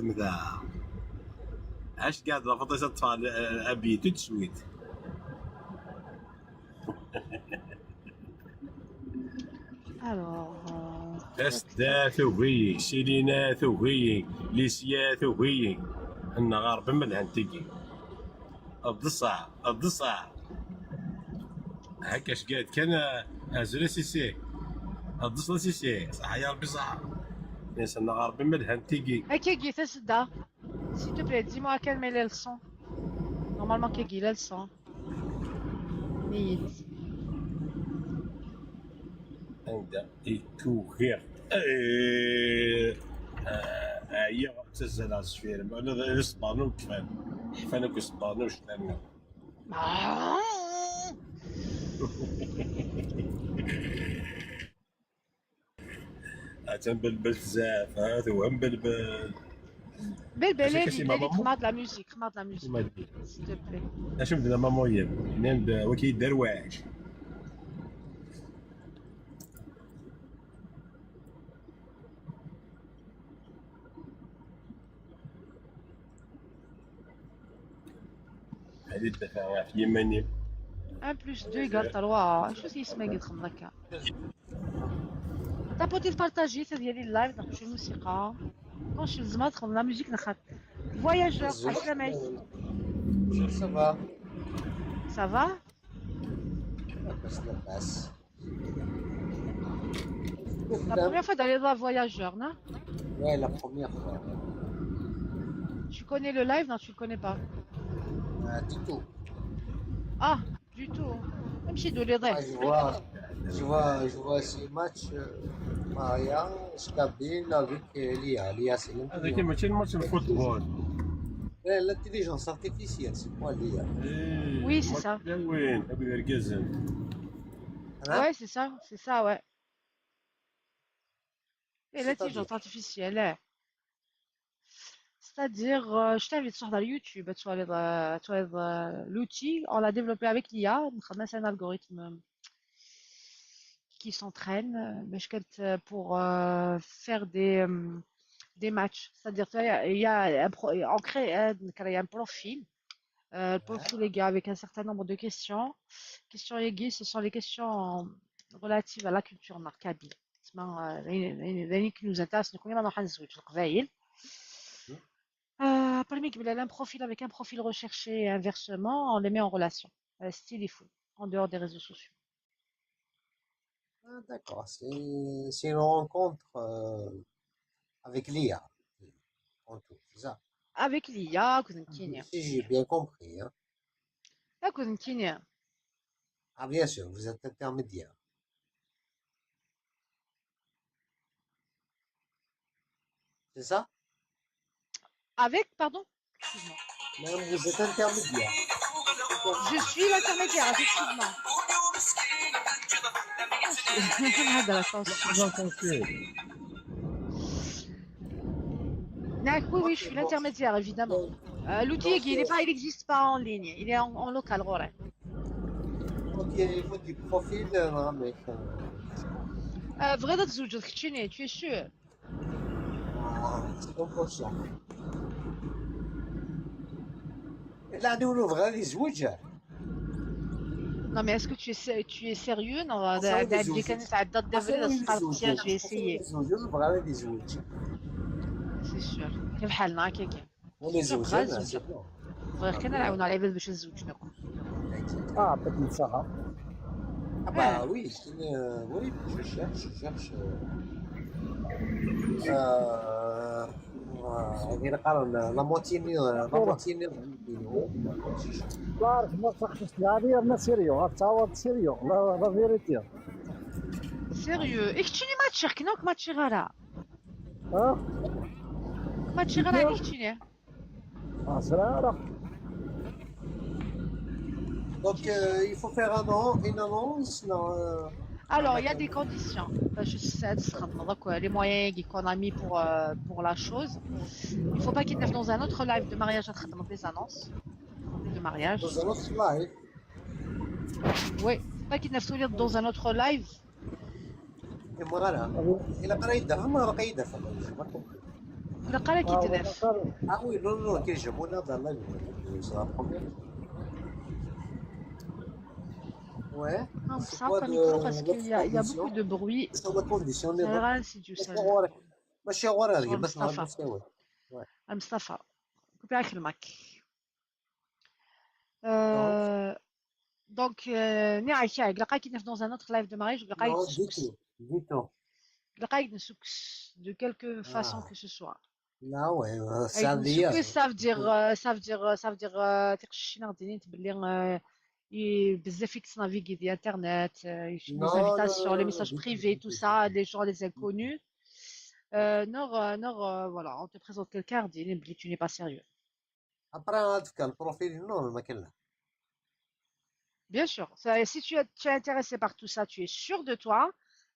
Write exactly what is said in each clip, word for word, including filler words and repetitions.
bnadem da. Acu tqeɛɛdeḍ ɣef waṭas ad ṭṭfeɣ l-, abyi tout de suite. Alors, euh, Tasda tugi-yi, Silina tugi-yi, Lisya tugi-yi. Nneɣ Ṛebbi ma lhant tigi. Ḍḍseɣ, ḍḍseɣ. Hakk acgad kan, a-, azul a Sisi. Ḍḍseɣ a Sisi. Ṣaḥa ya Ṛebbi ṣaḥa. Nneɣ Ṛebbi ma lhant tigi. Akkagi, tasda. S'il te plaît, dis-moi à quelle mail elles sont. Normalement, akkagi, elles sont. Niyet. Anda i tugiḍ? Eh, ah, ɛyiɣ, ttazzaleɣ s tfirem. Ula d isebbaḍen ur kfan. Ḥfan akk isebbaḍen ur cfan. Ah. Atan belbel bzaf, ha, tewhem belbel. Belbel, Acu eh, kasi, Belbel, maman? Xmar de la musique, Xmar de la musique, Ima di. S'il te plaît. Acu medden a maman yem? Nnan-d waki yedderwac. Ad iddafeɛ ɣef yiman-im. Un plus deux égale trois. Acu s yisem-agi txedmeḍ akka? Tapotit partager, c'est-à-dire les lives, donc je musique. Quand je demande la musique, نخاف. Voyageur, Bonjour. Aslamay. Bonjour, ça va? Ça va? Labas, labas. La première fois d'aller voir Voyageur, non? Ouais, la première fois. Tu connais le live? Non, tu le connais pas. Euh, du tout. Ah, du tout. Même si de les Ah, je vois, je vois, je vois ces matchs, euh, Maria, Stabile avec euh, Lia. Lia, c'est هذا كان ماشي الماتش الفوتبول. Ouais, l'intelligence artificielle, c'est quoi Lia? إيه، Oui, c'est ماتش ça. وين؟ أبو الرقازن. Hein? Ouais, c'est ça, c'est ça, ouais. Et C'est-à-dire? L'intelligence artificielle, eh. C'est-à-dire, euh, je t'invite sur YouTube, tu vois, euh, tu vois, euh, l'outil, on l'a développé avec l'I A, c'est un algorithme qui s'entraîne, euh, باش كت-, pour euh, faire des, euh, des matchs. C'est-à-dire, tu vois, il y a, il y a un pro-, on crée un, on crée un profil. Euh, le profil, les gars, avec un certain nombre de questions. Questions, les gars, ce sont les questions relatives à la culture kabyle. تسمى، آه، لين، لين، لين كي nous intéresse, نكون ما نروح نزوج القبايل. آه، parmi قبل un profil avec un profil recherché et inversement, on les met en relation. آه، c'est téléphone, en dehors des réseaux sociaux. Ah, d'accord, c'est c'est une rencontre euh, avec l'I A, en tout, c'est ça. Avec l'I A, كنتيني. Si j'ai bien compris, hein. كنتيني. Ah, bien sûr, vous êtes intermédiaire. C'est ça? Avec, pardon? Excuse-moi. Même vous êtes intermédiaire. Je suis l'intermédiaire, effectivement. هذا la tension. نعم، oui, oui, je suis l'intermédiaire, évidemment. Euh, l'outil, il n'est pas, il n'existe pas en ligne, il est en, en local, غوري. Ok, il faut du profil, euh, mais, euh, Euh, vrai, d'autres outils, tu es sûr? Ah, c'est comme ça. Là, nous, nous, vrai, les outils. Non, mais est-ce que tu es, sé- tu es sérieux? Non, Ah, ça, oui, les outils. كان يتعدى Ah, ça, oui, les outils. J'ai essayé. Les outils, nous, vrai, les outils. C'est sûr. كيف حالنا هكاكا؟ On les C'est outils, vrai, là, c'est c'est sûr. bon. بغير كان نعاونوا على العباد باش نزوجوا. Exact. اه عطيك الصحة. Ah, bah oui, c'est, euh, oui, je cherche, je cherche. Euh, euh, euh, la moitié, euh, la moitié, الله يرحم، ما تخافش، هذه رانا sérieux، راك تعاود sérieux، la, la vérité. Sérieux. اختي ما تشركنا وك ما تشي غيرها. ها؟ ما تشي غيرها اختي. اه، سلام. Donc, euh, il faut faire un an- une annonce. Non, euh, Alors, il y a des conditions. باش تساعد تخدم. Donc, euh, les moyens qu'on a mis pour, euh, pour la chose. Il faut pas qu'il dans un autre live de mariage تخدم des annonces de mariage. dans un autre live. Oui, pas qu'il ne dans un autre live. Voilà. Il a pas de femme, il a pas de femme. Il a pas qu'il te lève. Ah oui, non, non, non, que je monte dans la live. C'est la première. Ouais. Non, ça, pas micro parce qu'il y, a- il y a beaucoup de bruit. C'est la condition. C'est vrai, c'est du sale. ماشي غورة هذه شغل بس مصطفى. نهار نساوي. Ah, Mustapha, كوبي عليك الماك. Euh, donc, euh, نعم، شاي، قلقاك نف dans un autre live de mariage, قلقاك Non, du نسوكس. Tout, du tout. قلقاك نسوكس de quelque façon que ce soit. لا وي أي سعدية. نسوكس, ça veut dire, euh, ça veut dire, euh, ça veut dire, euh, تقشينا غديني تبلي, euh, ي- بزاف يكس naviguer ديال internet, euh, les Non, invitations, non, les non, messages du tout, privés, du tout tout, ça, du les gens, les inconnus. Euh, non, euh, non, euh, voilà, on te présente quelqu'un, غديني بلي tu n'es pas sérieux. Après, هذاك البروفيل نورمال ما كان لا. Bien sûr. Ça, si tu es, tu es intéressé par tout ça, tu es sûr de toi,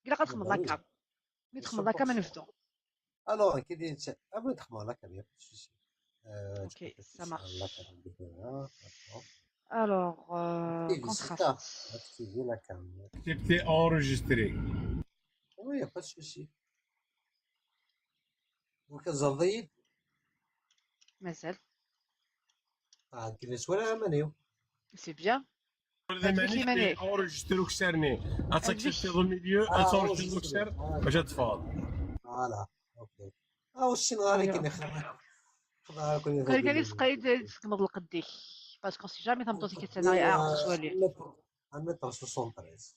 قلقاك تخمم Bah oui. هكا. Mais تخمم هكا ما نبداو. Alors, كي داير انت؟ ابغي تخمم هكا بيان سوسي. Ok, ça marche. D'accord. Alors, euh, contraste. Activer la cam. Accepter enregistrer. Oui, y a pas de souci. وكتزرد يد؟ مازال. عاد كيفاش ولا مانيو؟ C'est bien. Enregistrer وكسرني. Accepter au milieu, enregistrer وكسر باش تفاض. Voilà. Ok. اه واش شنو غادي كاين خدمه. خدمه كون قال لي سقيد تكمض القديك. Parce qu'on sait jamais تمطوطي كتناغي اه سوالي. عندنا تاع soixante-treize.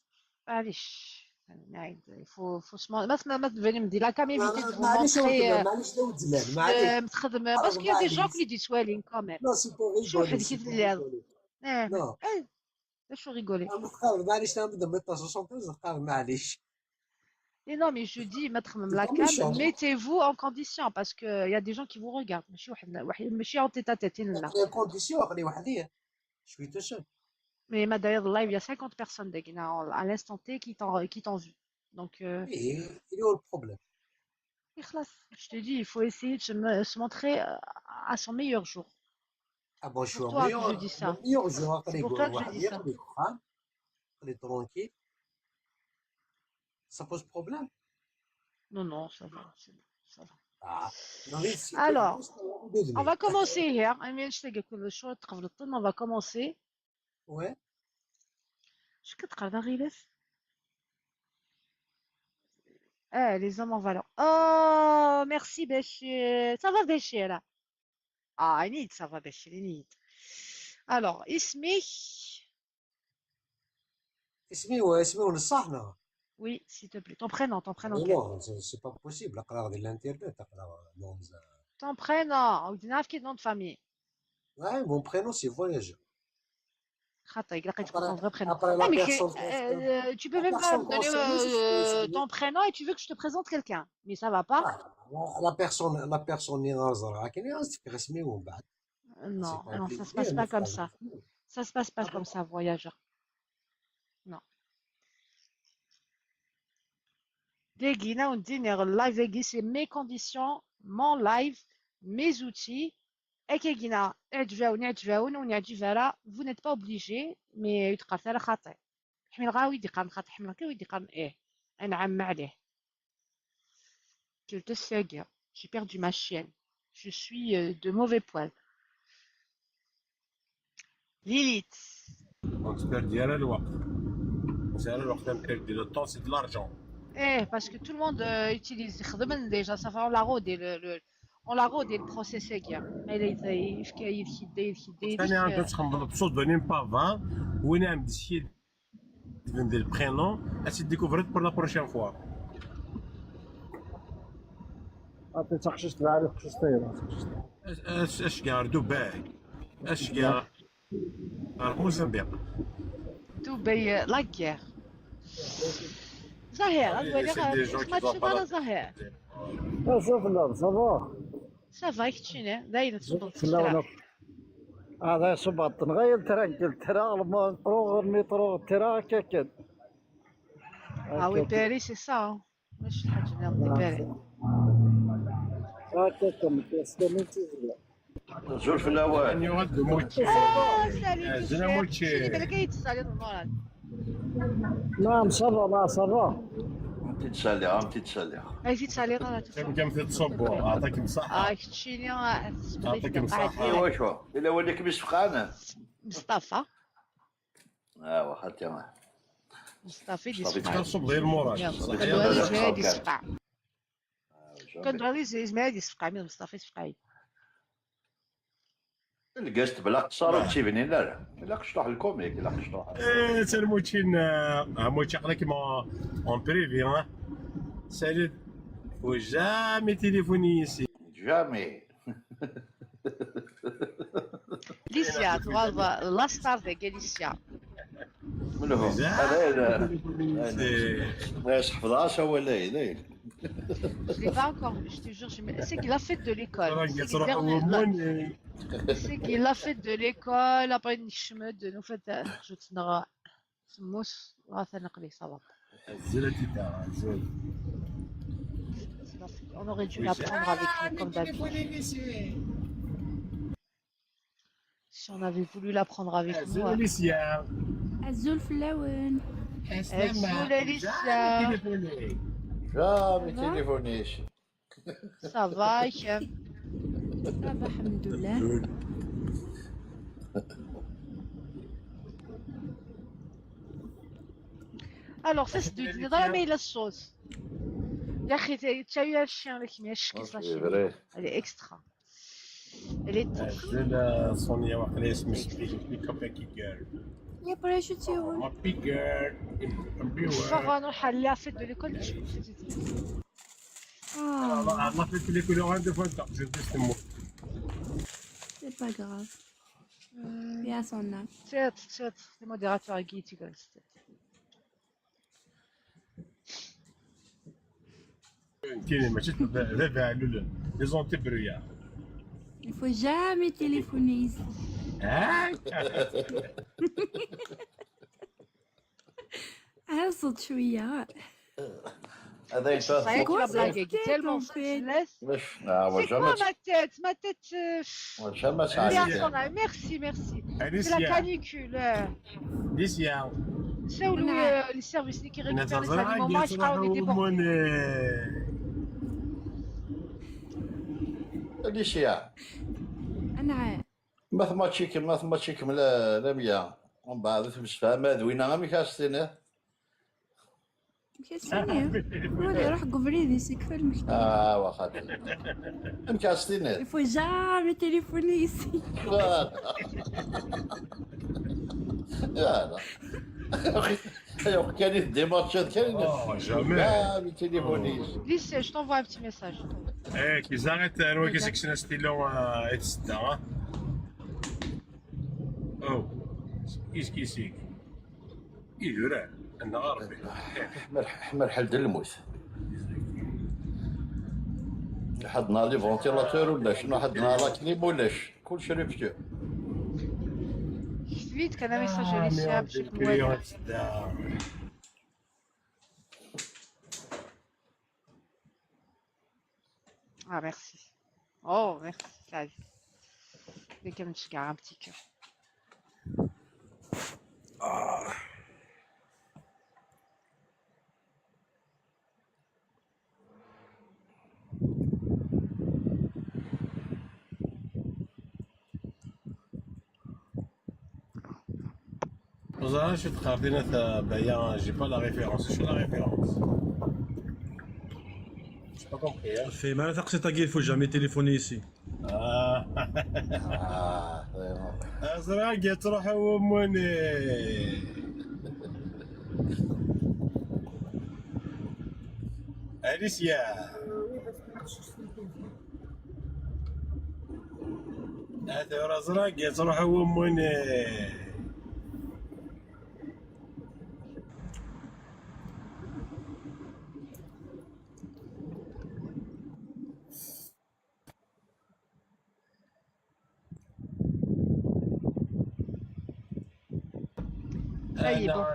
معليش. نعيد. فو فو سمو ما ما ما تبيني مدي la cam éviter de vous معليش montrer. معليش داود زمان معليش. متخدم parce que des gens qui disent سوالين quand même. Non, c'est pour شو واحد rigoler. كيف اللي هذا. اه. شو rigoler. نقرب معليش انا نبدا من soixante-treize نقرب معليش. Et non, mais je dis, mettre même la cam, mettez-vous en condition parce que il y a des gens qui vous regardent. ماشي واحد واحد ماشي en tête à tête هنا. Les conditions خلي وحدي. Je suis tout seul. Mais ما داير live, il y a cinquante personnes داكينا à l'instant T qui t'ont qui t'ont vu. Donc euh, Et il est où le problème? خلاص, je te dis, il faut essayer de se, me- se montrer euh, à son meilleur jour. Ah bon, je suis Pour au toi que meilleur, je dis ça. Au meilleur jour. C'est pour toi que je dis ça. Elle est tranquille. Ça pose problème? Non, non, ça va, c'est bon, ça va. Ah. Non, mais c'est- Alors, on va commencer here. I mean, je sais que le show, on va commencer. Ouais. Je suis quatre à Variles. Eh, les hommes en valeur. Oh, merci, Béchir. Ça va, Béchir, là? Ah, Inid, ça va, Béchir, Inid. Alors, اسمك. اسمي هو اسمي هو الصح لا. Oui, s'il te plaît. Ton prénom, ton prénom. Mais Quel? Non, c'est c'est pas possible. اقرا غير الانترنت اقرا. Ton prénom. Ou دينافكي nom de famille. Ouais, mon prénom c'est Voyageur. خاطر يقلق يتقصد Après- ton vrai prénom. après la Ah, mais personne euh, tu peux même pas personne me donner concernée, euh, c'est- ton prénom et tu veux que je te présente quelqu'un. Mais ça va pas. Ah, la, la personne, la personne اللي غنزرها كاين اللي غنسقسي اسمي ومن بعد. Non, C'est pas non, ça se compliqué, passe mais pas c'est comme pas ça. compliqué. Ça se passe pas Ah comme bon? Ça, voyageur. Non. داكينا ونديني اللايف داكي, c'est mes conditions, mon live, mes outils. اكينا عجباوني عجباون ونعجب راه, vous n'êtes pas obligé, mais يتقال راه خاطئ. حمل غا ويدي قام خاطئ, حمل غا ويدي قام ايه. انعم عليه. كلت الساقية. J'ai perdu ma chienne. Je suis euh, de mauvais poil. Lilith. Donc, tu perds الوقت. C'est الوقت, tu perds le temps, c'est de l'argent. Eh, parce que tout le monde euh, utilise خدمن déjà, ça fait on l'a rodé le, le on l'a rodé le process هكا. ما الا يفكا يدخل يدخل ثاني عندك تخمم بصوت بنين با فان وين عم تشي تبين ديال البرينون اش ديكوفريت pour la prochaine fois. عطيتها خششت العالي خششت طيب. اش اش كار دبي اش كار موزمبيق. دبي la guerre. زهير غتولي C'est des gens qui ما doivent تشوف pas انا la- زهير. شوف لا صافا. Ça va, كتشيني دايره تصدق لا ولا. هذا صباط نغير ترى انجلترا المطرو المترو ترى كاكد. Ah oui, Paris, c'est ça. ماشي الحاجه اللي عندي Paris. هكاك متيسلمين تيزيا. Azul fell-awen. Yuɣal-d umučči. Ah, salut, azul a Mučči. Salut, belk ay d-tesaliḍ, Morad. Naam, ça va, ça va. Am-t-id-saliɣ, am-t-id-saliɣ. Ay d-tesaliḍ ara tufiḍ. Kemm, kemm tettṣubbuḍ, ɛṭakem ṣṣeḥḥa. Ah, keččini, ah, ɛṭakem ṣṣeḥḥa. Iwacu? Yella win i kem-isfeqɛen? Mustafa. Ah, waxa tima. Mustafa i d-isfeqɛen. Mustafa i d-isfeqɛen. Mustafa i d-isfeqɛen. Kan dɣa yezmer ad yessefqeɛ, mi d Mustafa yessefqeɛ-iyi. Lgaz tebla qṣar ur tt-ibnin ara. Ilaq cṭuḥ lkumik, ilaq cṭuḥ. Eh, c'est le moutchin, euh, ah, moutchin, aql-akem en, en privé, hein. Salut. Faut jamais téléphoner ici. Jamais. Licia, tu vois, la star de Galicia. Menhu? Jamais téléphoner ici. Ma yesḥefḍeɣ-as awal-ayi, dayen. Je l'ai pas encore vu, je te jure, je me- c'est qu'il a fait de l'école. C'est qu'il a fait de l'école, après une chemin de nous fait, je te semmoos, ɣa-t-an aql-i, ça va. Azul a Tita, azul. On aurait dû la prendre avec nous, comme d'habitude. Si on avait voulu la prendre avec nous, Alicia. Azul fell-awen. Azul, Alicia. Jamais téléphoné. Ça va, Hicham? Ça va, alhamdoulilah. Alors, ça, c'est de la meilleure sauce. يا أخي، تشاي الشيء لك مية شكل. C'est vrai. Elle est extra. Elle est top. Azul, euh, Sonia, waqila isem-is Piggy Copycat Girl. يا برا شو تيون؟ Ma Piggy Girl. شوف، أنا نروح على la fête de l'école. Ah. La fête de l'école, on va faire ça. C'est pas grave. يا سونا. تيت، تيت، les modérateurs qui تيقولوا تيت. كاين ماشي بابا علول. Les anti-brouillards. Il faut jamais téléphoner ici. ها؟ عاوزت شوية. هذا يلفت. C'est quoi la blague? Tellement stress. باش، آه، c'est quoi ma tête? Ma tête, euh, jamais ça. Merci, merci. C'est la canicule. Alicia. سولوا، نعم. آه، les services اللي كيغيكيبيري les aliments, ما عرفتش قالوا لي ديبوردي. Alicia. أنا. ما ثما تشيك، ما ثما تشيك من لا، لا مية. ومن بعد تمسفها ما دوينا، ما كاش تيني. كيسيني. ولا روح قبريدي، c'est quoi المشكل؟ آه، واخا. أنت كاستينات. Il faut jamais téléphoner ici. Voilà. Voilà. أخي، أيوة، كان يدي ماتشات، كان يدي. آه، jamais. Jamais téléphoner ici. Lise, je t'envoie un petit message. Eh, كي زاغت، أنا كيسك شنا ستيلو، آه، يتسدى، ها؟ أو. كيس كيسيك. إيه، يورا، أنا غاربي. حمر، حمر حل د الموت. حد نهار les ventilateurs ولا شنو، حد نهار la clim ولا ش-، كلشي rupture. كتبت كان message على الشعب، شوف المواد. Ah, merci. Oh, merci, Kaz. Mais comme tu as un petit cœur. Ah. Vous avez acheté Cardinal Baya, j'ai pas la référence. Je suis la référence. J'ai pas compris, hein. Fait mal, c'est qu'il faut jamais téléphoner ici. Ah. Ah, vraiment. Azraq, يتروح وموني. Alicia. هذا رزراق يتروح وموني.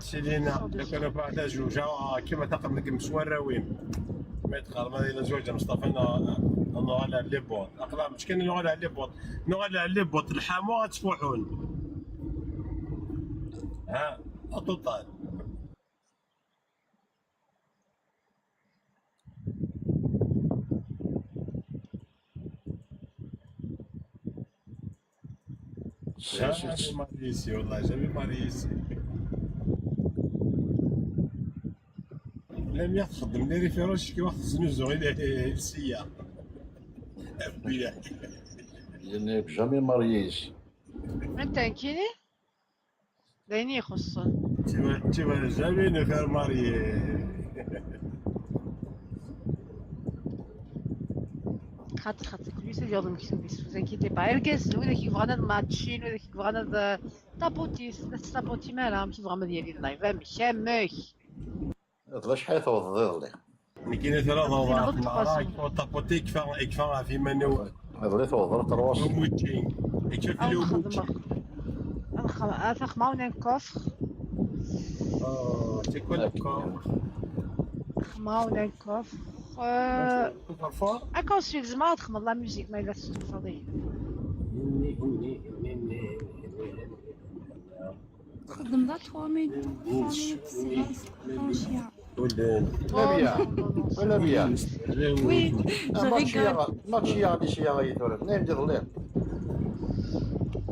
Sidi, لو كانوا بعد جوجة، آه، كيما تقدم لك مسوار راوين. Maître, ma yella zwaǧ a Mustafa, n-, nuɣal ar les bottes. Aql-aɣ mačči kan nuɣal ar les bottes. Nuɣal ar les bottes, lḥamu ad ttfuḥun. Ha, au total. Jamais marié ici, والله jamais marié ici. Lamya txeddem les références, cekki waḥ teznuzu i, i, i, sya. Bya. Je n'ai jamais marié ici. Anta nekkini? D ayen i ixuṣṣen. Tu vas, tu vas jamais nous faire marier. Xaṭi, xaṭi, kul yiwet ad yaweḍ lmektub-is, vous inquiétez pas. Irgazen, widak i yebɣan ad matchin, widak i yebɣan ad, eh, taputis, la tettaputim ara, amek i tebɣam ad yali live? Amek, amek? D acḥal i tewwḍeḍ iḍelli? Nekkini tura d awḍaṛ n leɛra, yekfa utaputi, yekfa, yekfa ɣef iman-iw. Iḍelli tewwḍeḍ trois cents. Umučči. Yekfa fell-i umučči. Ad nxedmeɣ. Ad nxedmeɣ. Ah, taxmawna n kufr. Ah, c'est quoi le kufr? Taxmawna n kufr. Euh, kufr fort. Akka aussi, tzemreḍ ad txedmeḍ la musique, ma yella tessutreḍ-iyi. Xedmeḍ trois minutes, trois minutes, c'est bon, c'est bon, chien. Wala bien. Wala bien. Oui, je rigole. Match hier, match hier, les chiens, ils doivent venir de relais.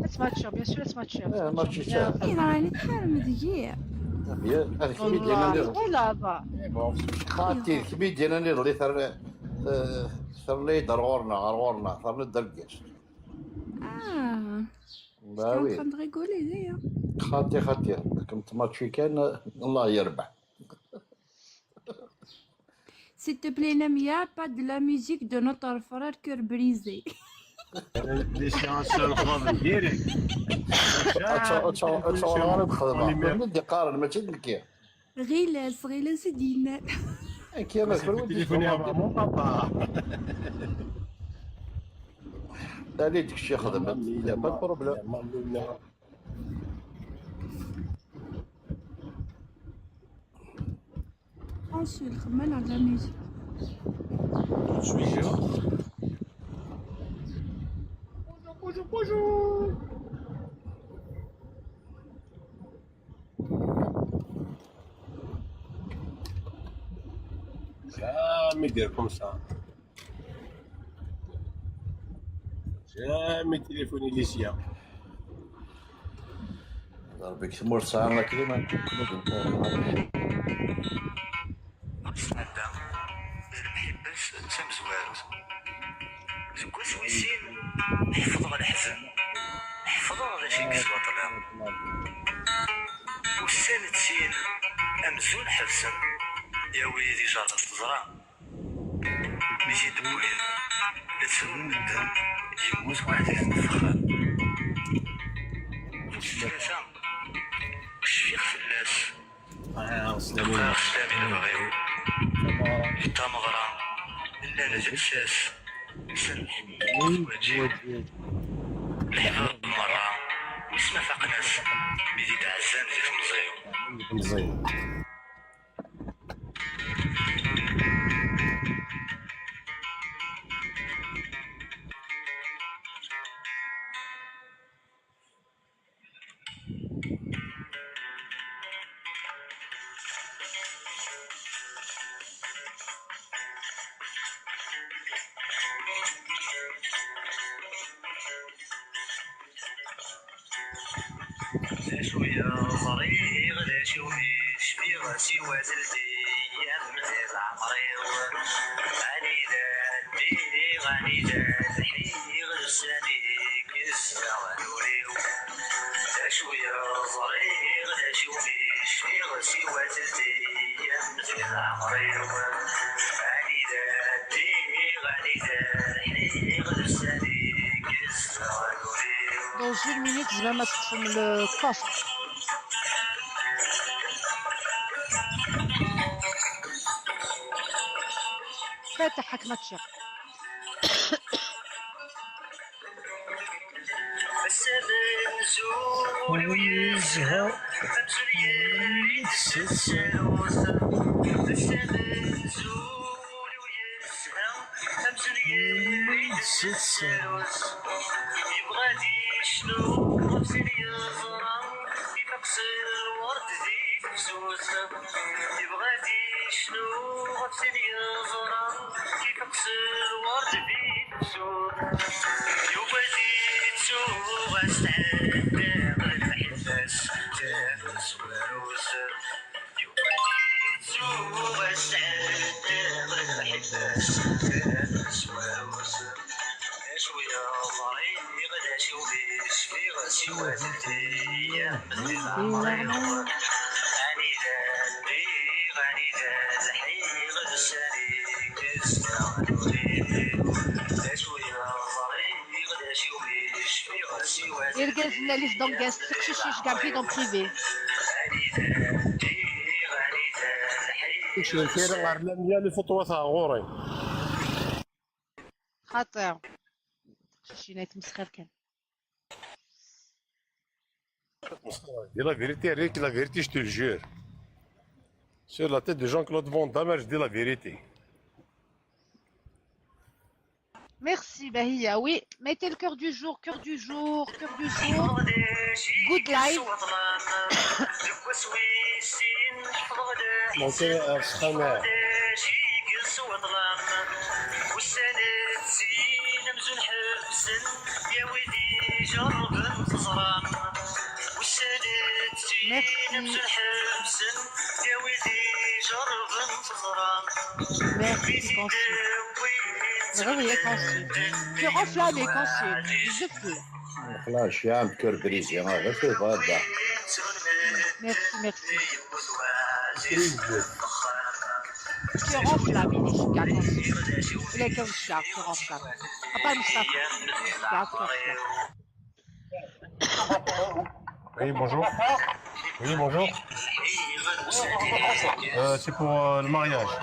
Let's match, bien sûr, let's match. Eh, match hier. Il a une arme de guerre. Bien, هذا كيما يدينا ندير. Voilà, va. Bon. خاطي كيما يدينا ندير اللي ثر، ثر لي دار غورنا، غور غورنا، ثر ندير الكاش. Ah. Bah oui. J'étais en train de rigoler, d'ailleurs. خاطي، خاطي، كنت ماتشي كان، الله يربح. S'il te plaît, Lamia, pas de la musique de notre frère cœur brisé. دي سي ان سول خاف ديريكت. اتش اتش اتش ار نخدمها. من اللي قارن ماشي نكير. غيلاس، غيلاس دينا. كيما كل ودي تليفوني افا مون بابا. لا، اللي ديك الشيء خدمت. لا، با بروبليم. Ah, c'est le mal à la musique. Bonjour, bonjour, bonjour. Jamais dire comme ça. Jamais téléphoner les siens. Rebbi deg tmurt sɛan la clim. Nesɛedda lmeḥibba-s d tamezwarut. Deg wass wis sin, ḥefḍeɣ leḥzen, ḥefḍeɣ d acu i yeswa ṭṭlam. Ussan d sin, amzun ḥebsen, yawi di jaṛ teẓra. Mi t-id-wwin, la ttun medden, yemmut waḥed-is deg uxxam. Tlata, cfiɣ fell-as. Bqiɣ sslam i lebɣi-w. Di tameɣra, llan d lsas, s lḥeqq, leḥbab merra, wissen ma faqen-as, mi d-iɛezzan di temẓi-w. D acu i ẓriɣ, d acu i cfiɣ, siwa teldi am di leɛmer-iw. Anida ddiɣ, anida lḥiɣ, ussan-i yesleɣ ul-iw. D acu i ẓriɣ, d acu i cfiɣ, siwa teldi am di leɛmer-iw. Anida ddiɣ, anida lḥiɣ, ussan-i yesleɣ ul-iw. Dans une minute, tzemrem ad teṭṭfem le coffre. Fatiḥ, ḥakem ad teččeḍ. Ass-a d amzun yezha, amzun yelli-d s tsarut. Ass-a d amzun Yebɣa ad yecnu ɣef sin yeẓra, ifeq s lwerd di tefsut. Yebɣa ad yecnu ɣef sin yeẓra, ifeq s lwerd di tefsut. Yuba ad yettu ɣas tɛeddaɣ lmeḥbas, tafes warus. Irgazen-a les dangas, tiqcicin, je garde en privé. Kra ɣer Lamia, les photos ɣur-i. Xaṭi. Tiqcicin ay tmesxir kan. Dis la vérité, Rick, la vérité, je te le jure. Sur la tête de Jean-Claude Van Damme, je dis la vérité. Merci, Bahia. Oui, mettez le cœur du jour, cœur du jour, cœur du jour. Good life. Donc, euh, euh, Srana. Merci. Merci, Consul. Heureux, il est Consul. Tu renfles avec Consul. Je peux. خلاص يا عم كربريزي، هذا شوف هذا. Merci, merci. Tu renfles la musique, Consul. Il est comme ça, tu renfles. Papa Mustafa. Oui, bonjour. Oui, bonjour. Euh, c'est pour euh, le mariage.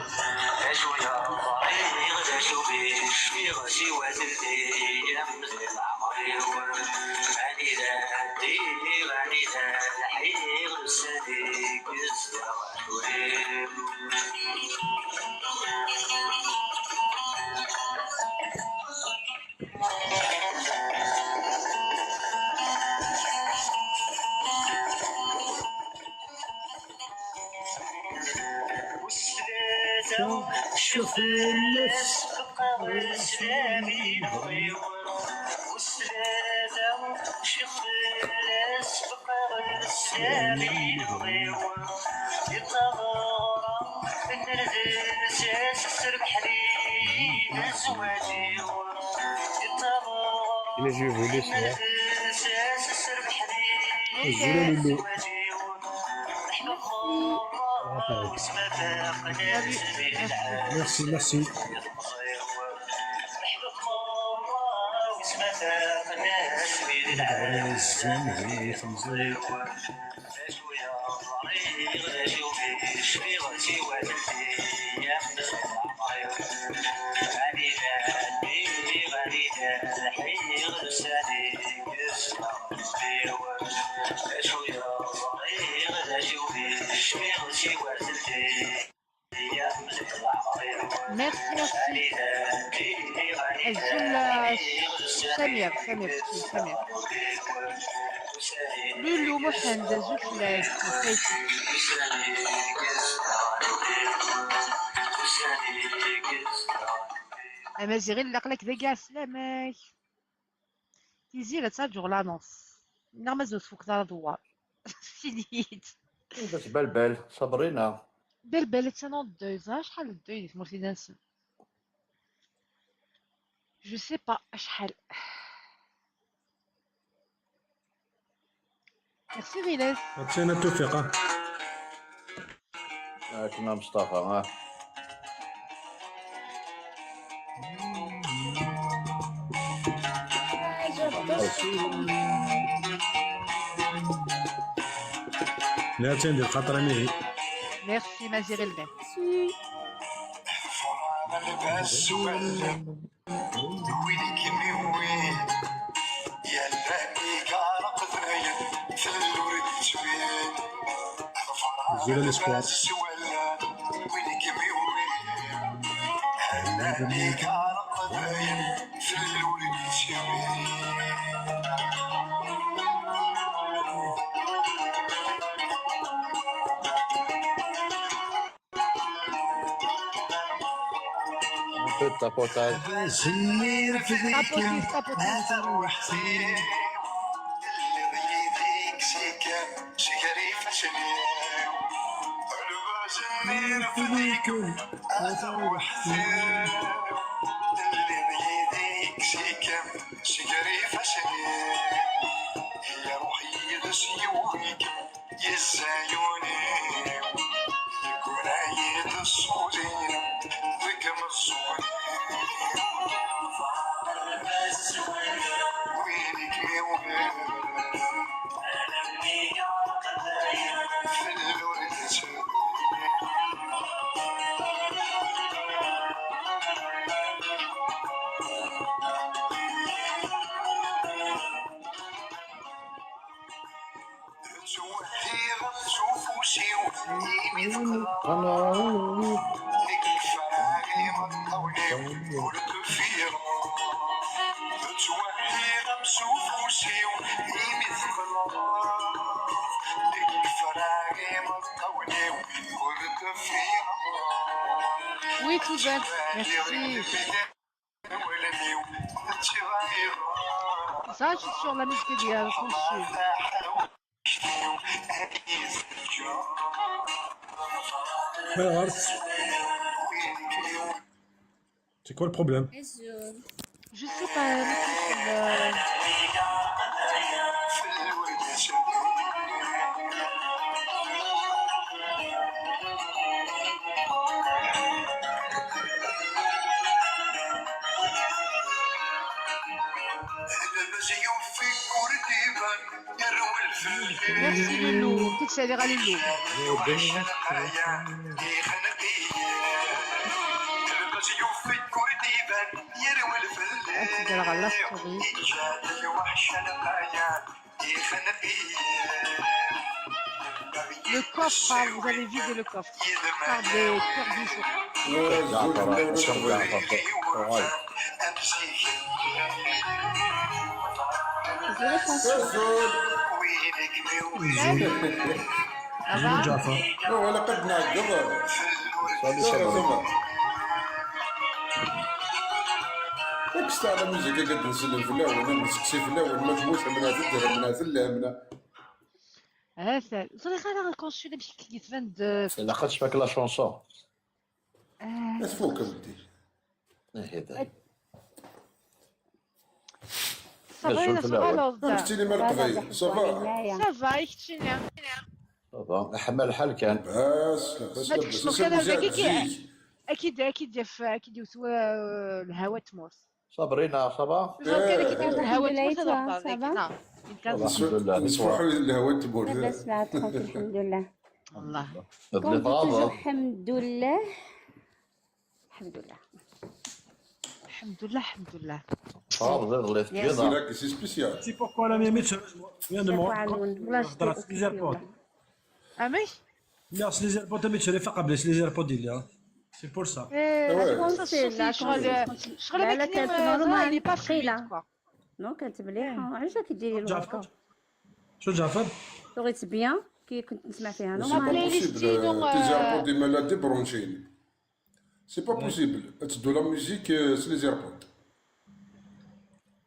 Cfiɣ fell-as, bqaɣ leslam i lebɣi-w. Wis tlata, cfiɣ fell-as, bqaɣ leslam i lebɣi-w. Di taɣra n llsas, sserbeḥ-iyi-d zzwaǧ-iw. Di taɣra n llsas, sserbeḥ-iyi-d zzwaǧ-iw. Merci, merci. Merci, merci. Azul, euh, Samir, Samir, Samir. Lulu Muḥend, azul fell-ak. Amaziɣ, ilaq lak dagi, ɛeslama-k. Tiziri ad taǧuɣ l'annonce. Neɣ mazal ur tfukeḍ ara dewar? Fini-yi-d. Bas Balbal, Sabrina. Balbal attan en deuil. Ẓer acḥal n deuil di tmurt i d-nsen. Je sais pas acḥal. Merci Ɣilas. Attan a Tufiq, ah. Akken a Mustafa, ah. Attan di lxaṭer amihi. Merci Maziɣ Elbert. Wid i kem-iwwin, yal anig ara qeblen, fell-ur yettwin. Zula l'espoir. Wid i kem-iwwin, yal anig ara qeblen, fell-ur Tapotat. Tapotit, tapotit. Telliḍ yid-i deg zik, sger ifassen-iw. Lbaz-nni refd-ikem, ata weḥd-i. Telliḍ yid-i deg zik, sger ifassen-iw. Iruḥ yid-s yiwen-ikem. Yezzayun-iw, yeggura-yi-d ṣṣut-inem deg imeẓẓuɣen-iw. Win i kem-iwwin, fell-awen yettru. Ttwehhiɣ s ufus-iw imi teqleḍ. Nekk kefreɣ imeṭṭawen-iw ur d-ufiɣ. Ttwehhiɣ s ufus-iw imi teqleḍ. Nekk kefreɣ imeṭṭawen-iw ur d-ufiɣ. Oui, tout va. Merci. Ça, je suis sur la musique de Conchu. Alors, c'est quoi le problème ? Je sais pas. Euh, Merci, Loulou. Petite chaleur à Loulou. Attends, alors, la story. Le coffre, hein, vous avez vidé le coffre. Par des cœurs du jour. Ça va ? Salut, ça va. Ur k-steɛla musique-agi ad d-nsellem fell-awen, ad nesseqsi fell-awen, ma temmut, amna tedder, amna tella, amna. Atan. Ẓriɣ ara nkonsulta amek i yettban-d. Ilaq ad tfak la chanson. Ah. Ad tfuk, a weddi. Ihi, da. Ça va, azul fell-awen. Nekk ttili ma leqbayel, ça va? Ça va, i keččini? Ça va, iḥma lḥal kan. Labas, labas, labas. Ma tkecmeḍ kan ar dagi, ad k-, ad k-id-, ad k-id-yaf, ad k-id-yewt, euh, lhawa n tmurt. Sabrina, ça va? Toujours kan ad k-id-yaf lhawa n tmurt, ad hḍeṛ dagi, neɣ? Alhamdulillah. Nesfuḥuy lhawa n tmurt. Labas, lɛaṭef, alhamdulillah. Allah. Comme dit toujours, alhamdulillah. Alhamdulillah. Alhamdulillah, alhamdulillah. Tɣabeḍ iḍelli, tebyiḍ. C'est spécial. C'est pourquoi la Mimi, tu viens de me rendre compte que je dois les AirPods. Amek? Lliɣ s les AirPods, amek ttcaliɣ aqabel s les AirPods yelli. C'est pour ça. Eh, ouais. Ccɣel, ccɣel, la, la, akken, euh, normal, il est pas fluide, quoi. Non, كانت مليحة. علاش راكي ديري الوصفة؟ شو جعفر؟ Tuɣ-itt bien, كي كنت نسمع فيها. Mais c'est normal. C'est pas possible, tes AirPods, euh, malades, branchés. C'est pas possible. Ad teddu la musique, euh, s les AirPods.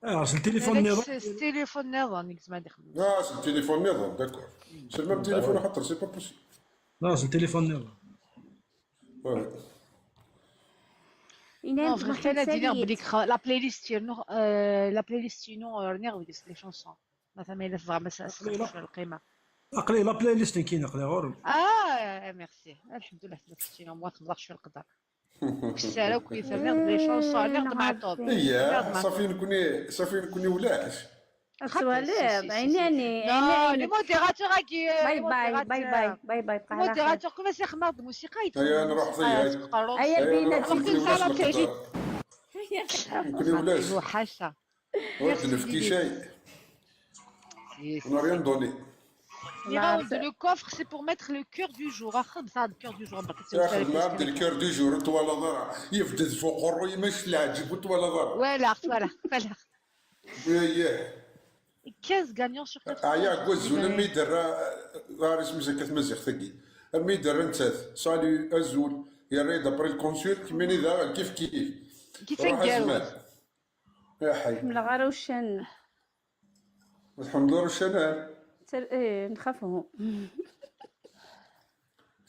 Ah, c'est le téléphone نيضا. C'est le téléphone نيضا, نيك زمان دخل. Ah, c'est le téléphone نيضا, d'accord. C'est le même téléphone, خاطر, c'est pas possible. Non, c'est le téléphone نيضا. Ouais. Non, vraiment, كان دير بلي la playlist, euh, la playlist, euh, رنيغ les chansons. مثلا ما الا تبغى مثلا تخرج القيمه. عقلي la playlist كاين، عقلي غور. اه، merci. الحمد لله، تبارك الله، ما تبغاش في القدر. والسارة وكيف ناخذ les chansons، ناخذ مع طول. اييه، صافي نكوني، صافي نكوني ولاش. الصوالح، عيناني، عيناني. Les modérateurs هاكي، باي باي، باي باي، باي باي، بقى على خير. Modérateur كل ما سيخ ناض موسيقى يتفرج. ايا نروح زي هاي. ايا بينا تيجي على تيجي. نكوني ولاش. وحشه. ورد نفتي شيء. On a rien donné. Le coffre, c'est pour mettre le cœur du jour. اخذ هذا le cœur du jour. يا اخي، ما عبد le cœur du jour, انت ولا ضرع. يفدد فوق الروي، مش العجيب, انت ولا ضرع. ولا، ولا، ولا. ايه. quinze gagnants sur quatre-vingts. عيا قوز ولا مي درا. غار اسمي زكاة مزيغ ثقي. مي درا انت. Salut, azul. يا ريد ابري الكونسير كميني ذا كيف كيف. Kif ruḥ azman. Ya ḥay. Ḥemmleɣ ara uccan. Ur tḥemmleḍ ara uccan? Ter- eh, nxafu.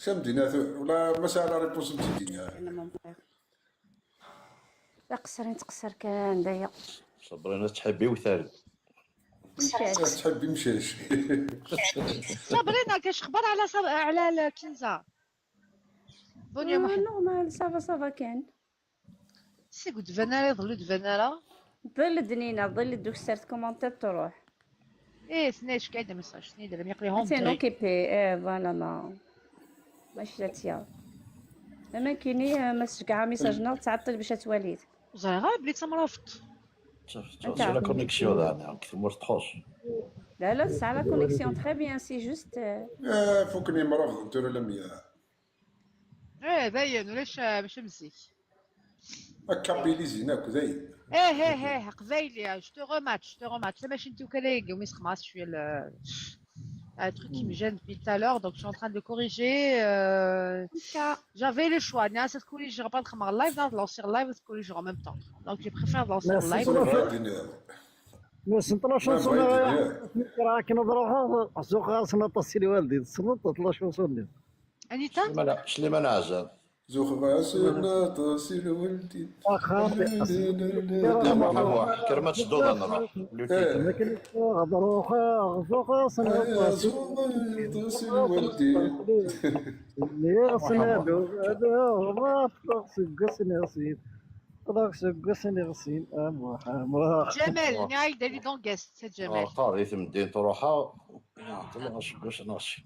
Samdina tu-, wala ma sɛa la réponse n tidina. Aqeṣṣer i nettqeṣṣer kan d aya. Sabrina tettḥibbi wtal. Tettḥibbi imcac. Sabrina, كاش خبر على صب... على الكنزة؟ Bon, يا محمد. Normal, ça va, ça va كان. Si ur d-tban ara iḍelli, ur d-tban ara. Ḍil d Nina, ḍil d ukessar tkumantiḍ truḥ. ايه، ثني شكاين دي ميساج، ثني دابا يقريهم. C'est occupé, eh, voilà, ma ماشي لا تيا. اما كيني ما تشجع ميساج نار تعطل باش تواليت. زهرة بلي تمرافت. شوف، شوف، أنت. شوف la connexion دابا، كي تمر تحوس. لا، لا، تسعى la connexion très bien, c'est juste, euh, آه، فكني مرافض، انت ولا مية. ايه، باين، ولاش باش مزيك. هكا بيليزين هاك دايم. ايه، ايه، ايه، قبايلي، je te rematch, je te rematch. لا، ماشي انت وكلايك، ومي سخماس شوية ال-، un truc qui me gêne depuis tout à l'heure, donc je suis en train de le corriger. Euh, j'avais le choix. ناس تكوريجي غير نخمم اللايف، ناس lancer اللايف وتكوريجي en même temps. Donc j'ai préféré lancer اللايف. Mais c'est la chanson. راه كنا نروحوا سوق خاصنا تصل والدي، تصلت la chanson. انيتا؟ سليمان، سليمان عزام. زوخ غاس ناطس الولدي. واخا. لا، لا، لا، لا، لا. كرمات الدوضة نروح. إيه. لكن غضروخ، غضوخ، آه، زوخ غاس ناطس الولدي. اللي غسنا دو، دو، ما طلق سقسني غسين. طلق سقسني غسين. أموح، أموح. جمال، نعيد لي دون غاست، سي جمال. آه، قاضي في مدينة روحها. آه، طلع سقسني غسين.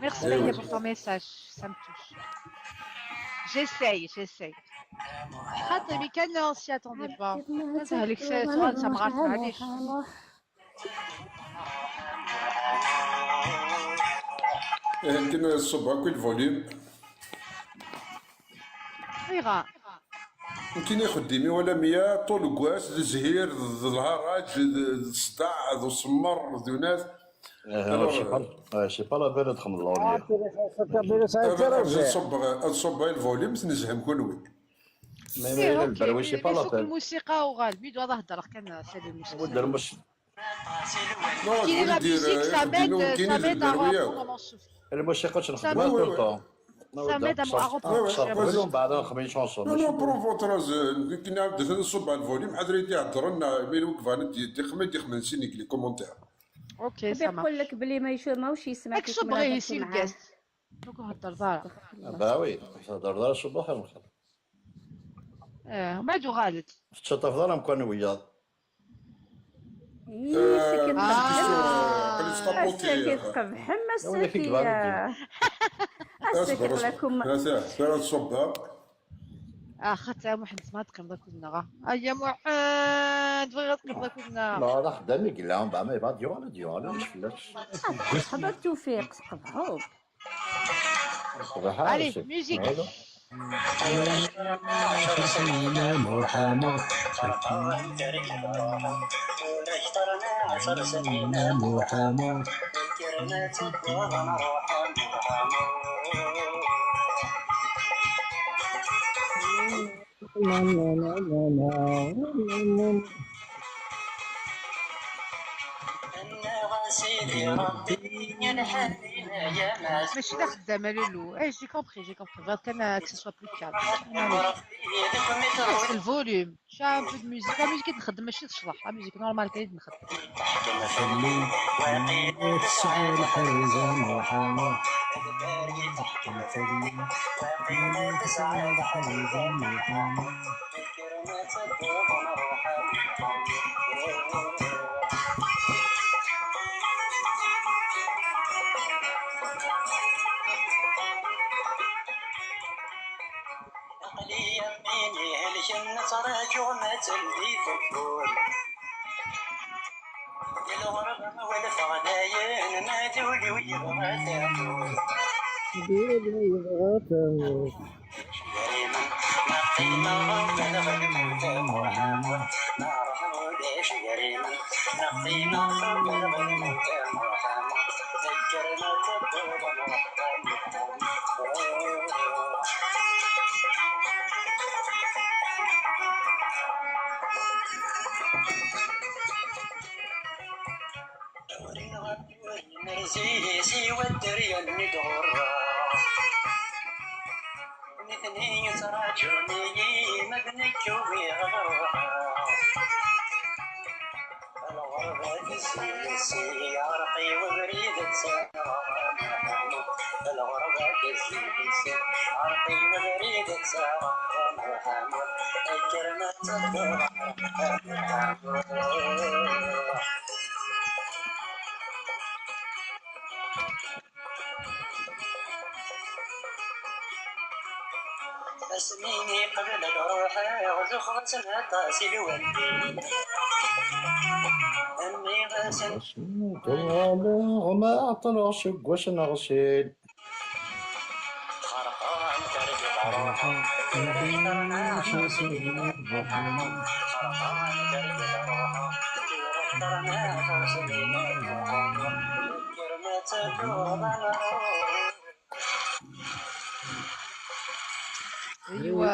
Merci Baye pour ton message, ça me touche. J'essaye, j'essaye. خاطر mais كان on s'y attendait pas. كان سهلك سؤال سمغات معليش. يمكن الصبع كل فوليوم. صغيرة. يمكن يخدم ولا مية طول الكواس، الزهير، الهراج، الصداع، الصمر، ذو ناس. آه، Alors, c'est pas, euh, ouais, c'est pas la peine de تخمم الأولية. نصب، نصب الفوليوم، نزهم كل وين. Mais, mais, إيه، أوكي، البروي، c'est pas la peine. الموسيقى وغالبي دو هذا هضر كان سالي الموسيقى. ودر مش. كاين لا ميوزيك، ça m'aide, ça m'aide à reprendre mon souffle. الموسيقى تنخدمها tout le temps. Ça m'aide à me reprendre. ومن بعد نخمم شونسون. Non, non, pour votre âge, يمكن نعاود نصب على الفوليوم، حضري يدي هضر لنا، مي الوقفة، أنا دي، دي خمي، دي خمي نسيني لي كومونتير. أوكي، ça marche. يقول لك بلي ما يشو-، ماهوش يسمع كي يكون صبغي هضرتي معاه. دوك هضر زهرة. آه، باوي، تهضر زهرة صباح الخير. آه، ما دو غالط. في الشطف ضرم كان وياض. إيه، آه، سكت. آه. قلت طابوتي. أساكي تقبح، ما ولا كي ساكي. أساكي لكم. هذا، هذا الصباح. آه، خاطر محمد ما تقيم ذاك النغا. آه، يا محمد، بغي غتقيم ذاك النغا. لا، راه خدام يقلعهم بعد ما يبعد ديوان، ديوان، مش فلاش. هذا التوفيق، تقبحوا. Allez, musique. ماشي دا خدامة لولو. ايه، j'ai compris, j'ai compris. بغيت كان que ce soit plus calme. Parce que الفوليوم، شا un peu de musique. La musique اللي نخدم ماشي تشرح، la musique normal كاين اللي نخدم. عقلي يميني هلكن نتراجو ما تلي في الدور. الغرب ولفغ داين ما دولي ويبغى تامور. دولي ويبغى تامور. دايما نقيم غنى الغنى متامور. نعرف ولاش دايما نقيم غنى الغنى متامور. ذكرنا تبدو. Uriɣ-d win rziz i wadderya-nni d-ɣurreɣ. Nitni yettraǧun-iyi ma d nekk ugiɣ ad ruḥeɣ. Lɣerba tezzi yes-i, iɛreq-i webrid d taɣaṭ. Lɣerba tezzi yes-i, iɛreq-i webrid d taɣaṭ. Kker ma tedduɣ. Asmi qbel ad ruḥeɣ, zuxxeɣ-asen aṭas i lwaldin. Nniɣ-asen Asmi tuɣaleɣ ma ɛeṭṭleɣ seg wass neɣ sin. Xerqeɣ am targit ruḥeɣ. ايوا.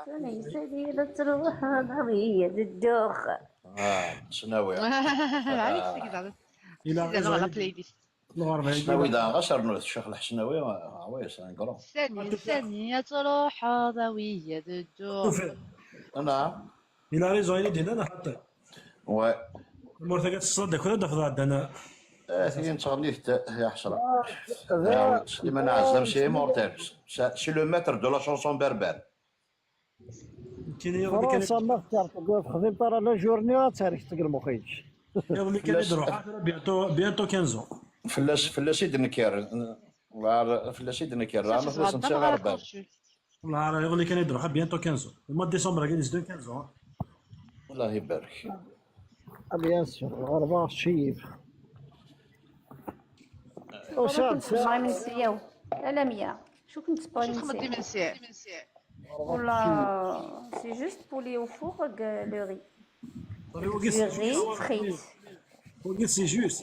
Sani, sani, la ttruḥ, ضروري، الدوخ. Ah, ccnawi. Ɛni tesgezɛeḍ? Ila tesgezɛeḍ la playlist. Ccnawi da, ɣas rnu Ccix Lḥecnawi, ah oui, c'est un grand. Sani, sani, ad truḥeḍ, a wi ad dduɣ. Ana. Il a raison, il est dinna, xaṭi. Ouais. Tamurt-agi ad teṣṣaḍ, d akud ad d-tafeḍ ɛeddan. Eh, tigi nettɣenni-t, ya ḥesra. Ah, da. Sliman Aɛezzam, c'est immortel. C'est, c'est le maître de la chanson berbère. Nekkini iḍelli kan Fransa ma tekker, txedmeḍ ara la journée, ad terk deg lmuxix. Iḍelli kan i d-ruḥeɣ, tura bientôt, bientôt quinze ans. Fell-as, fell-as i d-nekker. Fell-as i d-nekker. Tura ma fell-as netta ɣer bab. Wallah, rah iḍelli kan i d-ruḥeɣ, bientôt quinze ans. Le mois de décembre, il est de quinze ans. Allah ibarek. Ah, bien sûr, lɣerba tceyyeb. Usiɣ-d sɛiɣ imensiyaw. Ala mya. Acu kem-d-tewwi imensi? Wallah, c'est juste poulet au four, euh, le riz. Wagi c'est juste. Wagi c'est juste.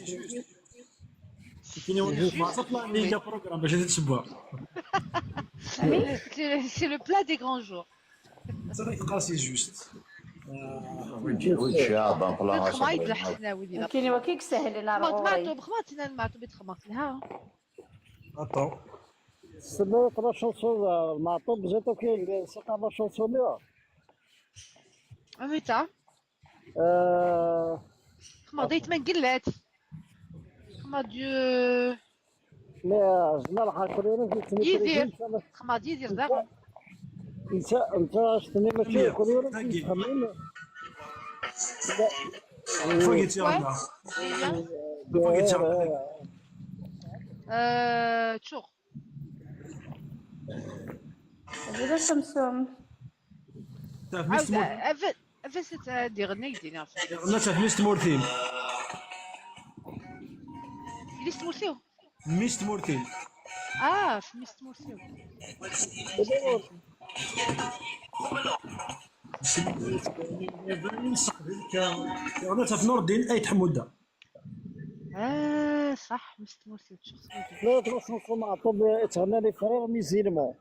C'est fini, on est pas ça, là, il y a programme, j'ai des. C'est, c'est le plat des grands jours. C'est vrai que c'est juste. وين جا، وين جا، بان بلا. تخمايد الحسناوي ديال كاين وكيك سهل، لا، خماط، غوري. ماتو، بخماط، تنان ماتو، بتخماط لها. Attends. سميت لا شونسون، المعطوب زيتو كاين، سي لا شونسون. امتى؟ آه. خماضيت من قلات. خماض يو. لا، زعما راح يكون يدير. خماض يدير دابا. انت، انت شتني ماشي يكون يخمم. لا. فوقيتي والله. فوقيتي. آه، تشوخ. هذا سمسم. تعرف ميس عاود، تمورتين؟ أف-، أفست هادي غني يديني عرفت. غنى تعرف ميس تمورتين؟ ليس تمورتيو؟ ميس تمورتين. آه، في ميس تمورتيو. غنى تعرف نور الدين أيت حمودة. آه، صح، ميس تمورتيو، شخص مهم. لا، تبغى تنصو مع طوب، تغنى لي فرير ميزيلمون.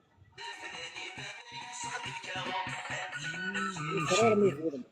فرير ميزيلمون.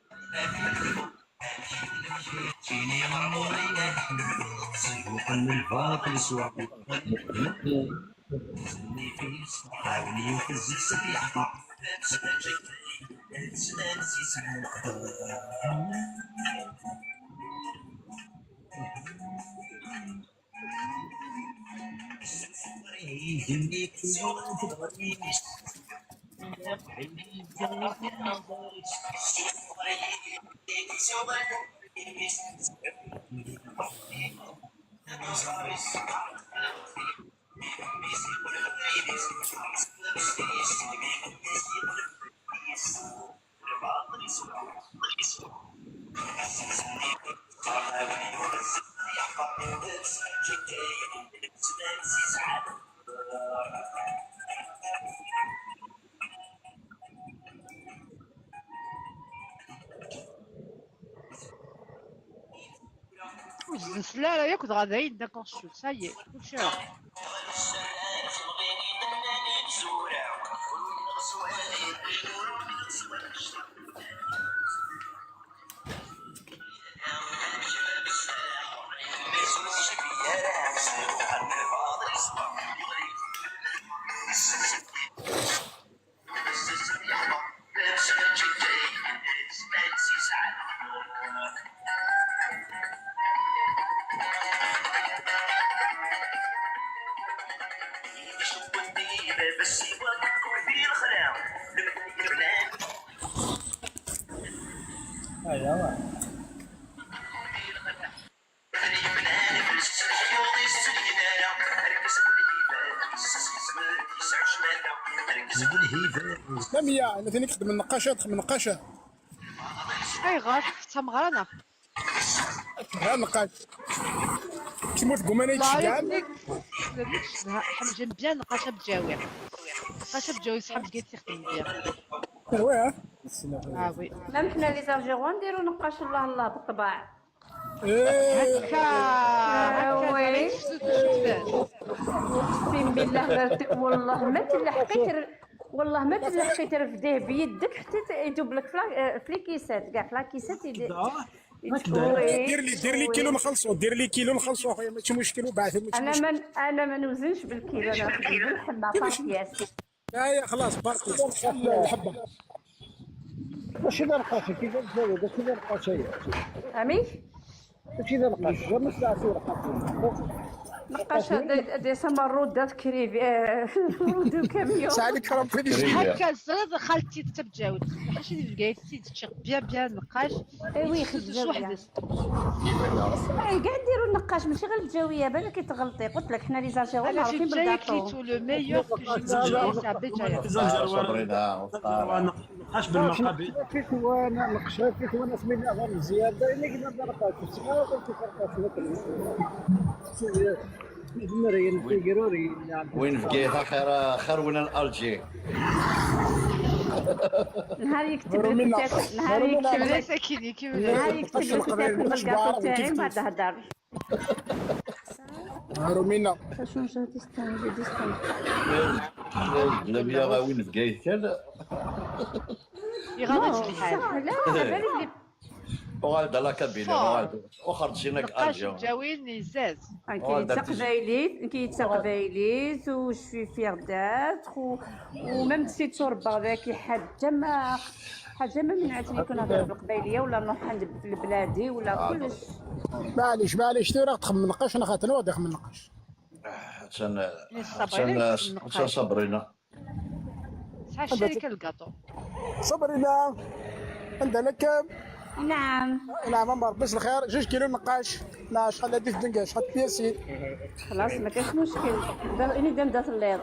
Ur zzenzen fell-i ara yakk, dɣa dayen, d'accord, je suis, ça y est, kulci ara. Lamia, nutni i ixeddmen nneqqaca, txeddem nneqqaca. Ayɣer? Tettameɣra neɣ? Ɣer nneqqac. Tmurt n waman ay d-ceggɛen. Ḥemjen bien nneqqac abǧawi. Nneqqac abǧawi, ṣṣeḥ Bgayet tixdem bien. Oui, hein? Ah oui. Même حنا les Algérois نديرو نقاش الله الله بالطبع. هكا. هكا، oui. اقسم بالله ما ت-، والله ما تلحقي تر-، والله ما تلحقي ترفديه بيدك حتى ت-، يدوب لك في لا-، في les caissettes، كاع في les caissettes يدي-، يتكوري. دير لي، دير لي كيلو نخلصو، دير لي كيلو نخلصو اخويا، ماشي مشكل، وبعث، ماشي مشكل. انا ما، انا ما نوزنش بالكيلو، انا نوزن بالحبه، par pièce. لا، يا خلاص، بارتي. الحبه. ماشي ذا القاش، كيف الزاوية، ماشي ذا القاش، هي. عمي؟ ماشي ذا القاش، غير مش ذا القاش. نقاش هذا، هذا يسمى الرودة كريفي، آه، رودو كاميون. سالك ربي كريفي. هكا الزرد خالتي تبجاوت. نقاش اللي بقى يسيد تشيخ بيان بيان نقاش. اي وي، يسوس خدام وحدة. يعني. اي، كاع ديروا النقاش، ماشي غير البجاوية، بالك تغلطي. قلت لك حنا les Algérois انا في معروفين الجاي بالكاطو. كليتو le meilleur que j'ai mangé، c'est à Béjaïa. صبرينا، صبرينا. نقاش بالمقابل. كيف وانا نقشر، كيف وانا سمينا غير مزيان، دايما كنا نضرب في الصغار وفي فرقات مثلا. مريم في قروري. وين في كيفا خير، خير وين الالجي؟ نهار يكتب لك رومينا. وتاكل، نهار رومينا. يكتب لك، ساكن يكمل. نهار يكتب لك وتاكل من الكاطو تاعي، من بعد هدر. رومينا. شنو جا ديستان، جا ديستان. لا، بيا غا وين في كيفا. يغلط الحال. لا، على بالي بلي وغاد على كابيلي، وغاد وخرج شي ناك نقاش الجاوين يزاز. كي يتسق بايليت، كي يتسق بايليت، و je suis fière d'être، و، و même si تربى ذاكي حاجة ما، حاجة ما منعتني نكون نهضر بالقبايلية ولا نروح عند بلادي ولا كلش. معليش، معليش، تي راه تخمم نقاش، انا خاطر نوض يخمم نقاش. حسن، حسن، حسن صبرينا. شحال الشركة الكاطو؟ صبرينا. عندها لك. نعم. نعم، ما ربيش الخير، جوج كيلو نقاش. لا، شحال هادي في الدنيا، شحال بياسين؟ خلاص، ما كاينش مشكل. دار، إني دام دات الليل.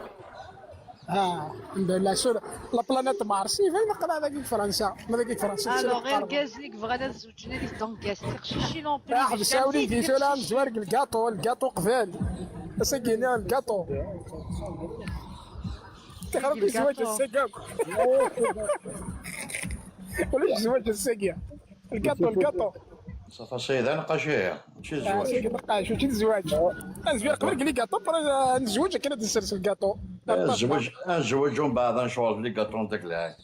اه، الحمد لله. سور لا بلانيت مارس، فين نقرا هذاك فرنسا؟ ما هذاك فرنسا، الو، غير كازليك بغا نزوج جنادي دونك كاس تقشيشي لون بلي. اه، حبس، ساولي في سولا، زوارق الكاطو، الكاطو قبال. سقيني الكاطو. تخرب الزواج السقام. ولا الزواج السقيا. الكاطو، الكاطو. صافا سيدي، نقاش ايه؟ ماشي الزواج. ماشي الزواج. الزواج قبل قال لي كاطو، برا نزوج، كان نسرس الكاطو. الزواج، الزواج ومن بعد نشغل في لي كاطو نتاك العين.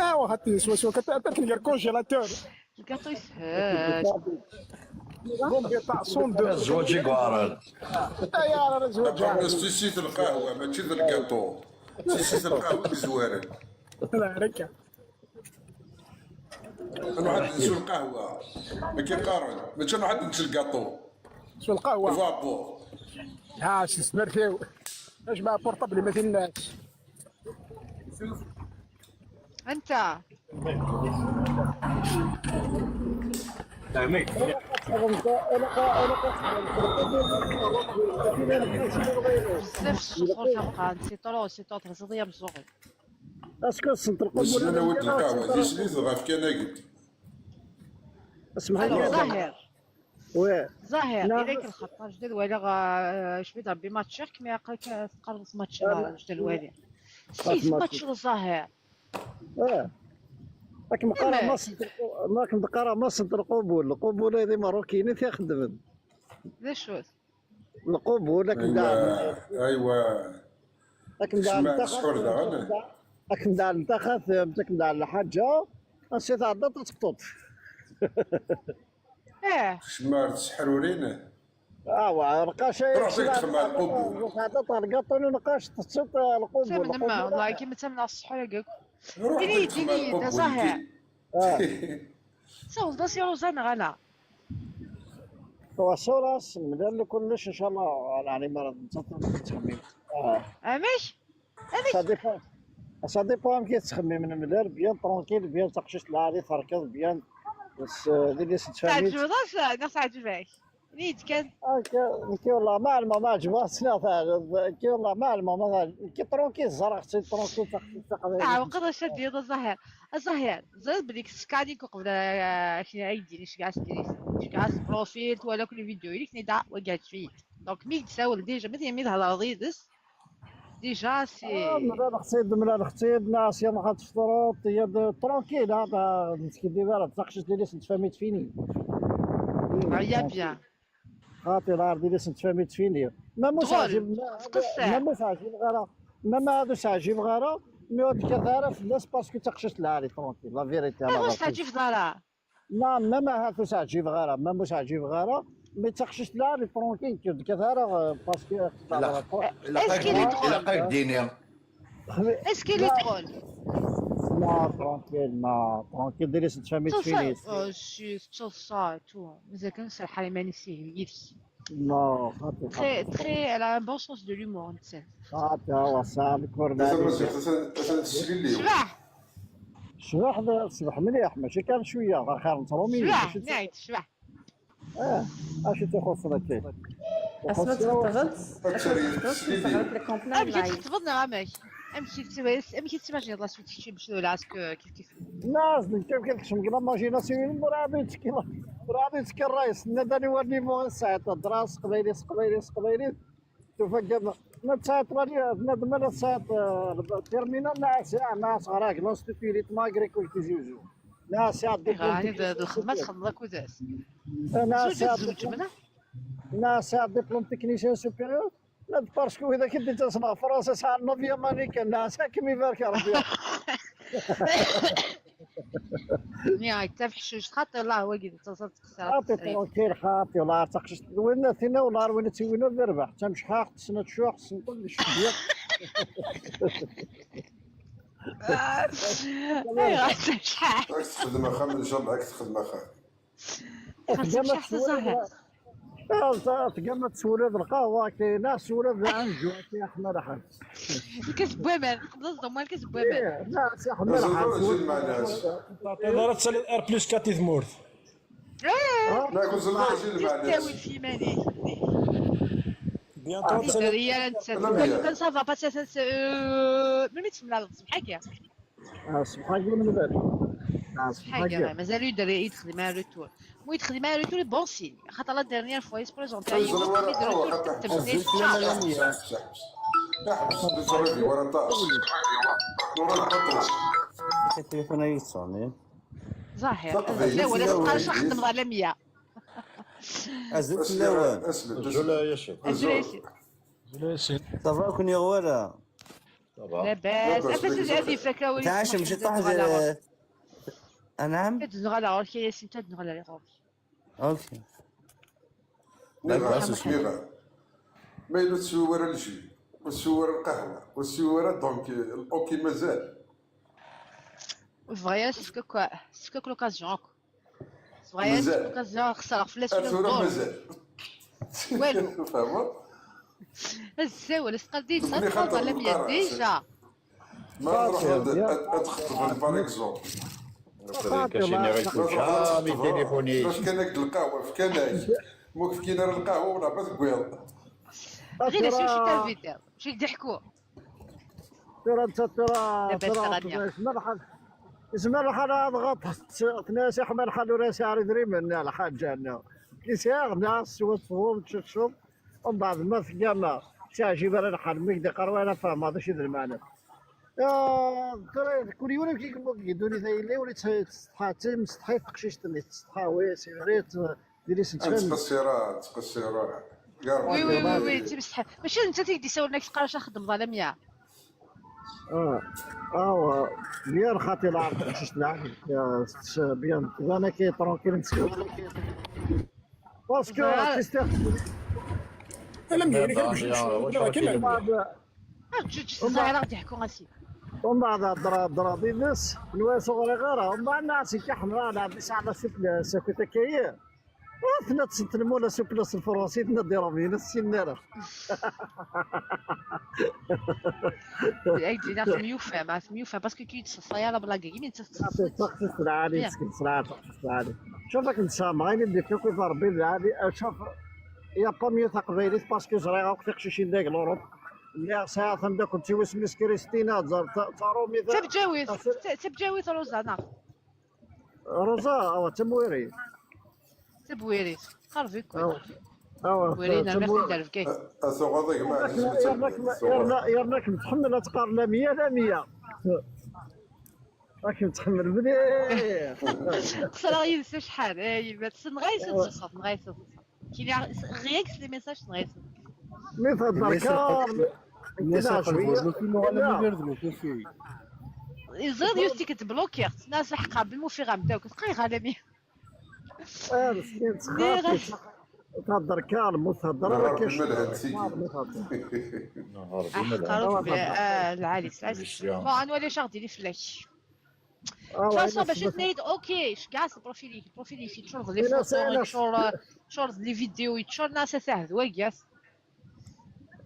ايوا، هاتي سوا سوا، كت-، كت-، كنلقى الكونجيلاتور. الكاطو يسهل. بومبي تاع صون دو. الزواج يقارن. ايا، راه زواج. دابا سيسيت القهوة، ماشي ذا الكاطو. سيسيت القهوة مزوارن. لا، ركا. انا واحد نسو القهوة. ما كيقارن. ماشي انا واحد نسو الكاطو. شو القهوة؟ فابور. ها، شو سمرتيو؟ اش مع بورطابل ما فيناش. انت. بزاف الشطر تبقى، c'est trop، c'est trop، تهزض يا مزوغي. اسكو السنتر قبول؟ انا ود القهوه دي سليت غاف كان قلت. اسمح لي. زاهر. وي. زاهر، لا. إذاك الخطة جديد ولا غا-، شبيد ربي ماتشير كما قالك تقرب ماتش لا، لا. جديد والي. سيس ماتش. ماتش الزاهر. اه. راك مقارا إيه. مصر، راك مقارا مصر القبول، القبول هذه مروكيين تخدم. ذا شو؟ القبول، راك ايوا، داعم. ايوا. راك داعم سمعت انت سحور خاطر، داغن. راك داعم انت خاطر، راك داعم الحاجة. اسي تعدى تسقط. ايه. شمار تسحرورين. اه، ورقاش روح فيك تخمم على القبول. هذا طلقة طول نقاش تصيب القبول، تمنى ما، القبول. والله كي ما تمنى الصحة لقاك. روح ديني، فيك تخمم على ديني، القبول، زاهر. دي. آه. سول دا سي روزان غلا. وصوراس، مدار لكلش إن شاء الله، يعني ما راه نتصل بالتخميم. آه. عميش؟ عميش؟ Ça dépend. Ça dépend كي تخمم من مدار، bien tranquille، bien تقشش العالي، تركض، bien. بس آه، دي ليست فاميلي. تعجبض-as neɣ teɛǧeb-ak? Ini-d kan. Nekki والله ما علمه ما عجبها سنا تعجب. Nekki والله ما علمه ما تعجب. Nekki ترونكيل زرع ترونكيل تقريبا. Teɛweqeḍ acu ad d-tiniḍ a Ẓahiṛ. A Ẓahiṛ, teẓriḍ belli keskaniku qbel, ah, kra ay d-yini cegɛas diri-s. Cegɛas profil, twala akk les vidéos-inek, tenna-d ah, wagi yeɛǧeb-iyi. Donc mi d-tsawel déjà, ma d-, mi d-thedreḍ yid-s, déjà c'est. Ah, mlaleɣ-tt-id, mlaleɣ-tt-id, nniɣ-as yamma ad tefṭreḍ, ya d-, tranquille, ah, ma nettkeddib ara, d taqcict d yelli-s n tfamit fini. Ah, ya bien. Xaṭi, la d yelli-s n tfamit fini. Ma mu Drôle, teɛjib, ma, tettqeṣṣer. Ma mu teɛjib ara, ma ma ad ur teɛjib ara, mi ur d-tekkat ara fell-as parce que d taqcict lɛali, tranquille, la vérité. Ayɣer ur s-teɛǧibeḍ ara? Non, même ahat ur s-ɛǧibeɣ ara, même ur s-ɛǧibeɣ ara, mais d taqcict lɛali, tranquille, ur d-tekkat ara, euh, parce que. Ilaq, ilaq Est-ce qu'il est drôle? Ilaq ad d-iniɣ. Est-ce qu'il est drôle? Non, tranquille, non, tranquille, d yelli-s n tfamit fini. Oh, si, tettaḍsa et tout. Mazal kan serḥeɣ iman-is ihi yid-k. Non, xaṭi, très, xaṭi. Très, elle a un bon sens de l'humour, nettat. Xaṭi, awa, tesɛa lkur. Mazal Maziɣ, atan, atan tesslili. Tecbeḥ. Tecbeḥ, tecbeḥ mliḥ, mačči kan cwiya, axir n tṛumiyin. Tecbeḥ, mačči d nniɣ-ak tecbeḥ. Eh, acu tt-ixuṣṣen akka? Asma txeṭbeḍ, asma txeṭbeḍ, tesɛiḍ les compliments. Amek i txeṭbeḍ neɣ amek? Amek i tettmajineḍ la suite kečči bac tura est-ce que kif kif? Nas, nekk amek ad kecmeɣ deg l'imaginasion-inu, murad yettekki, murad yettekki ṛṛay-is, tenna-d aniwa niveau i tesɛiḍ, hedṛa s teqbaylit, s teqbaylit, s teqbaylit, tufa gama, ma tesɛiḍ tmanya, tenna-d ma la tesɛiḍ, eh, terminal, neɣ sɛiɣ, neɣ sɣer-ak, l'institut rythme agricole Tizi Uzzu. Neɣ sɛiɣ diplôme technicien supérieur. Neɣ sɛiɣ diplôme, neɣ sɛiɣ diplôme technicien supérieur. La parce que widak i d-yettasen ɣer Fransa sɛan neuvième année kan, neɣ sɛiɣ kem ibarek Rebbi. Nniɣ-ak d tabeḥcuct, xaṭi, Allah, wagi d taẓa-, xaṭi, tranquille, xaṭi, Allah, taqcict. Win tinna, Allah, win ad tiwin ad irbeḥ. D tamecḥaḥt, tessen ad tcuḥ, tessen kullec. Ayɣer d tamecḥaḥt? Ad texdem axxam, inchallah, ad texdem axxam. Tgama teswuriḍ, tgama teswuriḍ lqahwa, kayna teswuriḍ anju, a Si Ḥmed Ḥmed. Lkas n waman, tqebleḍ ḍemwa lkas n waman. Ih, la, Si Ḥmed Ḥmed. Teɛṭiḍ ara tesaliḍ R plus quatre i tmurt. Eh! Testawil f yiman-ik. Bientôt ad tesaliḍ. Kan ça va pas, ça, ça, euh, melmi temlaleḍ ṣṣbeḥ-agi? Ah, ṣṣbeḥ-agi n lbal. Ah, ṣṣbeḥ-agi. Mazal ur d-, ur d-texdim ara retour. Ma ur d-texdim ara retour, bon signe. Xaṭer la dernière fois, i s-présenté, ay, ur d-texdim ara retour, ur d-texdim ara retour. Ḥbes, ur ttṛaǧu ara aṭas. Ur ttṛaǧu ara aṭas. Ẓahiṛ. Azul fell-awen. Azul fell-awen. Azul a Yacib. Azul a Yacib. Ça va, ur ken-yuɣ wara? Labas. Afas ad ifak awal. Tɛacem ciṭuḥ d. Anɛam? Ad nɣala ɣur-k, a Yasin, ad nɣala ɣur-k. Ok. Nniɣ-as, nniɣ-as. Ma yella ur teswiḍ ara lji, ur teswiḍ ara lqahwa, ur teswiḍ ara, donc, euh, ok, mazal. Bɣiɣ ad s-fkeɣ, s-fkeɣ l'occasion akk. Bɣiɣ ad s-fkeɣ l'occasion, xeṣreɣ fell-as ula d ddurt. Mazal. Walu. Tfehmeḍ? Azawal, asqerdin, nekkni xaṭer lemya déjà. Ma tṛuḥeḍ ad, ad txeṭbeḍ, par exemple. Fkan-ak-d lqahwa, fkan-ak. Ma ur k-fkin ara lqahwa, wala ma tewwiḍ. Ɣiles, acu i d-ḥku? Tura netta, tura, tura, yezmer lḥal, yezmer lḥal ad ɣaṭ, tenna-yas iḥma lḥal ur as-yeɛri idrimen, neɣ lḥaǧa, neɣ. Ki sɛiɣ, neɣ teswa tfeḍ, teččeḍ, umbeɛd ma tegama, teɛǧib ara lḥal, mi k-d-iqqar wala fehmeɣ d acu i d lmeɛna. Ah, tura, kul yiwen amek i yemmug deg ddunit-a yelli, ur yettsetḥa, d timsetḥit teqcict-nni, tettsetḥa, wi, sigarit, d yelli-s n tfamit. Ttqeṣṣiṛ, ttqeṣṣiṛ. Oui, oui, oui, oui, d timsetḥa. Mačči d nettat i k-d-isawlen, ak-teqqar acu xeddmeḍ a Lamia? Ah, awa, bien xaṭi lɛerq, teqcict lɛerq, bien, tban akka tranquille, nettkemmil. Parce que, ẓriɣ. Ala mliḥ, mliḥ, mliḥ, mliḥ, mliḥ, mliḥ. Ǧǧet ẓẓay ara ɣ-d-yeḥku a sidi. Umbeɛd hedreɣ, hedreɣ yid-s, nwiɣ ur ɣriɣ ara. Umbeɛd nniɣ-as akka ḥemmleɣ lɛebd yesɛa la souplesse, akked akkayi. Tella tsentelmuna s uplas n Fransi, tella d iramiyen, ur ssinen ara. Ay d-iniɣ temyufam, ah, temyufam, parce que kif teṣṣay ala blague-agi, mi Taqcict lɛali, tesken s lɛali, taqcict lɛali. Cuf akken tesɛa mɣin i d-ifuk i Rebbi lɛali, cuf, ya pas mieux taqbaylit, parce que ẓriɣ akk tiqcicin deg l'Europe. Lliɣ sɛiɣ tamdakelt-iw isem-is Christina, ẓer, d tarumit. Tabǧawit, tabǧawit Rosa, neɣ? Rosa, awa, d tamwiri. Tabwirit, qerb ikk. Awa, awa, Wiri, nerna tamwiri. Tindar Bgayet. A tuɣaḍ a gma ɛziz. Yerna-kem, yerna, yerna-kem tḥemmel ad tqar Lamia, Lamia. Akken tḥemmel mliḥ. Xesreɣ yid-s acḥal. Eh, yemma, tenɣa-yi s ḍṣaf, tenɣa-yi s ḍṣaf. Kili, rien que les messages, tenɣa-yi s ḍṣaf. Mi thedder kar. Nasa qelbur nuki nuɣal am iberden ukafi. Iẓid yustik tblokiɣ-tt, nas aḥeqqa, bi mufiɣ am dawk, tqay ɣalami. Ah, meskin, txafi. Thedder kar, mu thedder Nehar akka. Bimal Hantiki. Kar, mu thedder. Aḥeqqa, ah, lɛali, lɛali. Bon, anwa li aɣ-d-yili fell-ak. Ah, De toute façon, ouais, bac ad c'est- tenna-yi-d, ok, ceggeɛ s profil-ik, profil-ik yeččur d les Ina photos, sa- yeččur, yeččur d les vidéos, yeččur nas a tahd wagi.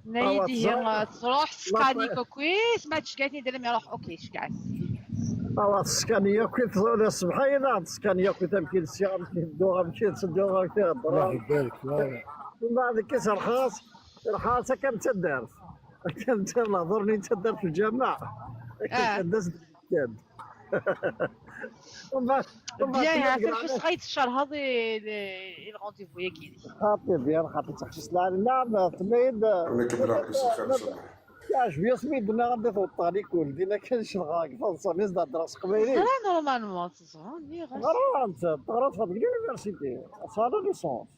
Tenna-yi-d ihi, Ah, eh, tṛuḥ teskani-k akk, ma tceggeɛ-iten-id alammi iṛuḥ, ok, ceggeɛ-as. Awa teskani akk i tẓuri ṣṣbeḥ-a, neɣ teskani akk i tamkil sya, amek i tedduɣ, amek i tetteddu, amek i Allah heddreɣ. ibarik, voilà. Mbeɛd akka serḥas, serḥas akka n taddart. Akka n taddart, lehdur-nni n taddart n lǧameɛ. Akka Ah. n taddart kan. Mbeɛd, mbeɛd Bien, tenna-d ɛarf deg acu s-, ay tcerheḍ i, i, i le rendez-vous-yagi-inek. Xaṭi bien, xaṭi teqcict lɛali. Naɛm, tenna-yi-d. Nekk mleɣ bis lxir ṣṣbeḥ. Yeɛjeb-iyi asmi i d-nniɣ anda tbeṭṭeɣ likul, dinna kan ccḍeɣ deg taḍsa, mi s-d-heddreɣ s teqbaylit. Teẓra normalement, teẓra, nniɣ-as. Ɣrant, ɣrant deg l'université, tesɛa la licence.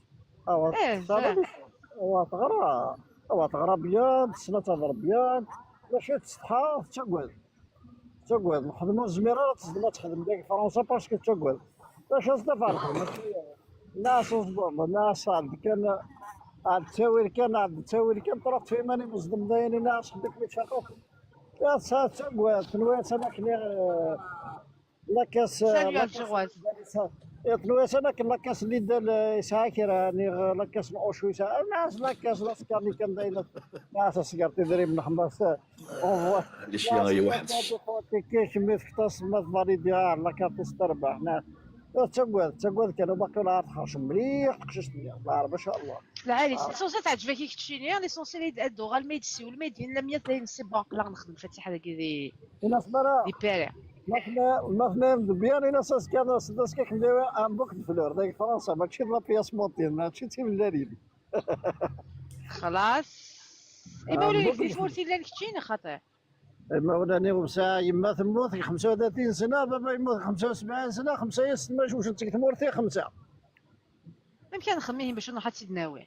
Awa, Eh, tesɛa la ẓriɣ. licence. Awa, teɣra, awa, teɣra bien, tessen ad tehder bien, maca tsetḥa, tettagad. Tettagad, nexdem ur tezmir ara ad tezdem ad texdem deg Fransa parce que tettagad. Maca s daferḥ, mačči, nas uẓdem, nas ɛed kan, ɛed ttawil kan, ɛed ttawil kan, truḥ tef iman-im uẓdem dayen, nas xeddek mi tfaqeḍ. Ya tesɛa tettagad, tenwa-yas akken, eh, lakas, eh, Salut, lakas, Algéroise. eh, tenwa-yas akken lakas lidal, eh, yesɛa kra, niɣ lakas n Auchan yesɛa, nas lakas, lakas kan, kan dayen, nas asgart idrimen, xmas, eh, Licya ay waḥed. Kiki, kemm i teftaṣ ma tvalidi, ah, la carte-is terbeḥ. Na, ur ttagad, ttagad kan, baqi la txercem mliḥ teqcict-nni. Lɛerb, ma sha Allah. Lɛali, l'essentiel teɛǧeb-ak i keččini, l'essentiel ad d-tuɣal ma i d-tessiwel, ma i d-yenna Lamia dayen c'est bon, aql-aɣ nexdem fatiḥa dagi di, Ina smara, di Paris. ma tna, ma tna de bien, ina s azekka, s azekka kemm dawa un bouquet de fleurs, dagi Fransa, mačči de la pièce montée, mačči d timellalin. Xlaṣ. Imawlan-ik di tmurt i llan keččini, xaṭi. Imawlan-iw sɛiɣ yemma temmut deg xemsa u tlatin sna, baba yemmut deg xemsa u sebɛin sna, xemsa yis tma jewjent seg tmurt i xemsa. Amek ad nxemmem ihi bac ad nruḥ ad tt-id-nawi?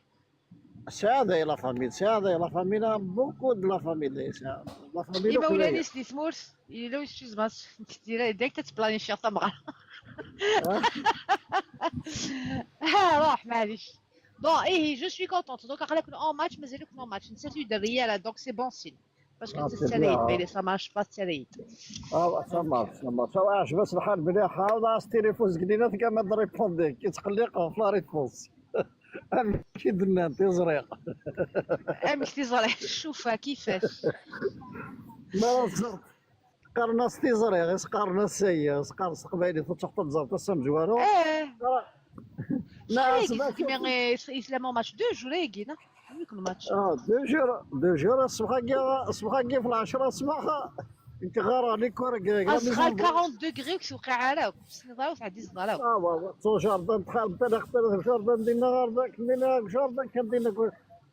Sɛiɣ day la famille, sɛiɣ day la famille, beaucoup de la famille, sɛiɣ la famille. Imawlan-is di tmurt, yella wis tizmas n tdira, direct ad tplanifiɣ tameɣra. Ha, ruḥ, maɛlic. Bon, ihi, je suis contente. Donc, aql-aken en match, mazal-iken en match. Nettat ur d-terri ara, donc c'est bon signe. Parce que Ah, c'est c'est serré, bien. Mais ça marche pas serré. Ah, ouais, ça marche, ça marche. Ça va, je vais se faire le bien. Ah, là, ce téléphone, je gagne, tu me réponds, qui te relève en la réponse. Amek i d-nnant, i ẓriɣ. Amek tiẓri, tcufa kifat. Ma ẓert, qqaren-as tiẓri, is qqaren-as sayi, is qqaren s teqbaylit, ur ttruḥ ad tẓert ass amezwaru. Eh, Na, شحال asma- كيف مي يسلموا ماتش دو جور يجينا. هذيك الماتش. Ah, deux jours, deux jours, ṣṣbeḥ-agi, ṣṣbeḥ-agi f lɛecṛa ṣṣbeḥ, nekk ɣareɣ les cours, Asɣal quarante degrés ur k-tewqiɛ ara akk. Tesniḍ ara ur tɛeddizeḍ ara akk. Ah, wa, wa, ttun jardin, txalem, tala xtaret jardin dinna ɣer dak, dinna jardin kan dinna.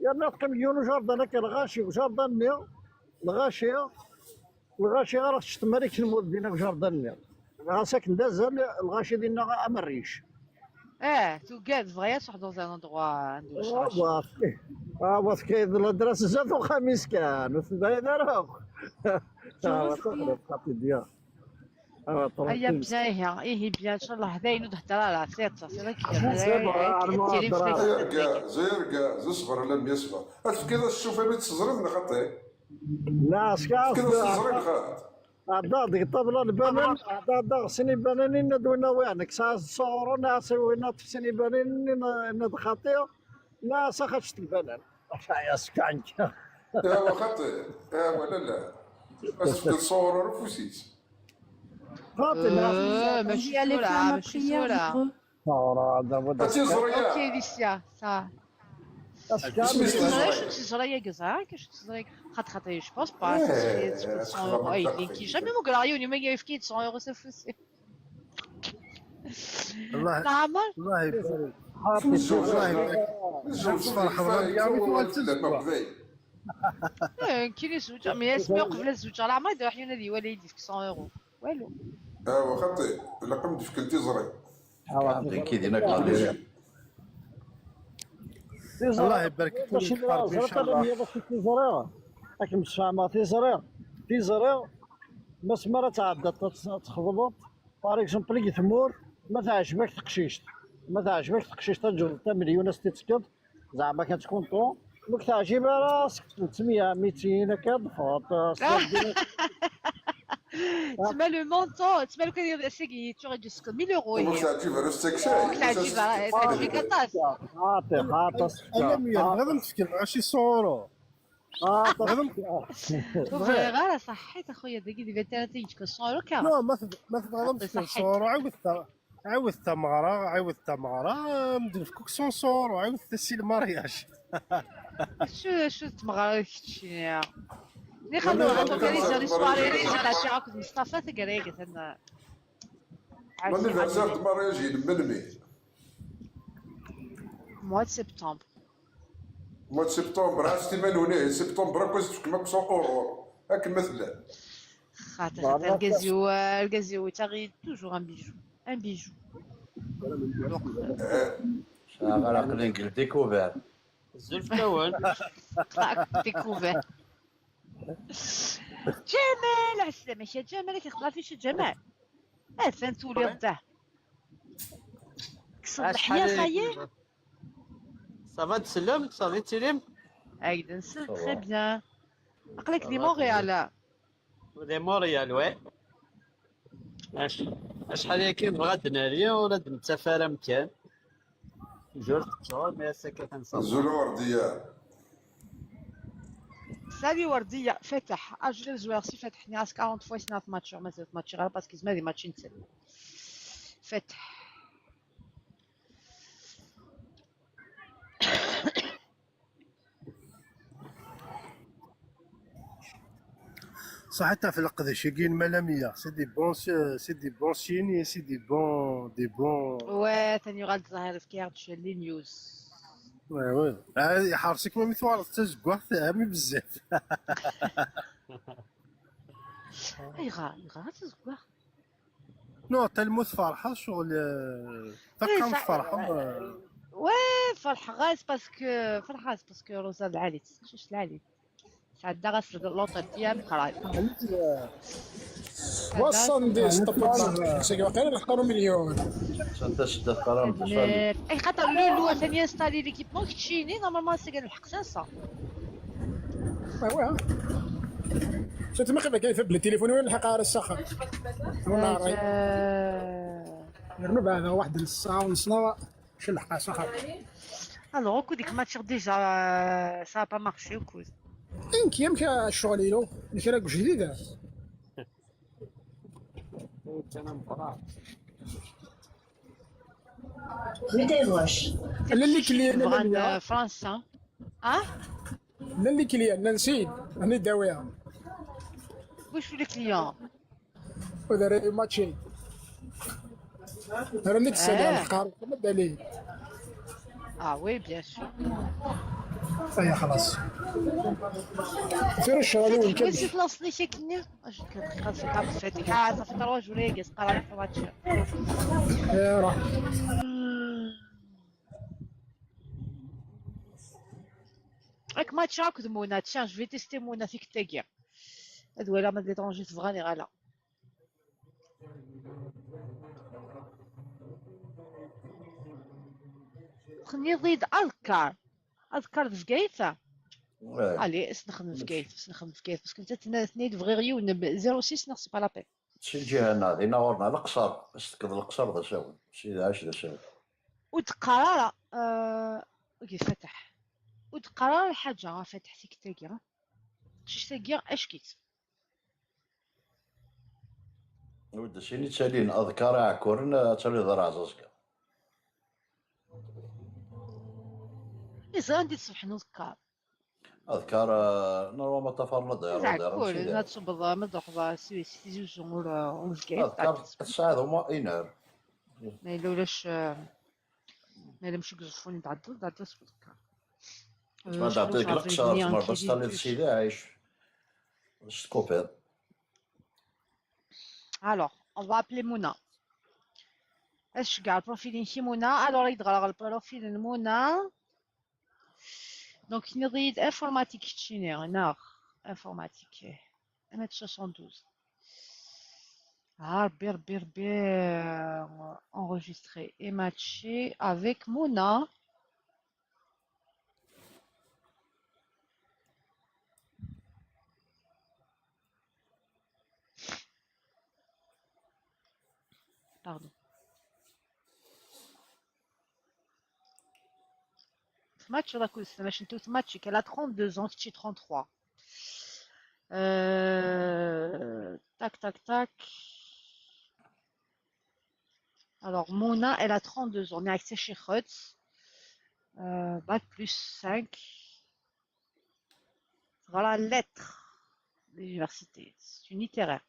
Yerna teqqim yiwen jardin akka lɣaci, jardin-nni, lɣaci, lɣaci ara teččeḍ malik lmut dinna jardin-nni. Ɣas akken d azal, lɣaci dinna am rric. Eh, tugad, bɣiɣ ad truḥ dans un endroit عنده Ah, wa, ah, wa, tefkayeḍ ladras zdat uxxam-is kan, ur tebɛid ara akk. Ah, wa, taqreb, xaṭi, dya. Ah, wa, هيا tranquille. بيان، ايه، ايه بيان، ان شاء الله هذا ينوض حتى لا لا سير، سير كي C'est bon, ah, تيري ah, فلاك. Zir ga, zir sber a la mias. Ad tefkiḍ as ccuf mi tt-teẓriḍ neɣ xaṭi? La, Tefkiḍ as teẓriḍ neɣ xaṭi? Ɛeddaɣ deg ṭṭabla n banan, ɛeddaɣ daɣ sin ibanan, inna-d win awiɣ, nekk sɛiɣ ṣuɣur, nniɣ-as i win aṭṭef sin ibanan, inna-d xaṭi, nniɣ-as axac n banan. Aca yas-kank. Awa xaṭi, awa lalla. As-fket ṣuɣur ar ufus-is. Xaṭi, nniɣ-as. Euh, mačči tura, mačči tura. Ad tiẓri. Ok, Alicia, ça. Isem-is tiẓri? Tiẓri-agi, ẓriɣ acu tiẓri. Xaṭi, xaṭi, je pense pas, c'est cent euros. Ay, linki. Jamais ma greɣ yiwen, ma yefki-d cent euros s afus. Teɛmer? Allah ibarik. Isem-is tiẓri. Allah ibarik. Tferḥeḍ a Bya mi tuɣal d tazeggaɣt. Eh, nekkini zewǧeɣ, mais asmi uqbel ad zewǧeɣ, leɛmer ad iruḥ yiwen ad iwali ad yefk cent euros. Walu. Awa, xaṭi, ilaq ad m-d-fken tiẓri. Awa, tiẓri. Tiẓri. Allah ibarek fik, mačči d Rebbi, ẓriɣ inchallah. Ad kem-sfehmeɣ, tiẓri, tiẓri, ma s-, mi ara tɛeddaḍ ad tt-, ad txedmeḍ, par exemple, deg tmurt, ma teɛjeb-ak teqcict, ma teɛjeb-ak teqcict, ad tjebdeḍ tamelyun, ad s-tt-id-tefkeḍ, zeɛma kan tkunṭu, ma ur k-teɛjib ara, seg tletmeyya, mitin, akka ad d-teffɣeḍ, eh, s-, Tma le montant, tma lukan ass-agi yettuɣ-d jusqu'à mille euros. Ur k-teɛjib ara, s-, ur k-teɛjib ara, teɛjib-ik aṭas. Xaṭi, xaṭi, a Lamia, tebɣiḍ ad m-fken lɣaci ṣṣuru? Xaṭi. Ur bɣiɣ ara, ṣaḥḥit a xuya, dagi di vingt et un tigi-k ṣṣuru kan. Non, ma teb-, ma tebɣiḍ ad m-fken ṣṣuru, ɛiwed ta-, Ɛiwed tameɣra, ɛiwed tameɣra, am-d-nefk akk cent euros, ɛiwed-as i lmaryaj. Acu, acu d tmeɣra d keččini? Nixal nruḥ organiser les soirées, les soirées akked Mustafa taggara-agi atan. L'anniversaire de mariage-inem melmi? Mois de septembre. Mois de septembre, ɛass iman-nwen, ihi septembre akk ad s-tefkem akk cent euros. Akken ma tella. Xaṭi, xaṭi, argaz-iw, argaz-iw, yettaɣ-iyi toujours un bijou. Un bijou. Aql-i deg le découvert. Azul fell-awen. Découvert. Ǧamal, ɛeslama-k a Ǧamal, ad k-ixḍer affiche a Ǧamal. Atan tuliḍ da. Kkseḍ leḥya, ça y est. Ça va, tsellemt? Ça va, tilim? Ak-d nsel, très bien. Aql-ak di Montréal. Di Montréal, ouais. Ac-, acḥal-agi nebɣa ad d-nali, ur ad nettaf ara amkan. Jur teččur, mais ass-agi atan ṣṣaḥa. Azul a Werdiya. Salut Werdiya, Fatah. Ah, je vais jouer si Fatah, nniɣ-as quarante fois, ssneɣ ad matchiɣ, mazal ur matchiɣ ara, parce que zma di match ntel. Fatah. Saḥit ɣef leqdic-agi n Malamia, c'est des bons, c'est des bons signes, c'est des bons, des bons. Ouais, atan yuɣal-d Zahir, efk-aɣ-d cwiya n les news. Ouais, ouais. Ah, iḥreṣ-ikem mi tuɣaleḍ d tazeggaɣt, ɛni bezzaf. Ayɣer, ayɣer d tazeggaɣt? Non, tellement tferḥeḍ, ccɣel, euh, taqqimeḍ tferḥeḍ, euh. Ouais, ferḥeɣ-as parce que, ferḥeɣ-as parce que Rosa d lɛali, teqcict lɛali. Sɛeddaɣ-as l'autre d tiam qrib. Soixante-dix, seg waqila leḥqer umelyun. Ay, xaṭer Lulu atan yinstali l'équipement, keččini, normalement, ass-agi ad nlḥeq cinq cents. Awa. Surtout ma qibel kan yefbel tilifun, ur nlḥeq ara s axxam. Yernu beɛda waḥed n ssaɛa u nṣ, neɣ clḥeq s axxam. Alors, au coup, dès que match déjà, euh, ça a pas marché, au coup. Inki, amek ccɣel-inu? Kra deg ujdid? Llan les clients, llan, euh, France, hein? Ah? Llan les clients, llan sin, ani d-awiɣ. Wacu les clients? Ur d ara matchin. Ara mi d-ssali ḥqar, ma d-ali. Ah oui, bien sûr. Aya xlaṣ. Tura ccɣel-iw kan. Wi si tlaṣni-k akkenni? Acu kan xas aqam fatiḥa, ça fait trois jours yagi s-qqareɣ match. Ira. Ak match akked Muna, tiens, je vais tester Muna tikkelt-agi. Ad waliɣ ma d l'étranger tebɣa neɣ ala. Tenniḍ-iyi-d aḍkar. Aḍkar d Bgayet? Allez, ad s-nexdem Bgayet, ad s-nexdem Bgayet, parce que nettat tenna-d bɣiɣ yiwen n zéro six, neɣ c'est pas la peine. Si lǧiha-nneɣ, dinna ɣur-neɣ Leqṣer, ad s-tekkeḍ Leqṣer d asawen, Sidi Ɛic d asawen. Ur d-qqar ara, euh, ok, Fateḥ. Ur d-qqar ara lḥaǧa, a Fateḥ, tikkelt-agi. Tikkelt-agi, ack-itt. Ur d-sin i ttalin aḍkar iɛekkuren, ad taliḍ d areɛẓaẓ kan. Iẓra anda i d-ṣebḥen uḍkar. Aḍkar, eh, normalement ṭṭafaren ad d-iruḍ, iruḍ, iɛekkuren, ad tṣubbeḍ, ma d-ruḥeḍ si, si Tizi Uzzu ur, ur zgayet. Aḍkar tesɛiḍ au moins une heure. Ma yella ulac, eh, ma yella mačči deg Uẓeffun i d-tɛeddiḍ, d-tɛeddiḍ seg uḍkar. Ma d-tɛeddiḍ deg Leqṣer, tzemreḍ ad s-taliḍ Sidi Ɛic. S tkupiḍ. Alors, on va appeler Mouna. Est-ce que le profil est Mouna? Alors, il y a le profil de Mouna. Donc, il y a informatique, non, informatique. Un mètre soixante-douze. Ah, Ber, Ber, Ber, enregistré et matché avec Mouna. Pardon. Match, la course, machin tout match, qu'elle a trente-deux ans, qui trente-trois. Euh, tac, tac, tac. Alors, Mona, elle a trente-deux ans. Mais avec ses chichotes, euh, bac plus cinq. Voilà, lettres d'université. C'est une littéraire.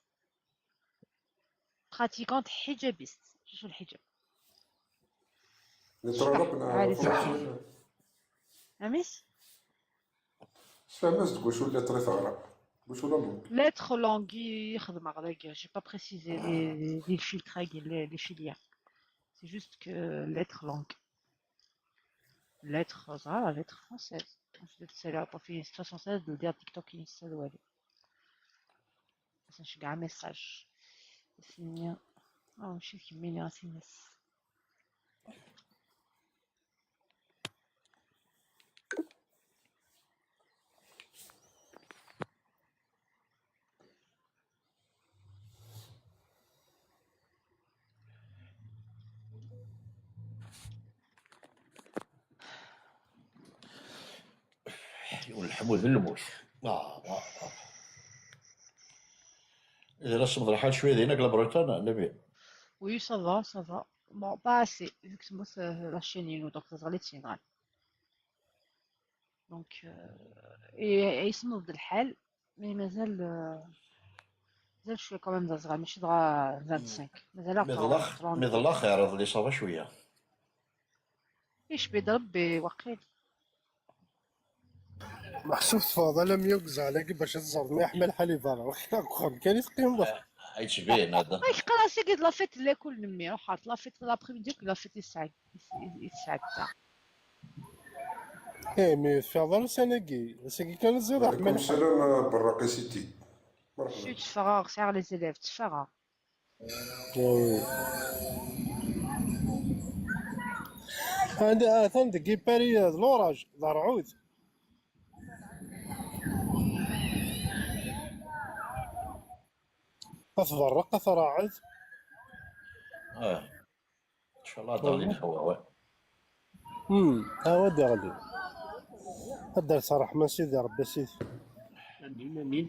Pratiquante hijabiste. Je suis le hijab. Lettres arabes, عادي، صح. Amis? Sfehmez-d deg wacu lettres i teɣra. Deg wacu la langue. Lettres, langue, i xedmeɣ dagi. J'ai pas précisé les, les filtres, les, les filières. C'est juste que lettres, langue. Lettres, ah, lettres françaises. Je vais te saluer, profil soixante-seize, de dire TikTok, Insta, de Wali. C'est un message. C'est mignon. Oh, je suis mignon, c'est nice. Yiwen leḥmu d lmut. Ah, ah, ah. Ihi la semmeḍ lḥal cwiya dinna deg la Bretagne, Nabil? Oui, ça va, ça va. Bon, pas assez, vu que c'est moi, c'est la chaîne, donc ça va aller, c'est grave. Donc, euh, et, et يسمض الحال. Mais mazal, euh, mazal cwiya quand même d aẓɣal, mačči dɣa vingt-cinq. Mazal aɣ-, meḍlex, meḍlex iɛreḍ li ça va cwiya. Icbi-d Rebbi, waqil. Meḥsub teffɣeḍ alammi deg uẓɣal-agi bac ad teẓreḍ ma yeḥma lḥal i berra. Waqila deg uxxam kan i teqqimeḍ. Ay, yettbin, hada. Ay, teqqar-as-agi d la fête n lakul n mmi, ruḥ ɣer la fête n l'après-midi akked la fête n ssɛid. I tesɛedda. Eh, mi teffiɣeḍ ara ussan-agi? Ass-agi kan ziḍ. Waalaikum salam, a Berraqi Siti. Merḥba. Tteffɣeɣ, sɛiɣ les élèves, tteffɣeɣ. Oui. Anda, atan deg Paris, d l'orage, d rrɛud. Ad tberreq, ad tṛeɛɛed. Ah. Ncallah ad d-ɣlin lhawa, ouais. Hmm, awa ad d-iɣli. Ad d-ters ṛṛeḥma n Sidi Ṛebbi, a Sidi. Amin, amin.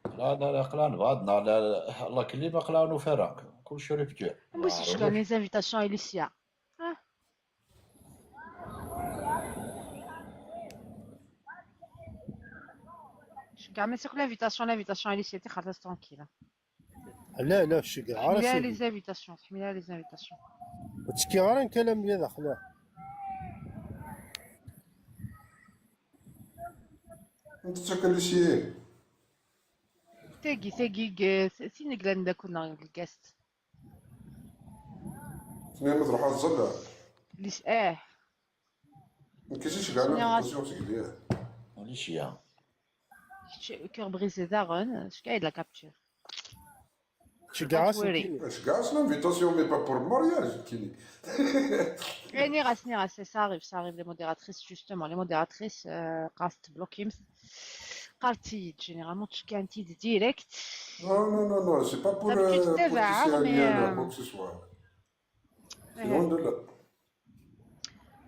Aql-aɣ, aql-aɣ nebɛed, neɣ la, la clim, aql-aɣ nufa-aɣ. Kullec rupture. Anwa i s-d-iceggɛen les invitations, Alicia? Ah. Ceggeɛ ma s-, l'invitation, l'invitation, Alicia, tixer-as tranquille. La, la, ur ceggeɛ ara. Tḥemmel ara les invitations, tḥemmel ara les invitations. Ur ttekkiɣ ara nekk alammi d axla. Anta akka Alicia? Tagi, tagi, g-, tin i yellan d akk-nneɣ, lgast. Tenniḍ ma tṛuḥ ad tẓalla? Lis-, eh. Nekk i s-icegɛen application seg liya. Ulac ya. Kečč, cœur brisé daɣen, ceggeɛ-d la capture. Tceggeɛ-as Wiri. Nekkini. Je gâche l'invitation, mais pas pour le mariage, Kini. Eh, nniɣ-as, nniɣ-as, ça arrive, ça arrive, les modératrices, justement, les modératrices, euh, qqarent tbloquemt, qqarent-iyi-d, généralement, ttceggɛent-iyi-d direct. Non, non, non, non, c'est pas pour D'habitude, euh, c'est politicien rare, mais, rien, euh, quoi que ce soit. Eh, Loin de là.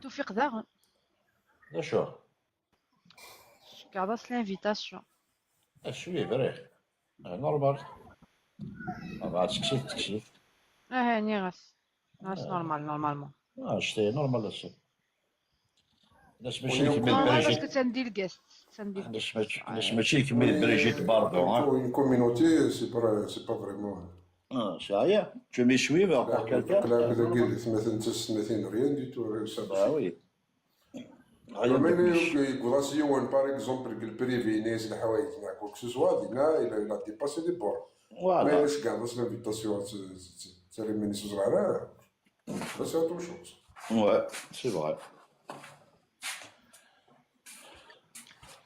Tufiq daɣen, D acu? tceggɛeḍ-as l'invitation. Acu yebrir? Normal. Ma tekkes-it, tekkes-it. Ah, nniɣ-as. Nniɣ-as normal, normalement. Ah, c'est normal, acu. Las mačči Oui, kemmel Normal parce Brigitte. que c'est un deal guest. C'est un deal guest. Las mačči, las mačči kemmel Brigitte Bardot, hein. Pour une communauté, c'est pas, c'est pas vraiment. Ah, ça y est, tu me suis, encore quelqu'un? Aql-aɣ dagi di tmatin d tastmatin, rien du tout, ça. Bah oui. Rien Mais de plus. il y a aussi, par exemple, le privé, les حوايج, quoi que ce soit, il a, il a, il a dépassé les bords. Mais Voilà. le gars, c'est l'invitation, c'est, c'est, c'est les ministres, là, c'est autre chose. Ouais, c'est vrai.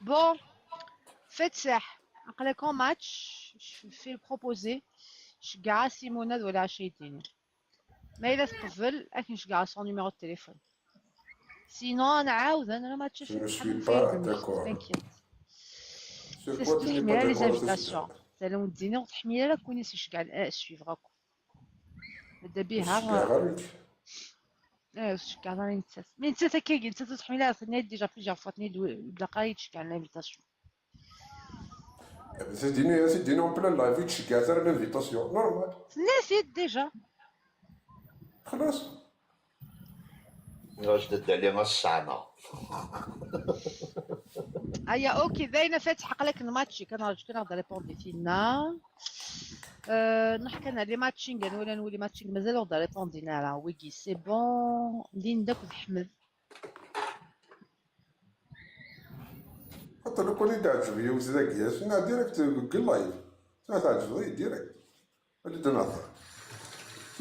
Bon, Fatah, aql-ak en match, je fais le proposé. Ceggeɛ-as i Muna d wala acu ay d-ini. Ma yella tqebbel, ad k-nceggeɛ son numéro de téléphone. Sinon, ad nɛawed, ad nra match. Je ne suis pas d'accord. T'inquiète. Sur C'est quoi ce tu qui n'es pas les d'accord, invitations. Tala ur d-iniɣ ur teḥmil ara akk win i s-iceggeɛen, eh, suivre akk. Madda biha, Ceggeɛ ara nekk. Eh, ur tceggeɛeḍ ara i nettat. Mais nettat akkagi, nettat ur teḥmil ara, tenna-yi-d déjà plusieurs fois, tenna-yi-d wi-, ilaq ara yi-d-ceggɛen l'invitation. Tidini, tidini en plein live, ur tceggeɛeḍ ara l'invitation. Normal. Tenna-t-id déjà. Xlaṣ. Nniɣ-as-d ad d-ali ass-a. Aya, ok, d ayen a Fatḥ, aql-ak n match, kan rǧu kan ad répondre tinna. Euh, nruḥ kan les matching, ad nwali anwa les matching, mazal ur d-répondin ara. Wigi, c'est bon. Linda akked Ḥmed. Xaṭer lukan i d-teɛǧeb yiwet dagi, ass-nni direct deg live. Tma teɛǧbeḍ-iyi direct. Ad d-nehḍer.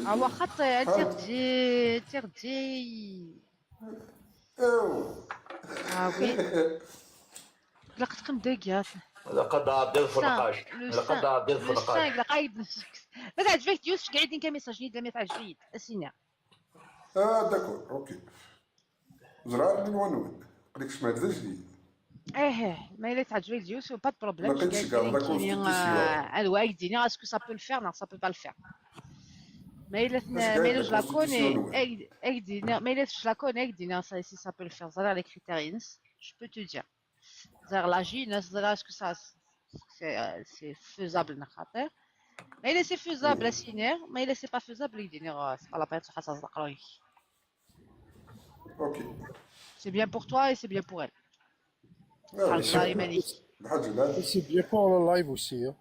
Ah, wa xaṭi, Ah. interdit, interdit. Ew. Ah oui. Ilaq teqqim dagi. Laqad ɛeddiḍ f Cinq, lqac. le Laqad cinq, ɛeddiḍ f le lqac. cinq, ilaq ad d-nefk. Ma teɛǧeb-ak tyuct, qɛid-in kan message, nid ma teɛǧeb-iyi-d. Asini. Ah, d'accord, ok. Ẓriɣ anwa-nwen. Qlik cemɛed d ajdid. Eh, eh, ma yella teɛǧeb-ak tyuct, pas de problème. Laqad tceggeɛḍ la constitution. Ad wa ak-d-iniɣ, est-ce que ça peut le faire? Non, ça peut pas le faire. Ma yella Tceggeɛḍ ma yella la je la connais, constitution-nwen. ak-, ak-d-iniɣ, ma yella je la connais, ak-d-iniɣ ça, si ça peut le faire. Ẓriɣ les critères-ines, je peux te dire. Ẓriɣ l'âge-ines, ẓriɣ est-ce que ça, c'est, euh, c'est faisable, neɣ xaṭi. Ma yella c'est faisable, asini, ma yella c'est pas faisable, ak-d-iniɣ, euh, c'est pas la peine, ḥaca ẓraqruyek. Ok. C'est bien pour toi et c'est bien pour elle. Ah, Tḥerrkeḍ ar iman-ik. Lḥaǧa lɛali. C'est bien pour le live aussi, hein.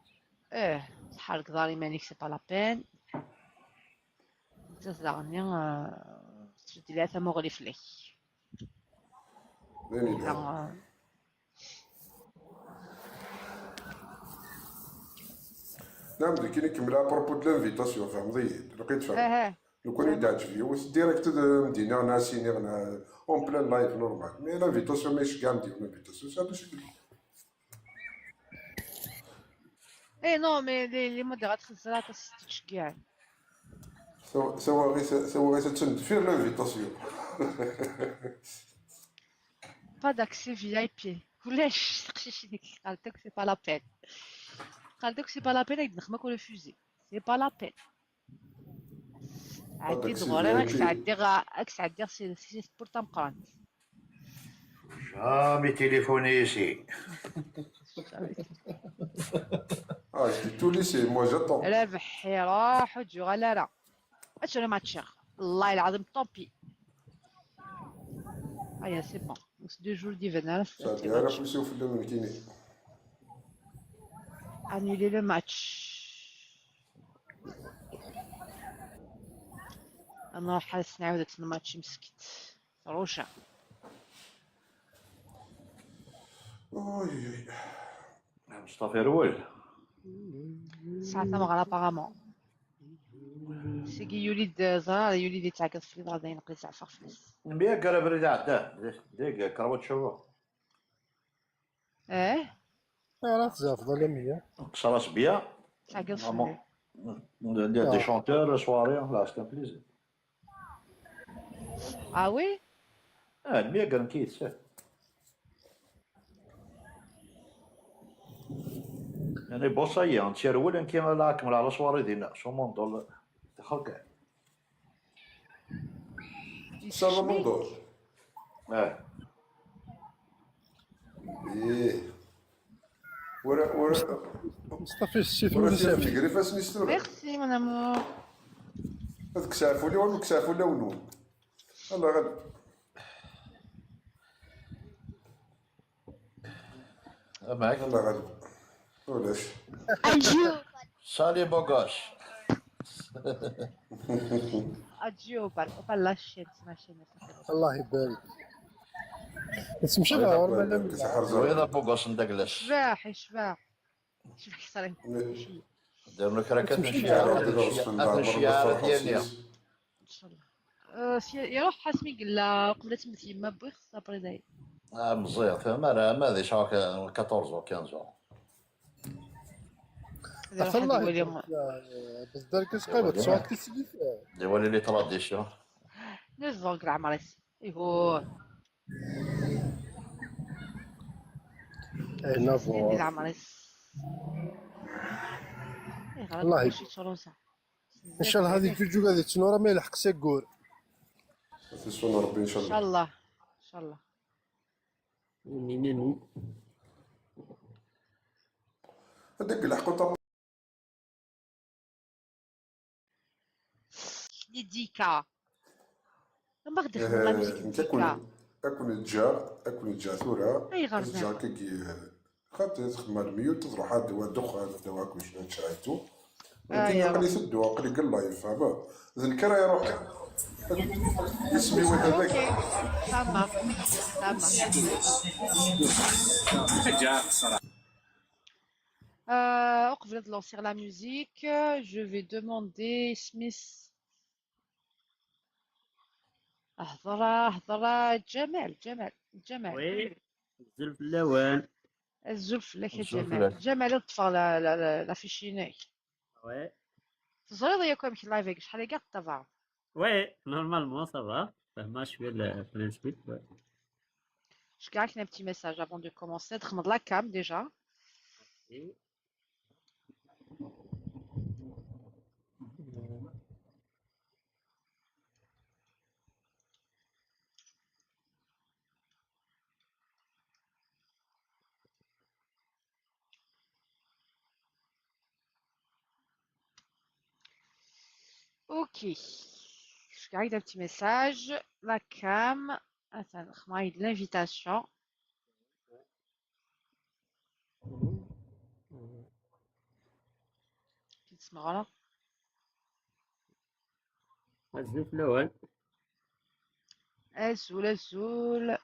Eh, tḥerrkeḍ ar iman-ik, c'est pas la peine. Nettat daɣen-nni, euh, tbeddi la tamuɣli fell-ak. D ayen yelhan. Enfin, euh, Nɛam, d akken i kemmel à propos de l'invitation, tfehmeḍ-iyi-d, laqi tfehmeḍ. eh, eh. Lukan i d-teɛǧeb yiwet, direct d am-d-iniɣ, neɣ as-iniɣ, neɣ en plein live normal. Mais l'invitation, ma iceggeɛ-m-d yiwen l'invitation, ça mačči d Eh non, mais les, les modératrices, ẓriɣ aṭas i tt-ittceggiɛen. Tawa-, tawaɣit, tawaɣit attan deffir l'invitation. Pas d'accès V I P. Ulac teqcicin-ik, qalt akk c'est pas la peine. Qalt akk c'est pas la peine, ad k-d-nexdem akk refusé. C'est pas la peine. Ɛeddi-d D'accès ɣur-i, V I P. Ad k-sɛeddiɣ, ad k-sɛeddiɣ si, si tewwurt tameqqrant. Jamais téléphoné ici. Ah, je dis tout lycée, moi j'attends. Rabeḥ iruḥ, ur d-yuɣal ara. Acu ara matchiɣ? Wallahi lɛaḍim, tant pis. Aya, c'est bon. Donc, c'est deux jours d'hiver, là, c'est Sɛeddi ara afus-iw fell-am nekkini. Annuler le match. Ad nruḥ ad s-nɛawed ad tt-nmatch mesket. Ruca. Uy, uy, uy. Mustafa Rwel. Tesɛa tameɣra apparemment. Sigi yuli-d ẓrar, yuli-d yettɛeggiḍ fell-i, dɣa dayen aql-i zeɛfeɣ fell-as. Mbiya gar abrid iɛeddan. Deg kraḍ ccuhur. Eh? Ara tzeɛfeḍ alammi. Qṣer-as bya. Tettɛeggiḍ Vraiment. Fell-i. Des chanteurs, soirée, là, c'est un plaisir. Ah oui? Ah, myagren-k yid-s. يعني بوصية، نتشرول نكي لا كمل على صواري دينا، شو منظر تخلق. Ça va منظر. اه. ايه. ورا ورا صافي الشيت ولا سامي. Merci mon amour. هذاك سعفوا لي ونوك سعفوا لي ونوك. الله غالب. معك. الله غالب. ولاش. Adieu. Salut, beau gosse. Adieu, pas, pas la chaîne, c'est ma chaîne. الله يبارك. تمشي لها ورا مالا. وين ابو قوس ندقلش؟ شباح، شباح. شباح صراحة. دير لك راه كتمشي على الشيعة ديالنا. ان شاء الله. آه، سي- يروح حاسمي قال له قبل تمت يما بوي خصها بريداي. آه، مزيان، فما راه ما غاديش هاكا أربعطاش و خمسطاش. يروح الله يولي يبارك. بزاف كتقيم تصوات كتسلي. يولي لي تراديسيون. نزوق العمريس. ايهو. هنا سيدي فوق. العمريس. إيه، غلط، الله ماشي تشروسة. ان شاء الله هذه الجوج غادي تنورا ما يلحق سيكور. تسون ربي ان شاء ان شاء الله. الله، ان شاء الله. هذاك الحق طب. لي ديكا. ما خدي خدمة لا ميوزيك انت ديكا. كون اكون الجا اكون الجا ثورة. اي غير الجا زعما. كي خاطر تخدم على الميوت تروح عاد ودخل دواك وش شعيتو. آه، يا قلي سدو قلي قال الله يفهم. ذا الكرا يروح. اسمي وين هذاك؟ اوكي. تمام. تمام. حاجة صراحة. Euh, قبل de lancer la musique, je vais demander Smith. هضرة، هضرة، جمال، جمال، جمال. وي. الزلف الاول. الزول فلاك يا الزول جمال. فلاك. جمال، اطفى لا، لا، لا، لا فيشيناك. وي. تزريض ياك امك لايف شحال كاع تبع. وي، normalement ça va. فهمها شوية البرينسيبل. Je garde un petit message avant de commencer. تخمض la cam déjà. Ok. Je garde un petit message. La cam. Attends, خمايد l'invitation. كي تسمع غلط. الزلف الاول. ازول، ازول.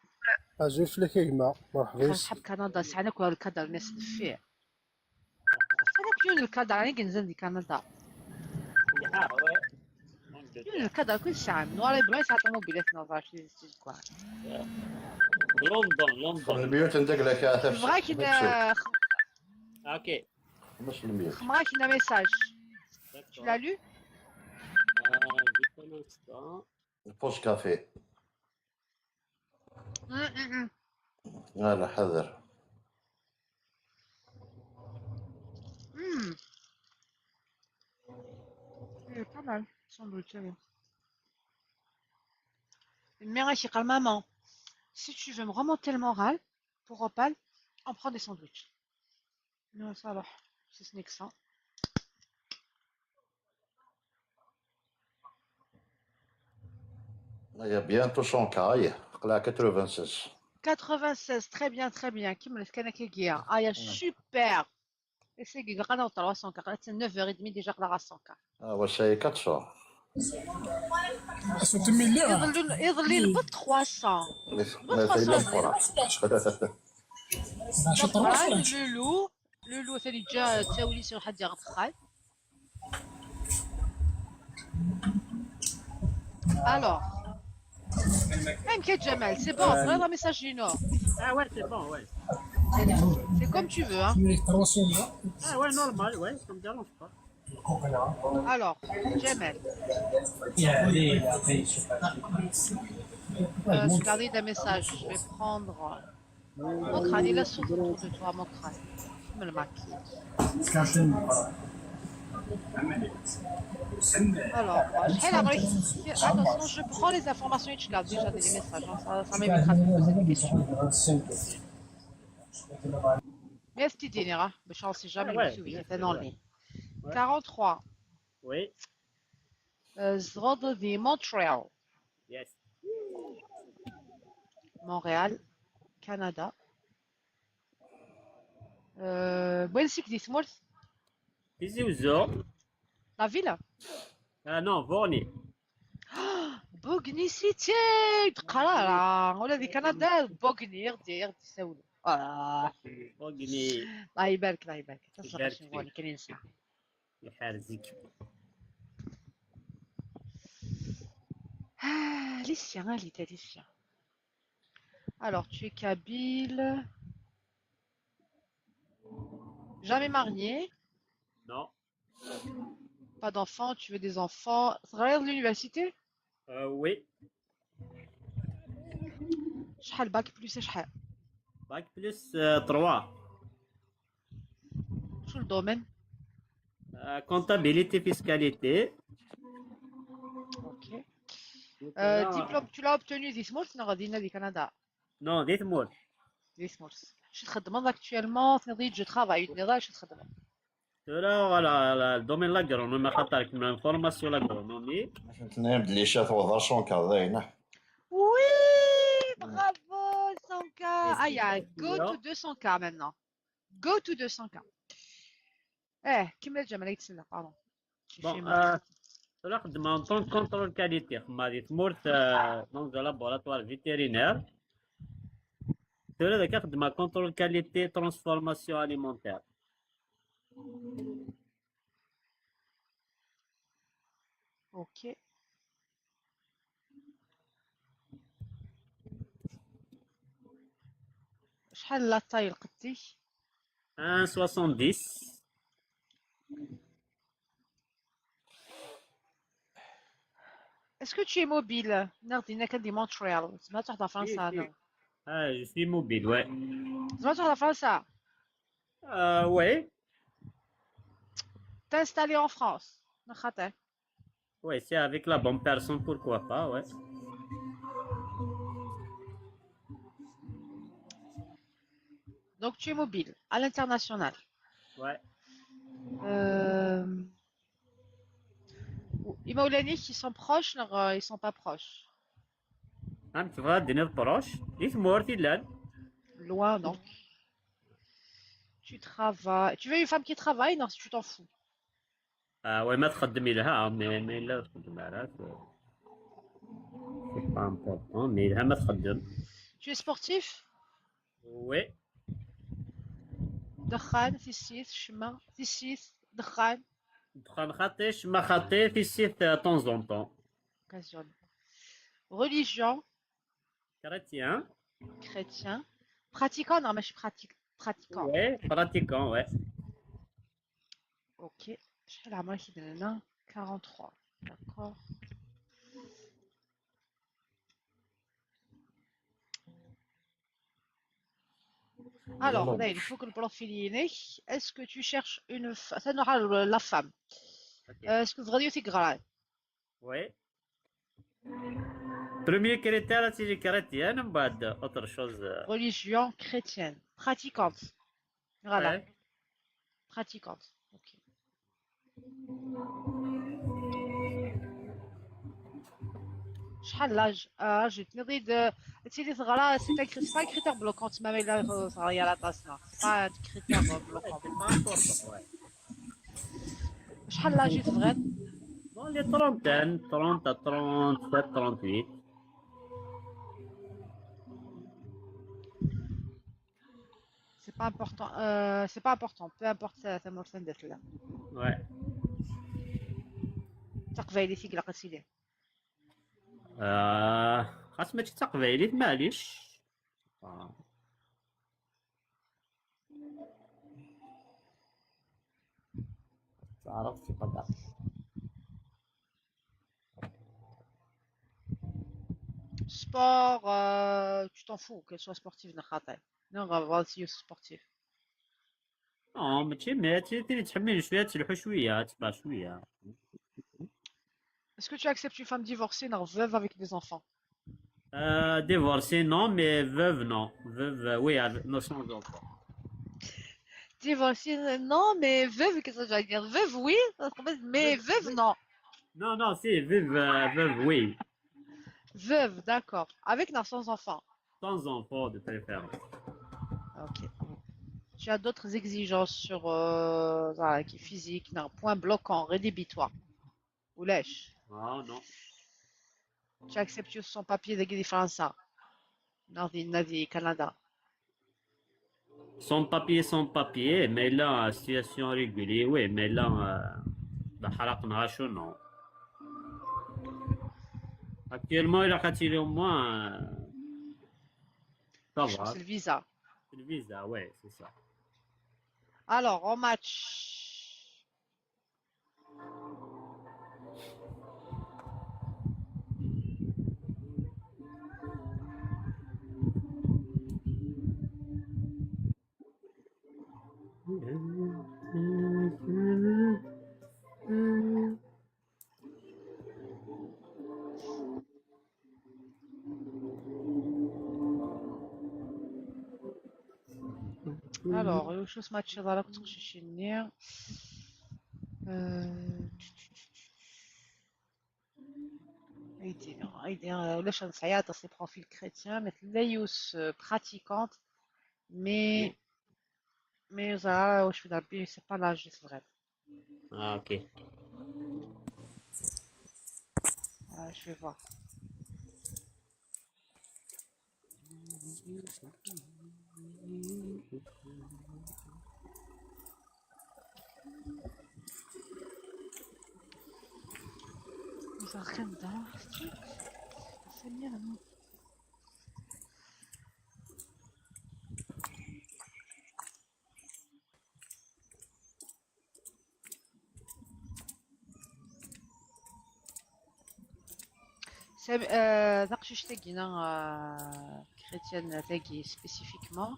ازول فلاك يا جماعة، مرحبا. صاحب كندا سعنا كل الكادر الناس فيه. انا كيون الكادر، انا كنزل دي كندا. كيون الكادر كل ساعة من ورا بلايص على طوموبيلات نوفاش لي زيتيز كوا. لندن، لندن. الميوت ندق لك يا ثف. بغاك ن- اوكي. مش الميوت. بغاك ن message. Tu l'as lu? آه، juste un instant. البوست كافي. Mm, mm, mm. لا لا، حذر. Mm. Eh, pas mal, sandwich, oui. Mais غاشي قال maman, si tu veux me remonter le moral, pour Opal, on prend des sandwichs. Non, ça va, c'est ce que ça. Il y a bientôt cent K, il y a quatre-vingt-seize. Quatre-vingt-seize, très bien, très bien. كملت كان كيكيا. Ah, il y a super. Et c'est que قناة trois cents K, c'est neuf heures et demie déjà قناة cent K. Ah, ouais, c'est quatre cents. يظل يظل البط trois cents. Mais c'est la force. Ah, le loup, le loup ثاني جا تساولي شي واحد يغطخاي. Alors. Même que Jamal, c'est bon, après la message du Nord. Ah ouais, c'est bon, ouais. C'est comme tu veux, hein. Ah ouais, normal, ouais, ça me dérange pas. Alors, Jamel, euh, je vais garder des messages. Je vais prendre Mokran, il est sur autour de toi, Mokran. Mais le maquis. Alors, je- alors, attention, je prends les informations et tu gardes déjà des messages, hein. Ça, ça m'évitera de poser des questions. Merci, Dinera. Mais je ne sais jamais. Ah ouais, le suivi, bien sûr, en ligne. Ouais. Quarante-trois. Oui. Euh, Zrododi, Montréal. Yes. Montréal, Canada. Euh, Belgique, Dismouth. Tizi Ouzou. La ville? Ah non, Vorni. Bogny City. تقرا ولا دي كندا؟ بوغني، غدي غدي سولو. آه. بوغني. الله يبارك، الله يبارك. تصلح يبارك شنو فيك. كاينين ساعة. يحرزك. Ah, Alicia, allez, Alicia. Alors, tu es kabyle. Jamais marié. Non. Pas d'enfant, tu veux des enfants. تقرا l'université? Euh, oui. شحال bac plus شحال؟ Bac plus, euh, trois. شو le domaine؟ Euh, comptabilité, fiscalité. Ok. Donc, euh, là, diplôme, tu l'as obtenu دي تمورت ولا غادي هنا دي كندا؟ Non, دي تمورت. دي تمورت. شو تخدم actuellement؟ تنضيج، je travaille، تنضيج، شو تخدم؟ Tura, voilà, la, le domaine l'agronomie, خاطر كنا formation l'agronomie. Tenna-yam-d Lica tewweḍ ar cent K, d ayen, ah. Oui, bravo, cent K. Ah, il y a go to deux cents K maintenant. Go to deux cents K. Eh, كمل جمال يتسنى، pardon. Bon, euh, tura xeddmeɣ en tant que contrôle qualité, xeddmeɣ di tmurt, euh, dans un laboratoire vétérinaire. Tura dagi xeddmeɣ contrôle qualité transformation alimentaire. Ok. شحال la taille لقيتي؟ Un soixante-dix. Est-ce que tu es mobile? ناخذ هنا كان دي مونتريال. زعما تروح لفرنسا؟ Si, si. Ah, je suis mobile, ouais. زعما تروح لفرنسا؟ Euh, ouais. T'es installé en France؟ نخاطر. Ouais, c'est avec la bonne personne, pourquoi pas, ouais. Donc, tu es mobile à l'international. Ouais. Euh, imawlan-ik, ils sont proches, non, euh, ils sont pas proches. Ah, tu vois, des proches. Ils sont morts, ils l'ont. Loin, donc. Tu travailles. Tu veux une femme qui travaille? Non, tu t'en fous. Ah ouais, ma txeddem yelha, mais, mais la txeddem ara, c'est, c'est pas important, mais yelha ma txeddem. Tu es sportif? Oui. Ddexxan, tissit, ccemma, tissit, ddexxan. Ddexxan xaṭi, ccemma xaṭi, tissit, euh, de temps en temps. Occasion. Religion? Chrétien. Chrétien. Pratiquant, non, mais je suis pratique, pratiquant. Ouais, pratiquant, ouais. Ok. شحال عمرك هنا؟ Quarante-trois. D'accord. Alors, là, il faut que le profil ينك. Est-ce que tu cherches une f-, ça n'aura le- la femme. Ok. Euh, est-ce que vous avez aussi grave? Oui. Premier critère, c'est le chrétien, بعد autre chose. Religion chrétienne. Pratiquante. Voilà. Ouais. Pratiquante. Ok. شحال l'âge؟ آه، âge تنضيد، آه، تيلي صغرى، c'est un cri-, c'est pas un critère bloquant, تما ما إلا صغير راه طاسنا. C'est pas un critère bloquant. C'est pas important, ouais. شحال l'âge تبغي؟ Dans les trentaines, trente à trente-sept, trente-huit. C'est pas important, euh, c'est pas important, peu importe ça, ça me ressemble d'être là. Ouais. تقبايليت يقلق سيدي. آه، خاص ما تتقبايليت، معليش. آه. تعرف في قدر. Sport, euh, tu t'en fous qu'elle soit sportive, neɣ xaṭi. Non, on va voir si sportif. Non, mais tu mais tu tu تحمل شوية تلحو شوية تبع شوية. Est-ce que tu acceptes une femme divorcée, neɣ veuve avec des enfants? Euh, divorcée, non, mais veuve, non. Veuve, euh, oui, avec, non, sans enfant. Divorcée, non, mais veuve, qu'est-ce que j'allais dire? Veuve, oui, mais veuve, non. Non, non, c'est veuve, euh, veuve, oui. Veuve, d'accord. Avec, non, sans enfant. Sans enfant, de préférence. Ok. Tu as d'autres exigences sur, euh, voilà, qui est physique, non, point bloquant, rédhibitoire. Ou lèche. Ah, non. Tu acceptes sans papier de Guinée France. Non, de, non, de Canada. Sans papier, sans papier, mais là, situation régulière, oui, mais là, euh, la حرق نعاشو, non. Actuellement, il a retiré au moins, euh, ça va. C'est le visa. Le visa, ouais, c'est ça. Alors, on match. Alors, euh, شو سمعت شي ضرب تقشيشيني. Euh, ايدي، ايدي، ولاش نسعيات ces profils chrétiens, mais تليوس, euh, pratiquante, mais, mais زعما واش في ربي, c'est pas l'âge, c'est vrai. Ah, ok. Ah, je vais voir. Nous arrivons dans Seigneur, non. Sam- euh, taqcict-agi, euh, chrétienne-agi spécifiquement,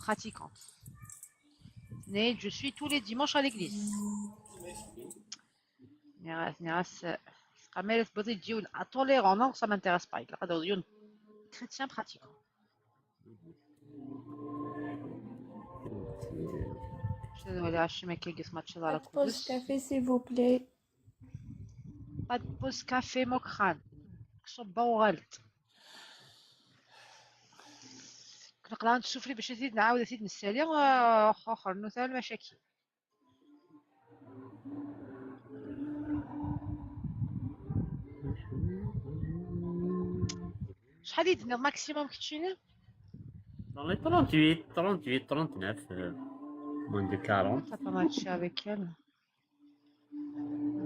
pratiquante. Mais je suis tous les dimanches à l'église. Nniɣ-as, nniɣ-as, euh, quand même, c'est intolérant, non, ça m'intéresse pas. Il a pas de chrétien pratiquant. Je suis désolée, je suis mec qui match dans la Pas de pause café, s'il vous plaît. Pas de pause café, مكران. صبة وغلط. نقدر نسوفلي باش نزيد نعاود نزيد نسالي, آه، اخر نثال المشاكل. شحال يدني maximum كتشيني؟ Dans les trente-huit, trente-huit, trente-neuf, euh, moins de quarante. T'as pas matché avec elle.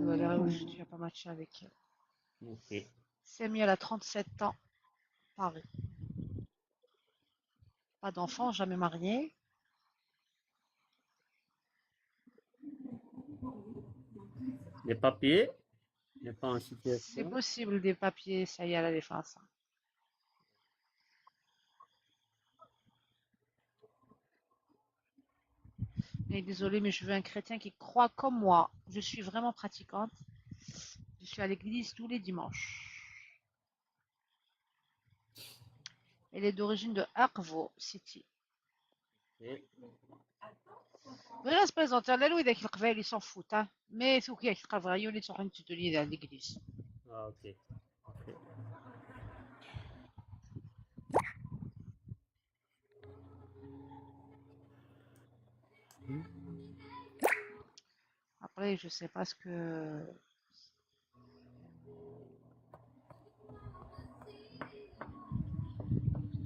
Voilà, tu as pas matché avec elle. Ok. Samia, elle a trente-sept ans. Paris. Pas d'enfant, jamais mariée. Les papiers, n'est pas en C'est situation. Possible, des papiers, ça y est, à la défense. Mais désolé, mais je veux un chrétien qui croit comme moi. Je suis vraiment pratiquante. Je suis à l'église tous les dimanches. Elle est d'origine de Arvo City. Et- بغير اسبريزونتي على الويدك القبايلي سون فوت, ها. مي سوكي يتقرب غير يولي تروح نتدولي ذا ليكليز. Ah, ok. Ok. Après, je sais pas ce que.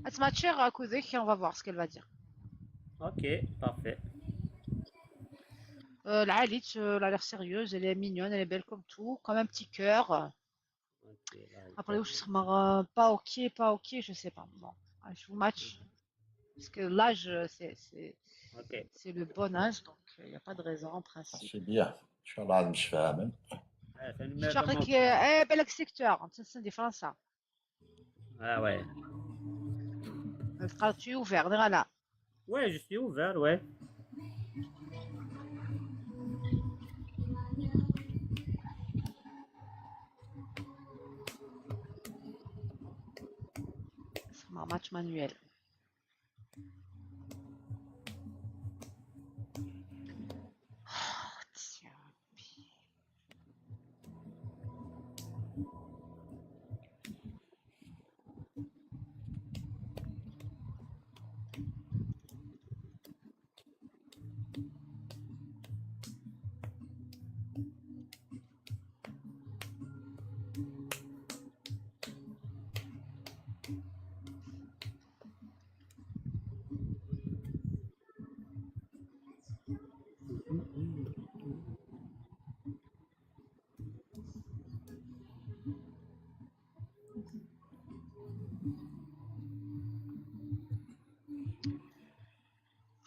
Attends, ma chère, écoutez, on va voir ce qu'elle va dire. Ok, parfait. Euh, la Halit, euh, elle a l'air sérieuse, elle est mignonne, elle est belle comme tout, comme un petit cœur. Ok, là, Après, je serai, euh, pas ok, pas ok, je sais pas. Bon, ah, je vous match. Parce que l'âge, euh, c'est c'est- ok. c'est le bon âge, donc il n'y a pas de raison en Ah, principe. c'est bien. Inchallah ad msefhamen. Ah, tanemmirt a Jean-Claude. Eh, balak secteur, netta di Fransa. Ah ouais. Teqqareḍ tu es ouvert, neɣ ala? Ouais, je suis ouvert, ouais. Sexdmeɣ match manuel.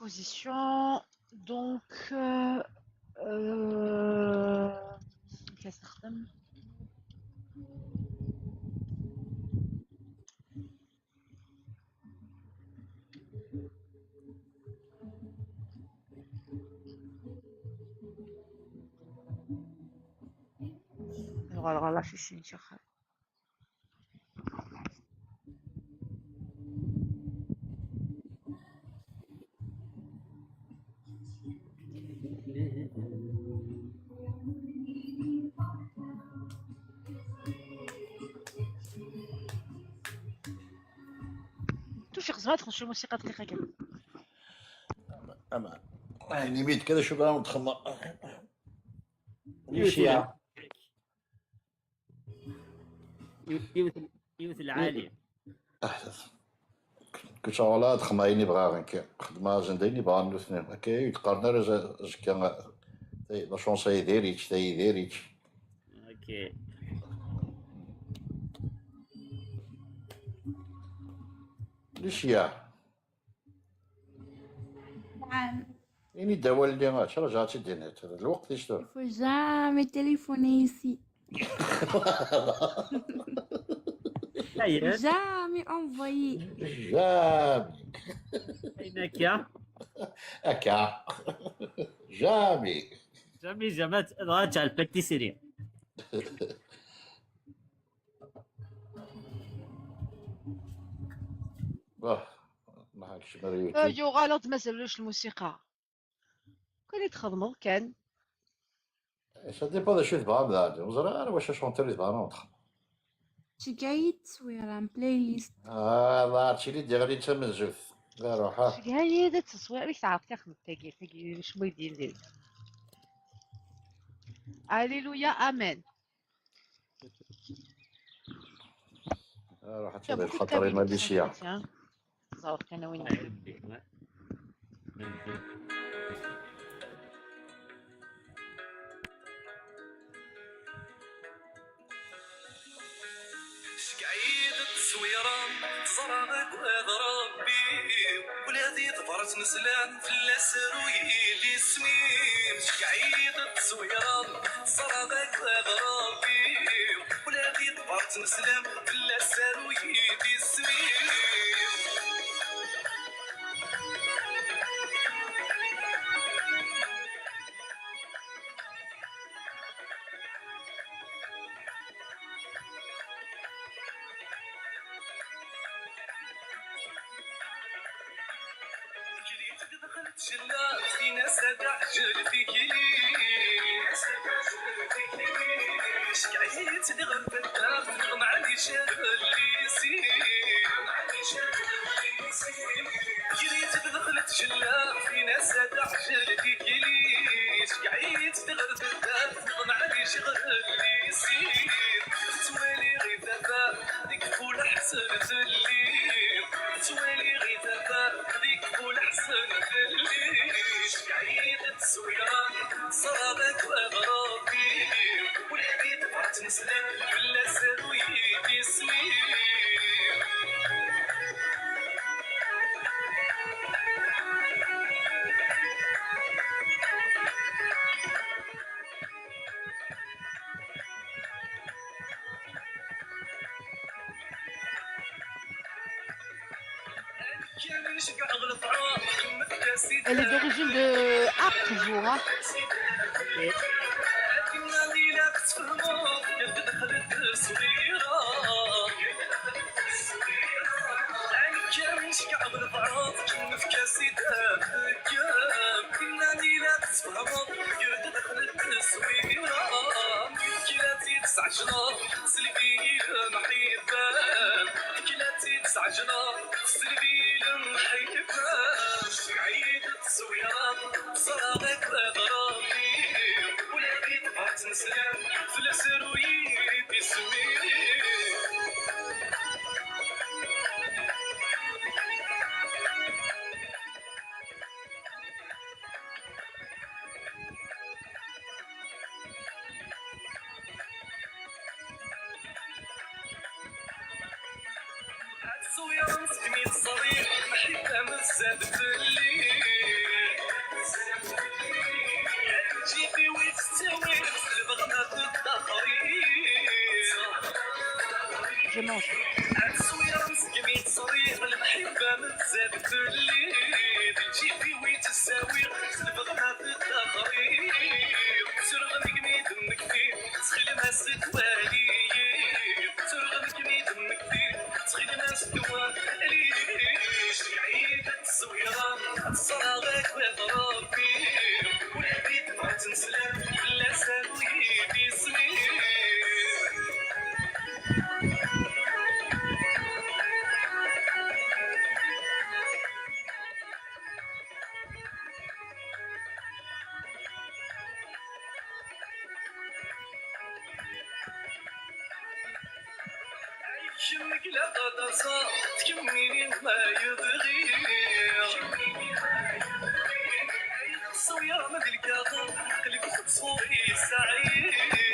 Position, donc, euh, euh, كاس نخدم. نغلق على في الشين شي خير. توفيق زمان تخش الموسيقى تليقة كامل. اما يعني ميد كذا شو بقى متخمر. يوسف. يوسف العالي. كنت والله تخمر عيني بغا غنك خدمة زنديني بغا نوثني. اوكي، يتقارن راه زكا. لا شونس يديريك، تا يديريك. اوكي. ليش يا؟ نعم. يعني الدواء اللي غاتش رجعتي دينات الوقت يشتغل. Il faut jamais téléphoner ici. Jamais envoyer. Jamais. هكا. هكا. Jamais. Jamais, jamais. غاتش على الباكتيسيريا. واه، ما عادش مريوتي. آه، يوغالوت ما زالوش الموسيقى. كون تخدمض كان. Ça dépend de شو تبغى بعد. وزرا انا واش شونتر تبغى نوض. شقايد تصويرة بلاي ليست. اه، الله، هادشي اللي دير لي تمزوت. لا، روحها. شقايد التصوير، اللي تعرف تاخذ التاكي، تاكي، شمو يدير لي. هاليلويا، امين. آه، راح تشوف الخطر الماليزيا. زور كان وين. شكعيد التصويرة، زرع قواد ربي، ولادي ضبرت نسلان في اللسر ويلي سمين. شكعيد التصويرة، زرع قواد ربي، ولادي ضبرت نسلان في اللسر ويلي سمين. جلة فينا سبع جلد كيلي. شكعيت دغم فتاة، معليش اللي سيني. جريت بدخلت جلة فينا سبع جلد كيلي. شكعيت دغم فتاة، معليش اللي سيني. توالي غير ثبات، ديك فول حسن اللي. توالي غير ثبات، ديك فول حسن اللي. شكعيت التصويرة، صرابك وأغراضي. ولادي دفعت نسلم، بلا سرويتي سمين. Elle est d'origine de Arc, je vois. Je mange.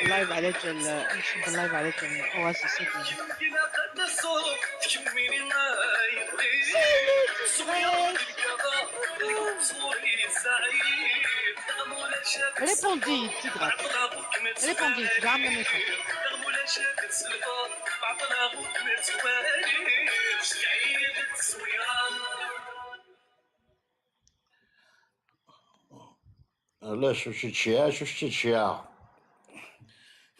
اللايف على جال، نحب اللايف على جال اواسيس. Répondez, Tigra. Répondez, Tigra, même effort. علاش واش تشيع؟ واش تشيع؟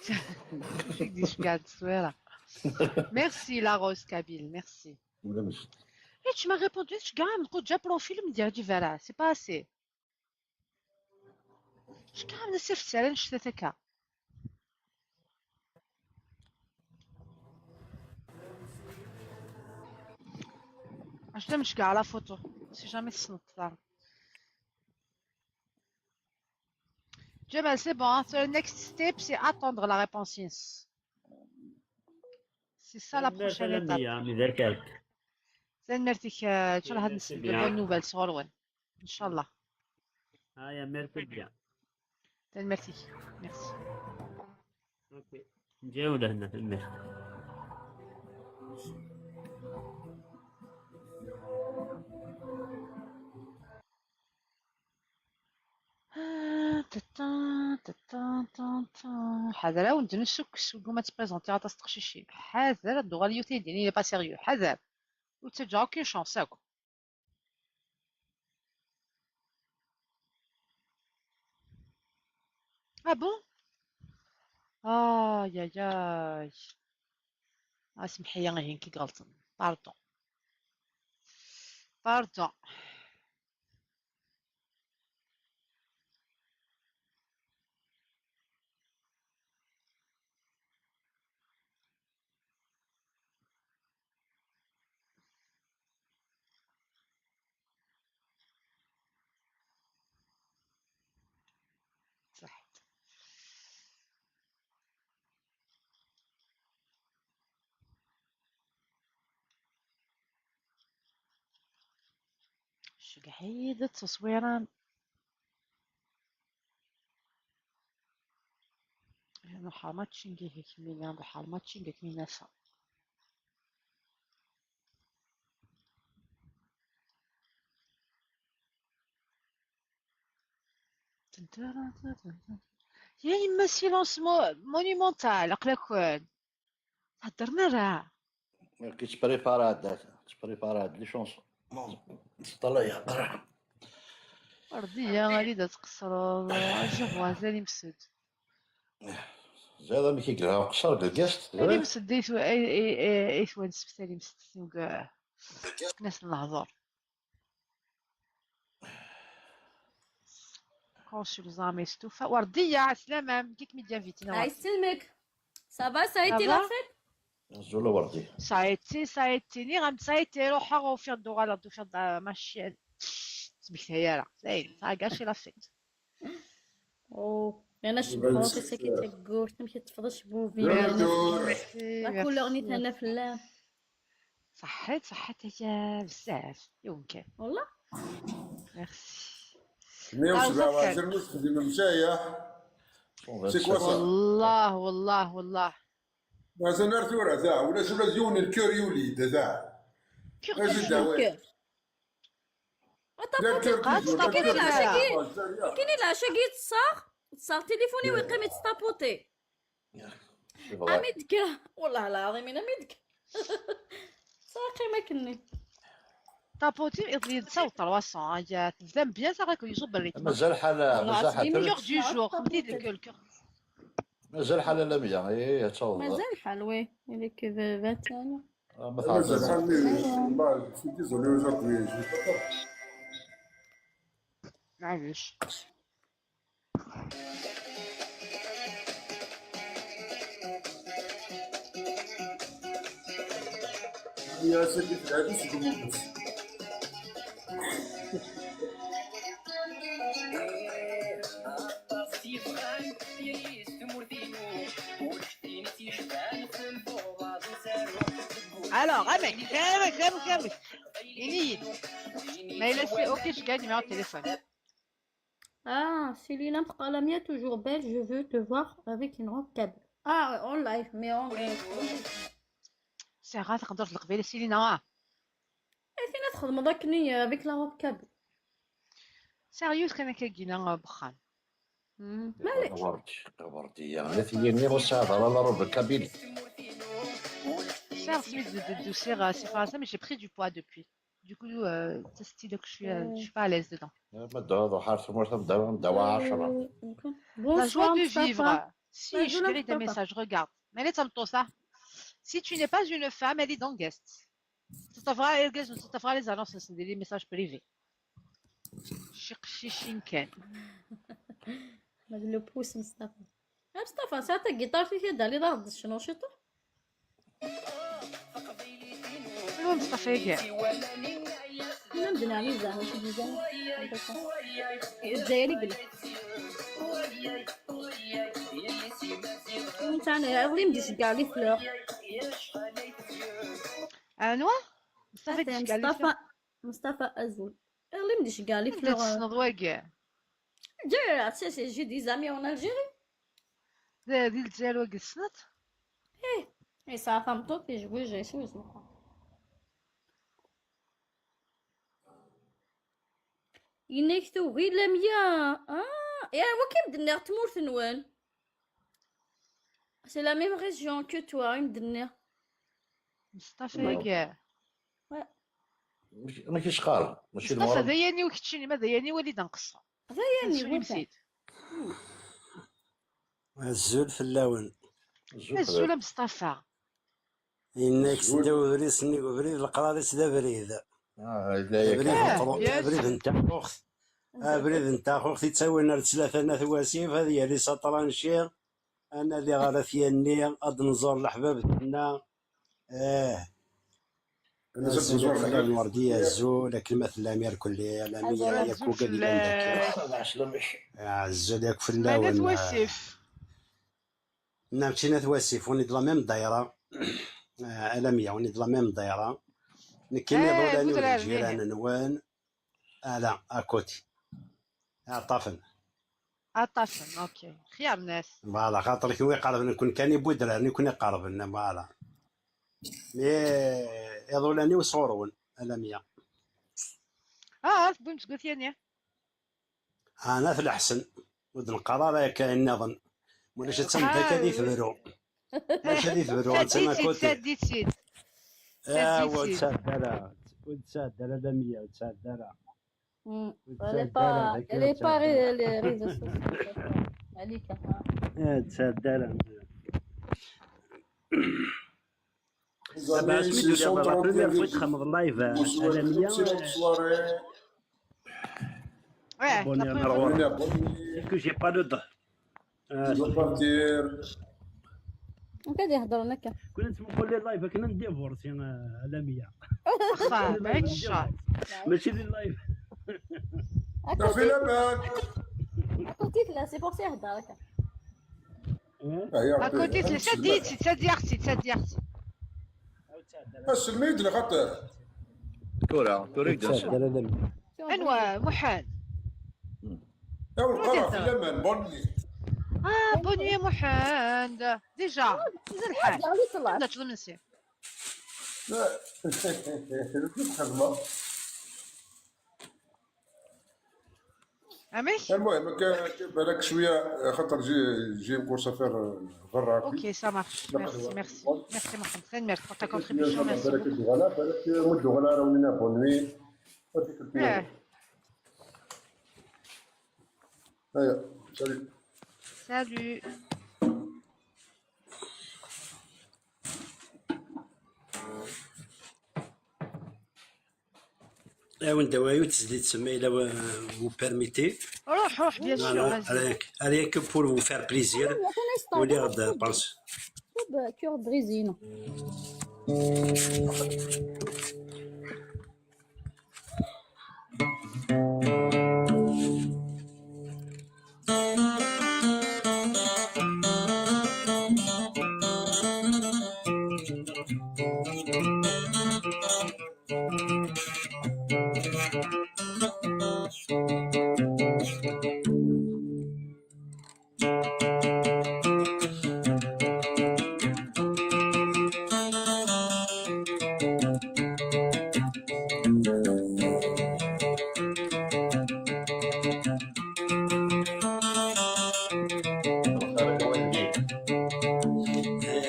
شو بدي شكال تصويره؟ Merci la Rose Kabyle, merci. ولا مش؟ هيك ما ريبونديش كاع، نقول جا بروفيل من ديال جيفارا، c'est pas assez. شكال من السيف سالن شتا تكا. اش مش كاع على فوتو؟ سي جامي تصنت دار. جمال، c'est bon, hein. So the next step, c'est attendre la réponse, yes. C'est ça la prochaine étape. Tanemmirt a Lamia, mi d-rkant. Tanemmirt-ik, euh, إن شاء الله هاد نسمع de bonnes nouvelles sɣur-wen. إن شاء الله. هيا، merci bien. Tanemmirt-ik. Merci. اوكي. نجيو لهنا، tanemmirt. Ah, tata, tata, tata. حذر، ونت نسك سوق ما تبريزونتي غطا تقشيشي. حذر، الدغال يوتي ديني، il est pas sérieux. حذر. وتجاوكي شانس، هاكو. Ah bon؟ آي آي آي. اسمحي لي، غير كي غلطن. Pardon. Pardon. صح. شقعيدة تصويرا. نروح على ماتشينغ هيك مينا، نروح على ماتشينغ هيك مينا سا. يا يما، silence mo-, monumental، عقلك وين؟ تهدرنا راه. كي تبريبارا هاد، تبريبارا هاد les chansons. Teṭṭalay aqraḥ. Ṛdiya, ali d ad tqeṣreḍ. Ajiɣ wazal imsed. Ziɣ amek i yelha uqeṣṣer deg lgast. Imsed ay twa- ay- ay- ay- ay twanseftal imsed deg akken-as n lehdur. Consul Zami Stufa. ورد يا عسلامة، كيك ميديا فيتنا. Ay, yesselmek. Ça va, ça a été la fête? Azul a Werdi. Ça a été, ça a été. Nniɣ-am-d ça a été, ruḥeɣ ufiɣ-d uɣaleɣ-d ufiɣ-d ma chienne. Sbegtay ara. Dayen, ça a gâché la fête. Oh, انا شبعت ساكي تقول تمشي تفضل شبوبي. Bonjour. Merci, La couleur merci. نيت انا في اللام. صحيت، صحيت هي بزاف يمكن. والله. Merci. Mais on Ah, se va ça voir, fait- je me suis dit, mais ça, hein. C'est quoi ça? والله والله والله. مازال غير ثورة تاع ولا شو لازم الكور يوليد تاع. كيف اش الدعوة؟ كير. لا الكور قاعد كيزو، لا تطبطب الكور على كيزو. كاين اللي عشا كيتصاغ، تصاغ تليفوني ويقيم يتسطابوطي. C'est vrai. امي دكا، والله العظيم انا مي دكا. ساقي ما كني. طابوتي يضيد ساو trois cents، هي تبدا bien، صافي يصب الريتم. مازال حال، مازال حال. Cœur du jour، خدي le cœur. مازال حال لا مية، ايه تصور. مازال حال وي، اللي كي vingt ans. آه، ما مازال تعرفش. حال، mais والله je suis désolé aujourd'hui, je vais pas. معليش. يا سيدي في العريس يقول لك بس. Alors, امك، امك، امك، امك. Ini. ما الا c'est OK، je gagne numéro de téléphone. Ah, Selina تقول لامية toujours belle, je veux te voir avec une robe kabyle. Ah, en live, mais en live. سي غا تقدر تلقبي لي سيلينا. اثينا تخدم ذاكني avec la robe kabyle. Sérieux، كان كاكينا بخان. مم. معليش. غبرتي، غبرتي يا غنى، تيني وسع على la robe kabyle. Certes, mais de, de, de, c'est rare, c'est pas ça, mais j'ai pris du poids depuis. Du coup, euh, ça, c'est donc je suis, euh, je suis pas à l'aise dedans. ما دعوة ضحى ثمرة دعوة دعوة عشرة. La joie Bonsoir de Mustafa. vivre. Si La je joie de crée des Mustafa. Messages, regarde. Mais les ça. Si tu n'es pas une femme, elle est dans guest. تطفى les annonces, c'est des messages privés. شي قشيشين كان. هذا لو بوس مصطفى. يا مصطفى، ساعة الجيتار فيك يا دالي راه شنو شطو؟ المهم صافي كاع. انا مدن عليه زعما شي ديزاين. الجزائري قلت. انت انا غير مديش كاع لي فلور. انوا؟ صافي ديك كاع لي مصطفى، مصطفى ازول. غير مديش كاع لي بدا فلور. تصنض واكاع. جا سي سي جي دي زامي اون الجيري. هذه الجزائر واكاع تصنض. اي ساعة فهمتو كي جوي جاي شوي زوقا. ينك توغي لميا. اه يا وكيف دنيغ تمورت نوان. C'est la même région que toi, يمدني. مصطفى كاع. ماشي شقال، ماشي مصطفى المغرب. ذياني وكتشيني ما ذياني وليد نقصر. ذياني شنو وين نسيت؟ Azul fell-awen. الزول الزول مصطفى. Yenna-k seddaw ubrid, sennig ubrid, leqrar-is d abrid. آه، لا، ياك. Abrid آه، n tru-, bien abrid n taxuxt. Abrid n taxuxt, yettawin ar tlata n at wasif, ad yali s aṭranci, ad nali ɣer at yanni, ad nẓur leḥbab-nneɣ. Eh. أنا زدت زوار Azul, الحاجات. Werdiya, azul, akken ma tellam irkelli, alami, Azul, yak ugad ilan daki. الله يسلمك. Azul yak Manat fell-awen. wasif. Nna, mačči n at wasif, on est de la même daïra. Ah, alami, on est de la même daïra. Nekkini Eh, iḍulan-iw d Gudrar, lǧiran-nwen. Ala, à côté. Aṭṭafen. Aṭṭafen, ok. Xyar nnas. Voilà, xaṭer kenwi qerben, nekkni kan i Budrar, nekkni qerben, voilà. Mais iḍulan-iw sɣur-wen, alami. Ah, tewwim seg At Yanni. Ana at Leḥsen, ur d-neqqar ara akka nniḍen. Ulac ad tameddit ad itebru. Ulac ad itebru, anta ma Saddit-id, kuti. Saddit-id. Ah, Saddit-id. Saddit-id. Ur d-tesɛedda ara Lamia, ur d-tesɛedda ara. Hmm. Ur d-tesɛedda ara, pas, elle est pas les réseaux sociaux. Malika. Eh, ur d-tesɛedda ara. Daba, asmi d-tuliḍ la première fois txedmeḍ live, a Lamia? Ouais, la première fois. C'est que j'ai pas le droit. Ah, je dois partir. Anta d-iheddren akka? Kul nettmuqul les live akken ad ndivorsi, a Lamia. Axxam, mačči les live. À côté, à côté tella, c'est pour ça yehder akka. À côté tella, sadi, sadi, sadi. Aselmid neɣ xaṭer? Tura, tura i d-asen. Anwa, Muḥend? Aw, lqara fi laman, bonne nuit. Ah, bonne nuit, Muḥend. Déjà, mazal lḥal. Ad teččeḍ imensi. Amek? المهم، ك-، ك-، بالك شوية، خاطر j'ai, j'ai une course à faire, euh, برا. Ok, ça marche. Merci, merci. Merci, Mohamed. Merci pour ta contribution. Merci beaucoup. بالك الدغلا، بالك مد الدغلا، راهو لنا bonne nuit. هيا، salut. Salut. Awen-d awal, ur tezdi tsemma ila, euh, vous permettez. Ruḥ, ruḥ, bien sûr, vas-y. Rien que, rien que pour vous faire plaisir. Uliɣ-d, pense. Cœur brisé, non.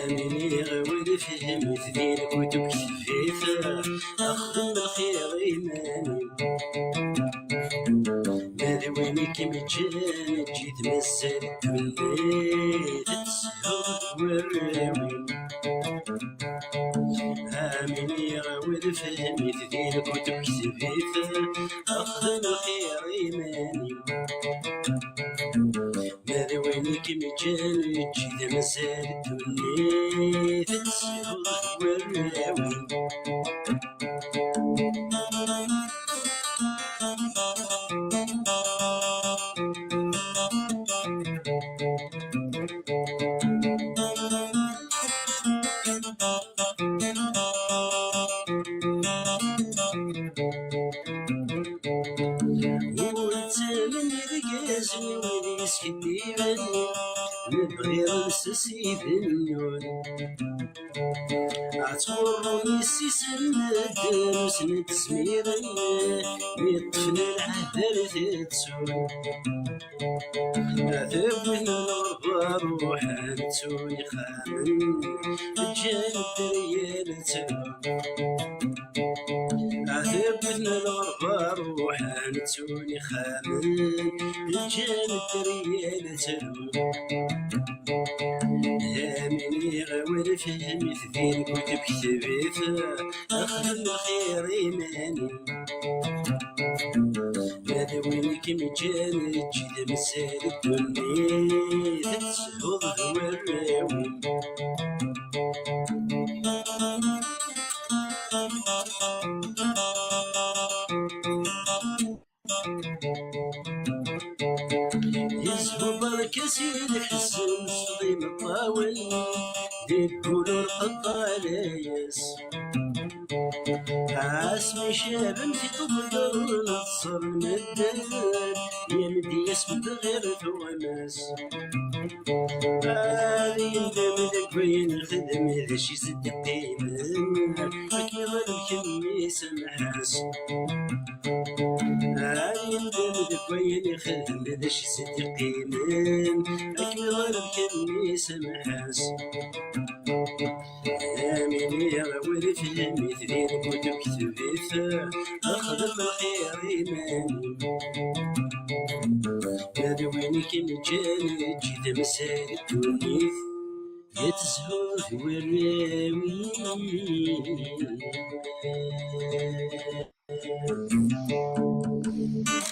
Amini ɣ-, wid ifhem tdin kutub ktbit, axdem lxir iman-im. Ma d win i kem-iǧǧan, eǧǧ-it mazal ddunit, ad teshuḍ warraw-im. Amin iɣawel fehmit di lkutub ktbit, axdem lxir iman-im. Ma d win i kem-iǧǧan, eǧǧ-it mazal ddunit, ad teshuḍ warraw-im. Ur ttamen irgazen wid yeskiddiben, lebɣi nsas ibennun. Ad ttɣurrun yessi-s n medden, ur sen-d-zmiren, mi ṭṭfen lɛehd ar t-ttun. Ad wwten lɣerba ruḥen ttun ixxamen, ǧǧan dderya ad ttrun. Ad wwten lɣerba ruḥen ttun ixxamen, ǧǧan dderya ad ttrun. Amin iɣawel fehmit di lkutub ktbit, axdem lxir iman-im. Ma d win i kem-iǧǧan, eǧǧ-it mazal ddunit, ad teshuḍ d warraw-im. Yezhu berka si lḥzen s imeṭṭawen, deg wul ur qeṭṭa layas. Asmi caben tiṭ ḍeggren ad ṣṣren medden, yameddi asbed ɣir tuɣmas. Ad yendem deg wayen xedm, d acu i s-d-qqimen, akken iḍal kemmi samḥ-as. Ad yendem deg Wayen ixedem d acu i s-d-iqqimen, akken ɣer lkan-nni samaḥ-as. Amin i ɣ-wali fehmit di lkutub ketbit, axdem lxir iman-im. Ma d win i kem-ǧǧan, eǧǧ-it amsal n ddunit, ad tezhu d warraw-im.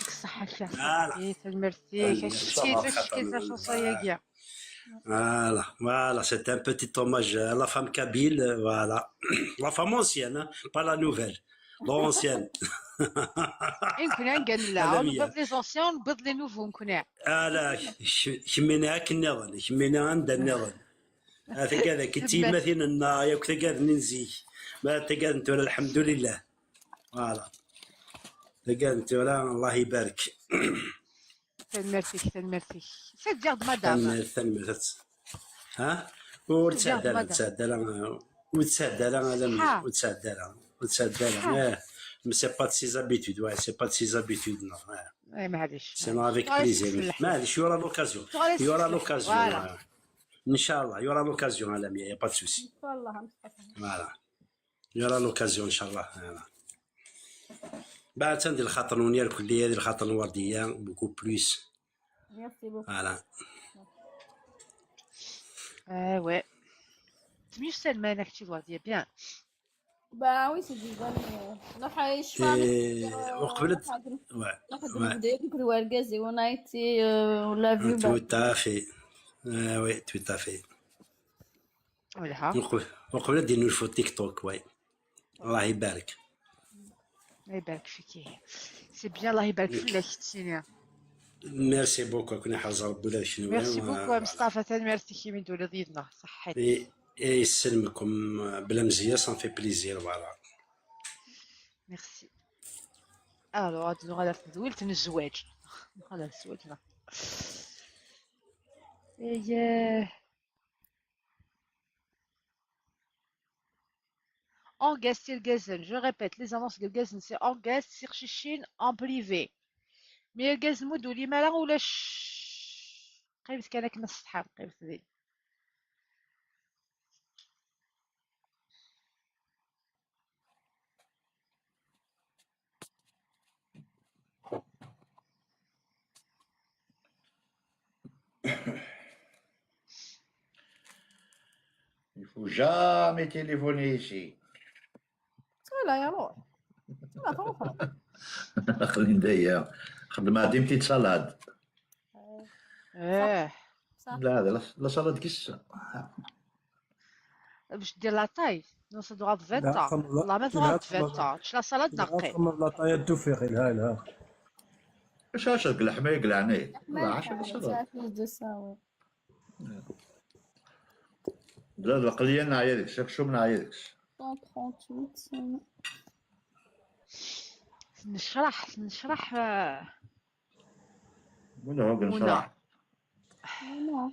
Deg ṣṣeḥḥa-k a Voilà. Ṣaḥbi, tanemmirt-ik. Acki-tt, acki-tt la chanson-agi. Voilà, voilà, c'est un petit hommage à la femme kabyle, voilà. La femme ancienne, hein, pas la nouvelle. L'ancienne. I nekkni anga nella, Ala ur meyya. Newwiḍ les anciens, ur newwiḍ les nouveaux nekkni. Ala, k-, kemmini akken nniḍen, kemmini anda nniḍen. Ah, tagad-agi d tiyemmatin-nneɣ, yakk tagad-nni n zik. Ma tagad n tura, lḥemdulillah. Voilà. Tagad n tura, Allah ibarek. Tanemmirt-ik, tanemmirt-ik. C'est-à-dire de madame. Tanemmirt, tanemmirt. Ha? Ur ttɛedda ara, ur ttɛedda ara, ur ttɛedda ara, alammi, Ha. ur ttɛedda ara, ur ttɛedda ara. Ha. Eh, mais c'est pas de ses habitudes, ouais, c'est pas de ses habitudes, non, ouais. Eh, معليش. C'est non avec Toi, plaisir. c'est معليش, il y aura l'occasion. Toi, Il y aura c'est l'occasion. Voilà. Ouais. Inch'Allah, il y aura l'occasion, alammi, il y a pas de souci. Inch'Allah, Mustafa. Voilà. Il y aura l'occasion, Inch'Allah. Voilà. بعد تندي الخاطر نونيا الكلية، دي الخاطر الوردية، beaucoup plus. Merci beaucoup. Voilà. Ah ouais. C'est mieux celle-là que tu vois, bien. Bah oui, c'est du bon. نروح يشفى Et وقبلت. Ouais. ناخذ Ouais. الفيديو كل ورقازي ونايتي ولا فيو. Tout à fait. Ah oui, tout à fait. Voilà. وقبل، وقبل دير نور في التيك توك، ouais. الله يبارك. الله يبارك فيك. C'est bien, الله يبارك فيك تينيا. Merci beaucoup, كنا حاضر بولا شنو. Merci beaucoup مصطفى, tanemmirt-ik imi d-tuliḍ yid-neɣ, ṣaḥḥit. Et, et يسلمكم بلا مزية, ça me fait plaisir, voilà. Merci. Alors, ad nuɣal ar tedwilt n zzwaǧ. Nuɣal ar zzwaǧ, neɣ? Eyyeh. Argaz tirgazen, je répète, les annonces n yirgazen, c'est argaz, tiqcicin en privé. Mi irgazen mu d-tulim ara ulac. Qqimet kan akken a tessetḥam, qqimet din. Il faut jamais téléphoner ici. Voilà, alors. Voilà, تروح. خلينا داير. خدمة عندي petite salade. Eh. صح. لا، هذا la, la salade كيس. باش دير la taille. Non, ça doit être لا، vingt ans. خم-، لا، والله ما لا، doit être vingt ans. La salade لا، نقي. خم-، la taille الدوفير، لا، لا. اش هاش هاد اللحمة يقلع عينيه؟ لا، عاش هاد مالحة، الصلاة. c'est à cause de ça, ouais. لا، لا، قليل نعيا ديك، شاك شو من عيا ديك. cent trente-huit, c'est نشرح، نشرح. آه، ولا هو منى. نشرح. non.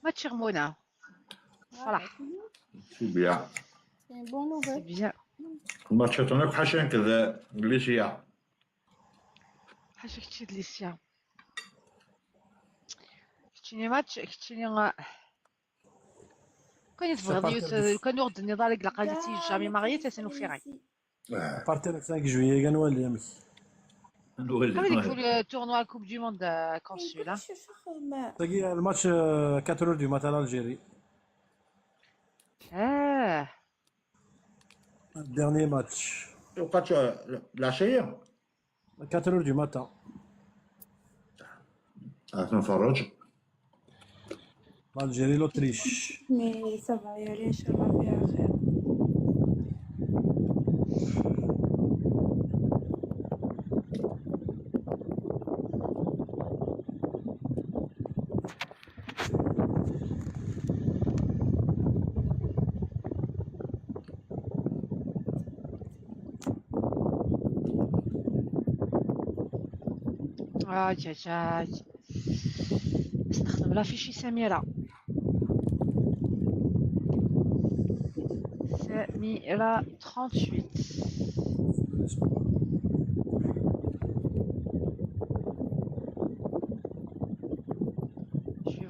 ماشي غمونة. فرح. C'est bien. C'est une bonne C'est nouvelle. Bien. ما تشوفونك حاشا كذا، ليسيا. حاشا كتشي دليسيا. كتشيني ماتش، كتشيني غا-، كان يتبغض Ça part يوت-، de- كان يغض النظر، يقلق على تيجي jamais marié, تاسي نوفي غاي. À partir du cinq juillet, كنولي أمك. قبل يكون tournoi Coupe du Monde, آه، consul, ها. تاقي الماتش، آه، quatre heures du matin l'Algérie. اه. Dernier match. وقت العشية. quatre heures du matin. راك نفرج. L'Algérie, l'Autriche. Mais ça va y aller, إن شاء الله فيها خير. آي، آي، آي. نستخدم la fiche سميرة. سميرة trente-huit.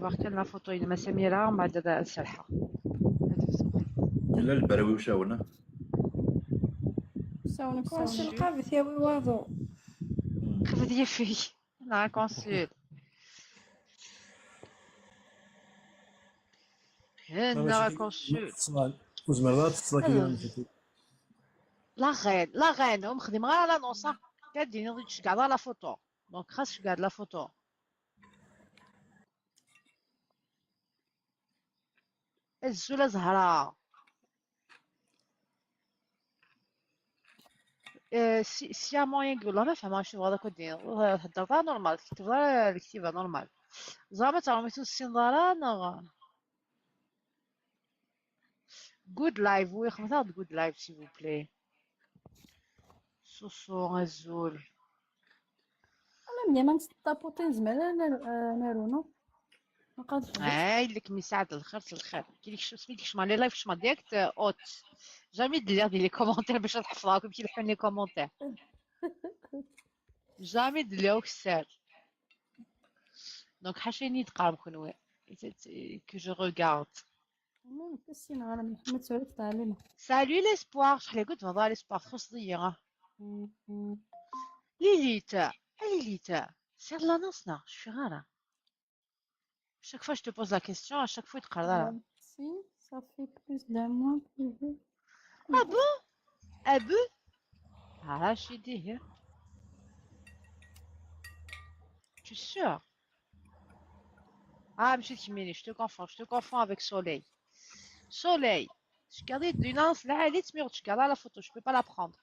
Ɣer kan la photo-inem a Samira, mbeɛd ad serḥeɣ. Yella lberwi usawen, ah? Usawen, usawen. Lqabet yawi waḍu. Xfed yafeg. Neɣ akonsul. Neɣ akonsul. Ur tezmireḍ ad teṭṭseḍ akka. La reine, la reine, ur m-xdimeɣ ara l'annonce, ah. Kan d-tiniḍ ur d-tceggɛeḍ ara la photo. Donc, xas ceggɛeḍ la photo. Azul a Zahra. Euh, si, si y a moyen que la meuf, ma je vois d'accord, euh, heddreḍ ara normal, tektbeḍ ara lektiba normal. Ẓer ma teɣmiḍ ur tessineḍ ara, neɣ? Good live, oui, xedmet-aɣ-d good live, s'il vous plaît. Susu, azul. Même dima nettapoter nezmer ad nar-, ad naru, non? Nqad. Ay, lek mi saɛd lxir s lxir. Ki deg mi deg ma les live kecma direct, euh, hôte. Jamais d-lliɣ di les commentaires bac ad ḥefḍeɣ akk amek i leḥḥun les commentaires. Jamais d-lliɣ ukessar. Donc ḥaca ayen i d-teqqarem kenwi que je regarde. Même pas si nɣar Mḥemmed Surif Tɛalima. Salut l'espoir, je l'ai goût de l'espoir, txuṣṣeḍ-iyi. Lilita, a Lilita, c'est de l'annonce, non, je suis rare. Chaque fois je te pose la question, à chaque fois tu te Si, ça fait plus d'un mois que je... Ah bon? Ah bon? Ah, je suis dit, hein. Tu es sûr? Ah, monsieur Kimini, je te confonds, je te confonds avec Soleil. Soleil, je garde une lance là, elle est, mais je garde la photo, je peux pas la prendre.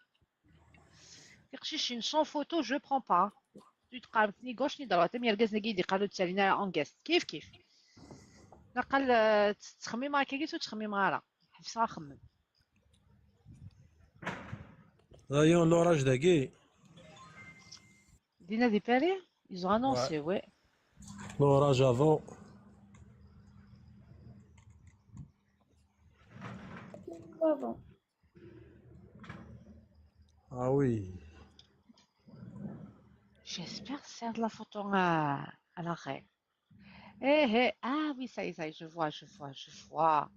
Tiqcicin sans photo, je prends pas. Tu te calmes, ni gauche ni droite. Am yergazen-agi i d-iqqaren ur ttalin ara en guest. Kif kif. Naqal, euh, ttxemmimeɣ akkagi, ur ttxemmimeɣ ara. Ḥebseɣ axemmem. D'ailleurs, l'orage dagi. Dina di Paris, ils ont annoncé, ouais. L'orage avant. Waḍu. Ah oui. J'espère que c'est de la photo à, à l'arrêt. Eh, eh, ah oui, ça y est, ça y est, je vois, je vois, je vois.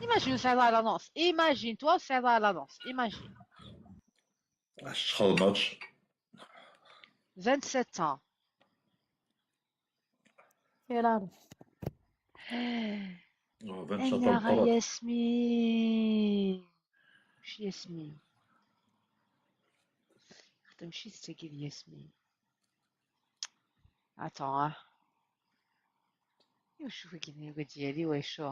Imagine, c'est à l'annonce. Imagine-toi, c'est à l'annonce. Imagine. Acu txedmeḍ? Vingt-sept ans. Quel âge? Oh, vingt-sept ans. Anna Yasmine. Mci Yasmine. Xdem ci tagi d Yasmine. Attends, hein. Iwacu wagi d diyali, wacu?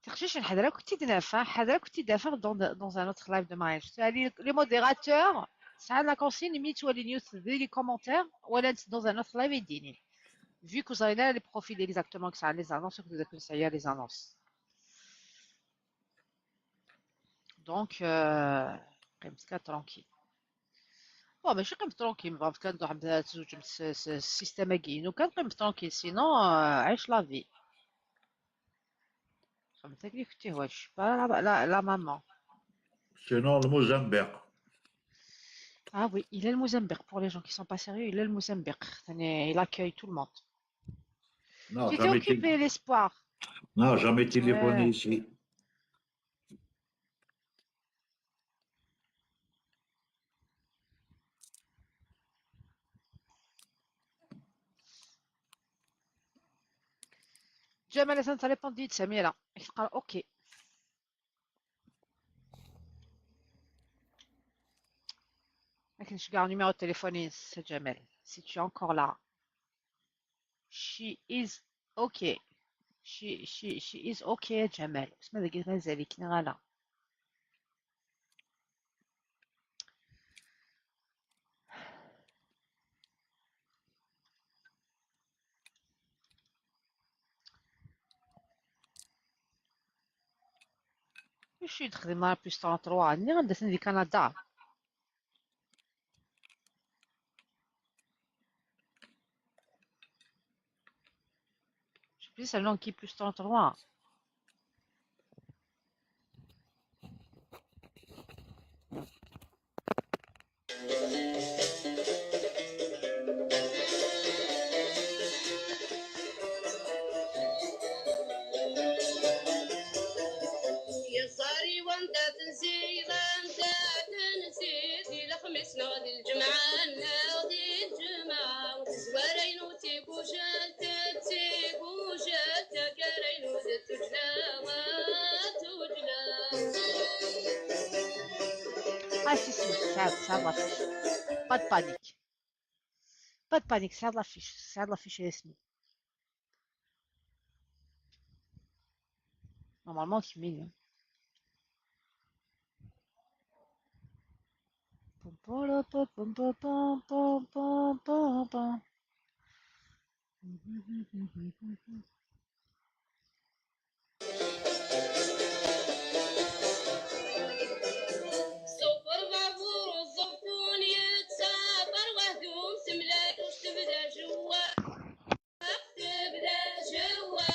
Tiqcicin, ḥader akk-id-naf, hein, ḥader akk-id-afeɣ dans, dans un autre live de mariage. Les, les modérateurs, sɛan la consigne, mi ttwalin yiwet di les commentaires, walan-tt dans un autre live, ad yi-d-inin. Vu que ur ẓrin ara les profils exactement que sɛan les annonces, akked wid akken sɛiɣ les annonces. Donc, euh, qqimet kan tranquille. Bon, mačči qqimet tranquille, ma tebɣamt kan ad tṛuḥemt ad tzewǧemt s, s, s système-agi-inu kan, qqimet tranquille, sinon, euh, عيش la vie. Xedmet akken i kent-ihwa, je suis pas la, la, la maman. Sinon, le Mozambique. Ah oui, il est le Mozambique. Pour les gens qui sont pas sérieux, il est le Mozambique. Il accueille tout le monde. Non, J'étais jamais été, occupée, l'espoir. Non, jamais téléphoné Ouais. Ici. Ǧamal atan tṛipondu-d Samira. Teqqar ok. Akken ceggeɣ numéro de téléphone-ines a Ǧamal. Si tu es encore là. She is okay. She, she, she is okay a Ǧamal. Wissen ma dagi mazal-ik neɣ ala. Acu i d-xedmeɣ plus trente-trois? Nniɣ-am-d atan di Kanada. Je suis plus à Lanky plus trente-trois. Yeẓẓar-iw anda tenziḍ, anda tenziḍ, di lexmis neɣ di lǧemɛa, neɣ di lǧemɛa. Tezwara-inu d tigujalt, d tigujalt, taggara-inu d tuǧla, d tuǧla. Ah, si, si, tesɛiḍ, tesɛiḍ l'affiche. Pas de panique. Pas de panique, tesɛiḍ l'affiche, tesɛiḍ l'affiche a Yasmine. Normalement, c'est mignon. Pom, pom, pom, pom. Ṣṣufeṛ babuṛ uẓebṭun yettaber weḥd-u, temlal tebda jewwa, tebda jewwa.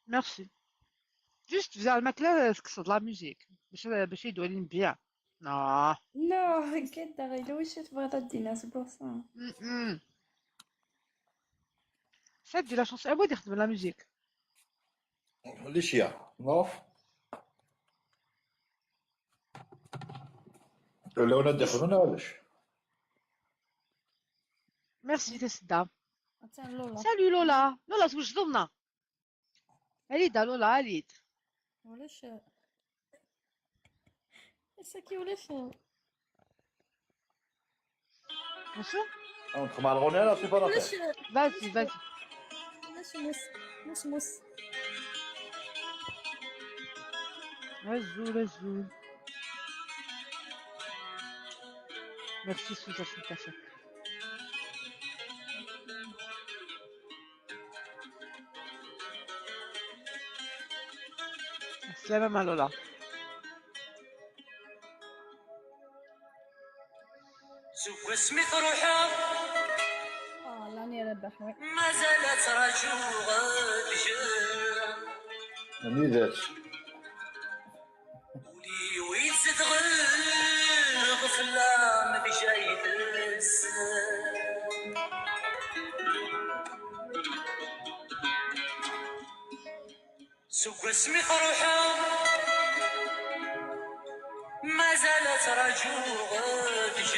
Merci. Juste, zeɛma la tekkseḍ la musique. Bac, bac ad walin bien. Ah. Non, keder, yella wacu tebɣiḍ ad d-tiniḍ seg wass-a? Mm-mm. Ça, de la chance. Anwa i d-ixedmen la musique? Alicia, non? Lawan ad d-ixedmen, ulac. Merci, tasedda. Attan Lola. Salut Lola. Lola, twejdeḍ neɣ? Ali-d a Lola, ali-d. Ulac. Ass-agi ulac. Acu? On commence à le rouler, là, c'est pas la peine. Vas-y, vas-y. Mus, mus, mus. Azul, azul. Merci, Sousa, c'est ta fête. Salam a Lola. Seg wasmi truḥeḍ. Ah, lani Rabaḥ, oui. Mazal ad traǧuɣ deg. Anida-tt? Ul-iw izedɣen ɣef lam d jaydes. Seg wasmi truḥeḍ, mazal ad traǧuɣ deg.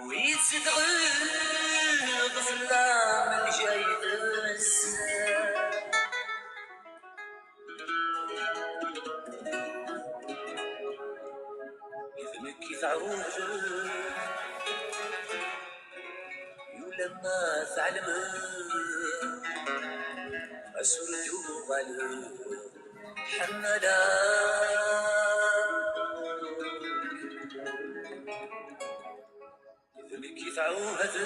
Wi zedɣen ɣef lam n jaydes. D nekk i teɛrubem. Ulamma tɛelmem, ass ur d-uɣaleɣ ḥemmaleɣ. D nekk i tɛuhdeḍ.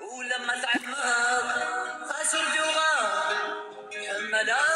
Ulamma tɛelmeḍ, xas ur d-uɣaleɣ ḥemmaleɣ-kem.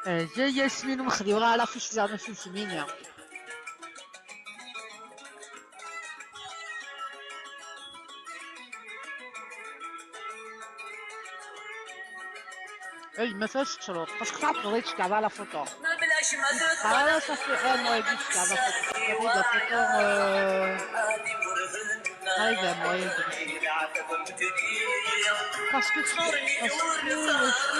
Euh, j'ai Yasmine Mkhdi, voilà, l'affiche de la Yasmine. Hey, ma fais ce que parce que ça pourrait te garder la photo. Ah, ça fait un mois et demi que je garde la photo. J'avais de la photo, euh, ah, il y a moyen de parce que tu, parce que le foot,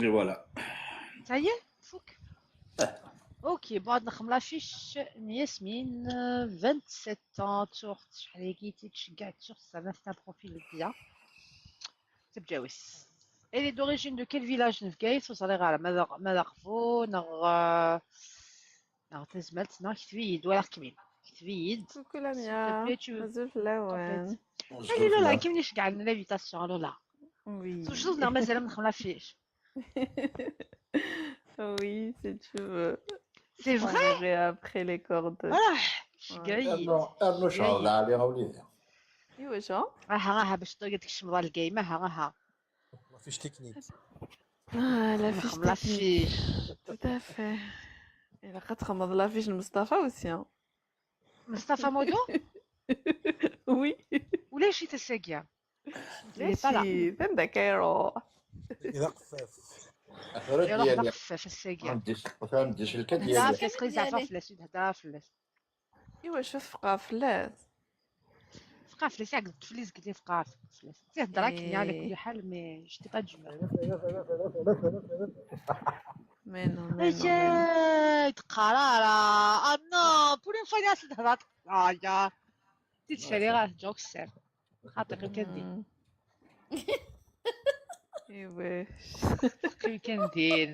Et voilà. Ça y est, fouk. Ok, bon, نخدم l'affiche. Yasmine, euh, vingt-sept ans, تشوف شحال هي كي تشجع، تشوف ça reste un profil bien. تبجاويس. Elle est d'origine de quel village نفقايس وصلي غالا ماذا ماذا غفو نغ نغ تزملت نغ كتبيد ولا خكمين كتبيد. Coucou Lamia, S'il te plaît, tu- azul fell-awen. Allez Lola, كيما نشجع l'invitation Lola. Oui. Toujours نغ مازال نخدم l'affiche. Oui, si tu veux. C'est On vrai. Verra après les cordes. Ah, شقايد. Arnu, arnu cehṛ, la Ɛli, a wlidi. ايوا شو؟ راها راها باش تقعد تكشم ظهر الكايمه ها راها. L'affiche technique. Ah, l'affiche نخدم technique. L'affiche. Tout à fait. الا قد تخمض l'affiche المصطفى aussi. مصطفى مودو. Oui. ولا شي تساقيا. لا شي فين ذاك يروح. إذا قفاف. Tura iruḥ d diyali. Axeffaf ass-agi. Fehmdis, fehmdis lkan. Hda diyali. Fell-as, qli zeɛfa fell-as, hda fell-as. Iwacu tfeqɛeḍ fell-as? Tfeqɛeḍ fell-as, iɛeggeḍ fell-as, qli tfeqɛeḍ fell-as. Tihedder akken, eh, ala kulli ḥal, mais je t'ai pas du mal. Mais non, mais non, mais non. Ay, teqqar ara. Ah non, pour une fois, il y a cette rate. Ah, ya. Ti tfali ɣer jokes. Xaṭi, qqim kan din. Mm. Iwacu. Qqim kan din.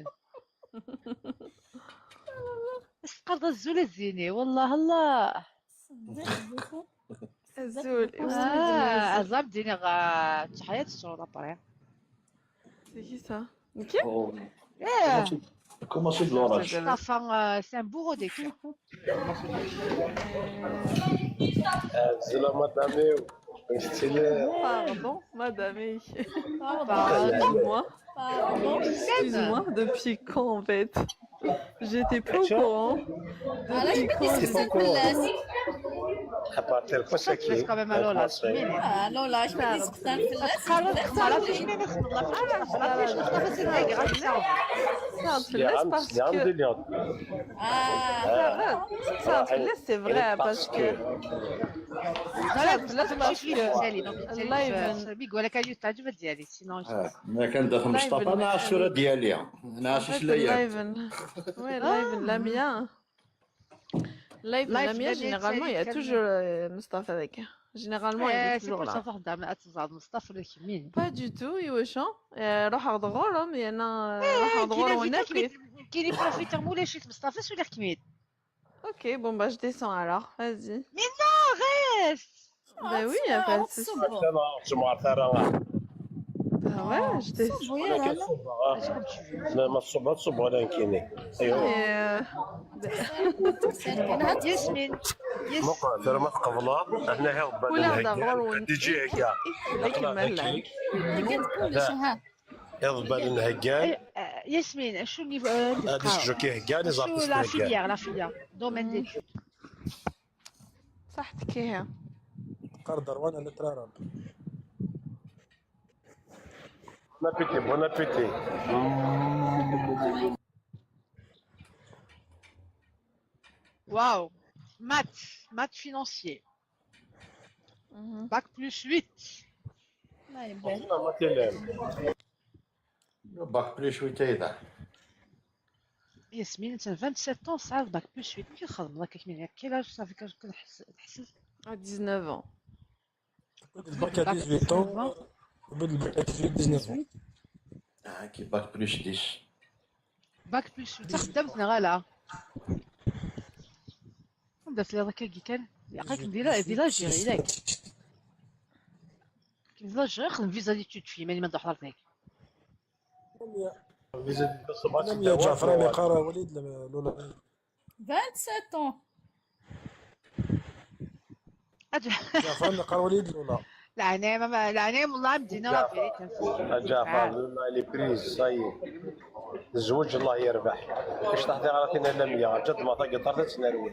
As teqqareḍ azul a Zini, wallah Allah. Azul. Ah, azam Zini, ɣa tḥayat ṣṣura après. C'est qui ça? Ok. Oh. Eh. Comment c'est, comment c'est de l'orage? Mustafa, euh, c'est un bourreau des cœurs. Zla madame. Pardon, madame. Pardon. Excuse-moi. Pardon. Excuse-moi, depuis quand en fait? J'étais pas au courant. Depuis quand? T'étais pas au courant. À partir de quand ça qui est quand même à Lola. Ah, Lola, je me dis que ça me fait la... C'est vrai, parce que... لا، لا، parce que الله يبارك. سامي يقول لك أيوة تعجبت ديالي، sinon. آه، ما كان داخل مصطفى، أنا عاشورة ديالي. أنا عاشش ليا. لايفن. وي، لايفن لاميا. لايفن لاميا، généralement، il y a toujours, euh, مصطفى ذاك. Généralement, il est toujours là. صافي خدام، أتزاد مصطفى ولا كمين. Pas du tout، يوشا. آه، روح أخذ غورهم، يا أنا، روح أخذ غورهم هناك. كاين بروفيتور مولاي شي مصطفى ولا كمين. Ok, bon, bah, je descends alors, vas-y. Mais non, reste. Bah oui, y a pas de souci. أنا ما عرفتش، ما عرفت أنا. Bah ouais, je descends. لا، ما تصب، تصب ولا نكيني. أيوه. ياسمين. ما قلت، ما تقبلها. هنا هي وبان ولا هكا. هذا غور ون-، دي جي هكا. يضبان نهجان. آه، ياسمين، شو النيفو، آه، هذه السجو كيهجان، شو زعما la filière، la filière، domaine d'études. صحتك يا. قرض روان على ترارب. Bon appétit, bon appétit. Waouh. Maths, maths financier. Bac plus huit. Bac plus huit, Yasmine, vingt-sept ans, ça, bac plus huit. Mais quel âge ça fait que je... À dix-neuf ans. Le bac à dix-huit ans. Le bac à dix-huit, dix-neuf ans. Ah, qui bac plus dix. Bac plus huit. تخدمت نغالا. نبدا في هذاك كي كان. يعطيك دي لا، دي لا جيري، ياك. كي دي لا جيري، خدم فيزا ديتود في ماني ما ندور حضرت هناك. فيزا ديتود. يا جعفر، أنا قارة وليد لولا. Vingt-sept ans. جعفر، أنا قارة وليد لولا. العناية، ما، العناية والله مدينة راه بعيد. جعفر، لولا لي بريز، صايي. الزوج الله يربح. كاش تحضي غلطينا لا مية، جد ما طاقي طرد تنروي.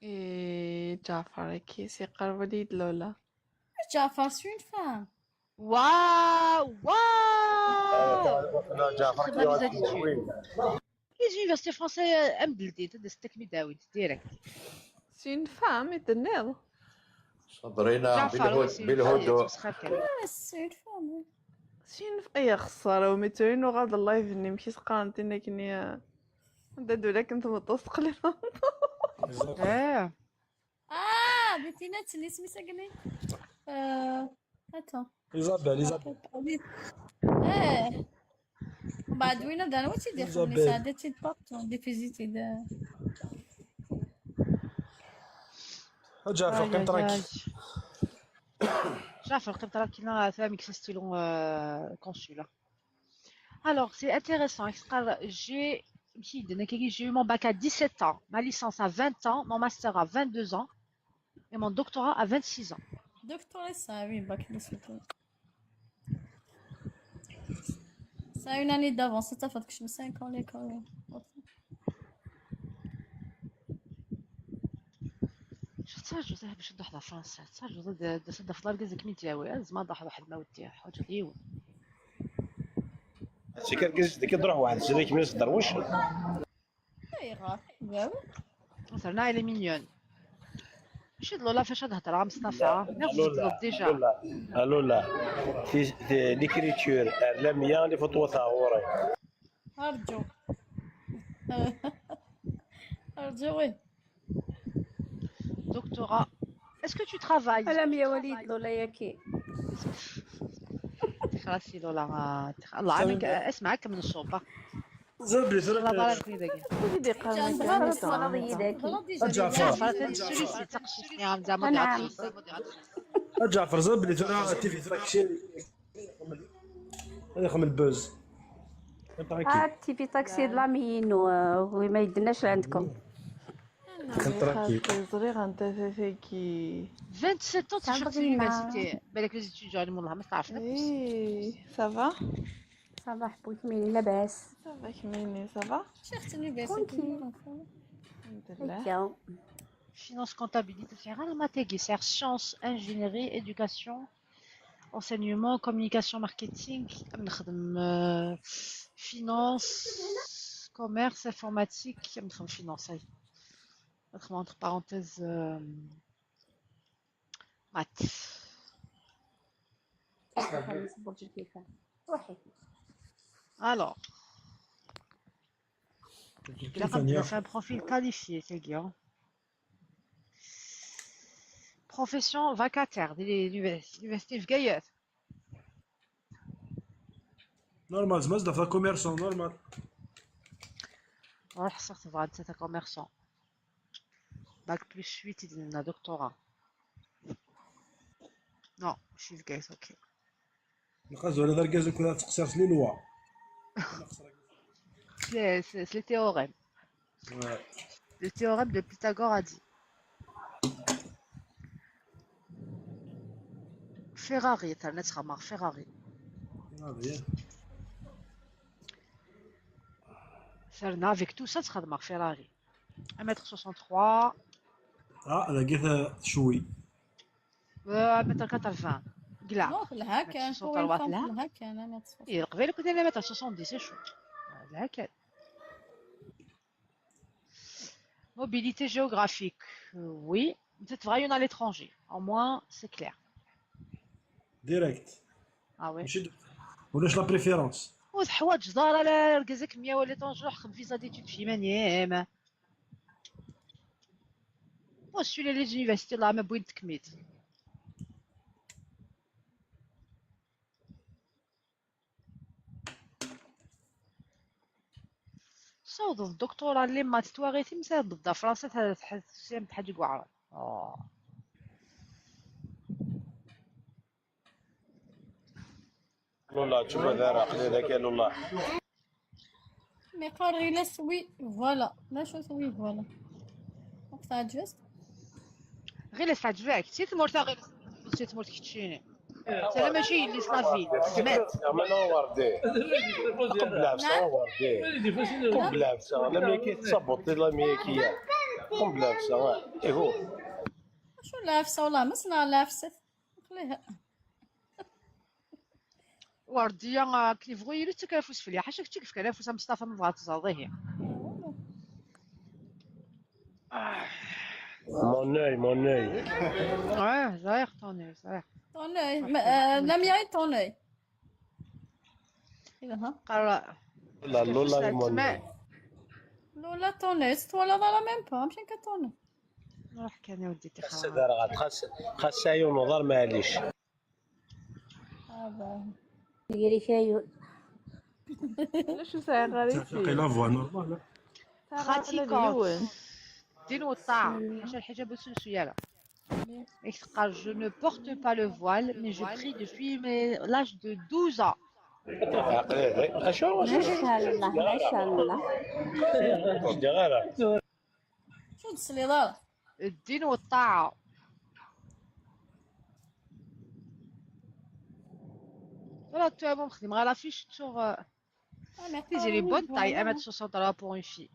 إيه، جعفر، كي سيقر وليد لولا. جعفر، c'est une femme. واو، واو. لا، جعفر، خدمة بزاف ديال الشيء. وين؟ Les universités françaises أمبلديت، هذا ستك ميداويد، direct. C'est une femme, تنيض. صبرينا جعفر، بالهدوء، oui, c'est une بالهدوء. Femme. C'est une femme, oui. C'est une f-، يا خسارة، وميتوين وغاد اللايف ني مشي سقرنتي نكني. دادو لك انت متصقلين. آه. آه، بنتي نتسني سميتها قال لي. آه، attends. إيزابيل، إيزابيل. إيه. بعد وين دار وتي دير إيزابيل. خميس عادة تي بابتون دي فيزيتي دا. جعفر، قيم تراكي. جعفر، قيم تراكي، لا، فهمك سي ستيلو، آه، كونسولا. Alors, c'est intéressant. J'ai, j'ai eu mon bac à dix-sept ans, ma licence à vingt ans, mon master à vingt-deux ans et mon doctorat à vingt-six ans. Doctorat, ça, oui, bac à dix-sept ans. Ça a une année d'avance, ça fait que je me sens encore l'école. شفت جوزها باش تروح لفرنسا، حتى جوزها د-، د-، د-، في الاركيزه كمين تجاوي، زعما ضحى واحد ما ودي حاجه ديو. C'est quelqu'un qui doit avoir, c'est lui qui me donne. Ayɣer? Terna elle est mignonne. Mačči d Lola fac ad hedreɣ a Mestafa. Niɣ tbeddleḍ déjà. Lola, Lola, l'écriture, la mienne, les photos, ça, ouais. Arǧu. Arǧu, oui. Doctorat. Est-ce que tu travailles? Ala mi ya Walid, Lola yaki. Xalaṣ Lola. Allah يعينك، اسمعك من الشوبة. زبلي ثلاثة. الله يبارك فيك. Ur d-iqqar ma Teẓriḍ tura. Yid-Aki. Ǧaɛfeṛ, atan tessulis-itt aqcic-nni, am zeɛma ad iɛeṭṭel. A Ǧaɛfeṛ, زبلي ثلاثة تي في تاكسي. هذا يخمم البوز. Ah, T V Taxi d l'ami-inu, wi ma yedden acu عندكم. Tranquille. Ẓriɣ anta tagi. Vingt-sept ans, tettcef l'université. Balak les étudiants, والله ما تعرف. Oui, ça va? Ça va, حبوبتي ميني، لاباس؟ Ça va, Kmini, ça va? Cher l'université. الحمد لله. Tiens. Finance, comptabilité, c'est rare, ma tagi, c'est sciences, ingénierie, éducation, enseignement, communication, marketing, نخدم, euh, finance, commerce, informatique, نخدم finance, ça y est. نخدم entre parenthèses, euh, maths. روحي. Alors, c'est un profil qualifié, c'est bien. Profession vacataire, l'université de Gaillard. Normal, زعما زعما commerçant, normal. راح صرت بغا نتا commerçant. Bac plus huit, il a doctorat. Non, je suis gay, ok. نقص ولا دار كازو كذا تقصير لي لوا. C'est c'est- c'est le théorème. Le théorème de Pythagore a dit. Ferrari, internet, Ferrari. Ah, bien. Serna avec tout ça, تخدم Ferrari. Un mètre soixante-trois. Ah, la guerre, شوي. Euh, un mètre quatre-vingts. قلع. Non, في الهاكان. Soixante-trois, là. في الهاكان، un mètre soixante. إيه، قبيل كنت أنا متر soixante-dix، شو؟ هكا. Mobilité géographique, euh, oui. Peut-être vraiment à l'étranger. Au moins, c'est clair. Direct. Ah ouais. ماشي د-، ولاش la préférence؟ وتحواج دار على ركزك مية ولا تنجح خد visa d'études في منيم. Postuler les universités là, mais بوين تكميت. صوت الدكتورة اللي ما تتواغيتي مساعد ضد فرنسا تحسين بحاجة قوعرة. آه. Lola, tu vois, là, là, là, Lola. Mais قال غير لا سوي، voilà. لا شو سوي، voilà. وقتها جست. غير اللي تعجبك، سي تمورت غير، سي تمورت كتشيني. سلام ماشي اللي صافي، سمعت. ما نوردي. قبل عفسة نوردي. قبل عفسة، لا ميكي تصبط، لا ميكي. قبل عفسة، إيه هو. شو لافسة والله، ما صنع لافسة. خليها. وردية، آه، كيف غير تكافوس في الحاشا، كتشك في كلافوس مصطفى ما بغات تزاضيه. Mon œil, mon œil. اه، زاير طوني، زاير. طوني، ما- آه، لم يعد طوني. إذا ها. قرا. لا، Lola, mon œil. لولا طوني، ستولا ضرا ميم با، مشان كطوني. روح كان يا ودي خاص تخرج. دار غاد، خاص، خاص عيون وضر، معليش. هذا. ديري شاي. علاش ساعة غريب؟ تعتقي la voix normale. خاتي كوت. دين والطاعة. حاشا الحجاب والسلسلة. ياك تقال: je ne porte pas le voile, mais je prie depuis mes- l'âge de douze ans. عقلي، اشو؟ ما شاء الله، ما شاء الله. واش دير غير؟ شو تصلي لا؟ الدين والطاعة. فوالا، تو مخدم غير لافيش تشوف. تيجي لي بون طاي، اما تسعة وستين دولار بور اون في.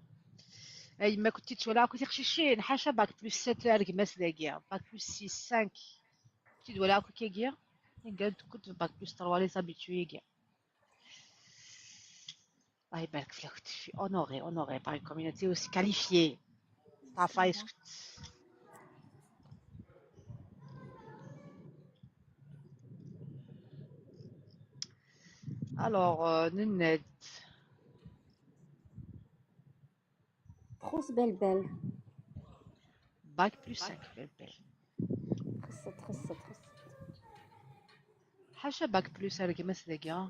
اي ما كنتي تولى كنتي خشيشين حاشا باك بلس سبعة، رقمات داكيا باك بلس ستة، خمسة. كنتي تولى كوكيا كيا. كنت باك بلس ثلاثة، لي زابيتوي كيا. الله يبارك فيك، je suis honorée, honorée par une communauté aussi qualifiée. صافا يسكت. Alors, euh, Ninette. تخص بالبال. Bac plus cinq, بالبال. تخص تخص تخص. حاشا bac plus cinq, ما سدقيا.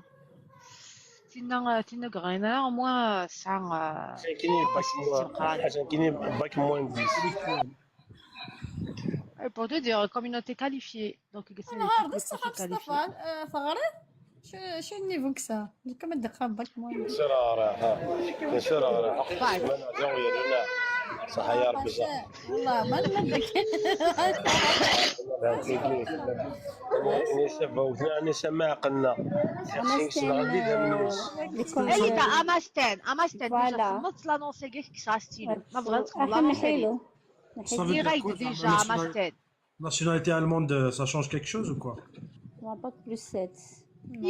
تينا تينا غرينا au moins ساعة. حاجه كاين باك موان حاجه كاين باك موان ديس. Et pour te dire, communauté qualifiée. Donc, c'est نهار هذا الصحة مصطفى، آه، ثغري. شو شو النيفو كسا؟ كما دقة باك موان. نسير راه ها نسير راه حق السمانة جاو يا لنا. صح يا ربي صح. والله ما نمدك. انا سبب انا سماع قلنا. خصني نسمع عندي دم الناس. Elita, Amasten, Amasten, déjà Voilà. خمت l'annonce كيك كسا ستيلو. ما بغات احنا l'annonce. نحيلو. Ça veut dire quoi, ça ? Déjà Amasten. Nationalité allemande, euh, ça change quelque chose ou quoi ? Bac plus sept.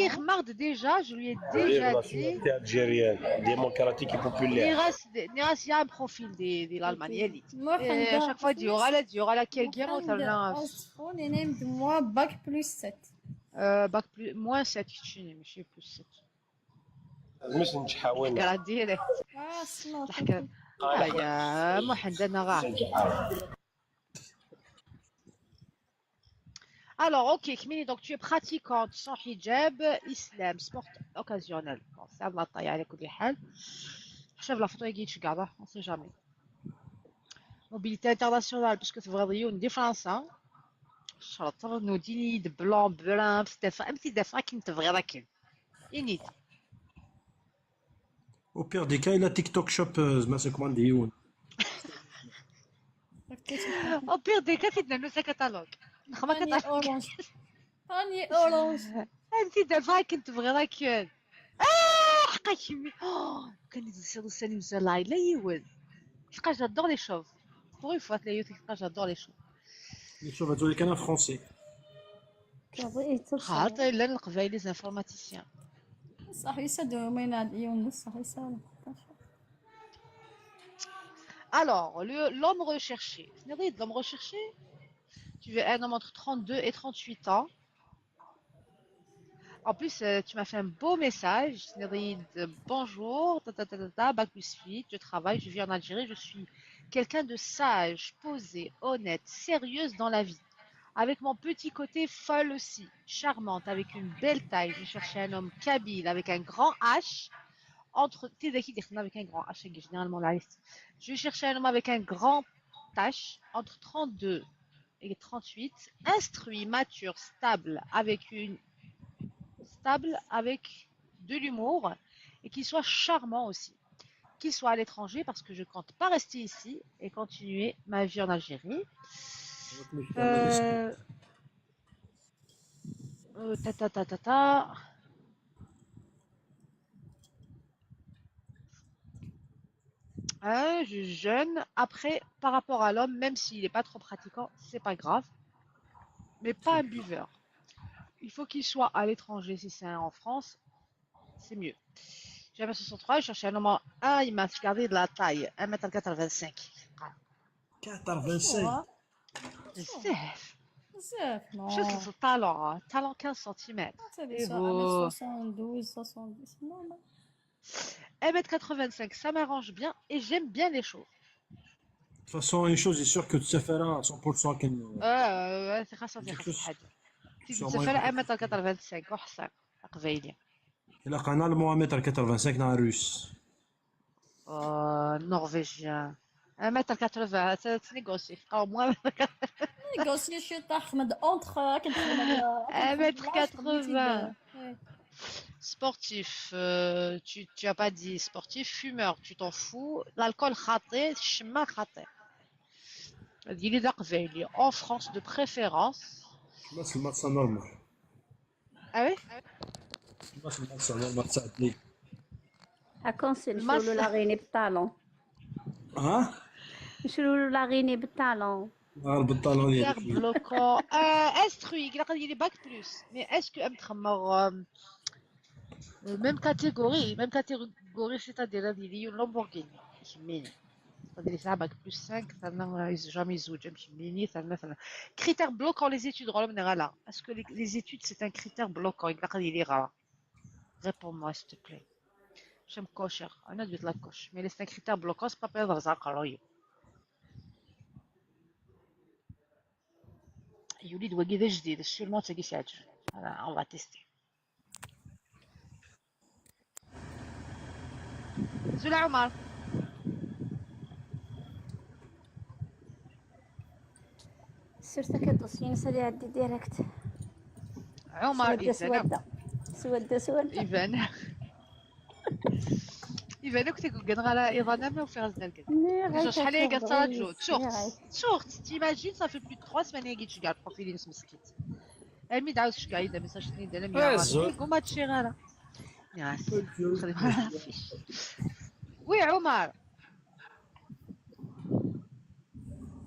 Il remarque déjà, je lui ai déjà dit. Nationalité algérienne, démocratique et Il populaire. reste, il reste, il y a un profil de, de l'Allemagne, élite. Et à chaque fois, il y aura la, il y aura la Kéguerre, on a Phone et name de moi, bac plus sept. Euh, bac plus, moins sept, je suis plus sept. مش نتحاول. Regardez. Ah, c'est Ah, ya, Mohamed, أنا راح. Alors, ok, Kmini, donc tu es pratiquante sans hijab, islam, sport occasionnel. Bon, ça va, على كل حال. شوف la photo, يجي تشقى، on sait jamais. Mobilité internationale, parce que c'est vraiment une différence, hein. شرط نوديني de blanc, brun, c'est des femmes, c'est des femmes qui ne te verraient que. Init. Au pire des cas, il a TikTok Shop, euh, زعما c'est commande يون. Au pire des cas, c'est de la catalogue. Panier orange. Panier orange. انت دابا كنت بغيضك. اه، حقك يمي. كان يدير سيرو سالي مزال لا يون. حقا j'adore les chauves. Pour une fois, les youth, حقا j'adore les chauves. شوف هذول كان français. خاطر الا القبايلي les informaticiens. صح يسدوا ما ينعد يون، صح يسالوا. Alors, le, l'homme recherché. L'homme recherché. Tu veux un homme entre trente-deux et trente-huit ans. En plus, euh, tu m'as fait un beau message. Bonjour, ta, ta, ta, ta, ta, bac plus huit, je travaille, je vis en Algérie, je suis quelqu'un de sage, posé, honnête, sérieuse dans la vie. Avec mon petit côté folle aussi, charmante, avec une belle taille. Je cherchais un homme kabyle avec un grand H. Entre, t'es d'accord, avec un grand H, généralement la liste. Je cherchais un homme avec un grand H, entre trente-deux et trente-huit, instruit, mature, stable, avec une, stable, avec de l'humour et qui soit charmant aussi. Qu'il soit à l'étranger parce que je compte pas rester ici et continuer ma vie en Algérie. Euh, euh, ta, ta, ta, ta, ta. Hein, je jeûne. Après, par rapport à l'homme, même s'il n'est pas trop pratiquant, c'est pas grave. Mais pas un buveur. Il faut qu'il soit à l'étranger. Si c'est un en France, c'est mieux. J'ai un mètre soixante-trois, je cherche un homme. Ah, il m'a regardé de la taille. Un mètre quatre-vingt-cinq. quatre-vingt-cinq. بزاف. بزاف، non. شوف le talon, hein. Talon quinze centimètres. C'est des Et un mètre soixante-douze, soixante-dix. Non, non. Un mètre quatre-vingt-cinq, ça m'arrange bien et j'aime bien les chauves. De toute façon, une chose est sûre que tu sais faire à cent pour cent que آه، آه، خاصة في خاصة حاجة. تسافر un mètre quatre-vingt-cinq وحصل قبايلي. Il a un Allemand un mètre quatre-vingt-cinq dans la Russe. آه، norvégien. Un mètre quatre-vingts, ça se négocie. Au moins, Négocier chez Ahmed entre, euh, un mètre quatre-vingts. Sportif, euh, tu, tu as pas dit sportif, fumeur, tu t'en fous. L'alcool خاطي, الشمة خاطي. Il est d'Arveil, en France de préférence. C'est normal. Ah oui? C'est normal, ça. هاكا نسي نشرو له لاغيني بالطالون. ها؟ نشرو له لاغيني بالطالون. نهار بالطالون Super bloquant. Euh, instruit, il a dit bac plus. Mais est-ce que M tremor, euh, même catégorie, même catégorie, Gori, c'est-à-dire ad yili yiwen Lamborghini kemmini. C'est-à-dire yesɛa bac plus cinq, terna jamais yezweǧ am kemmini, terna terna. Critère bloquant les études, ɣur-m neɣ ala? Est-ce que les, les études c'est un critère bloquant? Ilaq ad yili yeɣra. Réponds-moi s'il te plaît. J'aime cocher, on a de la coche, mais c'est un critère bloquant, c'est pas payé dans un carreau. Yuli-d wagi d ajdid, sûrement d tagi i s-iɛeǧben. Voilà, on va tester. Zula Ɛumar. Sers takeṭṭust-ines ad iɛeddi direct. Ɛumar, iban akk. Swadda, swadda. Iban. Iban akk tagugga neɣ ara iḍan am ufiɣ azal kan. Déjà, acḥal aya kan ttṛaǧuɣ. Ttuɣ-tt, ttuɣ-tt. T'imagines, ça fait plus de trois semaines agi ttceggiɛ profil-ines meskin. Armi d-ɛawed ttceggiɛ-iyi-d amessage-nni d alammi. Azul. Ur matčiɣ ara. Nniɣ-as xdem ara affiche. Oui, Ɛumar.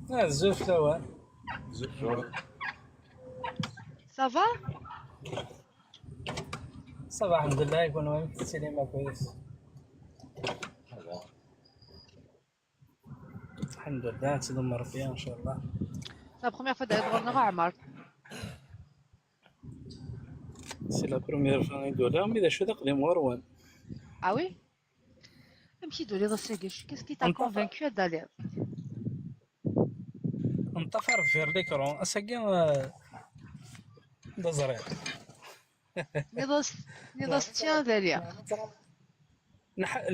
Azul fell-awen. Ça va? Ça va, الحمد لله. يكون وين تسلم كويس. الحمد لله، تدم ربي ان شاء الله. C'est la première fois d'aller voir Nora Amar. C'est la première fois ندور لهم اذا شو تقدم غروان. Ah oui? Amek i d-tuliḍ ass-agi? Qu'est-ce qui t'a convaincu ad d-taliḍ? Nṭafar deffir l'écran ass-agi. D aẓriɣ. Nniḍ-as, nniḍ-as tiens dali.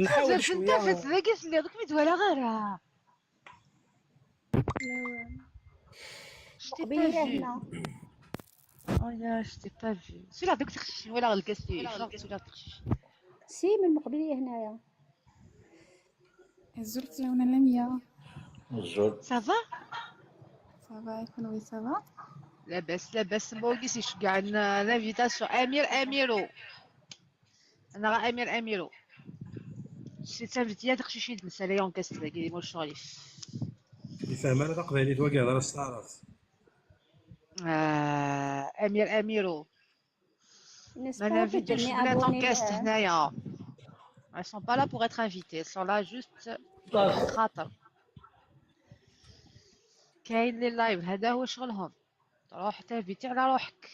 Nḥawel cwiya. Tafat dagi telliḍ ur kem-id-walaɣ ara. Je t'ai pas vu. Oh là, je t'ai pas vu. Sulaɣ deg teqcicin, walaɣ lkas di, sulaɣ teqcicin. Si, من مقبل هنايا. Azul fell-awen a Lamia. Azul. Ça va? Ça va, et kenwi, ça va? Labas, labas, ma wagi s-iceggɛen, euh, l'invitation. Amir Amiro. Neɣ Amir Amiro. C'est ça, il y a des chichis de مسالي en guest, là, il est moche. Yefhem ara taqbaylit wagi, hḍer s taɛrabt. Euh, Amir Amiro. Ma l'invite une bnat en guest هنايا. Elles sont pas là pour être invitées, elles sont là juste خاطر. كاين les lives، هذا هو شغلهم. تروح تنفيتي على روحك.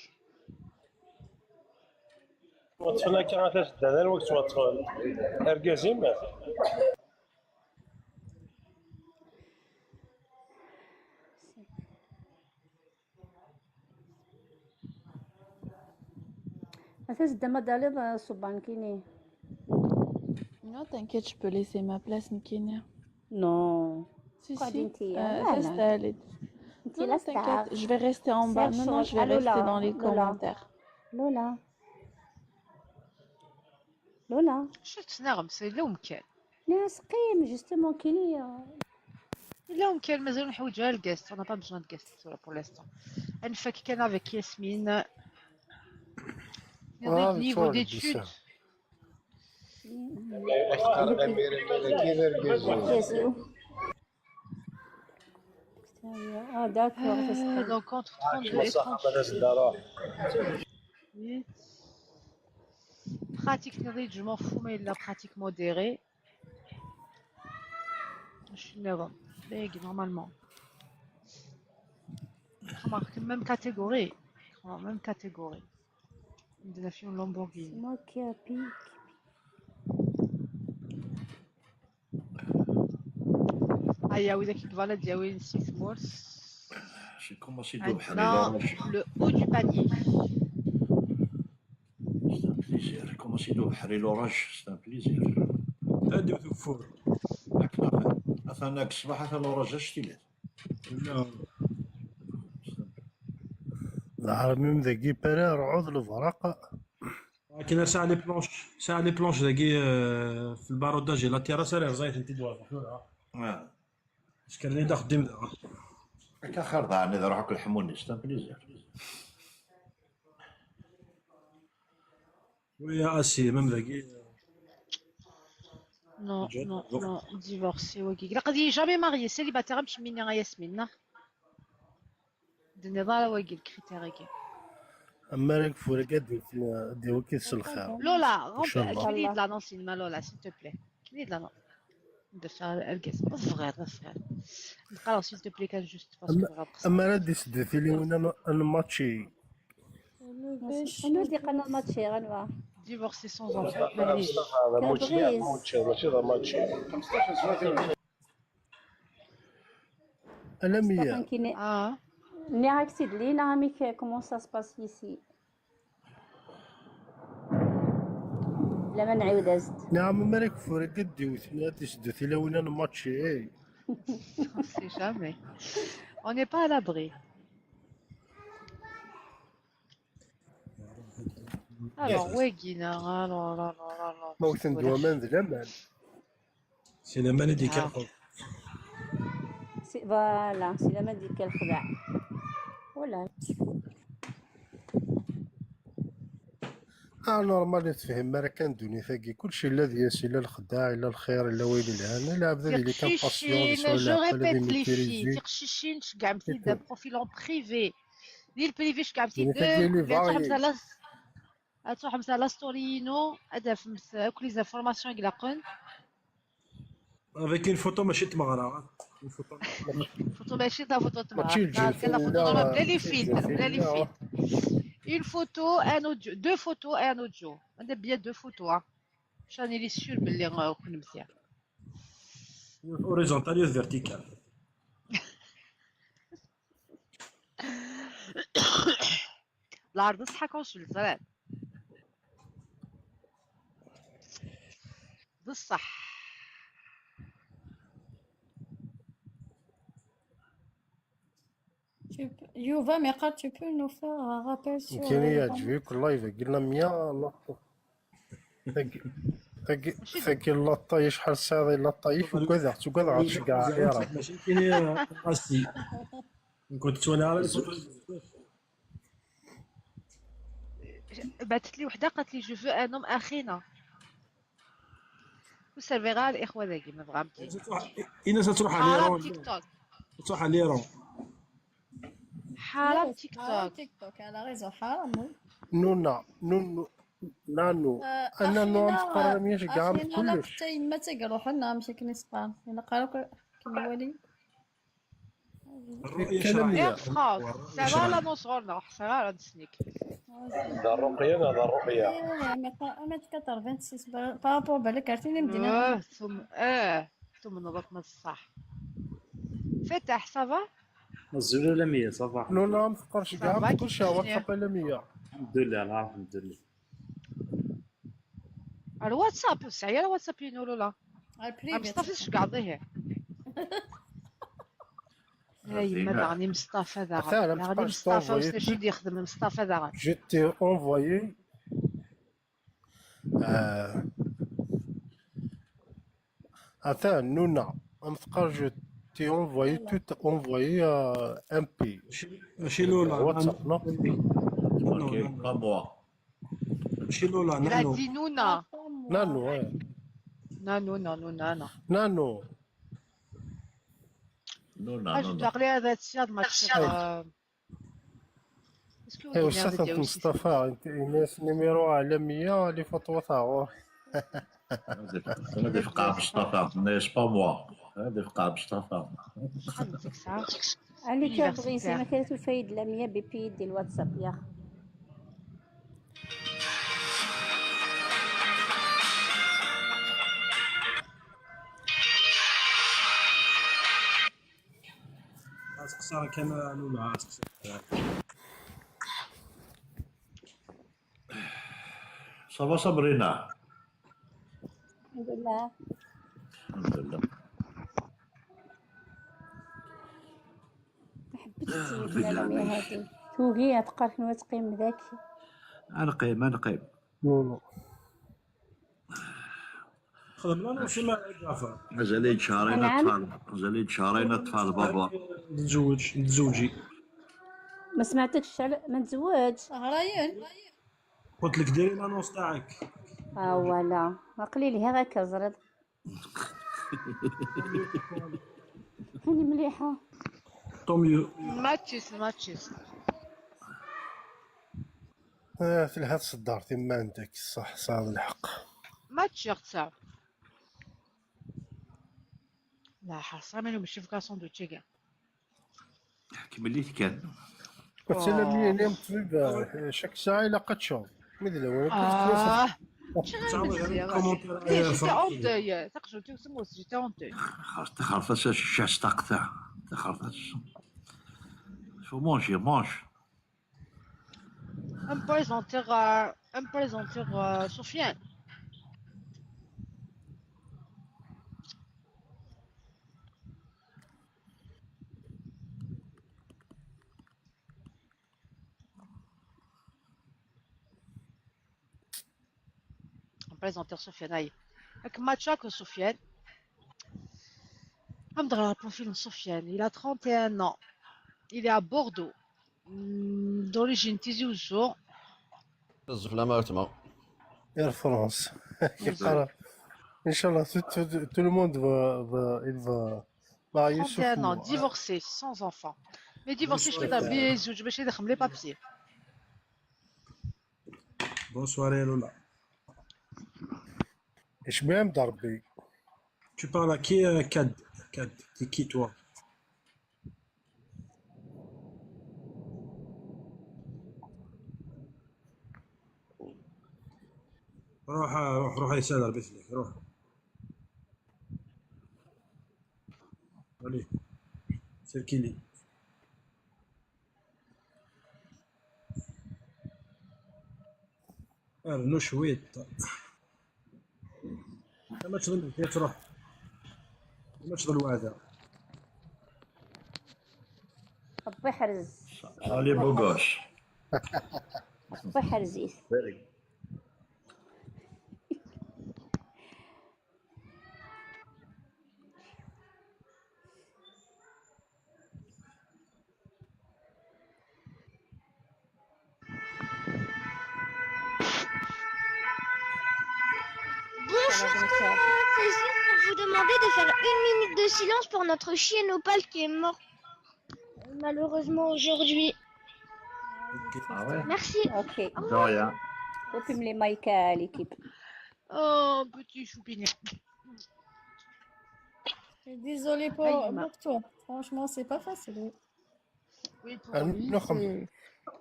Waṭṭfen akka a tasedda d anwa yettwaṭṭfen? Argaz-im? A tasedda ma d-taliḍ ṣubba nekkini. Non, t'inquiète, je peux laisser ma place nekkini. Non. Si, si. Euh, reste à l'aide. Non, non, t'inquiète, je vais rester en bas. Non, non, je vais rester dans les commentaires. Lola. Lola. شفت نغم سي لو مكان. لا سقيم justement كينيا. لا مكان مازال نحوج على الكاست، on n'a pas besoin de guest pour l'instant. نفك كان avec ياسمين. Niveau d'études. Ah, d'accord. Donc, entre trente-deux et trente-huit. Pratique, je m'en fous, mais la pratique modérée. Je suis nerveux. Big, normalement. Remarque, même catégorie. Même catégorie. عندنا فيهم Lamborghini. C'est moi qui applique. Aya, widak i yebɣan ad d-yawin si tmurt. J'ai commencé de le haut du panier. C'est un plaisir. Commencer de l'orage, c'est un plaisir. Adieu, Tufur. Attends, l'orage, je t'ai العرميم ذاكي باري رعود الفرق. كاين ساعة لي بلونش، ساعة لي بلونش ذاكي في الباروداج لا تيرا ساري رزايت انت دوا. اه. اش كان لي داخل ديم دابا. هكا خير ضاع انا روحك الحموني ستا بليزير. ويا اسي ميم ذاكي. Non, non, non, divorcé, وكي لا قضية jamais marié, célibataire, مش مني غا ياسمين. دني ضالا وكي الكريتير كي. Ammer ad yefru akka ad d-iwet s lxir. Lola, ɣef-, kemmel-iyi-d l'annonce-inem a Lola, s'il te plaît. Kemmel-iyi-d l'annonce. Anda-tt argaz? Ḍfeɣ, ḍfeɣ. Nqaraɣ, s'il te plaît, kan juste parce que bɣiɣ ad qeṣṣreɣ. Ammer ad d-iseddu tiliwin n, n match-i. Anwa d-iqqan match-i, anwa? Divorcé sans enfant, maɛlic. Mačči d match-i. Alammi. Ah. Nniɣ-ak-tt-id, Lina, amek, comment ça se passe ici? Lama nɛiwed-as-d. Nniɣ-am, ammer ad yefru akka ad d-iwet, ad d-iseddu tilawin n match-i. On sait jamais. On n'est pas à l'abri. Alors, wagi, neɣ, alors, alors, alors, alors. Ma wten-d waman d laman. Si laman i d-yekka lxedɛa. Si, voilà, si laman i d-yekka lxedɛa. Voilà. Ah, normal, ur tefhim ara kan ddunit-agi. Kullec illa deg-s, illa lexdeɛ, illa lxir, illa wayen ilhan. Lɛebd ad yili kan patient, yesɛu leɛqel, ad imikirizi. Tiqcicin, ceggɛemt-id profil en privé. Di le privé, ceggɛemt-id. Ad truḥemt ar la, ad truḥemt ar la story-inu, ad tafemt akk les informations i ilaqen. Avec une photo, mačči n tmeɣra. Une photo. Photo mačči d la photo n tmeɣra. Mačči lǧil kan la photo normal, bla les filtres, bla les filtres. Une photo, un audio, deux photos et un audio. Anda bien deux photos, hein. Chan il est sûr belli, euh, kennemti. Horizontal, vertical. Lɛerḍ ṣṣeḥḥa kan ur ẓriɣ. D ṣṣeḥ. Tu peux, Yuba, mais quand tu peux nous faire un rappel sur le Liban. Yeɛǧeb-ik live-agi, la mia, la. Tagi, tagi, tagi, la taille, acḥal sɛiḍ, la taille, ugadeɣ, ugadeɣ ad tceggɛeḍ Iran. Mačči kini, euh, assi. Nekk ur ttwaliɣ ara les photos. Batteɣ-d weḥd-i, qالت لي: "Je veux un homme أخينا". Ur serviɣ ara الإخوة dagi, ma tebɣam. Ines ad truḥ à l'Iran. حرام TikTok. Ad truḥ à l'Iran. حرام TikTok. حرام TikTok, elle a raison, حرام, oui. Nuna, Nunu, Nanu. Euh, Nanu, أخينا, am teqqar, am yeceggeɛ, am أخينا, kullec. La tayemmat i iruḥen, amek akken i s-qqaren? Ilaq ara kem-iwali. Iɣef xas? Teɛba la nos ɣur-neɣ, ur ḥṣiɣ ara ad d-snik. D rruqya neɣ d rruqya? Eh, mais pas, mais quatre-vingt-six, par rapport, balak ar tin i m-d-nniɣ. Eh, tum-, eh, tumneḍ akk ma d ṣṣeḥ. Fataḥ, ça va? Azul a Lamia, ça va? Nuna, am teqqar ceggɛeɣ-k kullec ar WhatsApp a Lamia. Alḥemdulillah, alḥemdulillah. Ar WhatsApp, ur tesɛi ara WhatsApp-inu Lula. Ar privé. Am Mustafa tceggɛeḍ ihi. Ay, ma daɣen i Mustafa daɣen. Daɣen i Mustafa, ur s acu d-yexdem Mustafa daɣen. Je t'ai envoyé. Euh, Attends, Nuna, am teqqar, je t'ai envoyé, tu t'as envoyé, euh, M P. Mačči, mačči Lula. WhatsApp, non? Non, ok, non, non. Pas moi. Mačči Lula, Nano. Il a dit Nuna. Nano, ouais. Nano, Nano, Nano. Nano. Nuna, ah, je Nuna. Parlais avec Siad, ma tchère, euh, est-ce que vous avez des... Mustafa, il me laisse numéro à Lamia, les photos, ça, oh. Ad ifeq Mustafa, mais c'est pas moi. Ad ifeq Mustafa. Annika bɣi, ma kra tufa-yi-d Lamia, bipi-yi-d di lwatsap, ya. Ad teqṣer kan, Lula, ad teqṣer. Ça va, Sabrina? الحمد لله. الحمد لله. Tḥebbes tewwet Lalmi hadi. Tugi ad teqqar kenwi ad teqqim daki. Ad neqqim, ad neqqim. Non, non. خدم لنا وشي ما جافر. Mazal-iyi-d cehṛayen ad ṭṭfeɣ, mazal-iyi-d cehṛayen ad ṭṭfeɣ lbabur. نتزوج، نتزوجي. ما سمعتكش على، ما نتزوج. شهرين. قلت لك ديري l'annonce تاعك. آه، voilà. عقلي لي هذاك زرد. هاني مليحة. Tant mieux. Matches, matches. Ah, telha tseddart i mma-m-d-ak, ṣṣeḥ, tesɛiḍ lḥeqq. Ma ččiɣ-tt. La ḥerṣa ma yumec fkaṣun d uččigi. Kemmel-it kan. Attila mi yini ṭṭbib, eh, chaque saɛa ilaq ad teččeḍ. Mi d lawan akka tettwaseḍ. Ah, ččiɣ imensi. J'étais en deuil. Taqjult-iw semmus, j'étais en deuil. Taxerfat-a ccac taqta. Taxerfat. Faut manger, mange. Am présenter, euh, am présenter euh, Sofiane. Am présenter Sofiane, ay. Ak match ak Sofiane. Am dɣa profil Sofiane, il a trente et un ans. Il est à Bordeaux. Hmm, d'origine Tizi Ouzou. Ẓẓef lama weltma. Air France. Yeqqar, Inch'Allah, tout, tout, tout le monde va, va, il va marier sauf moi. trente et un ans, divorcé, sans enfant. Mais divorcé, je peux t'habiller, je vais chez les papiers. Bonsoir يا لولا. ايش بهم ضربي؟ Tu parles à qui, euh, Kad? Kad, t'es qui toi? روح روح روح يسال ربي يخليك، روح. Allez, c'est qui? رنو شويط. ما تشغل، يا تروح. ما تشغل وعده. ربي يحرز. Allez, beau gosse. ربي يحرزيت. Bonsoir tout le monde, c'est juste pour vous demander de faire une minute de silence pour notre chien Opal qui est mort malheureusement aujourd'hui. Ah ouais? Merci. Ok. De rien. Occupez les mics à l'équipe. Oh, petit choupinet. Désolée pour, pour toi. Franchement, c'est pas facile. Oui, pour lui, c'est...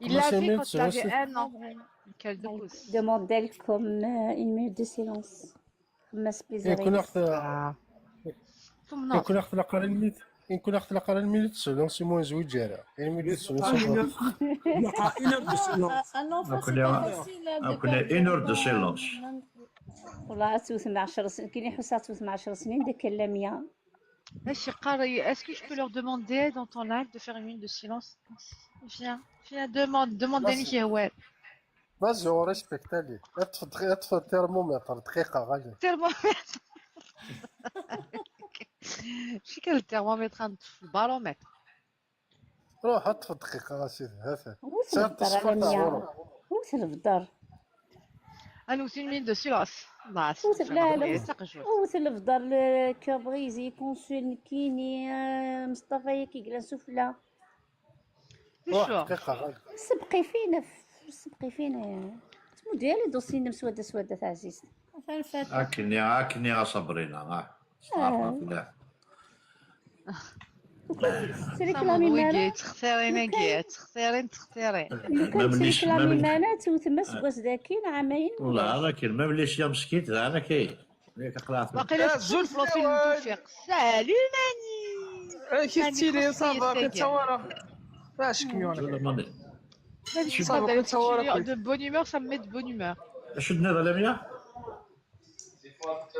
Il l'a fait quand il avait un an. Quel douce. Demande d'elle comme euh, une minute de silence. Comme يكون اخذ يكون اخذ لقرا الميت يكون اخذ لقرا الميت سولون سيمون زويجارة الميت سولون نقرا une heure de silence. Un enfant, c'est pas facile. نقرا une heure de silence. والله توثم عشر سنين كاين يحوس توثم عشر سنين ديك لامية. اش يقري؟ Est-ce que je peux leur demander dans ton live de faire une minute de silence? Viens, viens, demande, demande Dani Hiwal. Vas-y, on respecte, allez. اطفى الترمومتر دقيقة غالي. Thermomètre. شي كان الترمومتر؟ غنطفي البارومتر. روح اطفى الدقيقة اسيدي هاثا. وصل الدار على مية. وصل الدار. انا وثمين دو سيلاس. لا لا. وصل الدار. كابريزي كونسول نكيني مصطفى ياك يجلس سفلى. روح دقيقة غالي. سبقي فينا، سبقي فينا يا. تمودي لي دوسينا مسودة سودة عزيز. هاكني هاكني يا صبرينا اه. استغفر الله. تريكلامي مالا. تختارين كي تختارين تختارين. لو كان تريكلامي مالا توتمس بواس ذاكين عامين. والله هذا كاين ما بليش يا مسكين هذا كاين. واقيلا تزول في الفيلم توفيق. سالي ماني. كي تيلي صافا كتصور. فاش كميون. صافا كتصور. De bonne humeur, ça me met de bonne humeur. اش عندنا ظلاميه؟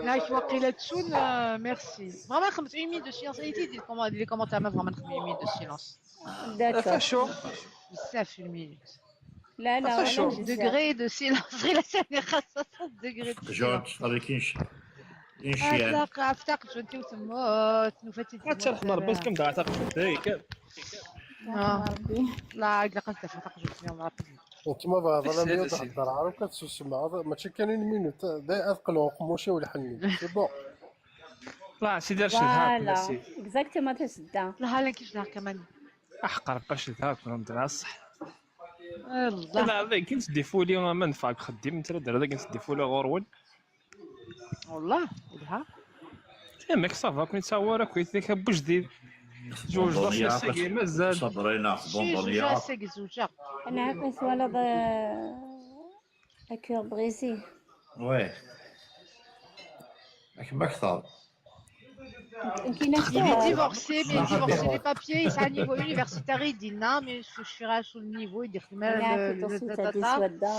هاك واقيلا تسون. ميرسي. فريمون خمس une minute de silence. اي تيدي لي كومونتير ما فريمون خمس une minute de silence. داكور. شو؟ بزاف une minute. لا لا. Degré de silence. غير ثاني خاصة degré de silence. جورج صافي كاين شي. افتاق افتاق جونتي وتموت نوفتي. ترحم ربي كم ضاعت هيك. لا قلقت دفع تقجو اليوم رابيد. انت ما بعض انا ميوت تهضر عرب كتسوسم ماشي كان une minute. اثقل وقموشي والحني c'est bon. لا سيدي رشيد هاك. Exactement تسدى. لا هلا كيش لا كمان. احقر باش هاك كنا مدرا الصح. الله. Anda ara d-akken tdifuli aman dfeɣ deg uxeddim, netta ad d-rreɣ akken tdifuli ɣur-wen. والله، ولها. Amek ça va, ken yettɛawar akk, yettdek abujdid. Zewǧeḍ ass-agi, mazal. Ṣebreɣ-aɣ, bonjour. Zewǧeɣ ass-agi, zewǧeɣ. Anɛam, twalaḍ, euh, akk bɣizi. Ouais. Akken akteṛ. Nekk, nekk, il est divorcé, mais divorcé les papiers, il a un niveau universitaire, il dit non, mais je suis à son niveau, il dit mais le, le, le, ta, ta, ta.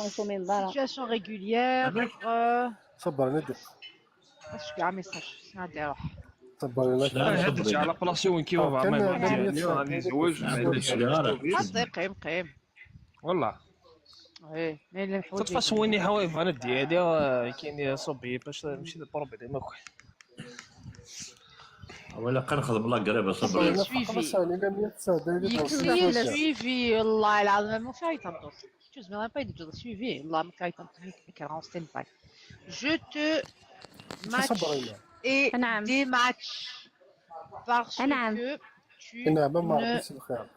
Situation régulière, euh, صبر، ندير. Parce que, ah, mais ça, je suis à dire. صبر، ندير. Ad teǧǧ على بلاصتو وين كيما كان بعض ما يبغى ديالي، راني زوج، ما عنديش. قيم، قيم. والله. إيه، ما إلا الحوايج. Teṭṭef-as win iḥawa yebɣan ad d-yali, euh, كاين يصوب باش ماشي problème أكو. ولا كان خدم la grève، صبر. يكفي suivi. يكفي suivi، والله العظيم، ما في عيط. Tu ne m'as pas dit de suivi, والله ما كاين. Je te match et des matchs parce que tu ne نعم، ما ربي يسلم خير.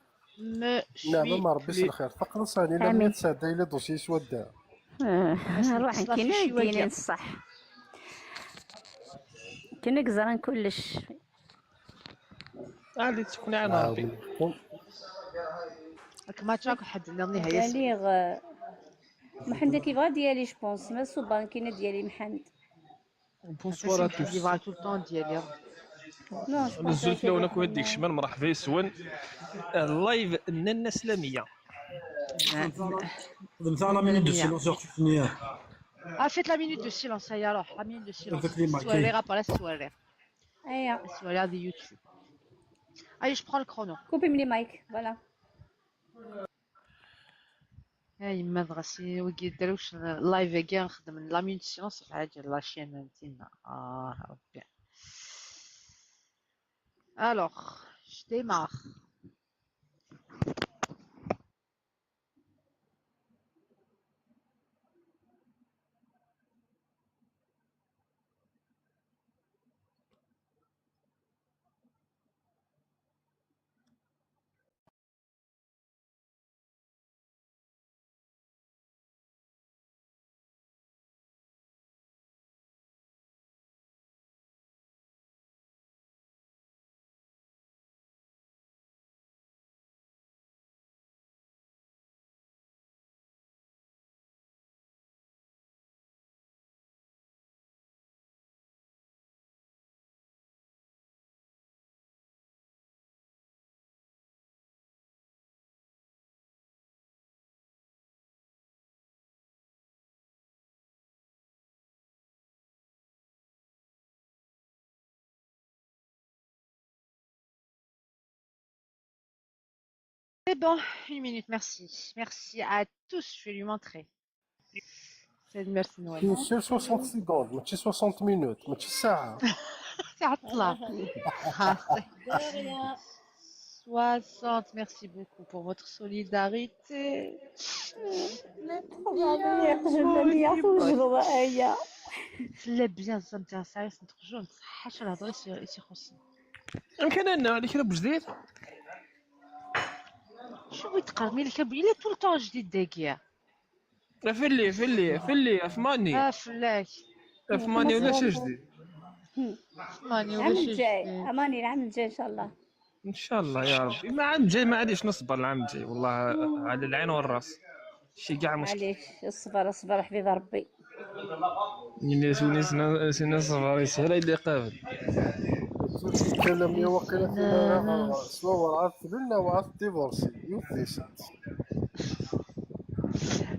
نعم، ما ربي يسلم خير. فقط ثاني لم يتسدى إلى دوسي سودا. آه، روح كي نديني الصح. كنا قزران كلش. عادي تكون على ربي. راك ما تشاك حد نظني هيا. ديالي غ-، محمد كيبغى ديالي، je pense. ما سوبان كاينه ديالي محمد. Bonsoir à tous. يبغى tout le temps ديالي. نزلت لو انا كويت ديك الشمال، مرحبا يسون. اللايف الننا اسلاميه. خدمت على minute de silence، اختي سنية. Ah, faites la minute de silence, ça y est, alors, la minute de silence. Faites les mics. السواري، راه بلا السواري. ايا. السواري هذه يوتيوب. Allez, je prends le chrono. Coupez-moi les mics, voilà. يا يما، دغا سي ويكي دروش اللايف كاع نخدم la minute de silence على جال la chaîne نتينا. آه، ربي. Alors, je démarre. C'est bon, une minute, merci. Merci à tous, je vais lui montrer. C'est le merci Noël. Une seule soixante secondes, ماشي soixante minutes، ماشي ساعة. C'est عطلة. De rien. Soixante, merci beaucoup pour votre solidarité. لا، بيان، زعما تاع سايس نتخرجوا، ما تصحاش الهضره سي، سي حسن. يمكن أنا اللي كان بجديد. شو بغيت تقرمي لك أبوي؟ إلا طول طون جديد داكيا. لا، فلي، فلي، فلي، أفماني. آه، فلاك. أفماني ولا شي جديد؟ أفماني ولا العام شي الجاي، جديد؟ أماني العام الجاي إن شاء الله. إن شاء الله يا ربي. ما عام جاي، ما عادش نصبر العام الجاي، والله، على العين والراس. شي كاع مشكل. معليش، الصبر، الصبر حبيب ربي. إلا سوني سنا، سنا الصبر يسهل اللي قابل. الكلام يا وقيلا فينا راه سوا وراه تبلنا وراه ديفورسي، يوثيسنت.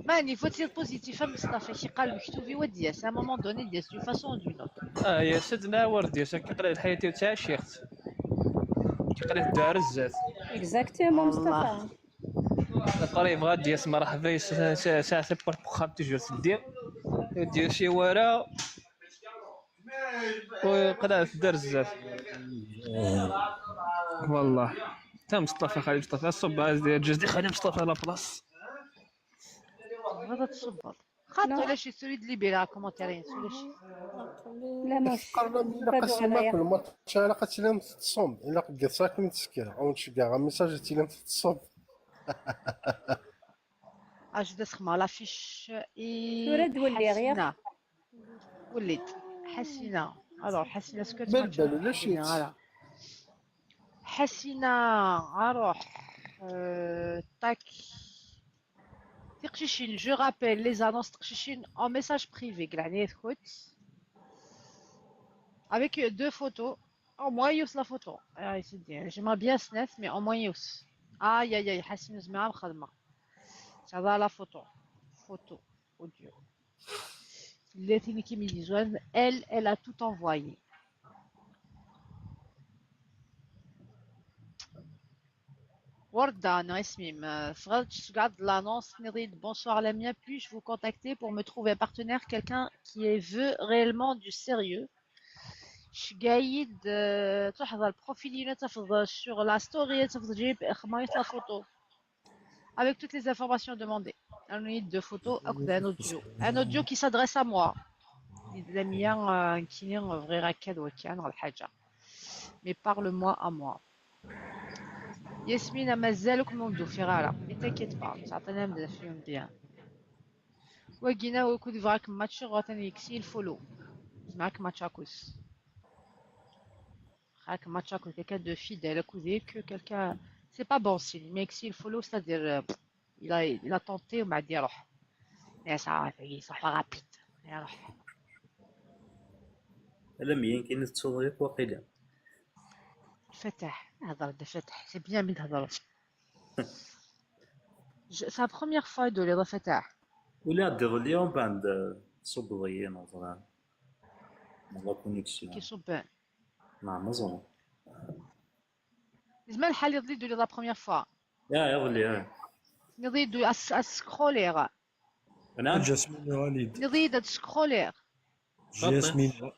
ماني فوتي بوزيتيف مصطفى، شي قال مكتوبي ودياس، à un moment donné دياس، d'une façon ou d'une autre. آه، يا سيدنا وردي، ساكي قليل حياتي وتعشيخت. كي قليل دار الزاد. Exactement، مصطفى. قريب غادي يسمى، مرحبا، يس-، سا-، سا-، سا-، سا-، بور بوخام توجور تدير. يدير شي ورا. ويقلع في الدار بزاف. والله. تا مصطفى، خلي مصطفى، الصب عايز دير جوج، دي خلي مصطفى لا بلاص. هذا تصبر. خاطر لا. ولا شي سوري دلي بيرا كومونتير، ولا شي. لا، ما فقرنا من فاتو قسم عليا. كل ما تشعل قتلهم تصوم، إلا قد ساكن تسكر، أو نشجع ميساج تلهم تصوم. اش دا سخمة لافيش اي tura d-welliɣ, yak. حسينة. وليت حسينة. الوغ حسينة سكوت ما تبان ولا شيء. حسينة اروح. أه... تاك. تقشيشين، je rappelle les annonces تقشيشين en message privé كلعني يثكوت. Avec deux photos. Au moins يوس la photo. اي سيدي j'aimerais bien سنات mais au moins يوس. اي اي اي حسينة زعما مخدمة. Ça va la photo. Photo. Audio. Letini Kimili Joanne, elle, elle a tout envoyé. Warda, non, Esmim, euh, Fred, je regarde l'annonce, Nerid, bonsoir Lamia, puis-je vous contacter pour me trouver un partenaire, quelqu'un qui est, veut réellement du sérieux. Je gagne de, تحضر le profil, sur la story, تجيب خمايط la photo. Avec toutes les informations demandées. On a deux photos, un audio. Un audio qui s'adresse à moi. Lamia, euh, كيني بغيغ هكا وكان ولا حاجة. Mais parle-moi à moi. ياسمينة مازالك ما مدوفي غارة. Mais t'inquiète pas, تعطينا مدافعين bien. وكينا وكنت بغاك ماتشي غاتني يكسي الفولو. معاك ماتشاكوس. هاك ماتش هاكا quelqu'un de fidèle, à côté que quelqu'un, c'est pas bon signe, mais si le follow, c'est-à-dire, euh, il a, il a tenté, on va dire, oh. Mais ça, ça va rapide. يروح. Alammi, كاين تسوض ياك واقيلا. فتح، هضر ده فتح، c'est bien من هضر. C'est la première fois de les فتح. ولا غادي يضلي ومن بعد تصوبض ليا نظرا. La connexion. كيصوب. نعم مزال. زعما الحال يضلي دولي la première fois. يا يضلي اه. يضلي دولي اس اسكرولير. انا Jasmine Walid. يضلي دا سكرولير. Jasmine.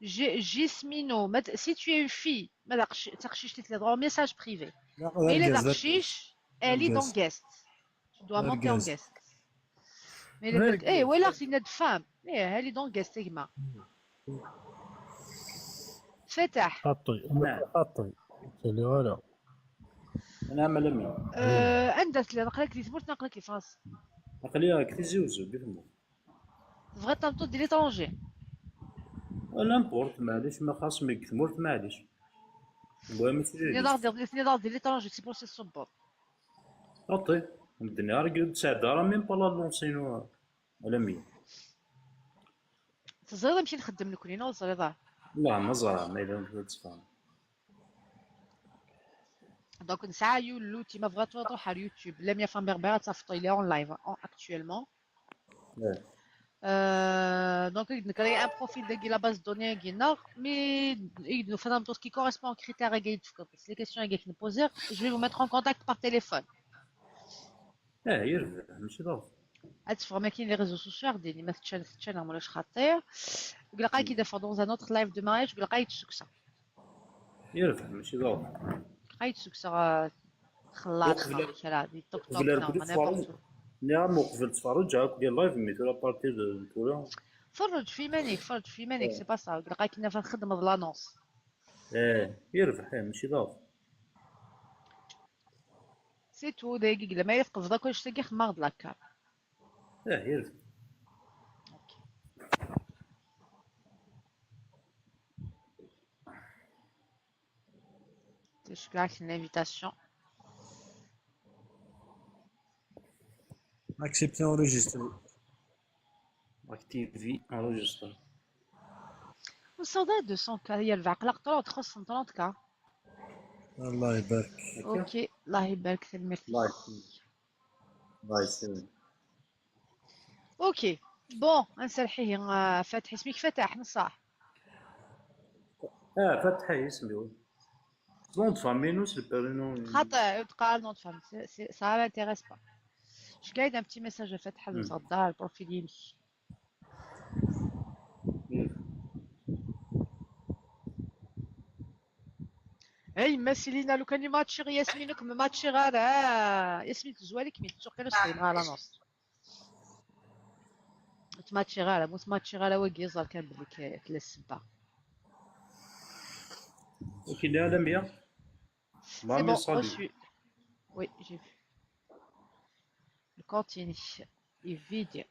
J'ai- Gismino, ما ت- si tu es une fille, ما تقش- تقشيش تتلي droit message privé. لا، Mais les لا، تقشيش, elle est dans guest. Guest. Tu dois monter en Guest. Guest. Mais les Very mecs, eh, good. ولا c'est une femme. Eh, elle est dans Guest, تما. فتح. خطي. خطي. اللي ولا. انا ملمي. Euh, عندك اللي نقلك لي ثمرت نقلك لي فاس. عقلي راك تيزي وزو كيف ما. Vrai tantôt de l'étranger. N'importe, معليش، ما خاص من تمورت، معليش. المهم نضال ديال نضال ديال l'étranger, c'est pour se صبر. خطي. الدنيا راك تساعد راه même pas la lancer نو. ولا مين. تزريض نمشي نخدم لكم هنا وزريضة. لا، ما زرع، ما إلا نبغي تفهم. Donc نسعى يو l'outil ما بغات تروح على اليوتيوب. Lamia Femme Berbère, ça fait il est en live, en- actuellement. لا. Euh, donc نكري un profil de la base de données كينا, mais il nous faut un truc qui correspond aux critères كي تفكر. Les questions كي نبوزير, je vais vous mettre en contact par téléphone. اه، يربح، ماشي ضرب. هاد تفرما كاين les réseaux sociaux غادي ما تشان تشان ولا شي خطير. ولا قاي كي دافع dans un autre live de mariage ولا قاي تسكسا. يربح، ماشي ضرب. قاي تسكسا خلاط وقبل- كرا دي طوب وقبل طوب كنت ما تفرج. نعم، وقبل تفرج هاك ديال لايف مي تو لابارتي دو تورا. فرج في مانيك، فرج في مانيك, c'est pas ça. ولا قاي كنا فنخدم هاد l'annonce. اه، يربح، اه، ماشي ضرب. C'est tout, دايقيق لما يفقد ذاك واش تلقى خمار د la carte. اه، يربح. Ok. تشكرك l'invitation. Accepter enregistrer. راك تي في انريجيستر. وصلنا deux cents K, هي العقلة قطرة تخص trente K. الله يبارك. Ok, الله يبارك في الميرسي. الله يسلمك. الله يسلمك. Ok, bon, نسرحيه, آه, فتحي, اسمك فتح, نصح. اه، فتحي اسمي، وي. نون دو فامي نو سي برينو. خاطر تقال nom de famille, c'est- c'est- ça m'intéresse pas. Je gagne un petit message فتح, مم. نصدر البروفيل يمشي. اي ما سيلينا, لو كان ماتشي غير ياسمينك ما ماتشي غير, آه, ياسمين تزوالك مي تسوق كانوا سخدم غير لانونس. تماتشي غير, مو تماتشي غير واقي يزال كان بلي كي تلا السبة. وكاين اللي على مية. C'est bon, reçu. Oui, j'ai vu. Le continu est vide.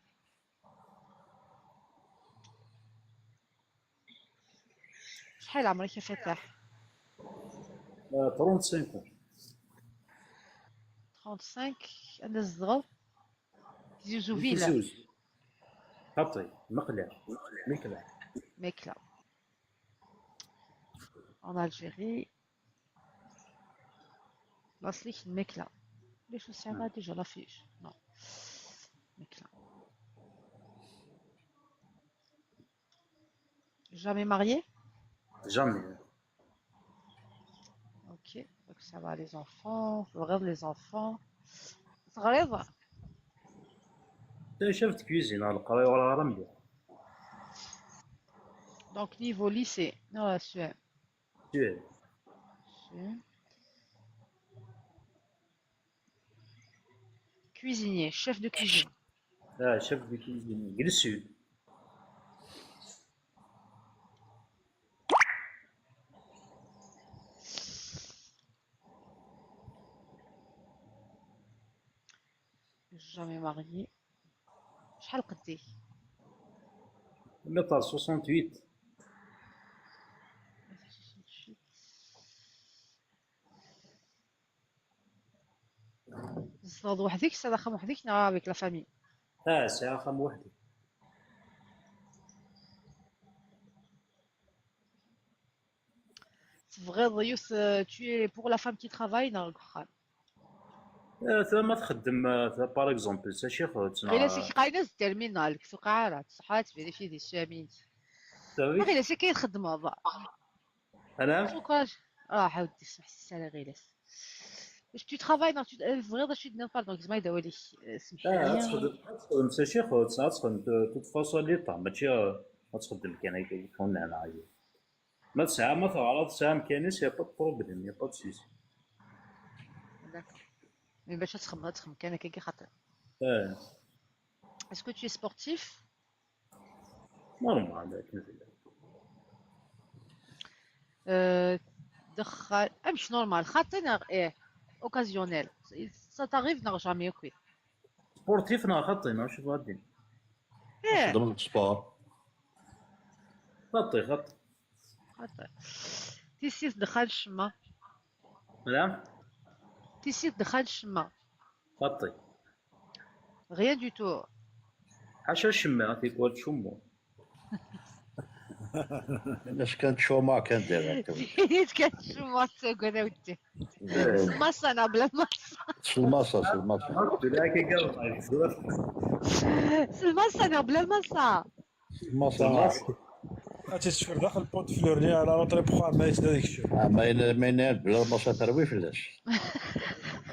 شحال عمرك يا فتاح؟ آه، trente-cinq ans. Trente-cinq. أنا الزغر. تيزي وزوفيلا. Tizi Ouzou. خاطي مقلع. مقلع. ماكلة. En Algérie. لاصليك الماكلة. ليش وسعنا déjà l'affiche؟ Non. ماكلة. Jamais marié? Jamais. Ok, donc ça va les enfants, تبغيض les enfants. تغريض. شفت cuisine على القرايه ولا راه مليح. Donc niveau lycée, non, c'est Sûr. Cuisinier, chef de cuisine. Ah, chef de cuisine. Glissu. Jamais marié. شحال قديك؟ متر soixante-huit. تزاد وحدك؟ ساكن وحدك ولا avec la famille؟ اه، ساكن وحدي. تبغيض يوس، tu es pour la femme qui travaille؟ Non, آه، ثما تخدم، آه، ثما par exemple ساشي خوت. غير سي قاينه التيرمينال كتو قاعده تصحى تفيريفي دي سامين. غير سي كيخدم هذا. انا شكرا. اه، حاودي سمح سي غير. باش tu travailles؟ Non, tu تبغيض شي دير؟ Pardon, زعما يداوي لك. سمح اه، لي. تخدم، تخدم ساشي خوت، تخدم توت فاصون لي طا، ماشي تخدم كان هكا يكون هنا عادي. ما تسعى، ما تعرض ساعة مكانيس، y a pas de problème, y a pas de souci. D'accord. Mais باش تخمم، تخمم كان هكا خاطر. اه. Est-ce que tu es sportif؟ Normal، لكن في آه، دخل امش normal خاطينا ايه. Occasionnel. Ça t'arrive؟ Non, jamais. Ok. Sportif، نا خاطينا، شوف غادي. ايه. خدم السبور. خطي، خطي. خاطر تيسير دخل الشمه. لا. تيسير دخل الشمه. خطي. Rien du tout. حاشا الشمه، غادي يقول شمو. علاش كانت شوما كان داير هكا؟ كانت شمه تقول ودي. المصه، انا بلا المصه. سلماصه، سلماصه. لا، كي قال. المصه، انا بلا المصه. سلماصه. هاتي السفر داخل البوت فلور اللي على روطري بخار ما يسدى ديك الشيء. آه، ما ينا ما ينا بلا المصه تروي فلاش.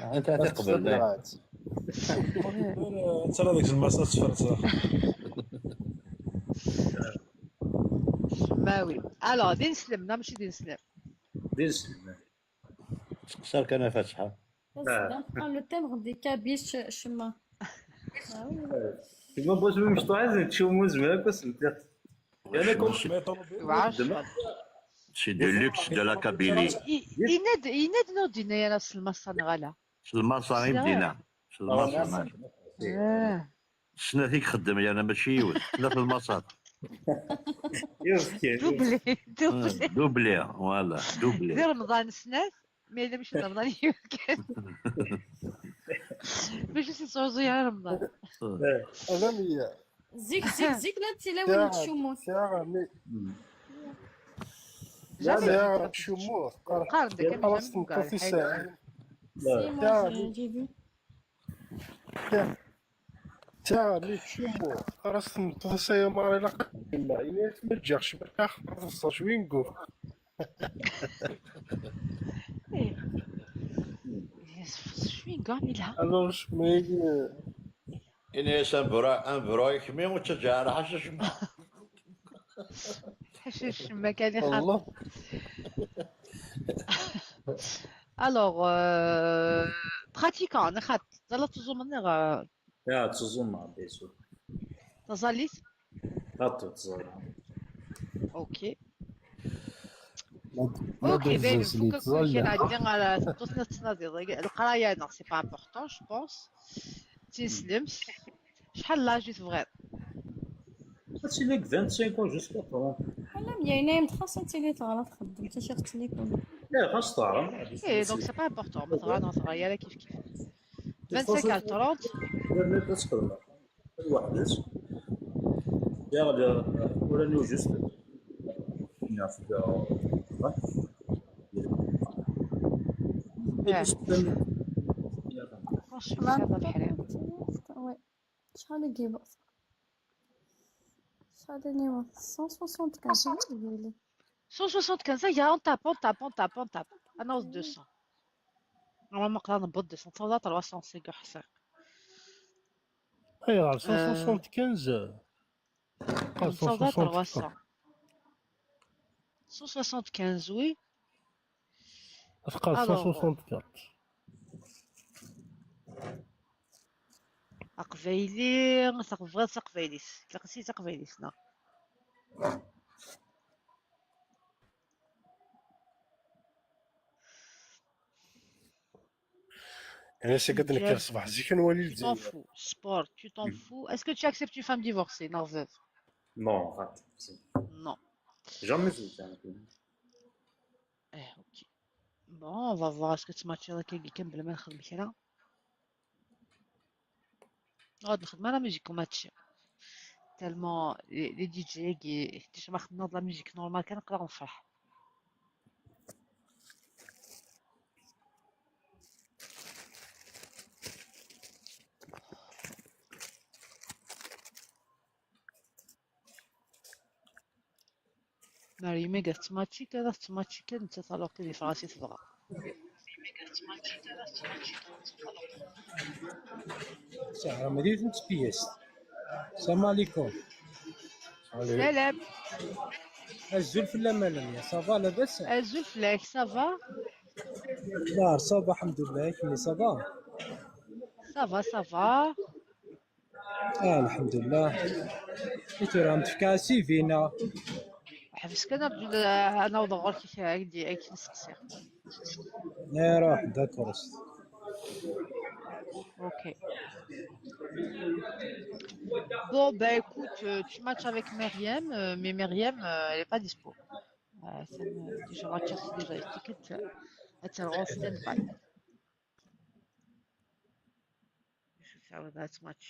انت تقبل لا. ترى ديك المصه السفر ترى. ما وي. الو، دين سلم، لا ماشي دين سلم. دين سلم. تقصر كان فاتحه. بس آه. دونك قام لو تيم غدي كابيش شما. كيما بغيت مشطوعه تشومو زعما كنت سميتها. انا كنت مي طوموبيل. وعشرة. C'est de luxe de la Kabylie. يناد، يناد نودينا يا راس المصه نغلا. سلماصه غير بدينا. سلماصه. اه. سناتي خدم انا ماشي يوز. لا في المصات. يوسكي. دوبلي، دوبلي. دوبلي، فوالا، دوبلي. دير رمضان سنات، مي الا مشي رمضان يمكن. باش تسعوزي يا رمضان. انا مية زيك زيك زيك لا تلاوي تشومو. ساعة مي جامي. ساعة شموخ. قارن ديك خلاص نطفي ساعة. سي مون جي في. تا مي تشومو. خلاص نطفي ساعة ماري لا. ما تمجرش بالاخر. شوينغو. شوينغو ميلها. الوغ شميل. إني سان برا أن برا يكمي وتجعل حشش. حشش ما كان يخاف. الله. الوغ براتيكون نخاط. زال تزوم نغ. يا تزوم بيسو. تزاليت. هاتو تزوم. اوكي. Ok, ben, il faut que كل شيء نعدي على ثلاثة سنين تناضي. القراية، non, c'est pas important, je pense. تنسلمش. شحال لاج تبغيض؟ هادشي ليك vingt-cinq ans jusqu'à trente. ولا مية ينايم خاصها تيلي تغلط خدم حتى شي خصني يكون. لا، خاص تعرف. ايه، donc c'est pas important. ما تغرى، ما تغرى، يلا كيف كيف. Vingt-cinq à trente. الانترنت تسكر الواحد. يا غدا، ولا نيو جوست. نعرف. Franchement، هذا الحريم. وي. شحال يجيب؟ شحال نيوا؟ cent soixante-quinze، شحال يجيب لي؟ cent soixante-quinze، يا، on tape, on tape, on tape, on tape. انا deux cents. انا ما نقدر نبط deux cents، نصوض trois cents، c'est حساق. ايوا، cent soixante-quinze. نصوض trois cents. cent soixante-quinze، oui. اثقل cent soixante-quatre. اقبايلي، تقبل تقبايليس، تقسي تقبايليس، نا. انا سي قد نكر الصباح زيك نولي Tu t'en fous, sport, tu t'en fous. Est-ce que tu acceptes une femme divorcée, non, veuve? Non, arrête. Non. Jamais زوجت انا. Eh, ok. Bon, on va voir est-ce que tu matches avec quelqu'un بلا ما نخدم كرا. غاد نخدم انا musique وماتش. Tellement les, les D J كي déjà ما خدمنا de la musique normale كنقدر نفرح. مريم قالت تماتشي كذا، تماتشي كذا، انت طلعت لي فراسي تبغى. ساعة مدينة تبيست. السلام عليكم. سلام. الزول في اللمانية، صافا لاباس؟ الزول فلاك، صافا؟ لا، صافا الحمد لله، كني صافا؟ صافا، صافا. اه، الحمد لله. ايتو راه متفكا سيفينا. حبس كنرجو انا وضغور كي عندي اي نسقسي. لا، روح داكورست. Ok. Bon, bah écoute, euh, tu matches avec Meriem, euh, mais Meriem, euh, elle est pas dispo. Euh, ça me... déjà, on va chercher déjà les tickets. Elle sera en stand-by. Je vais faire le match match.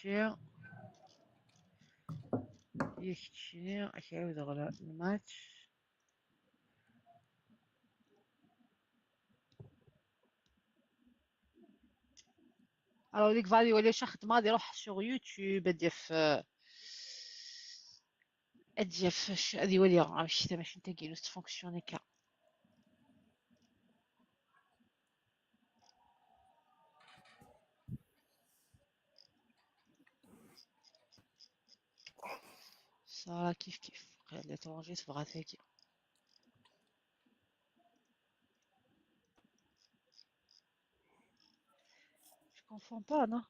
يكتشيني أكيد غلا الماتش. Alors, ديك فادي ولا شي خدمة، غادي يروح sur YouTube، غادي في، غادي في، غادي يولي، عرفت شي، ماشي نتا كيلو تفونكسيوني كا. Ça كيف كيف، l'étranger تبغى تاكي. Je confonds pas, non?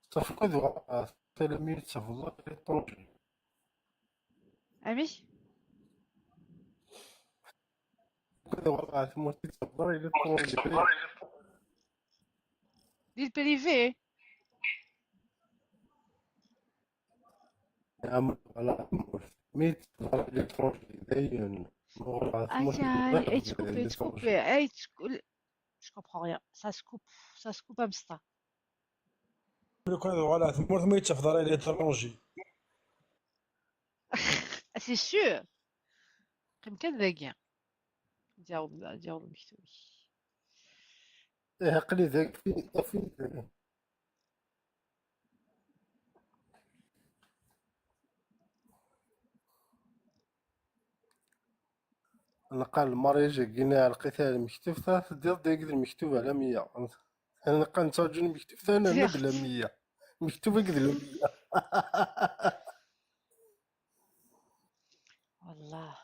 صافي كذا تلاميذ تفضل لي طونجي. Ami? كذا والله ثم تفضل لي طونجي. L'île privée. نعم، على ميت على لي طونجي دايما. Aïe, aïe, aïe, tu coupes, tu coupes, aïe, tu coupes. Je comprends rien. Ça se coupe, ça se coupe, Amsta. لو كان ولا ثمورت ما يتفضل لي طونجي. C'est sûr. قيم كان ذاكيا. جاوب، جاوب مكتوب. ايه، عقلي ذاك في، في. نلقى المارياج كينا لقيتها المكتوب، تا تدير ديك المكتوب على مية. انا نلقى نتاجو المكتوب، تا انا زيخت. بلا مية. مكتوب قد المية. والله.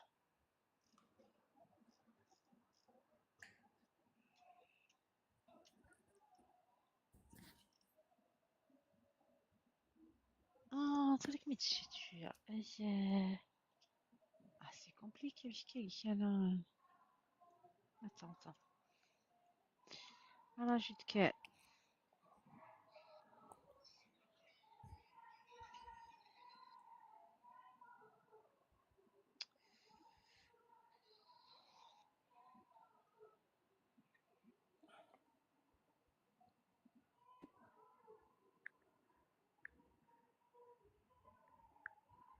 Attends, laisse-moi chercher. Aïe, euh. Ah, c'est compliqué, parce que il y en a un. Attends, attends. Voilà, je te quai.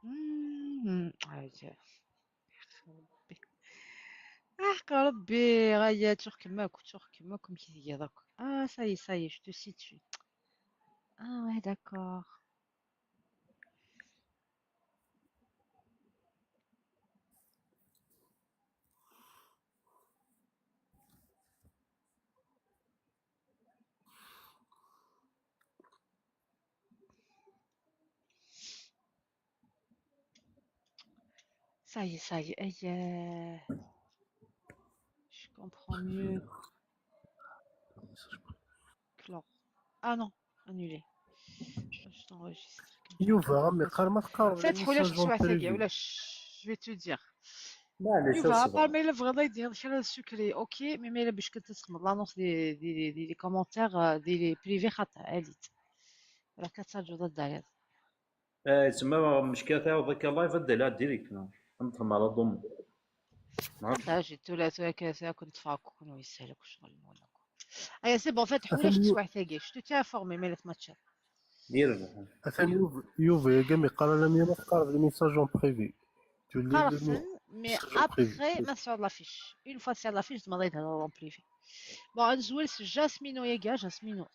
مم. آه، جا. ربي. آه، ربي، غاية تشوف كماك، تشوف كماك، كم كي تجي دوك. Ah, ça y est, ça y est, je te situe. Ah, ouais, d'accord. Ça y est, ça y est, aïe, euh, je comprends mieux. Clore. Ah non, annulé. Je t'enregistre. Yuba, mais قال ما تقرب. Cette fois-là, je suis à ولاش. Je vais te dire. معليش، Yuba, أصبر. Par mail, vraiment, il dit que le secret, ok, mais mail, باش كنت تسمع l'annonce des, des, des, des commentaires, euh, des privés, خاطر عليت. راه كترجو ضد داري. آه، تسمى مشكلة تاع ذاك اللايف، هدا لا ديريكت، نعم. نضحك على ضم. نعم. هذا جيت ولا سوا كاسا كنت فاكو كون ويسالك شغل موناكو. ايا سي بون، فات حولك أثني- تسوى حتى كاش. تو تي انفورمي مالك ماتشات. دير. أثني يوف-، يوفي يا قام يقرا لم يمس قرض الميساج اون بريفي. تولي قرصن، مي ابخي ما سور لافيش. اون فوا سير لافيش، ما ضيت هذا اون بريفي. بون، نزول جاسمينو يا كاع، جاسمينو.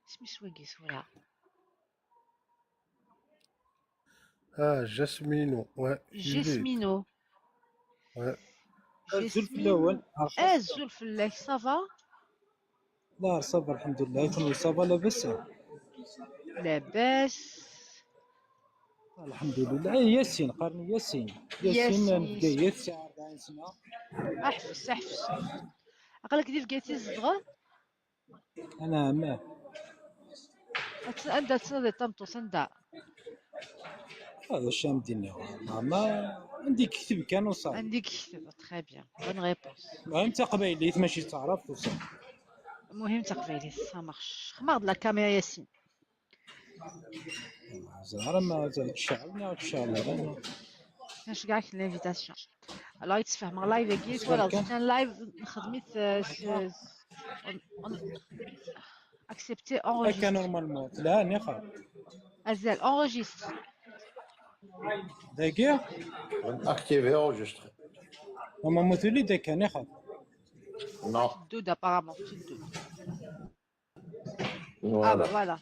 اسمي سواقي سورة. اه، جاسمينو، واه، جيسمينو. واه. أزول فلاون. أزول فلاك، صافا؟ لا، صافا الحمد لله. كون صافا لاباس؟ لاباس. الحمد لله. إيه، ياسين، قرني ياسين. ياسين، ياسين. بدا ياسين، أربعين سنة. أحفس، أحفس. عقلك دي بقيتي الزغر؟ أنا ما. أت-، أنت تصدي طمطوس، أنت. هذا الشام ديني. ما، ما عندي كتب كان وصار. عندي كتب، très bien. Bonne réponse. المهم تقبيليت ماشي تعرف وصار. المهم تقبيليت، ça marche. خماض la caméra ياسين. زهرة ما تشعلني، تشعل. كاش كاع l'invitation. الله يتفهم، الله يبارك. ولا كان لايف نخدمي س-، س-، اكسبتي اونجستر. هكا نورمالمون. لا، نيخا. ازال اونجستر. داكيا؟ اكتيفي اونجستر. هما مثلي داكا، نيخا. نو. دود ابارامون، دود. Ah, voilà. Voilà,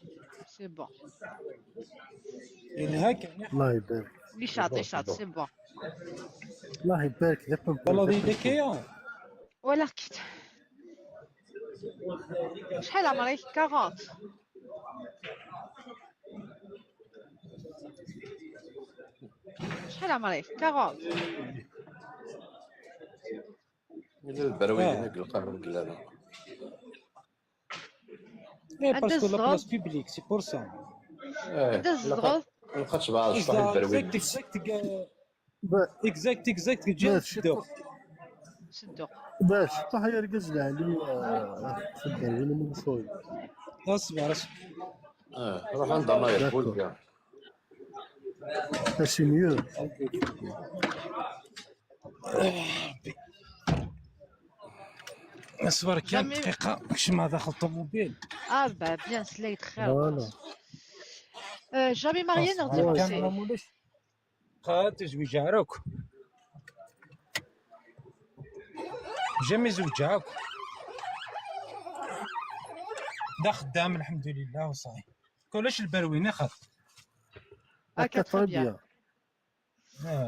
c'est bon. الله يبارك. يشاط، يشاط، c'est bon. الله يبارك، يا رب. والله دي دكية. ولا كيت. شحال عمرك؟ quarante. شحال عمرك؟ quarante. إلا البروي هنا يقول لك غير قلابة. إيه، parce que la place publique, c'est pour ça. إيه، عندها الزغر. لقات بعض الشطح البروي. Exact, exact, exact, جا باش صدق. صدق. باش طاح يرقز لعلي، آه، في البروي من شوي. اصبر، اصبر. اه، روح عند الله يقول كاع. C'est mieux. اصبر كان دقيقة، كشما داخل الطوموبيل. اه، با، بيان سليت خير. Voilà. آه، جامي ماريي نغدي كان بوسي. ما مولاش. قا تزويج عروك. جامي زوج عروك. دا خدام الحمد لله وصاي. كلش البروينة خاف. هكا très bien.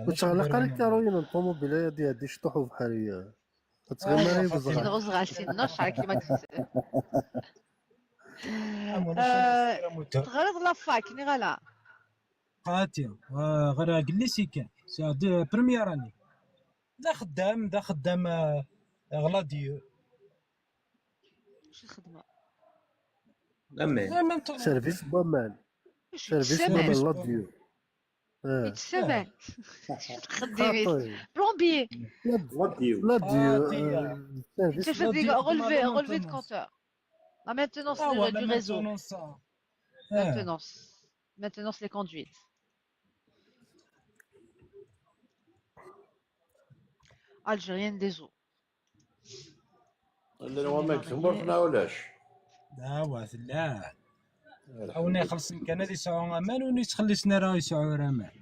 وتغلق عليك كاروين الطوموبيلة ديال دي شطوح وبحرية. تغمر يبزغ. تغزغ على سي النص، على كيما تفسر. آه، تغرض لافاك، ني غلا. قاتي، آه، غير قلي سي كان. سي دو بروميير اني. دا خدام، دا خدام، آه، غلاديو. شي خدمة؟ Amen. Service n waman. Service n waman, la dieu. Yettsaman. Txeddimit. Plombier. La dieu. La dieu. Service. Relevé, relevé de compteur. La maintenance du réseau. Maintenance. Maintenance les conduites. Algérienne des eaux. Llan waman deg tmurt neɣ ulac? Dawa tella. Awen ixellṣen kan ad yesɛu aman, win yettxelliṣen ara yesɛu ara aman.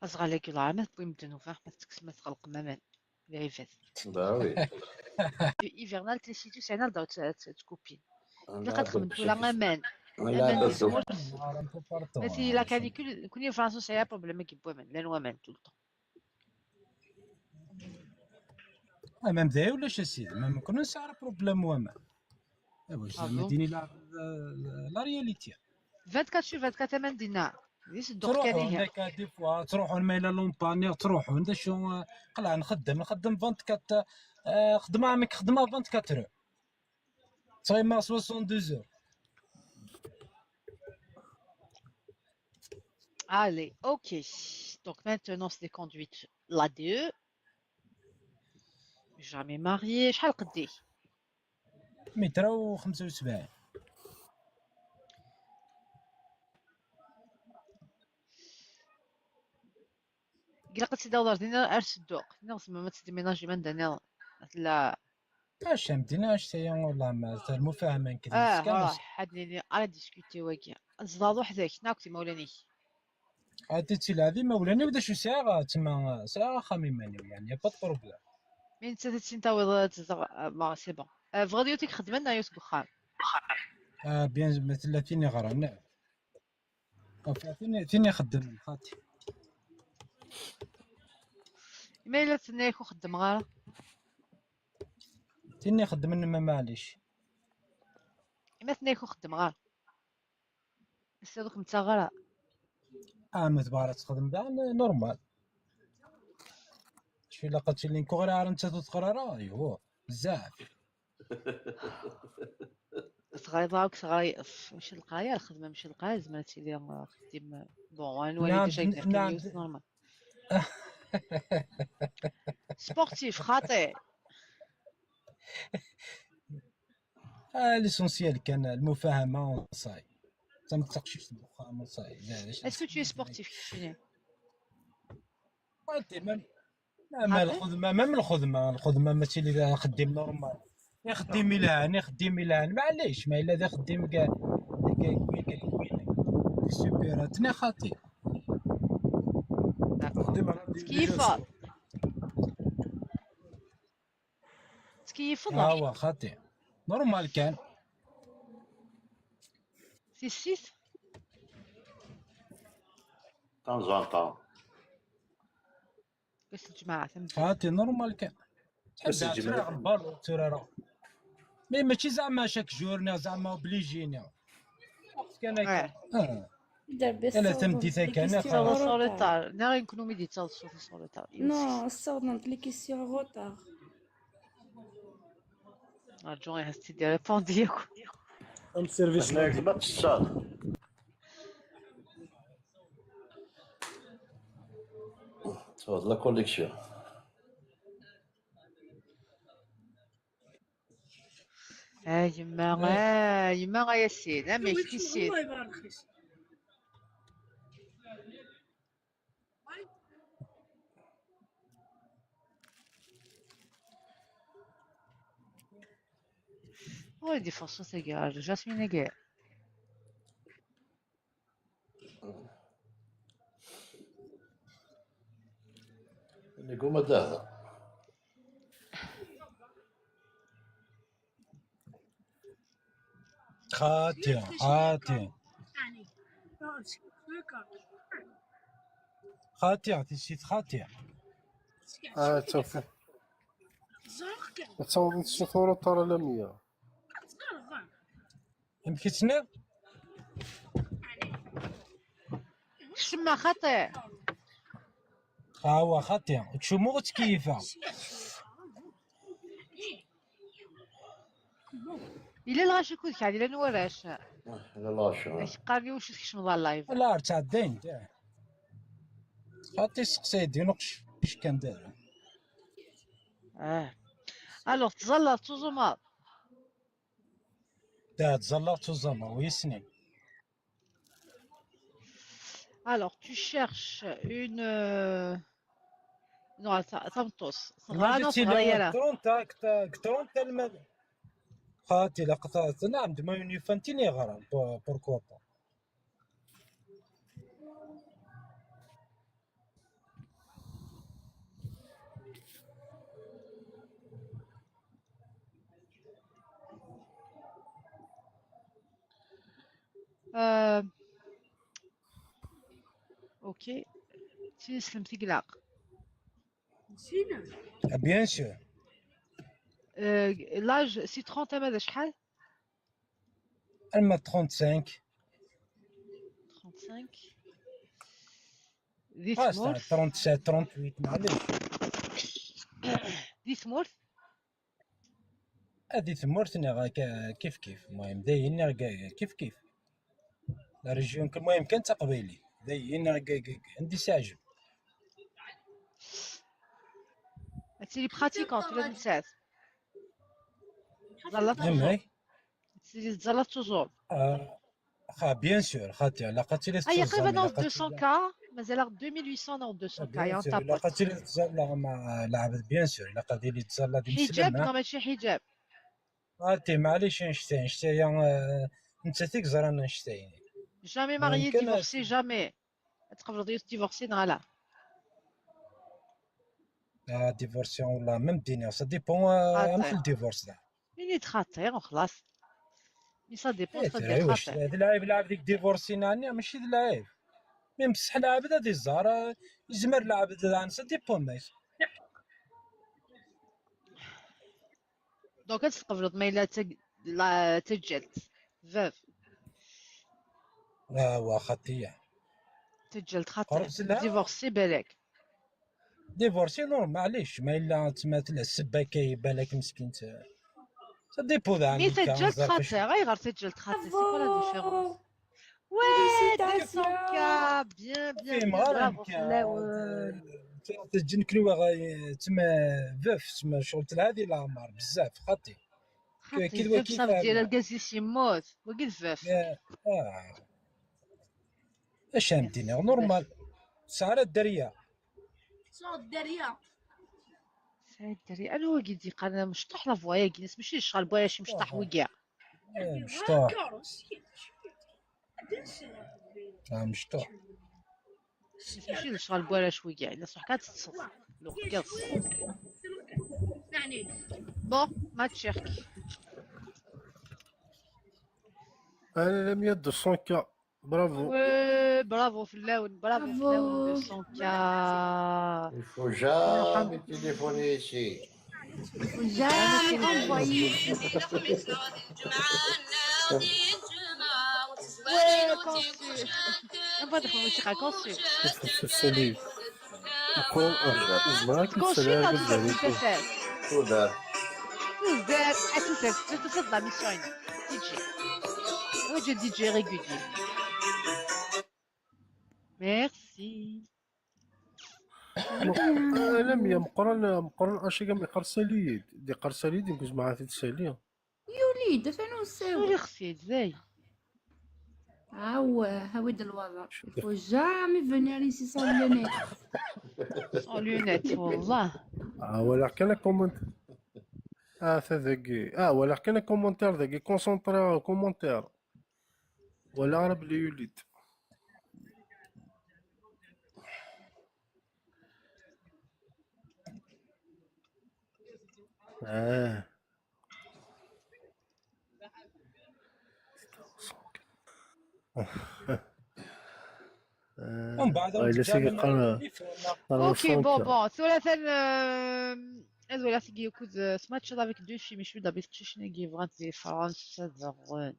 Azɣal-agi lɛamat tewwim ddnuba, ma tetteksem, ma tɣelqem aman. Lɛibad. Hivernal, trisiti sɛin ar daw ttkupin. Ilaq ad xedmen tura aman. Aman di tmurt. Mati la canicule, nekkni Fransa nesɛa problème-agi n waman, llan waman tout le temps. Ah, même d'ailleurs, ulac a sidi, même nekkni nesɛa problème n waman. Ah oui, c'est la, la, la réalité. Vingt-quatre sur vingt-quatre aman dinna. Di sedduq kan ihi. Des fois, ttruḥun ma yella l'an dernier, ttruḥun, d acu, eh, qelɛen, nxeddem, nxeddem vingt-quatre, eh, xedmeɣ, nekk xedmeɣ vingt-quatre heures. Ttɣimiɣ soixante-douze heures. Allez, ok. Donc, maintenance des conduites, l'A D E. Jamais marié. شحال قديك؟ متر وخمسة وسبعين. Ilaq ad tt-id-tawiḍ ar din, ar sedduq. Neɣ tzemrem ad tt-id-tménagem anda nniḍen. Tella. Acu am din, acu taya, والله ما زال مفاهمة nekk d-, ah, kan ruḥ, ad nini, ara diskuti wagi. Tzedɣeḍ weḥd-k, neɣ akked imawlan-ik? Ad tt-ilɛeb imawlan-iw, d acu sɛiɣ, tma, sɛiɣ axxam iman-iw, يعني, y a pas de problème. Mi nettat ad tt-in-tawiḍ, ad tezdeɣ, ah, bon, c'est bon. Ah, tebɣiḍ yiwet i ixedmen neɣ yiwet deg uxxam? Ah, bien, ma tella tin iɣran. Enfin, tin, tin ixeddmen, xaṭi. Ma yella tenna-yak ur xeddmeɣ ara? Tin ixeddmen, ma maɛlic. Ma tenna-yak ur xeddmeɣ ara? Ass-a ur kem-ttaɣ ara. Ah, ma tebɣa ad texdem daɣen, normal. Acu ilaq ad tili, nekk ur ɣriɣ ara, nettat ur teɣri ara? Aywa, bezzaf. Teɣriḍ akk, teɣri-, f-, mec n leqraya, lxedma mec n leqraya, tezmer ad tili, uh, axeddim, uh, bon, ad nwali déjà yedder kan yiwet, normal. Sportif, xaṭi. Ah, l'essentiel kan lmufahama, ça y est. Tameṭṭut taqcict n uxxam, ça y est. Est-ce que tu es sportif, keččini? Même, même lxedma, même lxedma, lxedma mačči d axeddim normal. Ixeddim ilhan, ixeddim ilhan, maɛlic, ma yella d axeddim ga, ga, ga, ga, ga, super, atni xaṭi. D'accord. Tkeyyfeḍ. Tkeyyfeḍ? Awa, xaṭi. Normal kan. Tissit? De temps en temps. Ass n lǧemɛa, tameddit. Xaṭi, normal kan. Ass n lǧemɛa. Tḥebbi ad turareɣ balun, tturareɣ. Mais mačči zeɛma chaque jour, neɣ zeɛma obligé, neɣ. Kan akka. Ah. Ala tameddit akka, neɣ xaṭi. Sur retard. Neɣ i kenwi d-yettaḍsa sur retard. Non, ssawḍent les questions en retard. Rǧu, ad as-tt-id-irépond yakk. Am service. Hna gma tessad. Tfeḍ la connexion. A yemma, a yemma, a Yasin, amek tissit? Ur d-ifaṣṣu tagi, ar Jasmine-agi. Niguma dada. Xaṭi, xaṭi. Xaṭi, tissit xaṭi. Ah, tawfiq. Ad tawḍeḍ s tura ṭara lamya. Amek i tenniḍ? Ssma xaṭi. Awa xaṭi, ttcumuɣ ur ttkeyyifeɣ. Yella lɣaci akked kɛad, yella n warrac. Ah, la lâche, hein. Ak qqaren i wacu tkecmeḍ ɣer live. La, ar ttɛeddayen. Xaṭi, seqsay-d inuqec, ic kan dara. Ah. Alors, tẓallaḍ, tuẓumeḍ? Da, tẓallaḍ, tuẓumeḍ, wi yessnen. Alors, tu cherches une, euh, non, attends, attends, tos. Imagine, non, c'est trente, hein, que t'as, que trente, tellement. خاطي، لا، قطعت. نعم، دما يونيفانتيني غرام، بو-، بوركوا با. Euh, ok. Tineslemt i ilaq. Ah, bien sûr. Euh, l'âge, c'est trente, ama d acḥal? Alma trente-cinq. Trente-cinq. Di tmurt. Trente-sept, trente-huit, معليش. Di tmurt. Ad di tmurt neɣ ka-, kif kif. المهم، dayen neɣ ka-, kif kif. La région, المهم، كان تقبيلي. Dayen neɣ ka-, ka-, عندي ساجم. Ad tili pratiquante, la nettat. Tẓalla toujours. Ad tili tẓalla toujours. Ah, bien sûr, خاطي، على قتل. Ay, qrib ad naweḍ deux cents K, mazal-aɣ deux mille huit cents, naweḍ deux cents K, bien sûr, على قتل تزال مع لعبة، bien sûr، على قتل تزال دي حجاب، مسلمة. Non, ماشي حجاب. عرفتي، معليش، نشتي، نشتي، آه، نتا تيك زران نشتي. Jamais marié, divorcé, jamais. تقبلوا ديفورسي ولا لا؟ آه، ديفورسي ولا ميم دينيا، سا ديبون، آه، خاطر. مش الديفورس ده. مين يتخاطر وخلاص. مي سا ديبون، إيه، سا ترى واش ديخاطر. هاد العيب، العيب ديك ديفورسي نانيا، ماشي د العيب. ميم بصح العبد هاد الزهر، آه، يزمر العبد هذا، سا ديبون، ماشي. Donc, ad tqebleḍ ma yella tag-, la, taǧǧalt. Veuve. Ah, wa xaṭiya. Taǧǧalt xaṭi. Divorcé, balak. Divorcé, non, معليش. Ma yella tma tella ssebba kay, balak, meskint. Ça dépend. Mi taǧǧalt xaṭi, ayɣer taǧǧalt xaṭi? C'est quoi la différence? Ouais, deux cents K, bien, bien, bien, bravo fell-awen. تجي نكلوها غاي تما، فوف، تما شغل هذه العمر بزاف خاطي. خاطي كي فوف، صافي ديال الكازيس يموت، وقيت فوف. آه. اش عندي نورمال؟ سعر الدريه. سعر الدريه. سعر الدريه، انا وقيت دي قال مشطوح لا فوايا كينس، ماشي الشغل بوايا شي مشطوح وقيع. إيه، مشطوح. آه، مشطوح. ماشي الشغل بوالا شوية، إلا صح كتتصل. لو قص. بون، ما تشيركي. انا لم يد الصنكة. برافو. وي، برافو فلاون، برافو فلاون، deux cents K. Il faut jamais téléphoner ici. Jamais envoyé. On va dire musique à concert. C'est solide. Quand je suis dans une petite fête. Tout à fait. Tout à fait. Tout à fait. C'est la mission. D J. Oui, je D J régulier. Merci. Alamya meqqren, meqqren acu kan, iqersaliyed, d iqersaliyed, nekk zemreɣ ad t-id-saliɣ. Yuli-d, atan ur ssiweḍ. Ur ixsi-d, day. Awah, awi-d lwaḍa. Il faut jamais venir ici sans lunettes. Sans lunettes, wallah. Ah, walaɣ kan akumant-, ah, ta dagi. Ah, walaɣ kan akumantir dagi. Concentré akumantir. Walaɣ ara belli yuli-d. Ah. ومن بعد آه، إلا سيدي قال، قال اوكي، بون، بون. ثلاثا، آم، هذا ولا ثقي يكون سماتش هذا avec deux filles، مش بدا بيتشيشني كي بغات دي فرنسا زغون.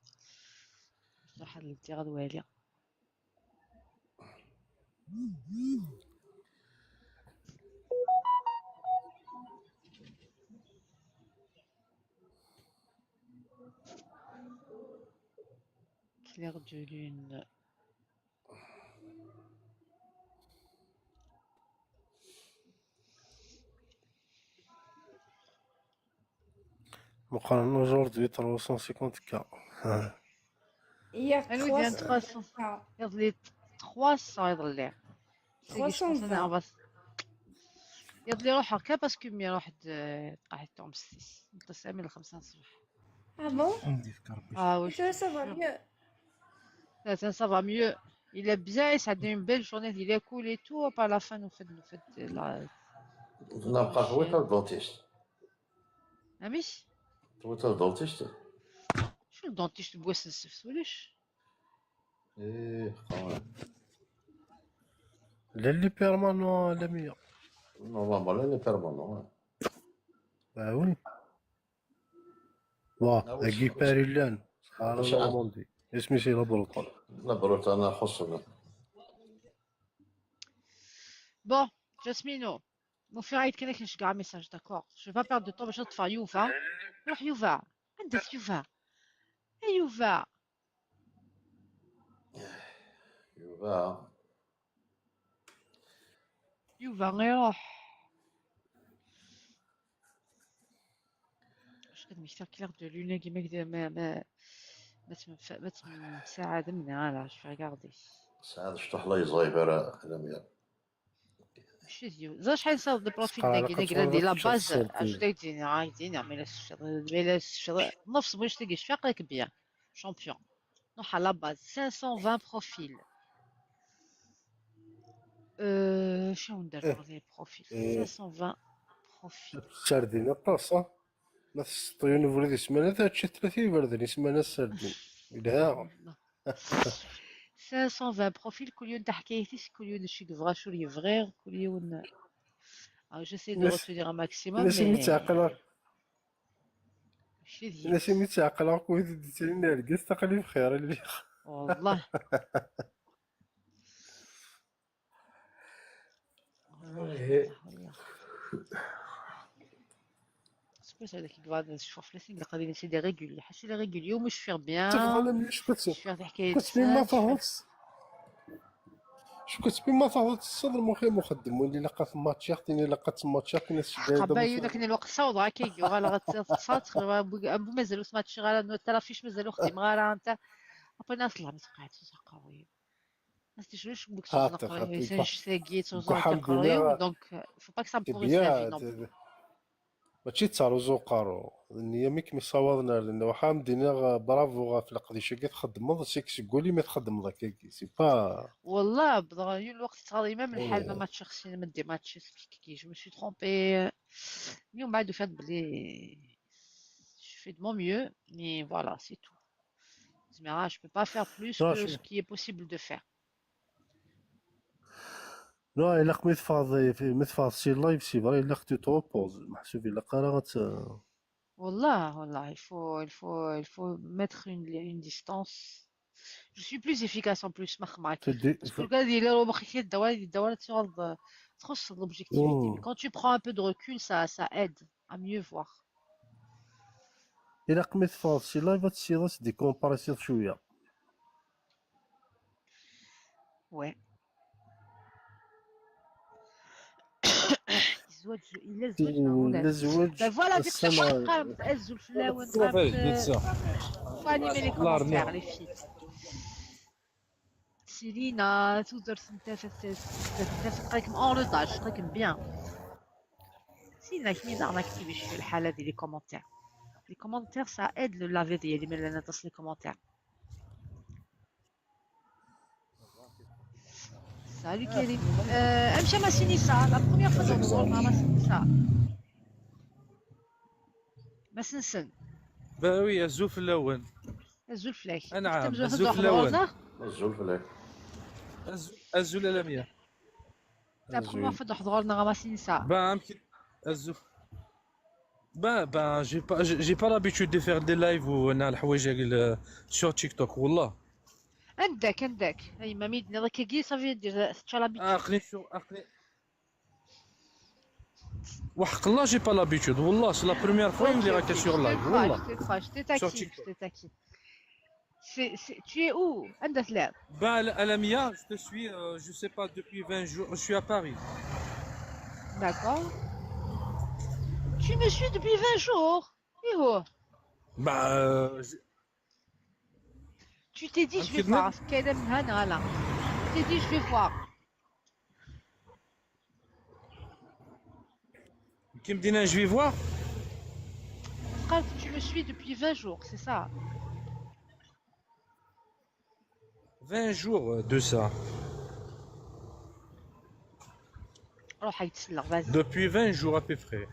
صح، اللي غدوالي. Clair de lune. Meqqren aujourd'hui trois cent cinquante K. Hier, Anwa i d-yan trois cents. trois cents? Iḍelli trois cents iḍelli. Tagi trois cent vingt. Iḍelli ruḥeɣ kan parce que mi ruḥ-d tqaḥit tuɣmest-is. Nṭis armi lxemsa n ṣṣbeḥ. Ah bon? Ad m-d-yefk Rebbi. Ah oui. Et toi, ça va mieux? Atan ça va mieux. Il est bien, il a une belle journée, il est cool et tout. Par la fin, nous fait, nous fait la. نبقى خويا الدونتيست. Amek? Tewwet الدونتيست. شو الدونتيست بواس السفس ولاش؟ ايه خويا. Llan les permanents, Lamia. Normalement, elle est permanente. Ah oui. Bon, Ah oui, agi c'est- Paris llan. Sqaran c'est- Normandie. Isem-is la Bretonne. La Bretonne, خصنا. Bon, Jasmino, mon frère, il connaît que je gagne un message, d'accord? Je vais pas perdre de temps, je vais te faire Youva. روح يوفا. عندك يوفا. اي يوفا. يوفا. يوفا يروح. واش كتمشي كلير دو لون كيما كدا ما ما ما تمف- ما تمساعد منها. لا، je vais regarder. سعاد شطح لا يزايب راه لميا. ماشي ديو زا شحال صار دو بروفيل سقرا داكي لقد داكي لاندي لا فرضت شي باز. سنتين. اش داك ديني؟ هاي ديني عمي لا الشر، عمي لا الشر. نفس بغيت تلقي شفاق لك بيان. شامبيون. نروح على لا باز خمسمية وعشرين بروفيل. أه شنو ندير إيه. في لي بروفيل؟ إيه. خمسمية وعشرين بروفيل. Sardin aṭas, ha? Ma tseṭṭiyen ubrid isman ad teččeḍ tlata iberdan isman a sardin. Yelha. خمسمية وعشرين بروفيل، كل يوم تحكايتيش، كل يوم شي يبغى شو يبغي، كل يوم. آه، j'essaie de Nas- retenir un maximum, Nas imi mais ttɛeqleɣ ماشي ديال. Nas imi ttɛeqleɣ akk wid i d-yettalin argaz, aql-i bxir, lliɣ. والله. إيه. سكوت هذاك يقعد نشوف فلوس، نلقى ديني سي دي ريغولي، حاشي لي ريغولي، ومش فيغ بيان. Tebɣa la mieux, je peux te, شفيغ تحكي كنت بما تهض. شو كنت بما تهض الصدر مخي مخدم، وين اللي لقى ثم تشيخ، تيني لقى ثم تشيخ، تيني الشدايد. قبايل كاين الوقت صوض هكا يجي غالا غتصات. مازال ما تشي غالا، نو ترى فيش مازال وقت ما غالا انت. ابي ناس الله ما تقعد تقوي. ما تشوفش بك ها، تقوي تقعد ميساج ساكي توزو الحمد تقوي لله. Donc faut pas que ça me C'est pourrisse la vie bien, non plus. ماشي تسعر وزوقارو. النية ميك مصاوض نار، لأن وحام دينا برافو غا في القديشة كي تخدمض، سيك سقولي ما تخدمض هكاكي، c'est pas. والله بضغ يو الوقت تغاضي ما من الحال ما إيه. ماتش خصني ما ندي ماتش سبيك كي جو مشي ترومبي. اليوم بعد فات بلي je fais de mon mieux, mais voilà, c'est tout. زعما je peux pas faire plus لا، que شو- ce qui est possible de faire. Non, إلا ما تفاض، ما تفاض سي لايف، c'est vrai، إلا خدي توبوز، محسوب إلا قرا غت. والله والله il faut il faut il faut mettre une, une distance. Je suis plus efficace en plus, مخماك. تدي. Parce que le gars, il est au marché de Dawai, de Dawai, tu vois, تخص l'objectivité. مم. Mais quand tu prends un peu de recul, ça, ça aide à mieux voir. إلا قمت تفاض سي لايف، تسيض ديكومبريسيض شوية. Ouais. الزواج الا الزواج إلا الزواج Ben voilà, ديك الساعه السنة. قامت ازول في الاول صافي، قامت ديك الساعة. فاني مي لي الله يرضى كومونتير عليك. لي فيت. سيلينا تودر سنتافت سنتافت قايكم اون روتاج قايكم بيان. سيلينا كي نعرف كيفاش في الحاله ديال لي كومونتير. لي كومونتير سا ايد لو لافي ديالي ملي انا تصل لي كومونتير. Salut Kérim. امشي مع سينيسا، la première fois نهضر مع سينيسا. ما سنسن. باوي، أزول فلاون. أزول فلاك. أنعم، كنت أزول نهضر فلاون. مع أزول فلاك. أزول، أزول ألمية. لا بروميير فوا نحضر لنا مع سينيسا. با أمكن أزول. با با j'ai pas j'ai pas l'habitude de faire des lives وأنا الحوايج sur TikTok والله. عندك عندك. هاي ما ميدنا راك كي صافي دير تشا لابيتي. آه، أقني شو أقني. وحق الله j'ai pas l'habitude والله c'est la première fois اللي راك sur live والله. Je te taquine, je te taquine. C'est, c'est- tu es où? عند الثلاث. Bah, Al- Alamia, je te suis, euh, je sais pas, depuis vingt jours, je suis à Paris. D'accord. Tu me suis depuis vingt jours. ايه هو؟ Bah, euh, je- Tu t'es dit, je vais كيدنا؟ voir. كاينة من هنا، là. Tu t'es dit, je vais voir. كي مدينة je vais voir. قالت, tu me suis depuis vingt jours, c'est ça? Vingt jours de ça. روح يتسلق, vas-y. Depuis vingt jours à peu près.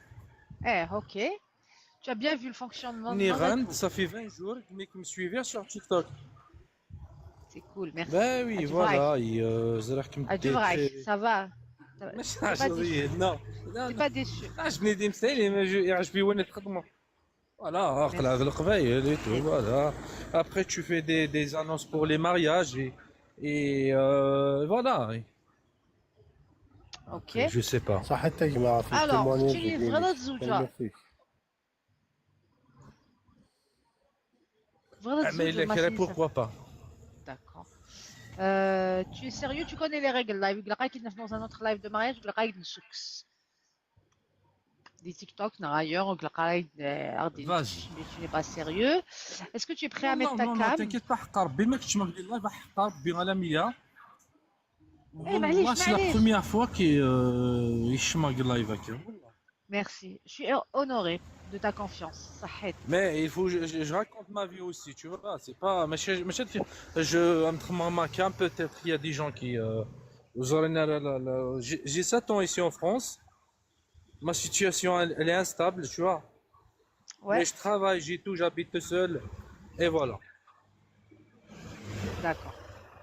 Eh, ok. Tu as bien vu le fonctionnement de Niran, notre ça fait vingt jours que je me suis sur TikTok. C'est cool, merci. Ben oui, Ah, tu voilà. vois. Et, euh, c'est-à-dire que Ah, tu vois, ça va. Ça va. مش T'es pas déçu. Non, non, T'es non. Pas déçu. عجبني ديم ستايلي, mais je يعجبني وانا نخدمو. Voilà, اقلع القبايل et tout, voilà. Après, tu fais des, des annonces pour les mariages et, et, euh, voilà. Ok. Je sais pas. صح, حتى يا جماعة في Alors, التيموانياج tu es ديالك. vraiment زوجة. كنمسيك. Vraiment Ah, mais زوجة les ماشي pourquoi pas? D'accord. Euh, tu es sérieux, tu connais les règles live. يقول لك غير كي dans un autre live de mariage, يقول لك غير نسوكس. Des TikTok, non, ailleurs, يقول لك غير غادي Vas-y. Mais tu n'es pas sérieux. Est-ce que tu es prêt à mettre Non, ta non, non, cam? T'inquiète pas, حق ربي ما كنتش مغلي اللايف, حق ربي غير مية. إيه, معليش, والله c'est la معليش. Première fois كي, euh, يشمغ اللايف هكا, والله. Merci. Je suis honorée de ta confiance. صحيت. Mais il faut, je, je, je raconte ma vie aussi, tu vois. C'est pas, ماشي, ماشي, je, ma cam, peut-être, il y a des gens qui, euh, vous aurez la, la, la, la- j'ai, j'ai sept ans ici en France. Ma situation, elle, elle est instable, tu vois. Ouais. Mais je travaille, j'ai tout, j'habite tout seul. Et voilà. D'accord.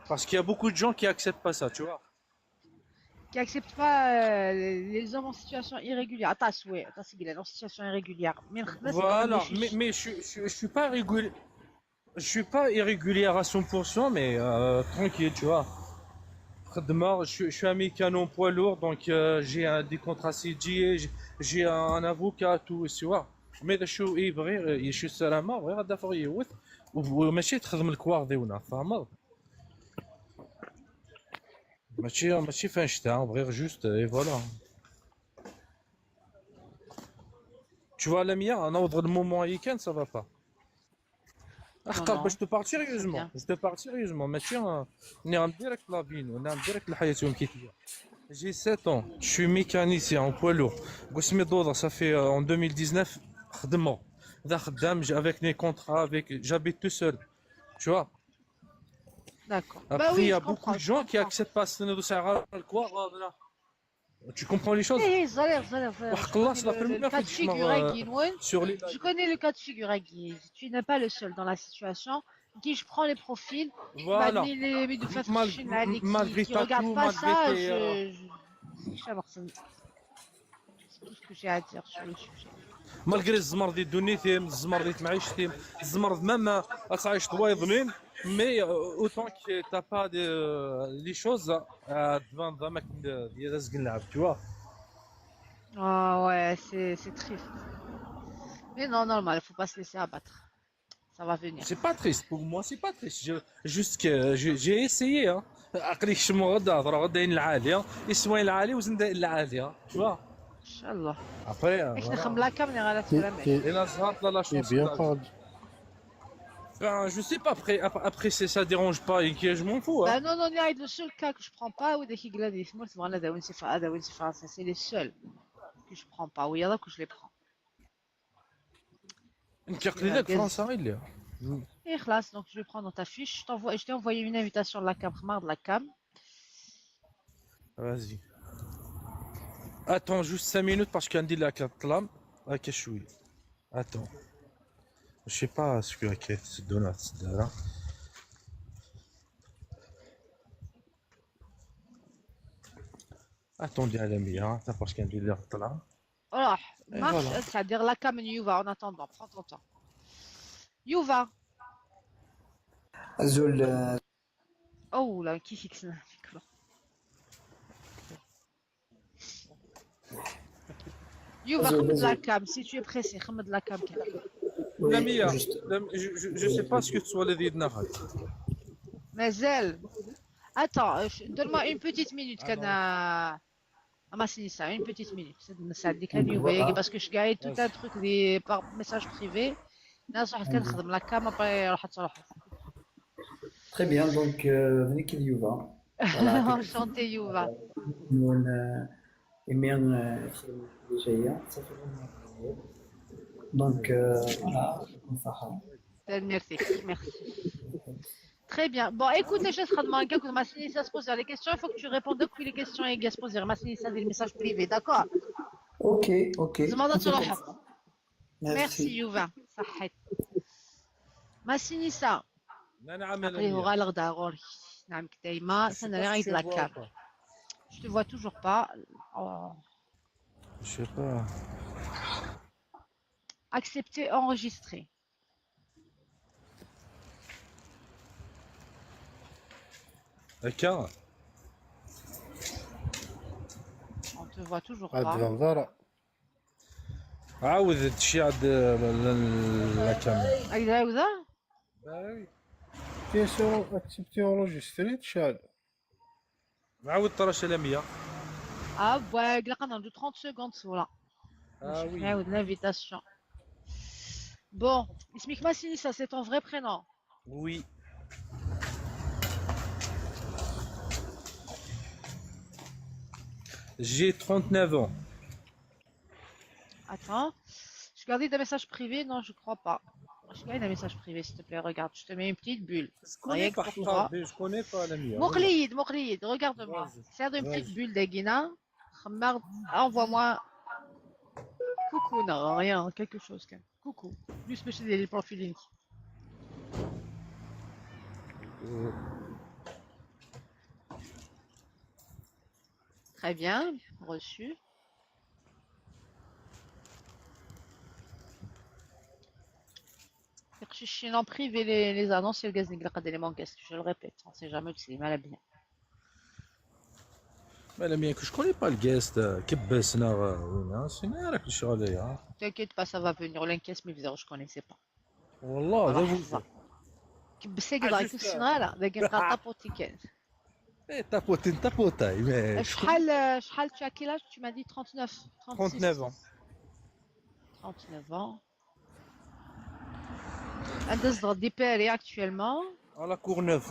Parce qu'il y a beaucoup de gens qui acceptent pas ça, tu vois. Qui acceptent pas, euh, les hommes en situation irrégulière. Attends, ouais, attends, c'est en situation irrégulière. Mais Voilà, mais, mais je, je, je suis pas régulier. Je suis pas irrégulier à cent pour cent, mais, euh, tranquille, tu vois. خدمة, je, je suis un mécano poids lourd, donc, euh, j'ai un, des contrats C D I, j'ai, j'ai un avocat, tout, tu vois. Mais je suis, je suis سلامة, غير دافع يوث, وماشي تخدم الكواغ ديونا, فاهمة؟ ماشي, ماشي فاش تاع, غير juste, et voilà. Tu vois, Lamia, نوض المومون هي كان, ça va pas. اخطر, non. باش تو بار سيريوزمون, Bien. باش تو بار سيريوزمون, ماشي, آه، نعم ديريكت لافين, نعم ديريكت الحياه يوم كيف هي. J'ai sept ans, je suis mécanicien en poids lourd. قسمي دوضة, ça fait, euh, en deux mille dix-neuf, خدمة. ذا خدام, j'ai, avec des contrats, avec, j'habite tout seul. Tu vois. D'accord. Après, Bah oui, il y a je comprends, beaucoup de je gens qui comprends. Acceptent pas سنة ساعة الكواغ, voilà. Tu comprends les choses? ايه, ايه, زرير, زرير, زرير. وحق الله, c'est la Le, première le fois cas de que je figure, m'en, euh, Guy Nguyen. Sur les Je connais le cas de figure, Guy. Tu n'es pas le seul dans la situation. Guy, je prends les profils. Voilà. Bah, les, les, les, Mal- malgré qui ta regardent toux, pas malgré ça, tes, euh, je, je, je, c'est tout ce que j'ai à dire sur le sujet. Malgré الزمر دي دنيتهم, الزمر دي معيشتهم, الزمر même ما تعيش طوايضنين, mais, euh, autant que t'as pas de, les choses, euh, devant, devant, tu vois. Ah ouais, c'est, c'est triste. Mais non, normal, il faut pas se laisser abattre. Ça va venir. C'est pas triste, pour moi, c'est pas triste. Je, juste que je, j'ai essayé, hein. عقلي شمو غدا هضره غدا العاليه, يسوى العالي وزند العاليه, tu vois. ان شاء الله. Après, euh, ايش voilà. نخم لا كاميرا على C'est السلامه. c'est- Et là, ça, là, la c'est chance, bien là. parlé. Ben, je sais pas, après, après, c'est, ça dérange pas, et que je m'en fous, Bah hein. Non, non, non, le seul cas que je prends pas, ou des higlades, moi, c'est vraiment la Dawin Sefa, la Dawin Sefa, ça, c'est les seuls que je prends pas. Oui, il y en a que je les prends. نكقلي لك Gaz. فرنسا غير ليها. Et خلاص, donc je vais prendre ta fiche. Je t'envoie, je t'ai envoyé une invitation de la cam, de la cam. Vas-y. Attends juste cinq minutes parce qu'il y a un deal à quatre lames. Ok, je suis. Attends. Je sais pas ce que, ok, c'est donné, c'est donné. Attendez, à la mienne, hein, parce qu'il y a un deal à quatre lames. Alors, Et marche, voilà. C'est-à-dire la cam, Yuva, en attendant, prends ton temps. Yuva. Azul, euh, Oh là, qui fixe le micro? Yuva, Azul, خمد azul. La cam, si tu es pressé, خمد La cam. Lamia, je, je, je sais pas ce que tu as dit. Attends, euh, je- donne-moi une petite minute, كان Massinissa, une petite minute. C'est ça, ديك هاد يوفا ياكي، parce que je gagne tout un truc des, par message privé. ناس راح كنخدم la cam après راح تروح. Très bien, donc euh, venez qu'il y va. Enchanté يوفا. Nous, euh, et bien, euh, déjà, ça fait longtemps. Donc, euh, voilà, comme ça. Merci, merci. Très bien. Bon, écoute, je serai demain que Massinissa se pose les questions. Il faut que tu répondes à les questions et se poser Massinissa des messages privés, d'accord? Ok, ok. زعما تروح. Merci يوفا، صحيت. Massinissa. نعم عقلي هو غير الغدا غوري. نعم كدايما سنري غير la cam. Je te vois toujours pas. Oh. Je sais pas. Accepter, enregistrer. هكا. On te voit toujours عاد pas. الهضره. عاود تشي عاد لا كاميرا. أي عاودة؟ باوي. Bien sûr, accepter, enregistrer, تشعل. عاود طرش لمية. Ah ouais, il y a quand même de trente secondes, voilà. Ah oui. نعاود l'invitation. Bon, اسمك Massinissa, c'est ton vrai prénom. Oui. J'ai trente-neuf ans. Attends. Je garde des messages privés? Non, je crois pas. Je garde un message privé, s'il te plaît. Regarde, je te mets une petite bulle. Je connais Rien que pas, pour toi. Je connais pas la mienne. Mokhlied, Mokhlied, regarde-moi. Vas-y. C'est une petite Vas-y. Bulle d'Aguina. Envoie-moi. Coucou, non, rien, quelque chose. Quand même. Coucou. Juste parce que c'est des profils. Très bien, reçu. Chercher en privé les, les annonces, le gaz, je le répète, on sait jamais que c'est mal à bien. ما لا ميان كو جو كوني با الكاس تاع كباس نا وين سينا راك الشغل يا. T'inquiète pas, ça va venir. L'encaisse, mais je connaissais pas. والله راح ذا الزهر. كبسي كذا آه، كنت جوست سنغاله ذاك نقرا طابوتي كان. اي طابوتين طابوتاي. شحال شحال tu as quel âge? Tu m'as dit trente-neuf. Trente-neuf ans. Trente-neuf ans. عندها زغ دي باري actuellement. À la Courneuve.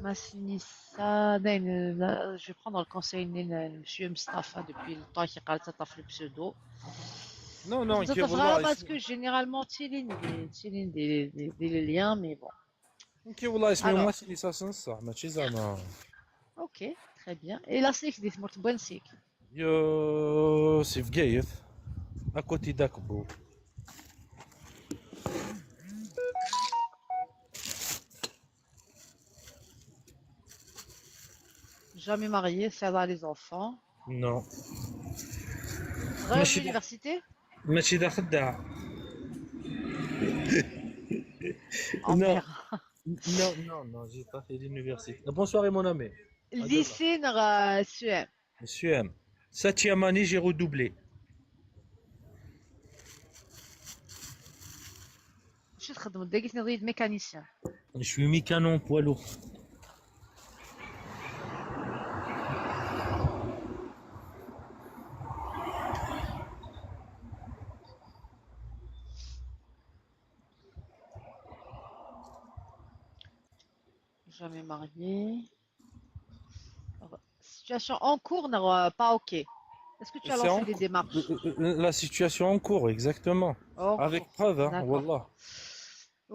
Massinissa, داين، لا، je vais prendre le conseil de monsieur Mustafa depuis le temps qu'il parle de le pseudo. Non, non, Vous êtes كي والله parce que généralement, تيلين دي، تيلين دي، دي، دي les liens, mais bon. كي والله اسمي Alors. Massinissa صح، ماشي زعما. Ok, très bien. Et là, c'est des morts, bonne c'est. يو سي في قايث. اكوتي داك بو. Jamais marié, ça va les enfants. Non. Rêve ماشي d'université? ماشي داخل داع. En Non. mer. Non, non, non, j'ai pas fait l'université. Bonsoir, mon ami. Lycée, euh, C E M. C E M. Septième année, j'ai redoublé. شو تخدم؟ داكي تنوضي mécanicien. Je suis mécano poids lourd. Jamais marié. Situation en cours, non, euh, pas ok. Est-ce que tu as C'est lancé en des cou- démarches? euh, euh, La situation en cours, exactement. Oh, Avec preuve, hein, d'accord. والله.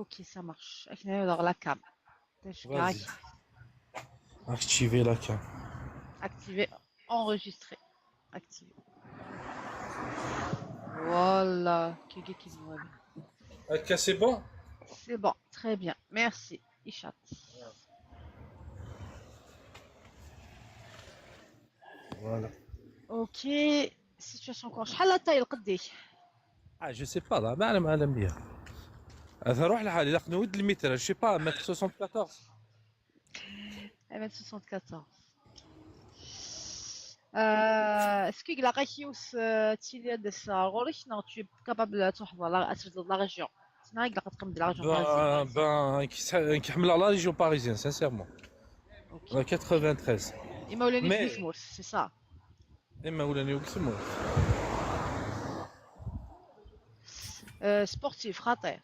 Ok, ça marche. Alors, la cam. Vas-y. Activer la cam. Activer, enregistrer. Activer. Voilà. Qui, qui, qui, voilà. Ok, c'est bon. C'est bon, très bien. Merci. Ishat. Voilà. Ok. Situation quoi? شحال la taille قديش؟ Ah, je sais pas, là, ما علم علم بيها. هذا روح لحالي، لا نود المتر، je sais pas, un mètre soixante-quatorze. Un mètre soixante-quatorze. Euh, est-ce que la région, euh, tu es de sa religion, non, tu es capable de la, la région. Sinon, il a comme de la région parisienne. Ben, ben, qui, qui حمل la région parisienne, sincèrement. Ok. La quatre-vingt-treize. Imawlan-ik di tmurt, c'est ça. Imawlan-iw deg tmurt. Euh, sportif, xaṭi.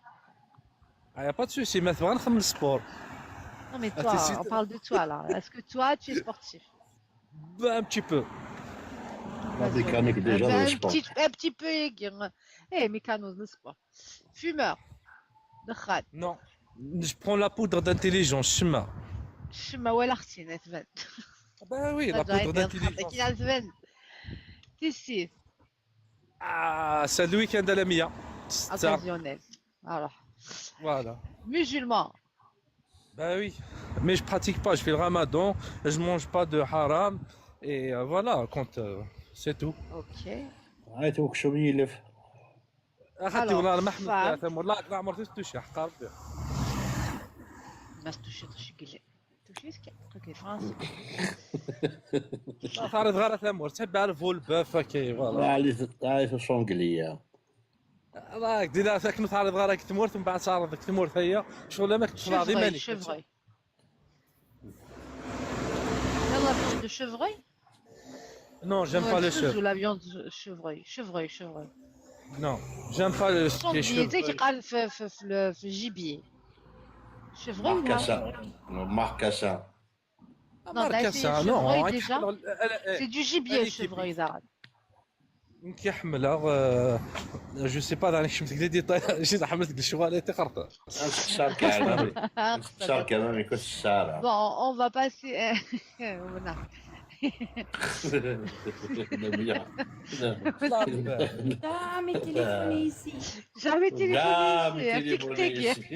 Ah, y a pas de souci, ma tebɣa nxemmel sport. Non, mais toi, on parle de toi, là. Est-ce que toi, tu es sportif? Ben, un petit peu. La mécanique, déjà, ben, le sport. Un petit, un petit peu, eh, mécano, le sport. Fumeur. Dexxan. Non. Je prends la poudre d'intelligence, ccemma. Ccemma, wala xti, la tbant. Ben oui, la poudre d'intelligence. Qui la tbant. Tissit. Ah, c'est le week-end à la mia. Occasionnel. Alors. Voilà. Musulman. Ben oui. Mais je pratique pas, je fais le ramadan, je mange pas de haram. Et euh, voilà, quand, euh, c'est tout. Ok. عيط وكشوم يلف. اخي، والله ما حملت ثلاثة، والله ما عمرت تشتوشي، حق ربي. ما تشتوشي، تشتوشي، قلت لي. تشتوشي، اسكي، قلت لي فرنسي. لا، تعرف غير ثمور، تحب على فول بوف، كي، فوالا. لا، علي، علي في الشونقلية. راك دينا فيك متعرض غير راك تمورت، من بعد تعرضك تمورت هي. شغل ما كنتش راضي مالك. شفغي. La viande de chevreuil? Non, j'aime pas le chevreuil. Ou la viande de chevreuil? Chevreuil, chevreuil. Non, j'aime pas le, les chevreuils. Sanglier, tu sais, qui parle في, في, في le, في le gibier. Chevreuil, marcassins. Non, marcassins. Non, marcassins, non, chevreuil, déjà. C'est du gibier, chevreuil, là. كي حملها، آه، je sais pas، انا كنت متقلي دي طاير، جيت حملت الشوالي تخرطر. نتشارك امامي. نتشارك امامي كنت الشارع. Bon, on va passer. هنا. Jamais téléphoné ici. Jamais téléphoné ici. Jamais téléphoné ici.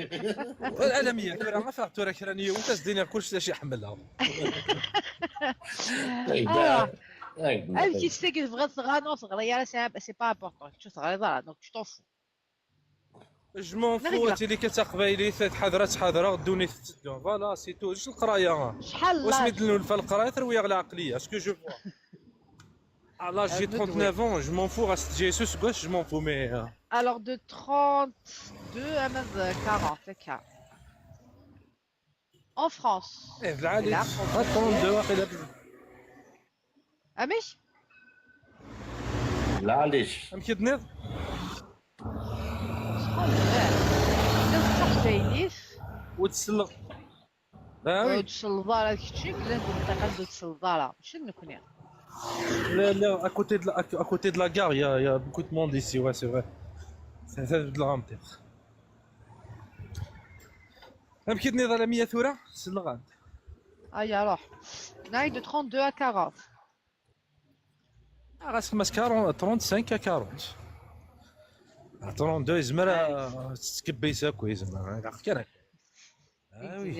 العالمية، ترى ما فاق، ترى كرانية وتسدينا كل شيء شي حملها. Ah. Amek i s-tagi tebɣiḍ teɣra neɣ teɣri ara, c'est pas important. Kečč ur teɣriḍ ara, donc tu t'en fous. Je m'en fous, ad tili kan d taqbaylit, ad tḥadreɣ, ad ḥadreɣ, ddunit tetteddu. Voilà, c'est tout. Ulac leqraya. Wasmi d-nulfa leqraya, terwi-yaɣ lɛeqliya. Ce que je vois. À l'âge, j'ai trente-neuf ans, je m'en fous, ɣas teǧǧa-yi s useggas, je m'en fous, mais, euh, alors, de trente-deux à quarante, c'est ça. En France. Eh, d lɛali. Trente-deux, waqila. Amek? Lɛali. Amek i d-tenniḍ? Tella d taqbaylit. Ur tselleḍ. Ah oui. Ur tselleḍ ara kečči, llan d lqaqa ur tselleḍ ara. Mačči d nekkni. Là, là, à côté de la, à côté de la gare, il y a, il y a beaucoup de monde ici, ouais, c'est vrai. C'est, c'est de la rampe. Amek i d-tenniḍ alammi a tura? Selleɣ-am-d. Aya, ruḥ. Nɛid de trente-deux à quarante. Ah, ɣas xemma-s quarante, trente-cinq à quarante. Ah, trente-deux, yezmer ad tettkebbis akk, yezmer. Ilaq kan akka. Ah oui.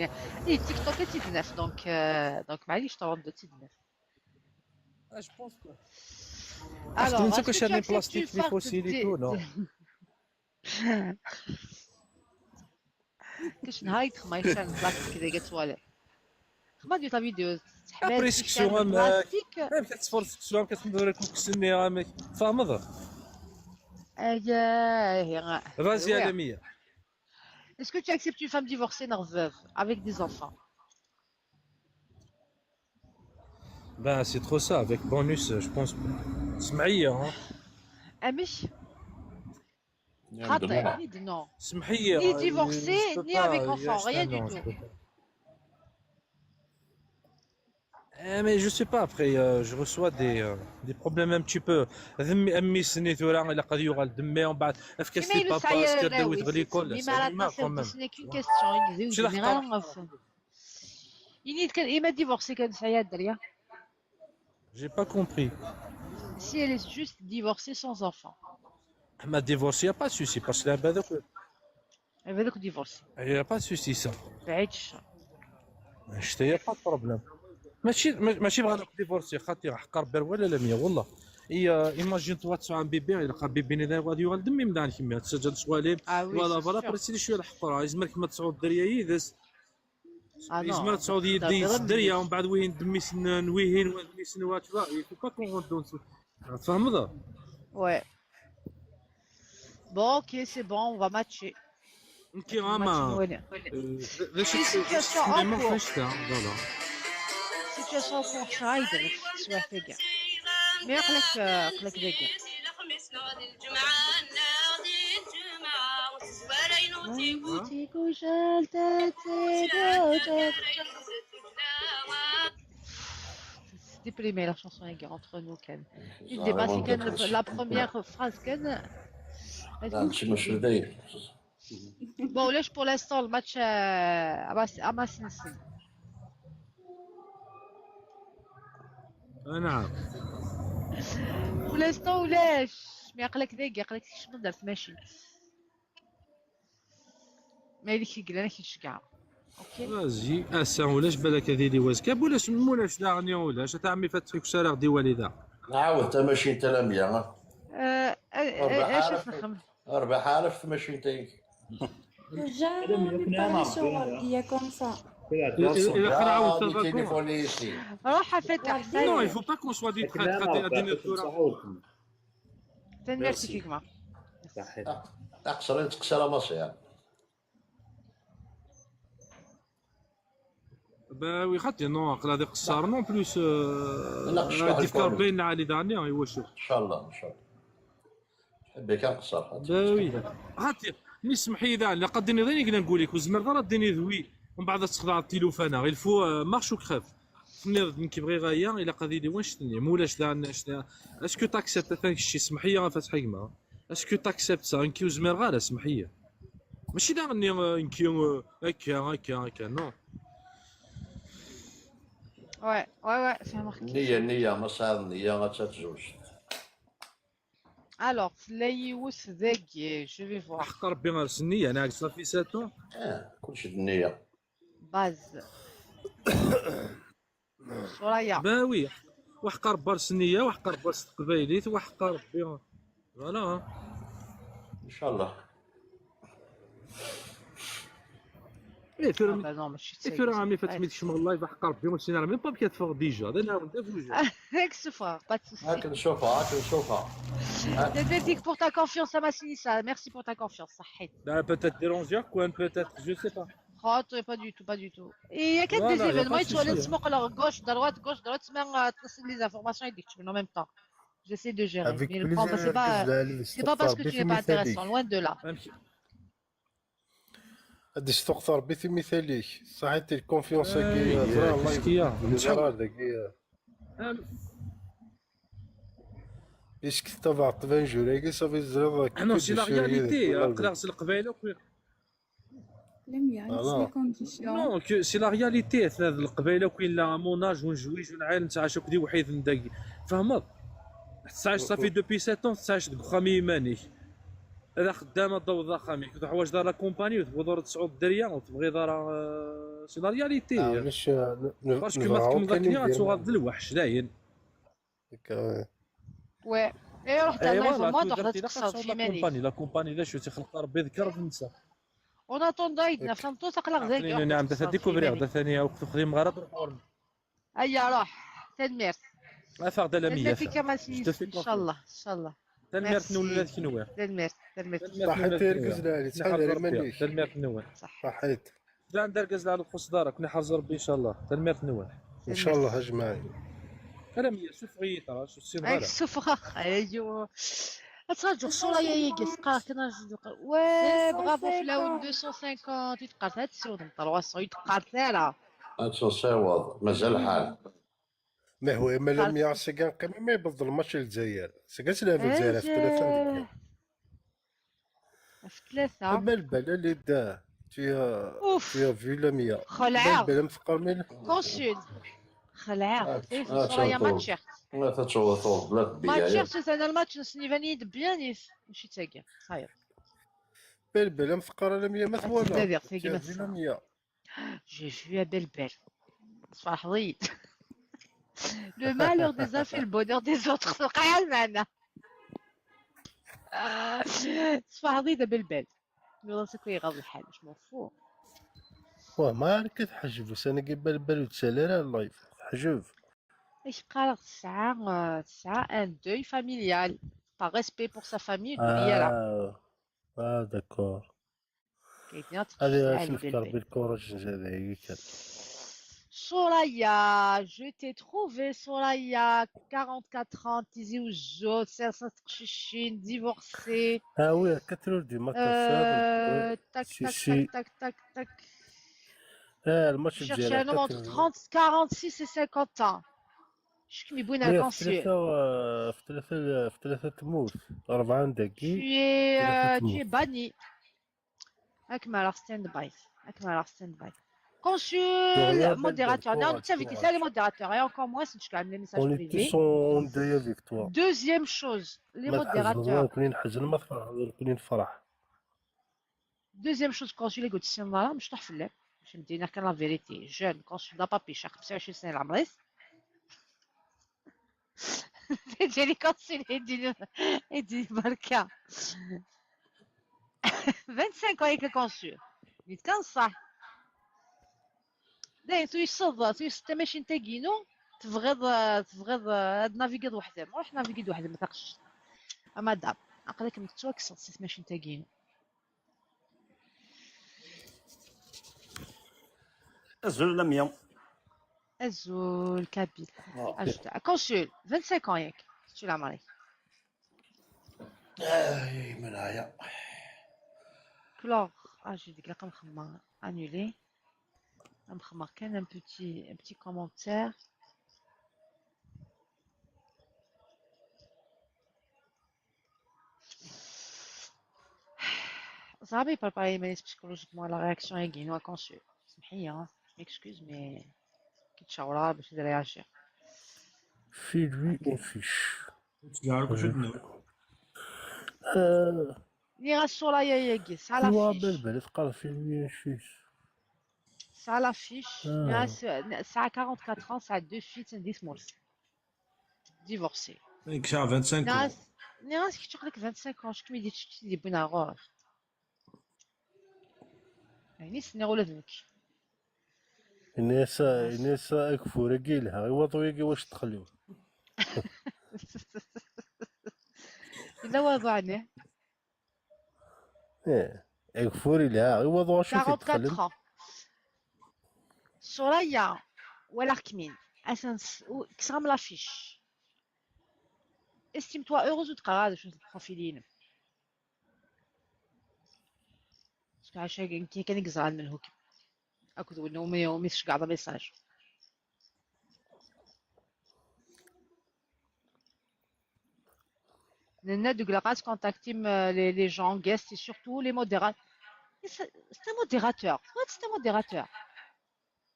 I TikTok ad tt-id-naf, donc, euh, donc, maɛlic, trente-deux ad tt-id-naf. Ah, je pense que. Alors, est-ce que tu acceptes une femme de, de, de, Kac nhaṛ i d-xemma yeččan plastik deg ad twaliḍ. Xemma di ta vidéo, teḥbas après section, amek ad tṣeffer section, amek ad tmedder akukes-nni, amek, tfehmeḍ? Vas-y, alammi. Est-ce que tu acceptes une femme divorcée, neɣ veuve, avec des enfants? Ben, c'est trop ça, avec bonus, je pense. Semɛiyya, hein. Amek? Xaṭi, ni d non. Semḥ-iyi, ni divorcé, ni avec enfant, rien du tout. Eh, mais je sais pas, après, euh, je reçois des, euh, des problèmes un petit peu. D mmi-, mmi-s-nni tura, ilaq ad yuɣal d mmi, umbeɛd efk-as i papa, efk-as-d awi-t ɣer l'école. C'est normal quand même. C'est une question. Ini-d kan, ima divorcé kan, sɛiɣ dderya. J'ai pas compris. Si elle est juste divorcée sans enfant. Ma divorce, y a pas de souci, parce que la, ben, donc, elle veut donc divorcer. Y a pas de souci, ça. Bɛid ccer. Y a pas de problème. ماشي، ما-، ماشي بغا نروح ديفورسي، خاطي حق ربي ولا لا مية، والله. إي، آه، imagine toi تسعى بيبي، إلا قا بيبي ني غادي يغال دمي من دان كمية، تسجل سواليم. Ah oui, ولا c'est فوالا sûr. بريسي شوية الحق راه، يزمر كما تسعود دريا يدس. Ah non, yezmer ad tesɛuḍ yeddi s dderya, ومن بعد wihin d mmi-s n wihin, wa d mmi-s n wa, tu vois, il faut pas qu'on rentre dans ce... Tfehmeḍ? Ouais. Bon, ok, c'est bon, on va matcher. Nekki ama d acu situation en cours. Voilà. Situation en cours, tesɛa yid-m teswiɛt tagi. Mi aql-ak, aql-ak dagi. Déprimé la chanson, les gars, entre nous, Ken. Une des bases, Ken, la première phrase, Ken. Bon, ulac pour l'instant le match, euh, à Mas-, à Massinsin. Pour l'instant, ulac. Mais aql-ak dagi, aql-ak tkecmeḍ ar tmacint. Ma yella kra yellan ad k-id-ceggɛeɣ. Ok. Vas-y, ass-a ulac, balak ad yili wazekka, ulac, ma ulac daɣen ulac, a ɛemmi Fatḥi, ur ara ɣ-d-iwali da. Nɛawed tamacint a Lamia. Euh, euh, euh, acu ad txedmeḍ? Rbeḥ ara f tmacint-agi. Déjà, on est pas sur Wardiya comme ça. Ilaq ad nɛawed tabakurt. Ruḥ a Fatḥi. Non, il faut pas qu'on soit des traîtres, ad d-iniḍ tura. Tanemmirt-ik gma. Aqṣer i nettqeṣṣir a Maṣir. Ben oui, xaṭi, non, aql-aɣ d iqeṣṣaren, en plus, euh, ad d-ifk Rebbi lɛali daɣen, i wacu? Inchallah, inchallah. Ḥebbi kan qeṣṣer, xaṭi. Ben oui. Xaṭi, mi semmeḥ-iyi daɣen, ilaq ad d-tiniḍ ayen i yellan deg wul-ik, ur tezmireḍ ara ad d-tiniḍ oui, mbeɛd ad texdeɛeḍ tilufan-a. Il faut, euh, marche ou crève. Tenniḍ-d nekk bɣiɣ aya, ilaq ad yili wanect-nni. Ma ulac daɣen, est-ce que t'acceptes, atan kečč, semmeḥ-iyi a Fatḥi gma. Est-ce que t'acceptes ça? Nekki ur zmireɣ ara, semmeḥ-iyi. Mačči daɣen-nni, euh, nekki, euh, akka, akka, akka, non. Ouais, ouais, ouais, ça marque. Nniya, nniya, ma tesɛiḍ nniya, ad tzewǧeḍ. Alors, tella yiwet dagi, je vais voir. Ḥeqq Rebbi ɣer s nniya, neɣ صافي c'est tout. Ah, kulci d nniya. Baz. Soraya. Ben oui. Waḥeq Rebbi s nniya, waḥeq Rebbi s teqbaylit, waḥeq Rebbi. Voilà. Inchallah. Eh, tura, ah, bah non, mačči d tagi. Tura, ami Fatmi, tekcem live, waḥeq Rebbi, ur ssineɣ même pas bika teffeɣ déjà. D anawen, d abujad. Ad k-ssufɣeɣ, pas de souci. Ad k-ssufɣeɣ, ad k-ssufɣeɣ. Tanemmirt-ik pour ta confiance a Masinisa. Merci pour ta confiance, صحيت. Ben, peut-être déranger, quoi, peut-être, je sais pas. Xaṭi, pas du tout, pas du tout. Et il y a quand des événements, il faut aller se à gauche, droite, gauche, droite, mais, euh, les informations, il dit que tu veux en même temps. J'essaie de gérer. Mais le problème, c'est pas, c'est pas parce que tu n'es pas intéressant, loin de là. Ad d-istuqeḍ Rebbi timithal-ik. Saḥit, lkonfyans-agi, eh, tura, Allah yezmer dagi, eh. Est-ce que tabaɛḍ tbanjur-agi, ça veut dire que... Ah non, c'est la réalité, aql-aɣ s Leqbayel akk. Lamia, c'est les conditions. Non, que c'est la réalité, d Leqbayel akk yella, à mon âge, ur nezwiǧ, ur nɛir, nettɛac akk d iwḥiden dagi. Tfehmeḍ? Tettɛac, ça fait depuis sept ans, tettɛac deg uxxam i yiman-ik. Ad axeddam, ad d-taweḍ axxam-ik. Ur teḥwaǧeḍ ara la compagnie, ur tebɣiḍ ara tesɛuḍ dderya, ur tebɣiḍ ara, euh, c'est la réalité. Parce que ma tkemmleḍ akken ad tuɣaleḍ d lweḥc, dayen. Ouais. Et alors, t'as la compagnie, la compagnie, d acu, tixleq Rebbi d kraḍ netta. En attendant, aql-aɣ dagi. Nɛam, da découvrir, da tani, ur xdimeɣ ara. Aya, ruḥ. Tanemmirt. Afeɣ-d a Lamia. Tanemmirt-ik a Masinisa, inchallah, inchallah. Tanemmirt n ula d kenwi. Tanemmirt, tanemmirt. Ṣaḥit, argaz lɛali, ttḥadar iman-ik. Tanemmirt n ula. Ṣaḥit. Lɛan d argaz lɛali, txuṣ dara, ken iḥrez Rebbi, inchallah. Tanemmirt n ula. Inchallah, ajmaɛin. A Lamia, sufeɣ-iyi tura, ur ssineɣ ara. Ay, sufeɣ, ayo. Ad traǧuɣ ṣṣura-ya, yagi, teqqar kan ad traǧuɣ. Ouais, bravo fell-awen, deux cent cinquante, i teqqar, ad tessiwḍem trois cents, i teqqar ara. Ad tessiwḍ, mazal lḥal. Ma hwa, ma Lamia, sagi neqqim, ma yewweḍ lmatch n Lezzayer. Sagi ad tleɛb Lezzayer ɣef tlata n deg yiḍ. Ɣef tlata. Ama lbal, elle est dedans. Tu as, tu as vu Lamia. Xelɛeɣ. Lbal, am teqqar min? Consul. Xelɛeɣ. Ah, ma tcert. Ma tcert, c'est un match, c'est Nivan Yedbianis. Mačči d tagi. Sayeḍ. Belbel, am teqqar a Lamia, ma twala. Tu as vu Lamia. J'ai vu à Belbel. Tferḥeḍ-iyi. Le malheur des uns fait le bonheur des autres. Tewqeɛ lmeɛna. Tferḥeḍ-iyi a Belbel. Nniɣ-as akk iɣaḍ lḥal, je m'en fous. Wah, ma ara k-teḥjeb ussan-agi, balbal ur d-ttali ara live. Teḥjeb. Ad k-qqareɣ tesɛa, euh, tesɛa un deuil familial. Par respect pour sa famille, ur d-tuli ara. Ah, ah, d'accord. Kaydi ad Ad teqcel as-nefk lbelbel. Rebbi lkuraj n dagi kan. Soraya, je t'ai trouvé, Soraya, quarante-quatre ans, Tizi Ouzou, cinq cents teqcicin, divorcée. Ah oui, quatre heures du matin, Euh, tac, si, tac, si. Tac, tac, tac, tac. Ah, le match Je cherche un homme entre trente, quarante-six et cinquante ans. Je suis Bouina Oui, Consul. في ثلاثة، في ثلاثة، في ثلاثة تموت، أربعة دقي. Tu es, euh, ثلاثة tu es تموت. Banni. Akmar stand by. Akmar stand by. Voilà, Consul, belle, modérateur. belle, Non, courage, tu invites courage. Les modérateurs. Et encore moins si tu as les messages On est tous privés. en deuil avec toi. Deuxième chose, les ما تحزن، modérateurs. نكون نحزن، ما تفرح، نكون نفرح. Deuxième chose, consul, écoute, c'est là, je t'en fais. Je me dis, la vérité. Jeune, consul, n'a pas pêché, خمسة وعشرين سنة العمر. جالي consul, il dit, il dit, بركة. Vingt-cinq ans avec le consul. Mais quand ça? D'ailleurs, tu es tu es تمشي انت جينو. تبغيض، تبغيض هاد نافيغيض وحده، روح نافيغيض وحده، ما تاقش. مدام، عقلك متوكسر سي تمشي انت جينو. Azul Lamia. Azul Kabyle. Ajoute. Consul, vingt-cinq ans ياك؟ شتي العمر ياك؟ آي، من هيا. Couleur. Ah, j'ai dit que la annulé. Amxemmer كان un petit, un petit commentaire. صعب يبريباري يمارس psychologiquement la réaction ياكي نو consul. سمحي لي، m'excuse، mais كي تشاورها باش réagir. Fais-lui une fiche. Tgare كل شيء دنو. آه، ني غا الصورة يا ياكي، سا la ايوا fiche. بلبل تقرا في لي شيش. سا la fiche. آه. ني غا س-، سا quarante-quatre ans، سا deux filles، سا ديس مورس. Divorcé. ياك ساعة vingt-cinq ans. ناس، ناس كي تقول لك vingt-cinq ans، شكون يدي تشتي دي بونا غور. يعني سني ولد مكي. الناس، الناس اكفور كي لها، ايوا طوي كي واش تخليو. إلا وضعني. ايه، اكفور لها، ايوا ضو شو quarante-quatre تتخلم. ans. Soraya ولا خكمين. اسنس كسرام la fiche. Estime-toi heureuse وتقرا هذا شنو البروفيل ينم. باسكو عشا كاين كاين يقزع من هوك. اكو ذو انه ما يومي تشقع هذا ميساج. ننا دوك لاقاس كونتاكتي les gens guests et surtout les modérateurs. C'est un modérateur. What, c'est un modérateur.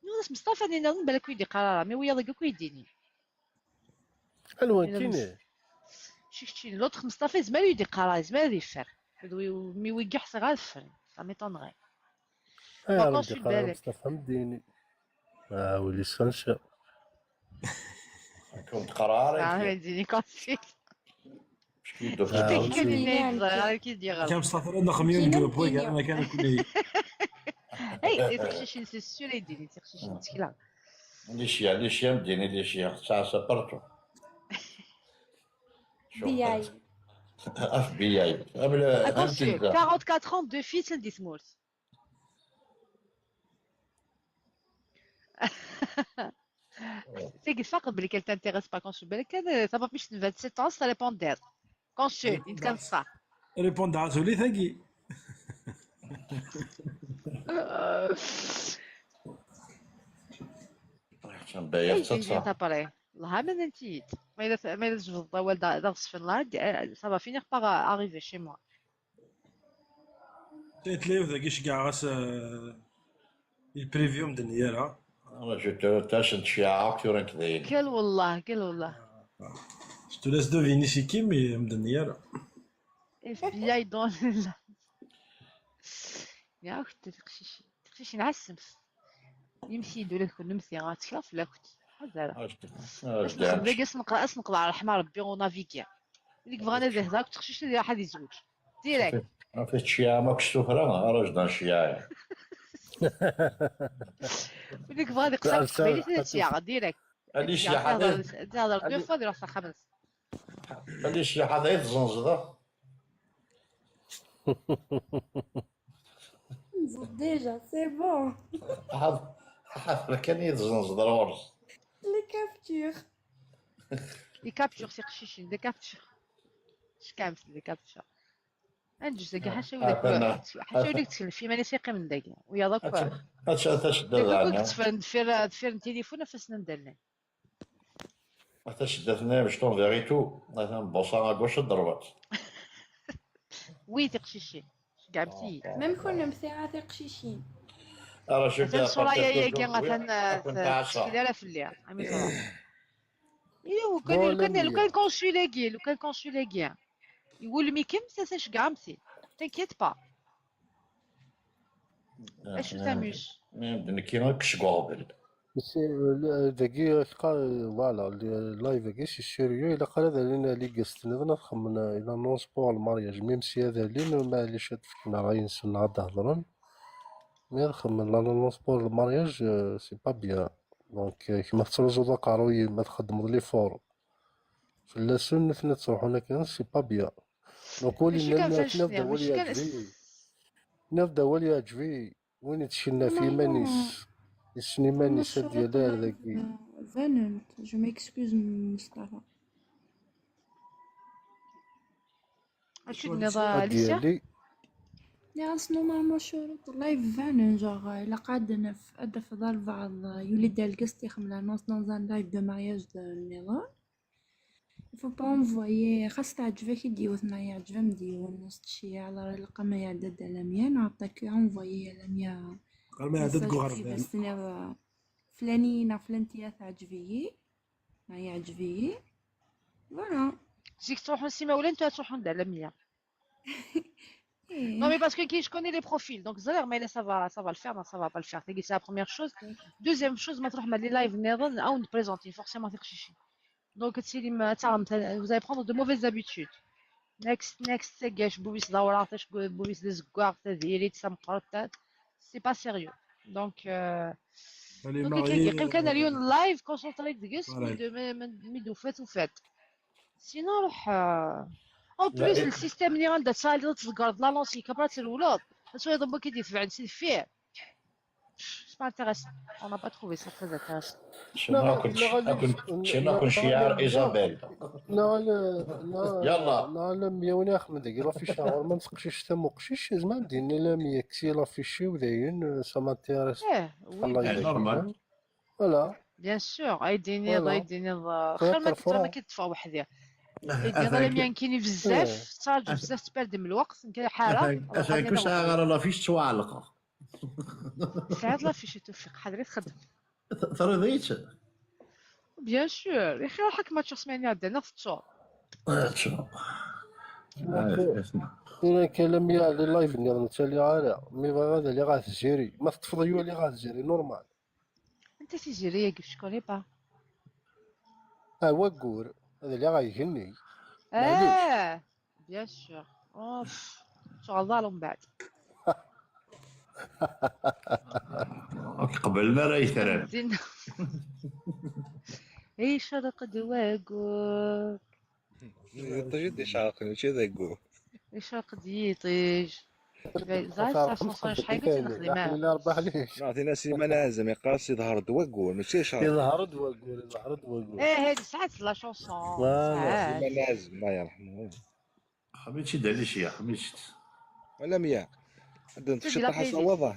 نورس مصطفى نينا بالك ويدي قرارة، mais ويا ضيق كويديني. الوان إلا كاين مس- إيه؟ شفتي l'autre مصطفى زمان يدي قرارة، زمان يدي فر. مي ويقع صغار فر. Ça m'étonnerait. آه، Par contre, ربي je suis قرار بالك. مصطفى مديني. اه، ولي سانشا. كنت قرار آه، انت. يديني كونسيل. مش كي يدوك آه، كاين ولي. اللي يزرع، كي يدير غلط. كان مصطفى راه خميون كاين جروب وي كاين. كاع ما كان كل. اي، تخشيش سي سيور يديني، تخشيش تكلا. لي شيا، لي شيا مديني، لي شيا ساعة سبرتو. بي آي. اف بي اي. قبل Attention, quarante-quatre ans, deux filles, c'est دي ثمورت. تيجي فقط بلي كان تانتيغيس با كونسول، بالك كان صافا مش vingt-sept ans، ça dépend d'elle. كونسول، انت كان صح. ريبوند على سولي ثاقي. بايع تصدفة. تاباري. والله ما نتيت. ما الا ما الا تجبد الضوال دا دا غصفن لا، صافا فينيغ باغ اريفي شي موا. تيتليو ذاك يشجع راس، آه، البريفيو مدنيا راه. انا جيت تاشن شيعة كثيرا كذاين. قال والله، قال والله. شتو لاس دو فيني شي كيمي مدنيا راه. اف بي اي دون. يا اختي تقشيشي، تقشيشي نعسمس. يمشي يدو لك كل مثي غاتشاف لا اختي. هذا راه. اش اش اش دعم. نخدم لك، اش نقرا، اش نقرا على الحمار ربي ونافيكيا. اللي بغانا ذا هذاك تخشيش اللي راح يزوج. ديريكت. ما فيهش شيعة، ماكش سفرة، راجل شيعة. Win i yebɣa ad iqeṣṣer s teqbaylit, ad tt-yaɣ direct. Ad yecleḥ ad ihḍer, ad ihḍer deux fois, ad iruḥ s axxam-nnes. Ad yecleḥ ad ay tzenzeḍ. Déjà, c'est bon. Ḥaḍer kan i tzenzeḍ ɣur-s. Les captures. Les captures, c'est qcicin, des captures. Ckamse, des captures. Anǧus dagi, ḥaca win ḥaca win i yettkelfen iman-is yeqqimen dagi. Wiyaḍ akk. Ad tacedda daɛna. Ttefren deffir, deffir n tilifun, afasen anda llan. Ata ceddat-nni amecṭuḥ di Ritu, atan buṣa à gauche, à droite. Oui, tiqcicin. Ceggɛemt-iyi. Même kunemti a tiqcicin. Atan ṣṣura-yagi atan tettkel ara fell-i. Ami ẓra. Lukan, lukan consul-agi, lukan consul-agi iwulem-ikem, atan ceggɛemt-t. T'inquiète pas. Acu tamus? D nekki akk seg uɣbel. Dagi teqqar, voilà, live-agi c'est sérieux, ilaq ara ad alin les guests nniḍen ad xemmen une annonce pour le mariage, même si ad alin, maɛlic ad fken ṛṛay-nsen neɣ ad d-hedṛen, mais ad xemmen l'annonce pour le mariage, c'est pas bien. Donc kemm ad tettruẓuḍ aqerruy-im, ad txeddmeḍ l'effort fell-asen, nutni ad ttruḥun akken, c'est pas bien. Donc ul-nni nniɣ-d awal yeɛǧeb-iyi. Nniɣ-d awal yeɛǧeb-iyi. Win ittcennaf iman-is, yessen iman-is, ad d-yali ar dagi. Banent, je m'excuse Mustafa. Acu tenniḍ a Alicia? Nniɣ-as normalement ccuruṭ n live banen, genre ilaq ad naf, ad d-tafeḍ albaɛḍ yuli-d argaz ixemmem l'annonce dans un live de mariage nniḍen. Il faut pas envoyer, xas teɛǧeb-ak-id yiwet neɣ yeɛǧeb-am-d yiwen, ur s-tecci ara, ilaq ama iɛedda-d a Lamia neɣ aṭaki, envoyer a Lamia. Ama iɛedda-d deg uɣerbal. Tenniḍ flani neɣ flantiya teɛǧeb-iyi neɣ yeɛǧeb-iyi. Voilà. Zik ttruḥun s imawlan, tura ttruḥun-d a Lamia. Non mais parce que je connais les profils, donc ẓriɣ ma yella ça va, ça va le faire, non, ça va pas le faire. Tagi c'est la première chose. Deuxième chose, ma tṛuḥem ɣer les live nniḍen, ad wen-d-présenter forcément tiqcicin. Donc ad tilim, ad taɣem, vous allez prendre de mauvaises habitudes. Next, next, tagi acebbub-is d awraɣ, tacebbub-is d azeggaɣ, tadirit tameqqrant, c'est pas sérieux. Donc, euh, donc yeqqim kan ar yiwen live, concentré deg-s, mi d-, mi, mi, mi d-tufa, tufa-t. Sinon ruḥ. En plus, le système-nni anda tesɛiḍ ad tḍeggreḍ l'annonce-ik, après ad trewleḍ, ad twaliḍ anwa i k-id-itebɛen si deffir. C'est pas intéressant. On n'a pas trouvé ça très intéressant. Cemma kun ciɛer Isabel. Neɣ ala, neɣ ala mya win ixemmen deg l'affiche ɣur-m am teqcict am uqcic, zman din la mya kkes l'affiche-iw dayen, ça m'intéresse. Eh, oui. Normal. Voilà. Bien sûr, ay d-tiniḍ, ay d-tiniḍ, xir ma k-, ma k-id-ṭṭfeɣ weḥd-i. Ay d-tiniḍ alamya nekkini bezzaf, ttṛaǧu bezzaf, tettperdem lweqt, nekk ḥareɣ. Atan kuc ara l'affiche ttwaɛelqeɣ. Tesɛiḍ l'affiche a Tuffiq, ḥader i txeddem. Terriḍ-itt? Bien sûr, ixir ḥakem ad teččeḍ ssmana iɛeddan, ad teṭṭseḍ. Ad teččeḍ. Tura kan lamya les live nniḍen ur ttaliɣ ara, mi bɣiɣ ad aliɣ ɣer tiziri. Ma teṭṭfeḍ-iyi ad aliɣ ɣer tiziri, normal. Anta tiziri-agi? Je connais pas. Ah, waggur, ad aliɣ ɣer igenni. Ah, bien sûr. Ur ttuɣaleḍ ara mbeɛd. Ur k-qeblen ara yitran. Icreq-d waggur. Yiṭij i d-icerqen, mačči d aggur. Icreq-d yiṭij. Ẓer sa chanson acḥal i tt-nexdem ara. Neɣ tin-a Sliman Azem iqqar-as iḍher-d waggur, mačči icreq. Iḍher-d waggur, iḍher-d waggur. Eh, eh, tesɛa-t la chanson. Voilà. Sliman Azem, Allah yerḥmu. Ḥmidt-tt-id Alicia, ḥmidt-tt. Wala mya. Ad d-nefk ciṭṭaḥ asawaḍ-a.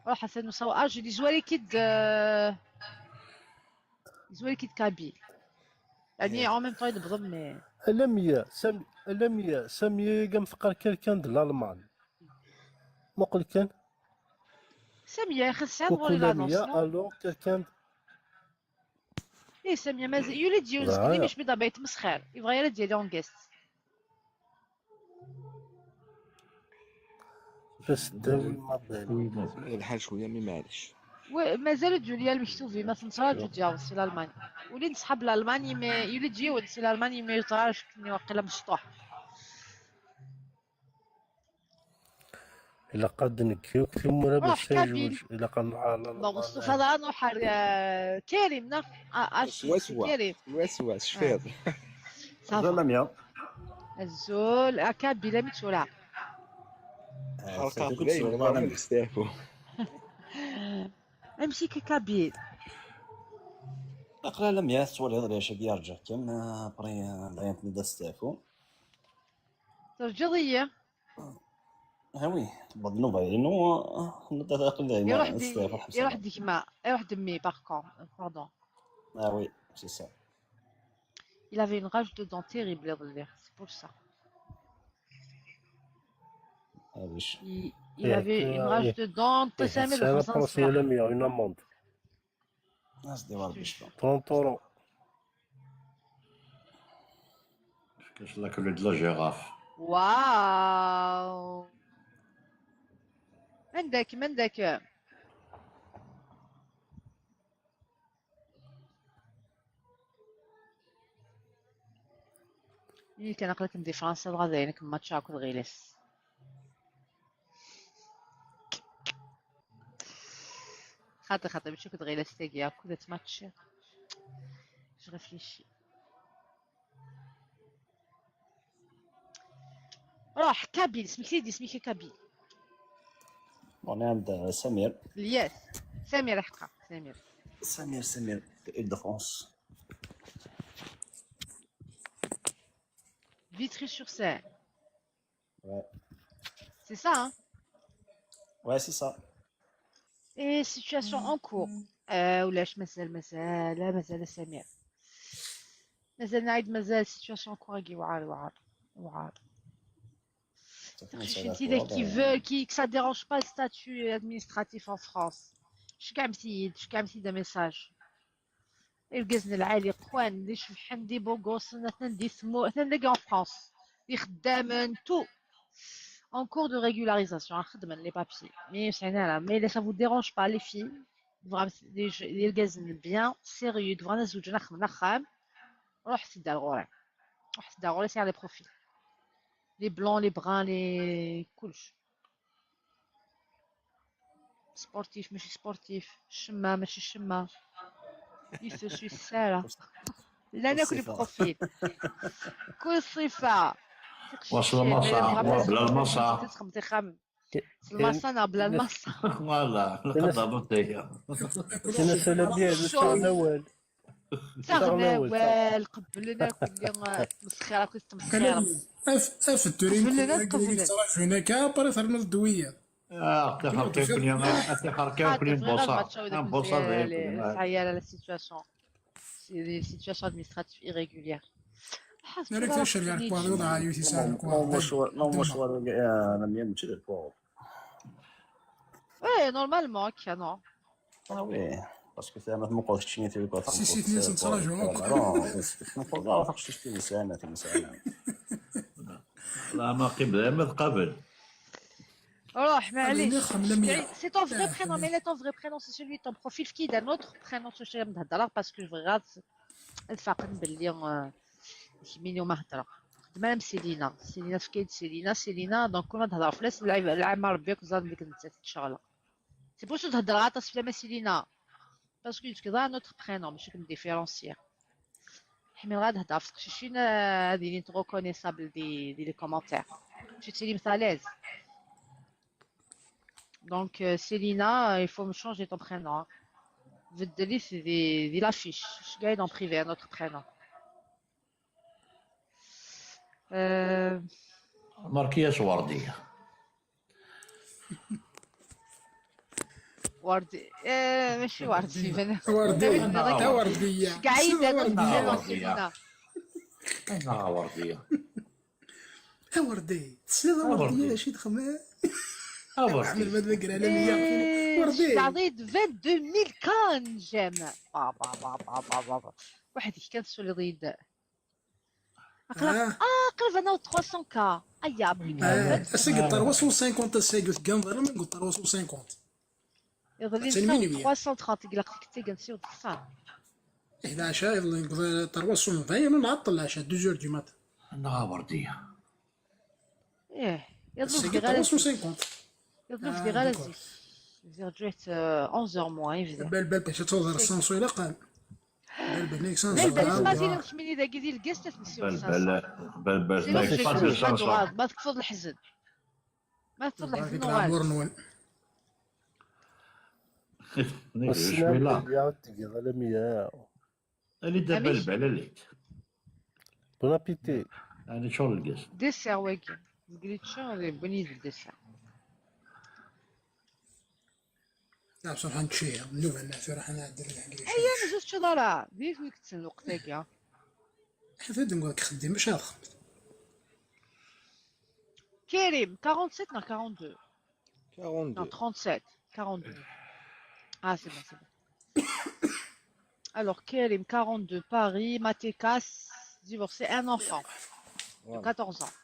Ruḥ atan usawaḍ. Ah, je dis, zwari-k-id, euh, zwari-k-id kabyle. Yani, en même temps, il est mais. Alamya, Sam-, alamya, Samia-agi am teqqar quelqu'un de l'Allemagne. Muqel kan. Samia, ixi tesɛiḍ ɣur-i l'annonce, non? Alors, quelqu'un de Eh, Samia, mazal yuli-d yiwen seg yimecmi d-abba yettmesxir. Yebɣa ara d-yali en guest. Bas dawi ma belle. Lḥal cwiya, mi maɛlic. Mazal ur d-yuli ara lmektub-im, ma tenṭerraǧu ad d-yaweḍ si l'Allemagne. Ula d ṣṣḥab l'Allemagne, imi yuli-d yiwen si l'Allemagne, imi yeẓra acu-nni waqila mecṭuḥ. Ilaq ad d-nekki akk timura bac ad nezweǧ. Ilaq ad nɛamal. Bon, s tufaḍ ad nruḥ ar, euh, Karim, neɣ? Ah, ah, si, si Swaswa. Karim. Swaswa, tecfiḍ. Ah. Ça va. Azul a Lamia. Azul, a Kabyle, amek tura? Ah, xerqeɣ ça va, teqbaylit, ma deg steɛfu. Amek i Kabyle? Aql-i a Lamia, tettwaliḍ lɛic-agi, rǧiɣ-kem, après, euh, bɣiɣ ad d-asteɛfu. Terǧiḍ-iyi? Ah oui, tewweḍ nnuba-inu, ah, netta aql-i dayma. Iruḥ-d, iruḥ-d gma, iruḥ-d mmi, par contre, pardon. Ah oui, c'est ça. Il avait une rage de dents terrible, iḍelli, c'est pour ça. Ah oui. Il, il avait une rage de dents, eh, c'est un procès, une amende. As-d i Rebbi ccfa. Trente euros. Efk-as la queue de la girafe. Waw! Anda-kem, anda-kem? Ini kan aql-ikem di Fransa, dɣa dayen akken match akked Ɣilas. Xaṭi, xaṭi, mačči akked Ɣilas tagi, akked at match. Je réfléchis. Ruḥ, Kabyle, smekti-d isem-ik a Kabyle. Bon, عند سمير. Yes. Samir, ḥqa, Samir. Samir, Samir, de Île-de-France. Vitry-sur-Seine. Ouais. C'est ça, hein? Ouais, c'est ça. Et situation en cours. Euh, ولاش مازال، مازال، مازال سمير. مازال نعيد، مازال situation en cours agi يوعر، يوعر، يوعر. Certaines sont d'accord, qui veulent, qui, que ça dérange pas le statut administratif en France. شكاع مسيد، شكاع مسيد message. Irgazen lɛali, qwan, d icebḥen, d ibugusen, atan di tmurt, atan dagi en France, d ixeddamen, tout. En cours de régularisation, xeddmen les papiers. Mais, mais ça vous dérange pas, les filles? Vraiment, les, les gars bien sérieux, vraiment, زوجنا خمنا خام. روح سيدي الغوري. روح سيدي الغوري, c'est les profils. Les blancs, les bruns, les كلش. Sportif, ماشي sportif. الشمة، ماشي الشمة. Il se suit ça, là. لا، أنا كل profil. كل صفة. واش المصا؟ بلا المصا. تخمتي خام. المصا، لا، بلا المصا. Voilà، لقد ضبطت هي. كنا سلبية، نستغل الأول. تغناوال، قبلنا كل يوم تمسخيرة، كل تمسخيرة. اف اف التورين قبلنا، قبلنا. تراجعونك، برا ترمض دوية. اه، تخركي كل يوم، تخركي كل يوم بوصة. بوصة. سعيا على la situation. C'est des situations administratives irrégulières. مالك تشري على الكوار، وضع يوتي سعر الكوار. Non, moi, je vois, non, moi, je vois, euh, la mienne, tu sais, le pauvre. Ouais, normalement, non. Ah oui, parce que c'est un autre mot, c'est une autre façon. Si, si, c'est ça, je vois. Non, c'est une autre façon, c'est une autre façon. لا، ما قبل، ما تقبل. روح، معليش. C'est ton vrai prénom, mais ton vrai prénom, c'est celui de ton profil, qui d'un autre prénom, c'est celui de Hadra, parce que je regarde الفاقن باللي، آه، يميني وما هضره. خدمة سيلينا، سيلينا فكيد، سيلينا، سيلينا، donc كون تهضر فلاس العيب، العيب ما ربي يكون زاد ديك نتات الشغلة. C'est pour ça تهضر غاطاس فلام سيلينا. Parce que tu as un autre prénom, ماشي كنديفيرونسيي. حمي غاد هضر في تقشيشين، آه، هذه اللي reconnaissable des, des les commentaires. Tu sais, les à l'aise. Donc, euh, Célina, euh, il faut me changer ton prénom, hein. بدلي في دي, دي l'affiche. Je gagne en privé un autre prénom. Euh, ماركياش وردية. وردي، آه، ماشي وردي، بنا. وردي. وردية. كاع يدنا وردية. أنا وردية. ها وردي، تسير وردي، وردي. شي دخل. ها وردي. عمل ما تذكر على مية. إيه، وردي. شعريت vingt-deux mille كان جام. با، با، با. واحد كان سولي ضيد. أقرب، آه. آه، قرب أنا و trois cents K. أيا، بلي آه، كان. أسا قلت trois cent cinquante، أسا قلت كان ضرب، قلت trois cent cinquante. يظل حتى ينسى المينيمية. Trois cent trente، يقلق فيك تيقن سيو دخسار. إحدى عشر، يظل ينقض trois cent vingt، أنا نعطل العشاء، deux heures du matin. أنا وردية. إيه، يظل أسا قلت غير trois cent cinquante. Yerna ur bdiɣ ara zik. Bdiɣ ǧǧiɣ-t, euh, onze heures moins i bdiɣ. Balbal bac ad tawḍeḍ ar ssansu ilaqen. Balbal nek ssansu. Balbal isqazi lewḥem-nni dagi di lgest ad t-nsiweḍ ssansu. Balbal nek ssansu. Ma teṭṭfeḍ leḥzen. Ma teṭṭfeḍ leḥzen uɣal. Nek jmila. Ad tgiḍ alamya. Ali-d abalbal, ali-d. Bon appétit. Ɛni ččur lgaz. Dessert wagi. Deg li ččur, wwin-iyi-d dessert. Nɛam, ṣṣbeḥ nečči, nnuba-nneɣ tura ḥna nɛedda lehna. Aya, mazal teččiḍ ara. D acu i yekksen lweqt-agi? Ḥfid nqwa k-xeddim, maca ad xedmet. Karim, quarante-sept neɣ quarante-deux? Quarante-deux. Non, trente-sept. Quarante-deux. Ah, c'est bon, c'est bon. Alors, Karim, quarante-deux, Paris, Matekas, divorcé, un enfant de quatorze ans.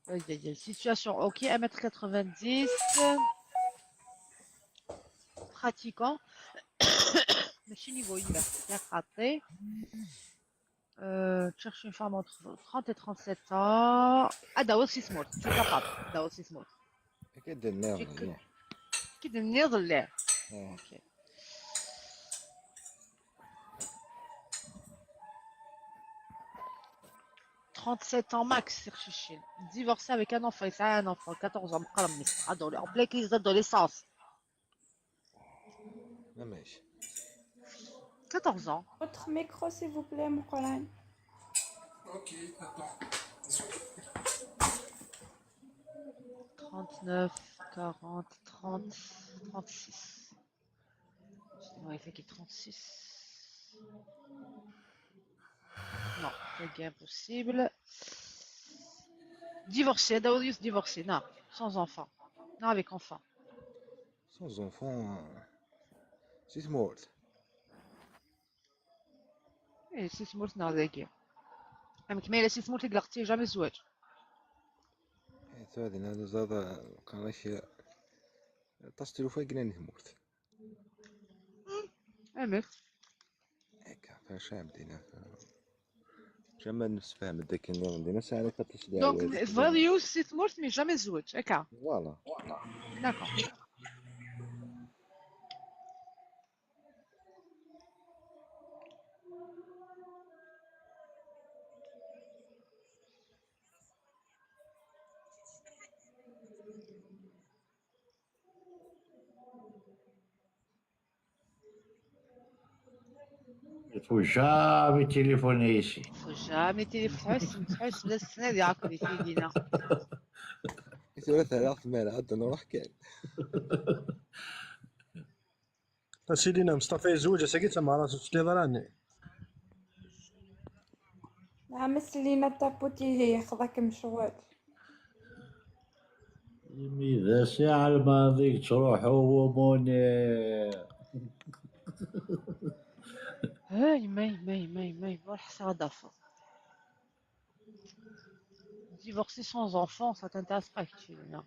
Aïe, aïe, aïe. Situation, ok, un mètre quatre-vingt-dix. Pratiquant. ماشي niveau universitaire, raté. Euh, cherche une femme entre trente et trente-sept ans. Ah, Dawa Sismour, c'est capable. Dawa Sismour. Qui de nerf, qui de nerf, là. Ok. Trente-sept ans max, c'est Chichine. Divorcé avec un enfant, il a un enfant, quatorze ans, en pleine crise d'adolescence. Mamèche. Quatorze ans. Votre micro, s'il vous plaît, Moukouran. Ok, attends. Trente-neuf, quarante, trente, trente-six. Je devrais faire qui trente-six. Non, c'est impossible. Divorcé, Daoud Youssef divorcé, non, sans enfant. Non, avec enfant. Sans enfant, euh, c'est mort. Eh, si tmurt-nneɣ dagi. Amek ma yella si tmurt i ilaq ttili jamais zzwaǧ. Eh, tura dinna d uẓaḍ, eh, qqaren-ak, eh, aṭas tlufa i yellan di tmurt. Hmm, amek? Akka, tura cam dinna, tura. Cam ma nemsefham-d akken nniḍen dinna, sɛan akk aṭas n donc, leɛwayed. Tebɣiḍ yiwet si tmurt, mais jamais zzwaǧ, akka? Voilà. D'accord. Il faut jamais téléphoner ici. Faut jamais téléphoner. Tḥussem, tḥussem, la ssnadi akk di tidina. Tura terra tmara, ad nruḥ kan. A Sidina Mestafa yezweǧ ass-agi d tameɣra, ur tesliḍ ara ɛni? Nɛam, a Selina Taput, ihi yexḍa-kem ccɣel. Imi d ass iɛelmeɣ deg ttruḥu wumuni. Ay, may, may, may, may, ur ḥṣiɣ ad d-afeḍ. Divorcé sans enfant, ça t'intéresse pas actuellement.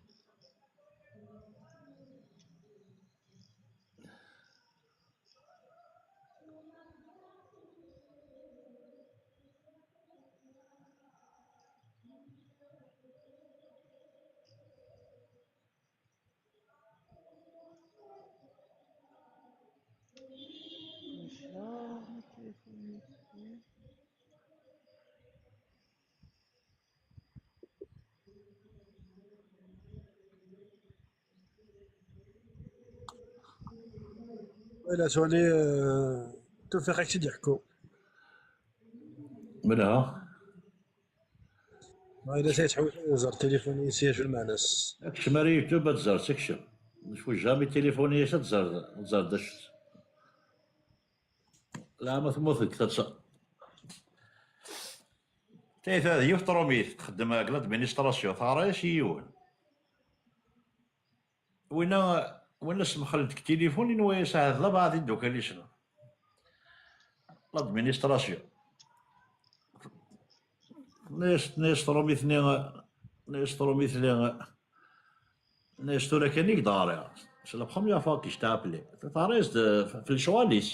Wala twali, eh, Tufiq ak-tt-id-yeḥku. Menha? Ma yella sa yettḥewwis ad iẓer tilifun-is, acu lmeɛna-s? Kcem ar YouTube ad tẓer, sekcem. Faut jamais tilifun-is ad tẓer, ad tẓer d acu. Leɛma temmut deg taḍsa. Tayta d yiwet trumit, txeddem deg l'administration, teɣra-yas i yiwen. Winna, winna semxel deg tilifun, inwa-yas ahat d abaɛḍ iddukal-isen. L'administration. Tenna-yas, tenna-yas trumit-nni, tenna-yas trumit-nni, tenna-yas tura kan i k-d-ɣriɣ. C'est la première fois que je t'ai appelé. Teɣra-yas-d f lecɣal-is.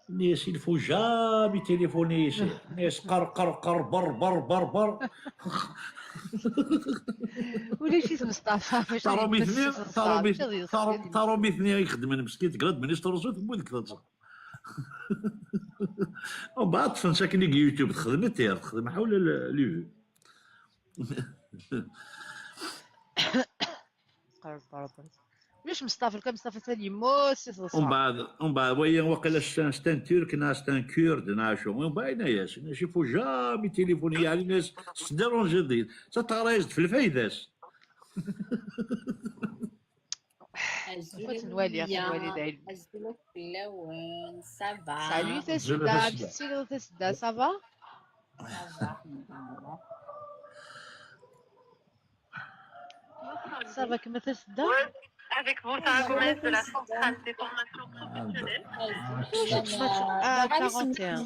Tenna-yas il faut jamais téléphoner ici. Tenna-yas qer, qer, qer, ber, ber, ber, ber. Ulac-it Mustafa. Taṛumit-nni, taṛumit-nni i ixeddmen meskin deg l'administration temmut deg taḍsa. Umbeɛd ṭṭfen-tt akken deg YouTube, texdem tir, texdem ḥawla live. Ulac Mustafa, lukan Mustafa atan yemmut si teḍsa. Umbeɛd, umbeɛd waya waqila c'est un turc neɣ c'est un kurde neɣ acu. Umbeɛd yenna-yas, il ne faut jamais téléphoner, yeɛni yenna-yas, tettdérangeḍ-iyi. Teɣra-yas-d ɣef lfayda-s. Azul a Mia. Azul fell-awen. Ça va? Salut Tasedda, amek tettiliḍ Tasedda, ça va? Ça va, kemm a Tasedda? Avec vous, Sarah Gomez de la Centrale des formations professionnelles. Ah, quarante et un.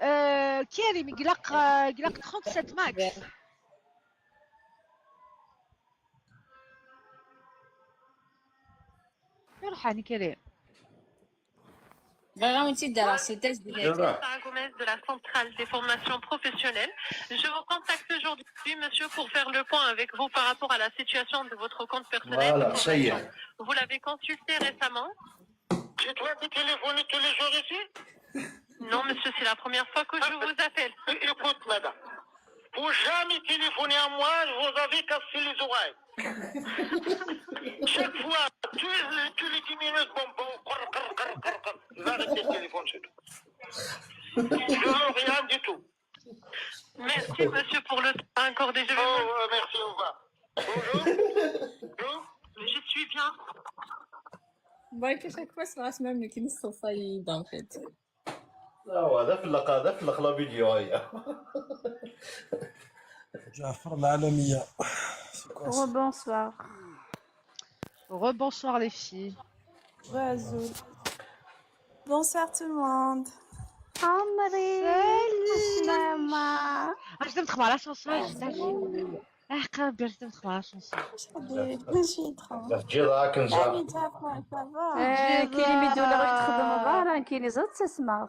Euh, Karim, il a, il a trente-sept max. Iruḥ Karim. Sarah Gomez de la Centrale des formations professionnelles. Je vous contacte aujourd'hui, monsieur, pour faire le point avec vous par rapport à la situation de votre compte personnel. Voilà, ça y est. Vous l'avez consulté récemment? C'est toi qui téléphones tous les jours ici? Non, monsieur, c'est la première fois que je vous appelle. Écoute, madame, vous jamais téléphoner à moi, vous avez cassé les oreilles. Chaque fois, tous les, tous les dix minutes, bon, bon, crrr, crrr, crrr, crrr, crrr. Vous arrêtez le téléphone, c'est tout. Je veux rien du tout. Merci, monsieur, pour le temps accordé. Je vais vous... Oh, euh, merci, au revoir. Bonjour. Bonjour. Je suis bien. Bon, à chaque fois, c'est la semaine, mais qui nous sont ça, en fait. ايوا هذا في اللقاء، هذا في اللقاء la vidéo هيا. جعفر العالمية. Rebonsoir. Rebonsoir les filles. Bonsoir tout le monde. عمري. Salut. عسلامة. اش درت خبار؟ اش وصلت؟ اه، قرب درت خلاص نص. ماشي trop. بزاف تجي راك نزار. آه، كاين اللي يدور غير تخدم برا، كاين اللي زاد تسمع.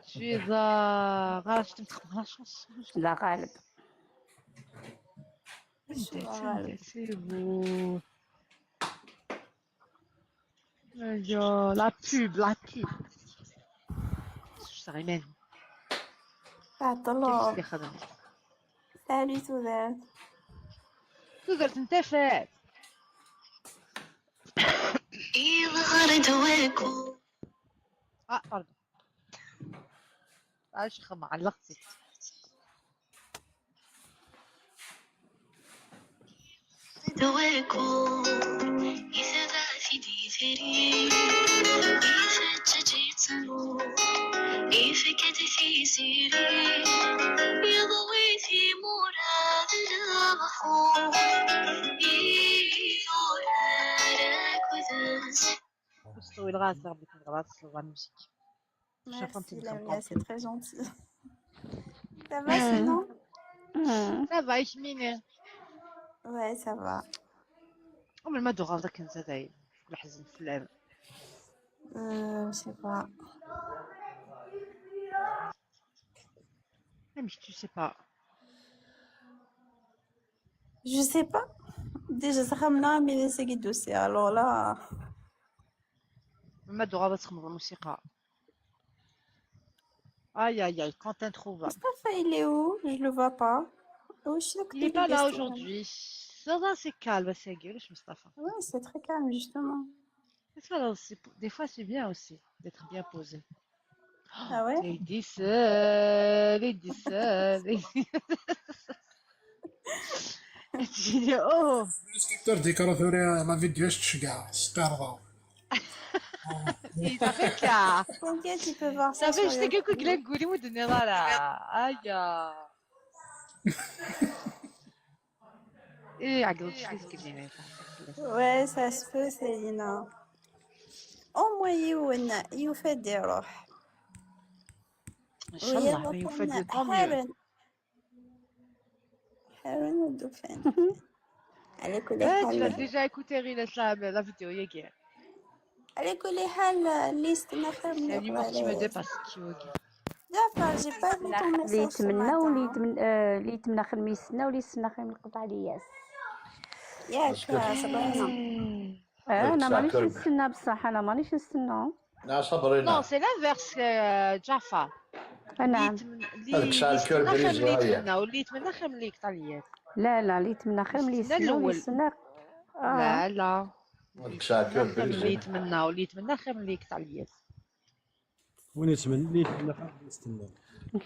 تجي زا-، غاش تمتخ-، غاش نص. لا غالب. C'est bon. ايوا، la pub, la pub. شتغيمان. تعطلوا. كيفاش اللي خدم؟ Salut, Suzanne. Suzanne, انت فات. يظهر دواكو. اه، pardon. عايش خما علقتي. دويكو يثبع في ديفري، يفتش يتنو، يفكت في سيري، يضوي في مراد البحور، يورا راكودس. Merci, Lamia, c'est très gentil. Ça va sinon ? Ça va, Yasmine ? Ouais, ça va. عمر ما دوغ هذاك نسى دايم. كل حزن فلان. Euh, je sais pas. Même si tu sais pas. Je sais pas. Déjà, ça خمنا mais c'est qui dossier. Alors là. ما دوغ هذا تخمم الموسيقى. Aïe, aïe, aïe, quand introuvable. Mustafa, il est où ? Je le vois pas. Il est pas là aujourd'hui. Ça va, c'est calme, c'est gai, Mustafa. Ouais, c'est très calme, justement. Des fois, c'est bien aussi d'être bien posé. Ah ouais ? Ladies, euh, ladies, euh, ladies. تجيني، أوه. L'inspecteur ديكراتوري لا فيديو اش تشقع سكارضة. Ça fait كاع. T'inquiète, tu peux voir ça. صافي، شتي كيكون كلا نقولي ودني ضارع. ايا. ايه، عقلت شتي تقولي. Ouais, ça se peut, Céline. Au moins يوفى يروح. ان شاء الله يوفى. Tant mieux. حرن ودوفان. على كل Ah, tu l'as حال. Déjà écouté, Rina, la, la vidéo, ياك. على كل حال، اللي يستنى خير من C'est اللي un humour يقطع qui me عليه. dépasse, qui, ok. جعفر، j'ai pas vu ton اللي message ce يتمنى واللي matin. يتمنى، آه، اللي يتمنى خير ما يستنى، واللي يستنى خير من القطع الياس. ياك صبرينا. آه، انا مانيش نستنى، بصح انا مانيش نستنى. لا، صبرينا. Non, c'est l'inverse, euh, جعفر. آه، نعم. اللي يتمنى خير من اللي يتمنى، واللي يتمنى خير من اللي يقطع الياس. لا، لا، اللي يتمنى خير من اللي يستنى، واللي يستنى. آه. لا، لا. هذاك ساعة خير من اللي يتمنى، واللي يتمنى خير من اللي يقطع الياس. وين يتمنى؟ اللي يتمنى خير من اللي يستنى.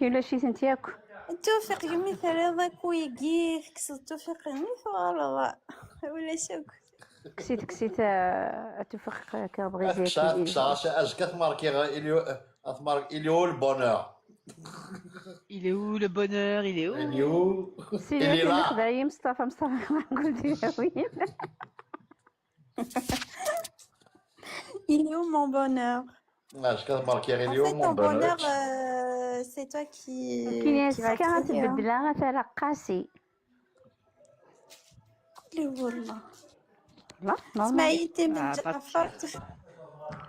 كاين ولا شي ثنت ياك؟ التوفيق يمي ثريضك ويقيك، كسو التوفيق يمي ثوالله. ولا شك. كسيت، كسيت، آه، التوفيق كبغي زيت. كسا كسا ازكى ثماركي اليو ثمارك اليو البونور. Il est où le bonheur, il est où? اليو سيدي، إلي كنا لا. خدايا مصطفى، مصطفى، قلت لي وين؟ Il est où mon bonheur? ازكى ثماركي En اليو fait, ton مون بونور. bonheur, euh, c'est toi qui, كاين qui va سكان créer, hein. تبدلها غير رقاصي. قولي والله. لا، نورمال. سمعيتي من آه، جعفر.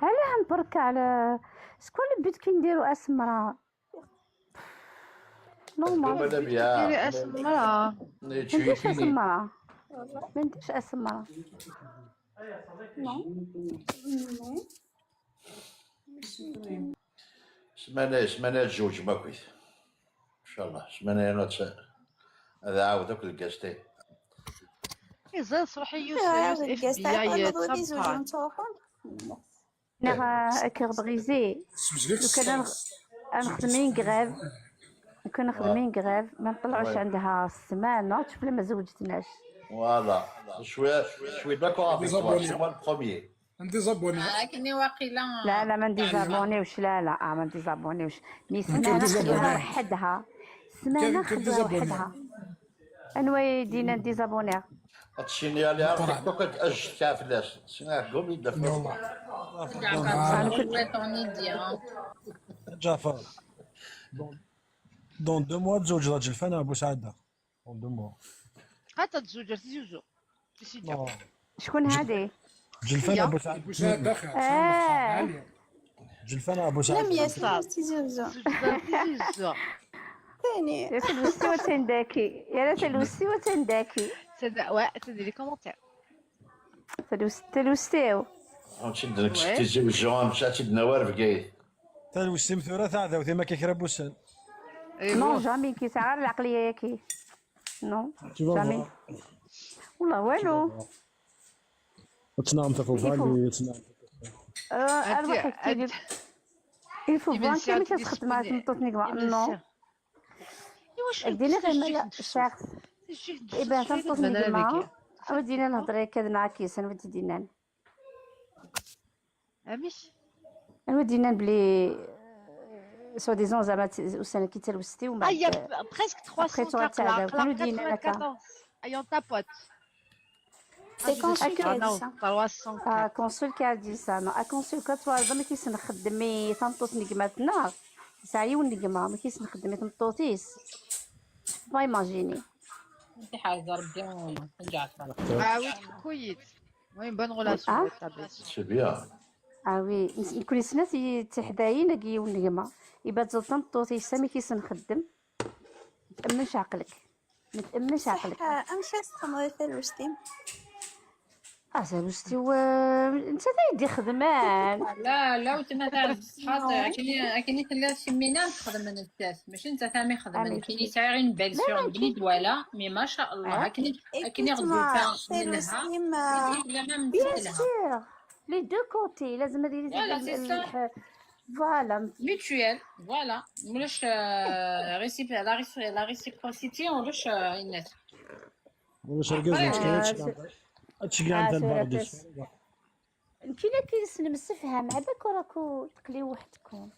علاه برك على شكون البيت كي نديرو اسمرا؟ نورمال. ماذا بيا؟ ديري اسمرا. ما نديرش اسمرا. ما نديرش اسمرا. Non. سمانة سمانة جوج ماكويت. ان شاء الله سمانة انا تس- هذا عاود اكل الكاستي. يزال صباح يوسف آه، يوسف اف الكاس بي تاع اي كل غادي زوج تصبح. نتوحون. نغا اكي بغيزي. لو كان نخ- نخدم une grève. لو كان نخدم une grève ما نطلعوش Ouais. عندها السمانة، تشوف لما زوجتناش. Voilà. شوية شوية d'accord avec toi. Désabonné. C'est moi le premier. عندي زابوني. آه، كني واقيلا. لا، لا، ما نديزابونيوش، لا، لا، آه، ما نديزابونيوش. مي كان سمانة ديزابوني. نخدمها وحدها. سمانة كان نخدمها ديزابوني. وحدها. انوي دينا نديزابوني. هادشي اللي عليها تيك توك اجت كاع فلاش. سينا قوم يدفع. والله. جعفر، ويت اون ايدي، ها. جعفر. Dans deux mois تزوج راجل فانا ابو سعده. Dans deux mois. حتى تزوج تزوجو. تسيدي. Non. شكون هادي؟ جلفان يا. ابو سعد. بوسات داخل. آه. لا، mais جلفان ابو سعد. يا سيدي تزوجو. تزوجو. ثاني. يا تلوستي وتنداكي، يا لا تلوستي وتنداكي. تدا وا تديري كومونتير. تلوس- تلوستيو. هادشي درك شتي تزوجو مشاتي دنا وارف كايت. تلوستي مثورة تاع ذوتي ما كيكرا بوسن. نو، جامي كي تعرف العقليه ياكي. نو، Tu vas جامي. voir. والله والو. تنام تفوق يفو. بالي تنام. آه، الواحد كيدير. يفو بان كي ما كتخدم مع تنطط نيكما. نو. دينا غير مالا شخص. إبا تنطط نيكما. ودينا نهضر هكا معاك يسن ودي دينا. عميش. ودينا بلي سوا ديزون زعما وسنه كي تلوستي ومن ايا بعد بريسك ثلاثمية تروح تعداو. كانوا دينا لك. ايا تابوت. C'est consul qui a dit ça. ثلاثمية. اه، كونسول كي عندي سانا اه كونسول كتوالد ما كيس نخدمي تنطوط نقماتنا. سعيو النقمه ما كيس نخدمي تنطوطيس. با ايماجيني. انت حاجه ربي نرجع لك. اه وي كويت. المهم بون غولاسيون آه؟ طابت. C'est bien. اه وي، نكون سنات تحدايين نقيو النقمه. يبات زلطان طوطي سامي كيس نخدم. تأمنش عقلك. ما تأمنش عقلك. صح، امشي استخدم تلوستي. اه، تلوستي و انت تا يدي خدمان. لا، لا، وتما تاع الصحات، كاين كاين خلات شي مينا تخدم من التاس، ماشي انت ثاني خدم آمين. من كاين ساعه une belle لا، sur لا، une بليد ولا مي ما شاء الله. آه. هاكني هاكني Écoute-moi, غدوه منها. تلوستي ما لا ما بيان سور. لي دو كوتي لازم هذه Voilà, c'est ça. فوالا. Mutuel, voilà. ولاش آه، récipro- la réci- la réciprocité ولاش آه، الناس. ولا شرقز ما تكلمش. هادشي كاع آه، انت سورة الباردي. بس. كي لا كيس المسفهه مع باك وراكو تقلي وحدكم.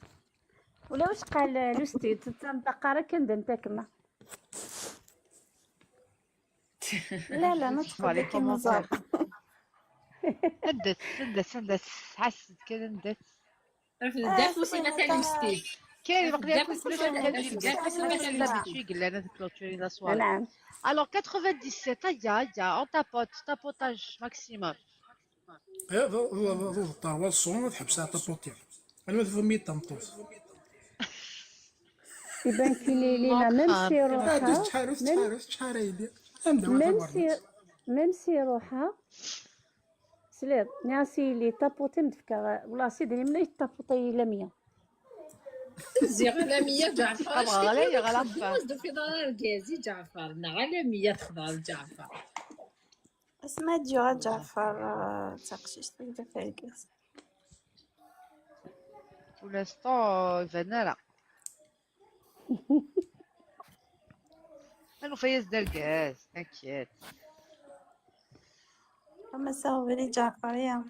ولا واش قال لوستي تتنطق راه كان دنتك ما. لا، لا، ما تقولي كي مزال. هدت هدت هدت. حست كذا هدت. داك وسيله تاع الستيل. كاين، باقي كاع كل شيء كاع كاين. كاع كاين. L'habitude يقول لنا تكلوتشوري la soirée. نعم. Alors quatre-vingt-dix-sept، هيا، هيا، on tapote, tapotage maximum. ايه، ض- ض- ض- ض- طار والصون تحبس على طابوتير. انا ما تفهمي الطمطوس. يبان كي لي- لينا ميم سي روحها، تحارس، تحارس، تحارس. ميم سي ميم سي روحها. سليط ناسي لي طابوتي مدفكا والله سيدي ملي طابوتي لمية. زيغ على مية جعفر. غلط، غلط. في دار الكازي جعفر، نعم، على مية تخضر جعفر. اسمها ديورا جعفر، آه، تقشيش تقدر تلقاس. Pour l'instant يبان لا. انا فايز دار كاس، t'inquiète. اما ساوبري جعفر يا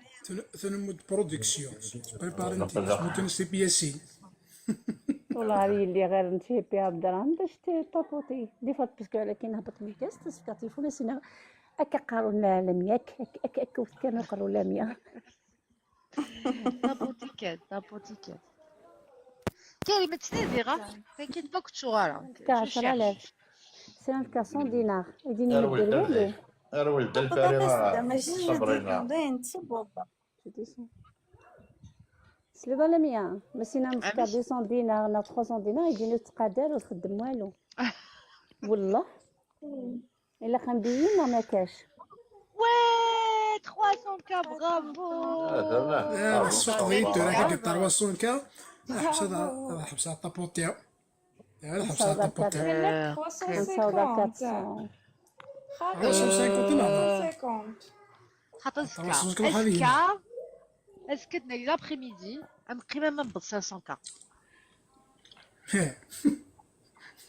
تنمد برودكسيون. بريباري انت ممكن سي بي اس. والله هذه اللي غير نتي بها الدراهم باش ت- تطوطي دي فوا باسكو على كي نهبط من الكاس تسكا تليفون سينا. اكا قارون لا لم ياك اك اك اك وكانوا قالوا لا ميا. N'importe quel, n'importe quel. كريمة تنادي غا، t'inquiète pas كنت شغالة. كا عشرة آلاف. سنة كا مية دينار يديني اروي يدير الدلفي، اروي الدلفي، راه صبرينا. سلي ظلمية. مسينا مسكا deux cents دينار نا trois cents دينار يجيني تقادر وتخدم والو. والله. الا خنبيين ما كاش. Ouais, trois cents K, bravo. السوق غير ترى حق trois cents K. حبسة حبسة طابوتيا. حبسة طابوتيا. نصوض quatre cents. خاطر خاطر زكا. زكا. زكا ناري l'après-midi. نقيم ما نبض cinq cents K.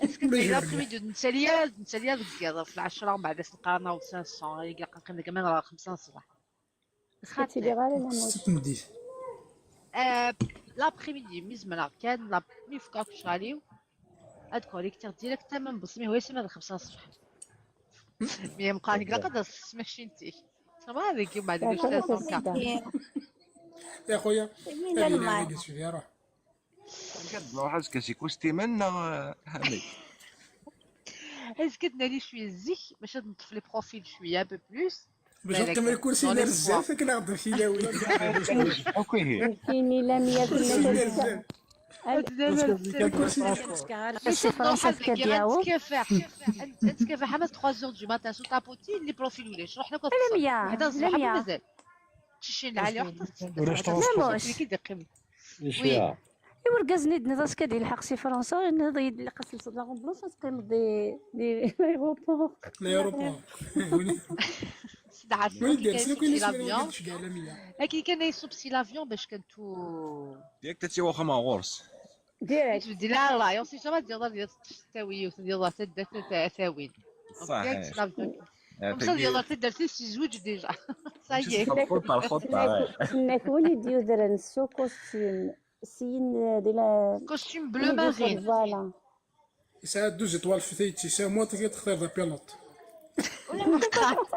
اسكو ناري l'après-midi نسالي، نسالي الكيضة في العشرة ومن بعد نقارنها و cinq cents، هي كاع نقيم ديك من راه خمسة الصباح. خاطر تيلي غالي لا موت. ست مديت. آه، l'après-midi مي زمرا كان لا مي فكاك شغاليو. هاد كوليكتير ديريكت تمام بصمي هو يسمى الخمسة الصبح. مي مقاني كلا قد ماشي نتي. صباح هذيك يوم بعد باش تسعة cents K. يا خويا، مين الماي؟ شوفي راه. كتبغى حاجه كاسي كوستيمان حميد. اسكت ناري شويه الزيك باش نطف لي بروفيل شويه un peu plus. باش نكمل الكرسي ديال بزاف كنهضر شي لاوي. اوكي. كاين لا مية في المية. الكرسي ديال بزاف. نتكافح حمد trois heures du matin سو طابوتي لي بروفيل ولاش رحنا كنت لا مية. هذا لا الصحاب مية. مازال. تشين العالي واحد لا موش. كي دقيم. اي ورقاز نيد نضاس كدي الحق سي فرنسا نض يدلقس لصدلاغون بلوص تقيم دي دي l'aéroport. L'aéroport. سيد عارف وين كي دير كاين سلو سي كاين لافيون. شي كاع لا مية. اكي كان يصوب سي لافيون باش كنتو ديك تاتي واخا ما غورس. ديريكت. تبدي لا لا يوصي شما ديال ديال التاوي وتدير الله تدات تاوين. صح. ديال الله تدات سي زوج ديجا. صايي. الخطه الخطه. سناك وليد يدرن سو كوستيم سين دي لا كوستيم بلو مارين. فوالا. يسعى دوز ايطوال في ثيتي سي موا تقدر تختار ذا بيلوت. ولا ما اخترت.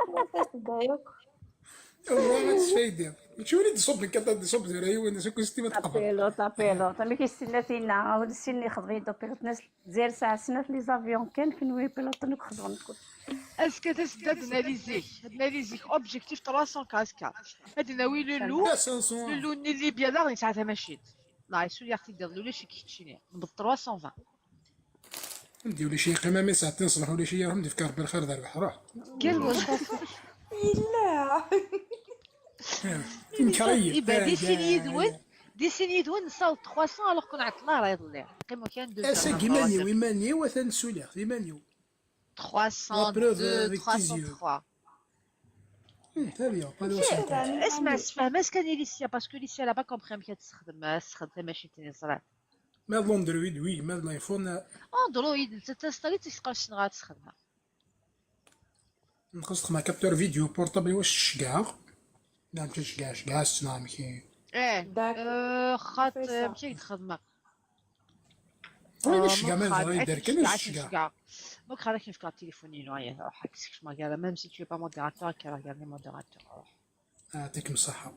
والله ما تسفايدين. ماشي وليد صوب لك كذا صوب زير ايوا انا كنت ستيمة تقبل. ابيلوت ابيلوت انا كيستنى فينا ولد السن يخدم يدو بيلوت ناس زير ساعه سنه في لي زافيون كان في نوي بيلوت نكخدم نكون. اسكو تسدد ناليزيك ناليزيك اوبجيكتيف trois cents كاسكا. هاد ناوي لولو. لا سانسون. لولو ني ليبيا لا غادي ساعتها ماشيت. لا يسول يا اختي دير لولو شي كيتشيني ب trois cent vingt. نديو لي شي قيمه مي ساعتين نصلحوا لي شي ياهم ديك كارب الخير دار بحراه. كاين واش. لا. نكري. يبقى دي سيني دون دي سيني دون نصاوب trois cents الوغ كون عطلنا راه يضلي. قيمو كان دو اسا كيمانيو ايمانيو وثان سوليغ ايمانيو. trois cent deux trois cent trois. تري بيان با لو سانكونت. اسمع اسمع ما كان ليسيا باسكو ليسيا لا با كومبري كتستخدم تستخدم ماشي تني صرا. ما لوندرويد وي ما لايفون. اندرويد انت تنستالي تلقى شنو غتستخدمها. نقص ما كابتور فيديو بورطابل واش تشكاع؟ نعم تشكاع شكاع سنام كي. ايه آه، خاط مشي تخدمه. وين الشكاع ما غير يدير كان الشكاع. ما كان كيف كان تليفوني نوعي روح كسكش ما قال même si tu es pas modérateur كي راه قال لي modérateur روح. يعطيكم الصحة.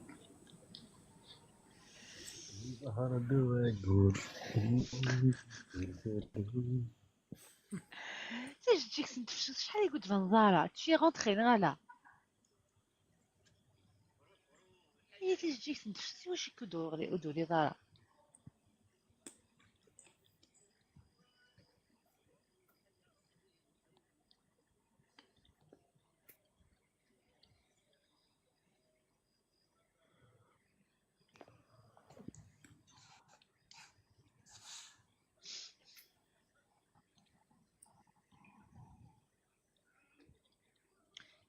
Tajeǧǧigt n tefsut, acḥal i k-d-tban ẓara? Tu es rentré, neɣ ala? Ihi tajeǧǧigt n tefsut, iwacu i k-ur d-uriḍ ara?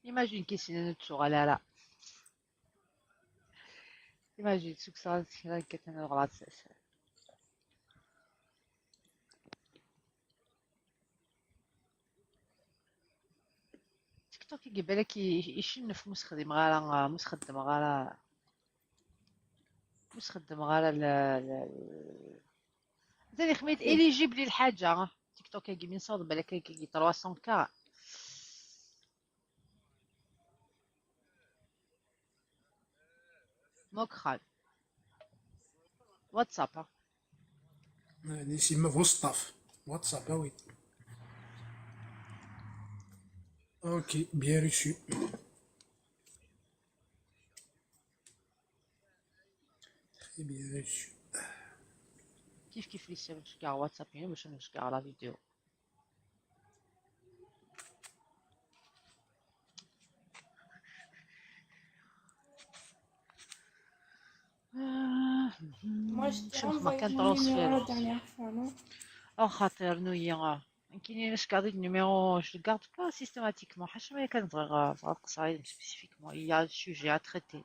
Imagine kis-inen ur d-tuɣal ara. Imagine sukseɣ-as kra n katan n ɣrat. TikTok-agi balak i-, icennef, mu s-xdimeɣ ara, mu s-xeddmeɣ ara, mu s-xeddmeɣ ara la, la, la. Atan ixmi-d éligible i lḥaǧa. TikTok-agi mi nessaweḍ balak agi trois cents K. Mokral. WhatsApp, hein. Allez, c'est ma WhatsApp. WhatsApp, ah oui. Ok, bien reçu. Très bien reçu. Kif kif li ssem ceggeɛ WhatsApp-inu bac ad n-ceggeɛ la vidéo. Moi, je t'ai envoyé mon numéro la dernière fois, non? Axaṭer nuyi, ah. Nekkini la je garde le numéro, je le garde pas systématiquement. Ḥaca ma kan bɣiɣ, bɣiɣ ad qeṣṣreɣ yid-m spécifiquement. Il y a un sujet à traiter.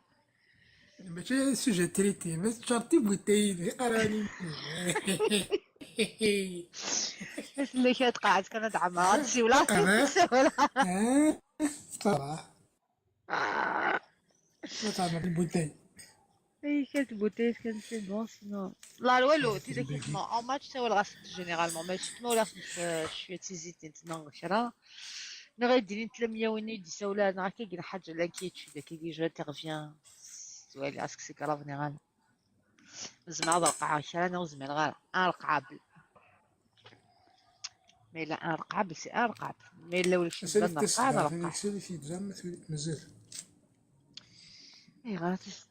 Mačči sujet traité, mais teččar tibutin, iqarani. Tella kra tqaɛet kan ad ɛemreɣ ad siwleɣ. Siwleɣ. Ṣara. Ma teɛmer tibutin. Ay, kra tibutin, kra c'est bon, sinon. La, wallo, tidak, non, en match, ça, voilà, généralement, mais surtout, là, je suis hésitée, non, kra. Neɣ ad d-inin tlamiya win i d-isawlen, neɣ akka, yella ḥaǧa, la, qui étude, qui, qui, je t'reviens. Voilà, est-ce que c'est grave, neɣ ala? Zemreɣ ad reqɛeɣ kra, neɣ ur zmireɣ ara. Un reqɛable. Ma yella un reqɛable, c'est un reqɛable. Ma yella ulac, nban reqɛa, reqɛa. Mazal. Ayɣer a tasedda?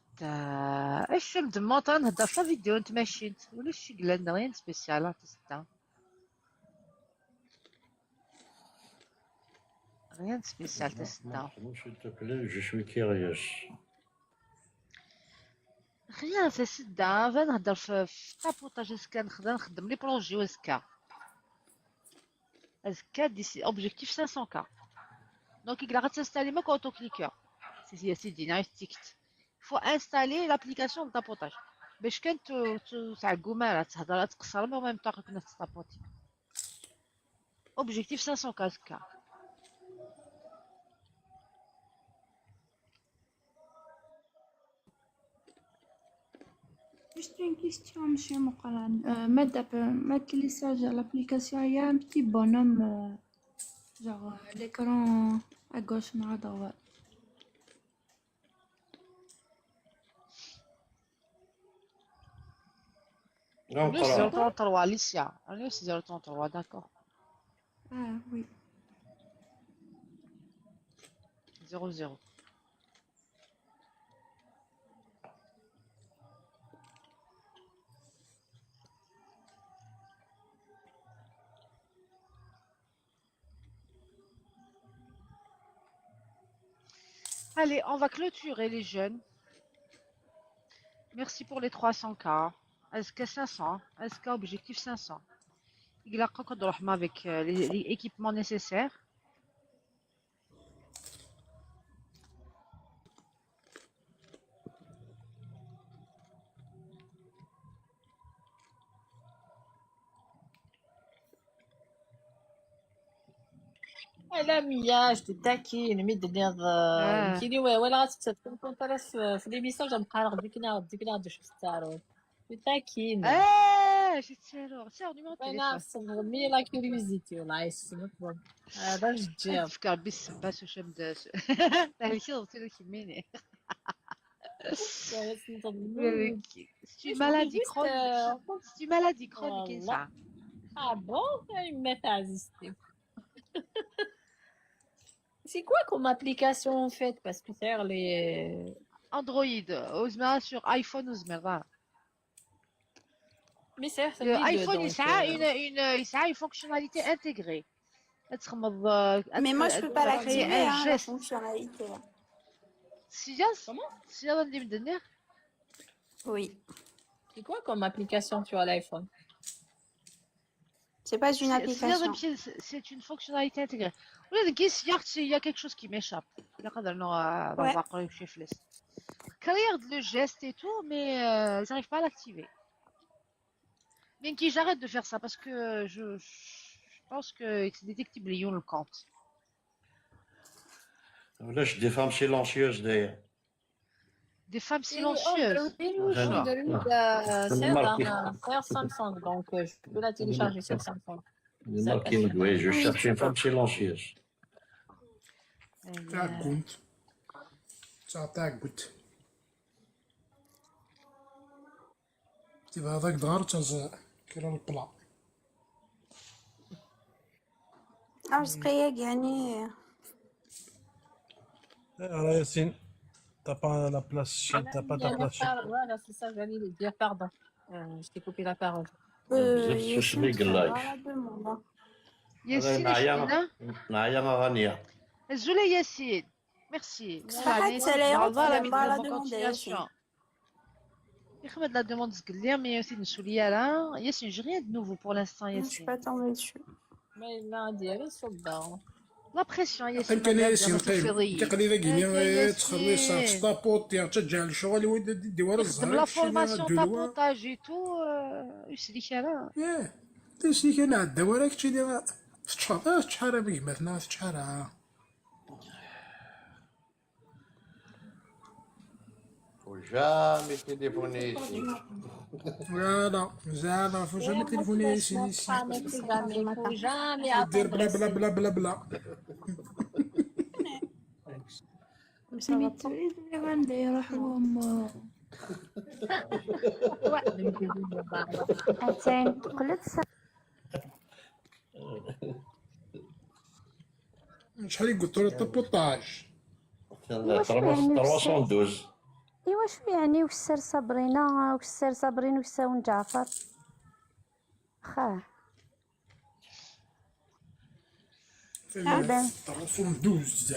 Acu m-d-mmuṭ, ad nhedder s la vidéo n tmacint. Ulac i yellan da, rien de spécial, a tasedda. Rien de spécial, tasedda. S'il te plaît, je suis curieuse. Rien, tasedda, va nhedder f, f tapotage azekka, nexdem, nxeddem les projets azekka. Azekka, d'ici, objectif cinq cents K. Donc, il a installé ma autocliqueur. C'est, c'est, c'est dynamique. Il faut installer l'application de tapotage. Bac kan tu, tu, تعقو ما راه تهضر، تقصر، mais en même temps, كنا تطابوتي. Objectif cinq cents K. Juste une question, monsieur Mouqran. Euh, ma dap-, ma télécharge l'application, il y a un petit bonhomme, euh, genre, euh, l'écran à gauche, مع droite. Là, on parle. Zéro trente-trois, Alicia. Allez, c'est zéro trente-trois, d'accord. Ah, oui. Zéro zéro. Allez, on va clôturer les jeunes. Merci pour les trois cents K. Est-ce que cinq cents? Est-ce que objectif cinq cents? Il a encore droit avec euh, les, les équipements nécessaires. Ala Mia, je te taquine, mi d-tenniḍ nekkini walaɣ ad tekkseḍ tameṭṭut ara f les messages, am qqareɣ dikna dikna d acu tettaruḍ. Je te taquine. Ah, je tettaruɣ. Sɛiɣ numéro de téléphone. Walaɣ mi la curiosité, walaɣ yessefk. D ajeǧǧiḍ. Ad fkeɣ Rebbi ssebba s ucam d. Thelkeḍ tura kemmini. C'est une maladie chronique. C'est une maladie chronique, ça. Ah bon? C'est quoi comme application en fait? Parce que c'est les Android, ou sur iPhone, ou زعما. Mais c'est iPhone, il a une, une, il a une fonctionnalité intégrée. Mais moi, je peux pas l'activer, hein, la fonctionnalité. Comment? Oui. C'est quoi comme application sur l'iPhone? C'est pas une application. C'est une fonctionnalité intégrée. Il y a quelque chose qui m'échappe. Il y a le geste et tout, mais euh, j'arrive pas à l'activer. Mais qui j'arrête de faire ça parce que je, je pense que c'est détectible le compte. علاش des femmes silencieuses d'ailleurs. Des femmes silencieuses. C'est un Samsung, donc euh, je peux la télécharger sur Samsung. Oui, je cherche une femme silencieuse. تعقمت. تاع تعقمت. تبغى ذاك دار تز كلا البلا. أرزقي يعني. راه ياسين، t'as pas la place, t'as pas ta place. Voilà, c'est ça, j'allais le dire, pardon. Euh, je t'ai coupé la parole. Euh, Yassin, Yassin, Yassin, tu like. Vas demandé. Yassin, Naya, Yassin, Naya Rania. Azul a Yassin. Merci. صحيت عليها Voilà, وتكلم la على demande يا continuation. ياسين. يخمد la demande زقلي، mais Yassin نسولي راه. Yassin, j'ai rien de nouveau pour l'instant, Je suis Yassin. Pas tombée dessus. Mais il m'a dit, elle est sur le banc. La pression, Yassin. قيم كان ياسين، قيم. تقلي ذاك هاي يمين ياسين. تخلي صاف ستابوت، تجعل الشغل يدي ورا يخدم الزهر. la formation tapotage et tout, euh, يسلي كلام. ياه، تسلي كان عدا وراك تشي دير. تشحر، آه، تشحر بيك مثلا، تشحر. Faut jamais téléphoner ici. Voilà, زعما faut jamais téléphoner ici, ici. Faut jamais دير بلا بلا adresser. بلا بلا بلا. سميتو إذا غندير روح وما أتين قلت شحال يقول له الطبوطاج؟ واش يعني trois cent douze. إيوا شو يعني وكسر صابرينا، وكسر صابرين، وكساون جعفر؟ خاه. trois cent douze.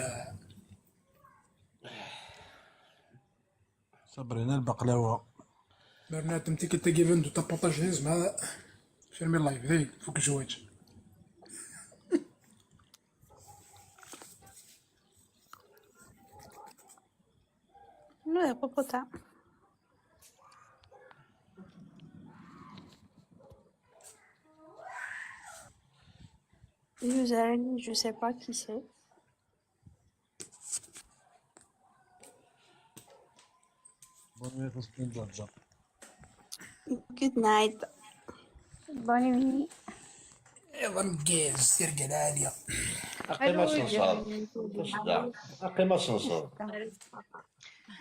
صابرينا البقلاوة. بنادم تيكي تيكي فندو تابوطاج هيز مع فيلمي اللايف ذي فوق الزواج. Non, il y a pas trop tard. User, je sais pas qui c'est. Bonne nuit, parce que Georgia. Good night. Bonne nuit. ايضا جيز سيرقا العالية. أقيم أسنسور. تصدع. أقيم أسنسور.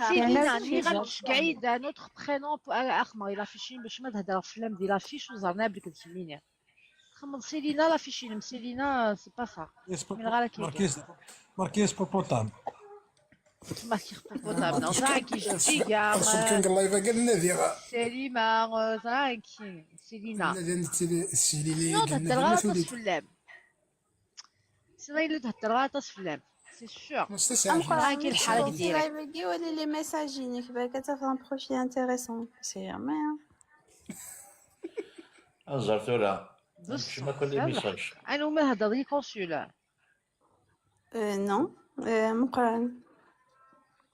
سيدينا، ني غنمشي كايد un autre prénom pour اخ ما يلافيشين باش ما تهضر في اللام ديال لافيش وزرنا بلك تسميني. خمم سيدينا لافيشين، سيدينا c'est pas ça. من غير كي ماركيز، ماركيز بوبوتام. ماركيز بوبوتام، non, زعما كي جدي كاع. رسول كان الله يبقى لنا ديغا. سليمة، زعما كي سيدينا. النادي السيليلي. Non, تهضر غلط في اللام. سينا إلا تهضر غلط في اللام. C'est sûr. مستساعد. راكي الحركة ديالك. لايف كي ولا لي ميساج ينك باكا تفهم بروفيل انتريسون سي مي. أزر ثورة. شنو كل les messages؟ أنا وما هضر لي كونسولار. Euh, non. Euh, مقران.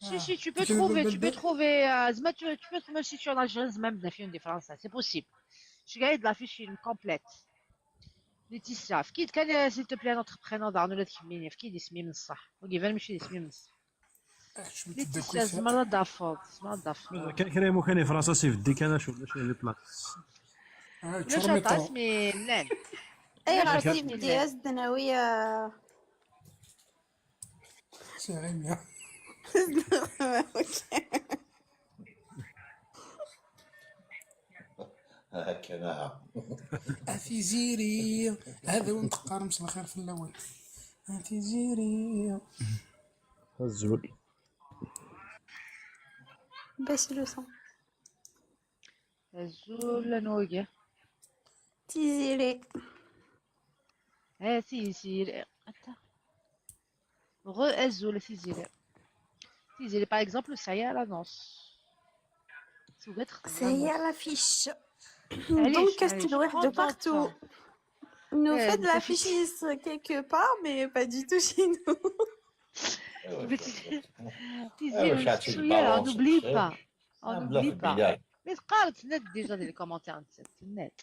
Si, si, tu peux trouver, tu peux trouver, euh, زعما tu, tu peux trouver même si tu es en Algérie, زعما بنا فيهم دي فرنسا, c'est possible. Je gagne de la fiche une complète. Laetitia, فكيد كان, s'il te plaît, notre prénom, دارنا ولا تخميني, فكيد اسمي من الصح. وكيفان ماشي اسمي من الصح. Laetitia, زعما لا دافورد, زعما لا دافورد. كان كريم وكان فرنسا سيف دي كان شو، شو لي بلاص. ولا شاطاس, mais لان. اي راسي بدي ازدناوية. سي غيميا. اوكي. Akken aha. A Tiziri, ad awen-teqqarem s lxir fell-awen. A Tiziri. Azul. Baisse le son. Azul a Nogi. Tiziri. A Tiziri. Attends. Re azul a Tiziri. Tiziri, par exemple, ça y est, elle annonce. Tuget Ça y est, l'affiche. Donc, qu'est-ce que tu dois de partout. Nous fait de l'affiche quelque part, mais pas du tout chez nous. Tiziri, n'oublie pas. On n'oublie pas. Mais تقارت net déjà dans les commentaires net.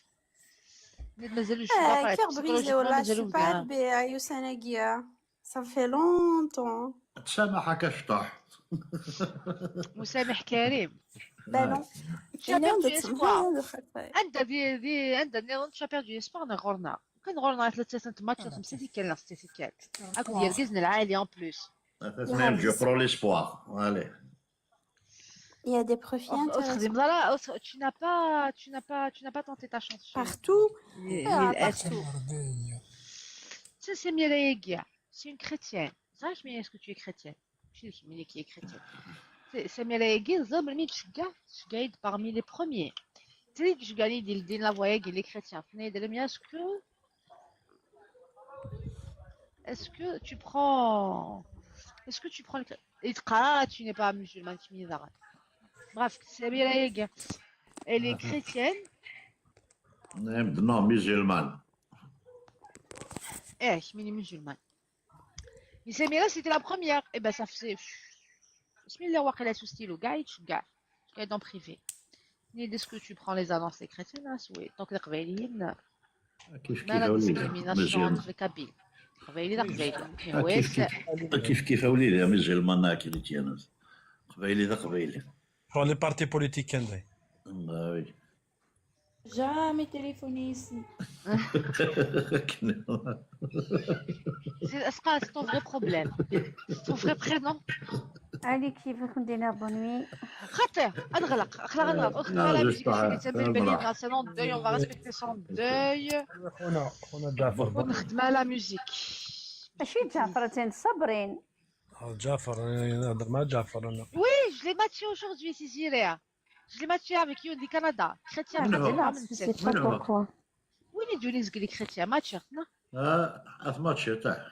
Net مازال شويه. Cœur brisé, oh là, je suis pas bien, Youssef Naguia. Ça fait longtemps. تسامح كشطح. مسامح كريم. Ben non. Tu as perdu espoir. عندها دي دي عندها نيرون tu as perdu espoir نغورنا. كان غورنا ثلاثة ماتشات خمسة تيكال ناس تيكال. اكو ديال كيزن العالي en plus. Atatnam je prends l'espoir. Allez. Il y a des profils intéressants. تخدم لا لا tu n'as pas tu n'as pas tu n'as pas tenté ta chance. Partout. Partout. C'est Samira Yegia. C'est une chrétienne. Ça, je est-ce que tu es chrétienne? Je suis mais qui est chrétienne. Samira Yegia, زعما ملي تشجع تشجعي parmi les premiers. تريد تشجعني ديال دين la voix Yegia les chrétiens. Mais est-ce que est-ce que tu prends est-ce que tu prends le tu n'es pas musulmane. Bref, Samira Yegia, elle est chrétienne. Non, musulmane. Eh, mais musulmane. Mais Samira, c'était la première. Eh ben, ça faisait. بسم الله واقيلا سو ستيلو كاع يتشجع. قاعد en privé. Est-ce que tu prends les annonces des chrétiens? Oui. Donc les قبايليين. كيف كيف وليدي. Discrimination entre les Kabyles. قبايلي لا قبايلي. كيف كيف كيف كيف وليدي musulmane كريتيان. قبايلي لا قبايلي. Pour les partis politiques كان داي. Ah oui. Jamais téléphoné ici. C'est c'est ton vrai problème. C'est ton vrai prénom. Allez, qui veut qu'on dénerve bonne nuit. خاطر نغلق اخلا غنغلق اخت مالا ميوزيك اللي تسمي بلي c'est son deuil. On va respecter son deuil. خونا خونا جعفر. ونخدم على la musique. ماشي جعفر، تين صابرين. جعفر، انا نهضر مع جعفر انا. Oui, je l'ai matché aujourd'hui, Cécilia. Je l'ai matché avec You du Canada. Chrétien. Non. C'est pas pourquoi. وين يجوني زقلي chrétien match non? اه اث ماتشي تاع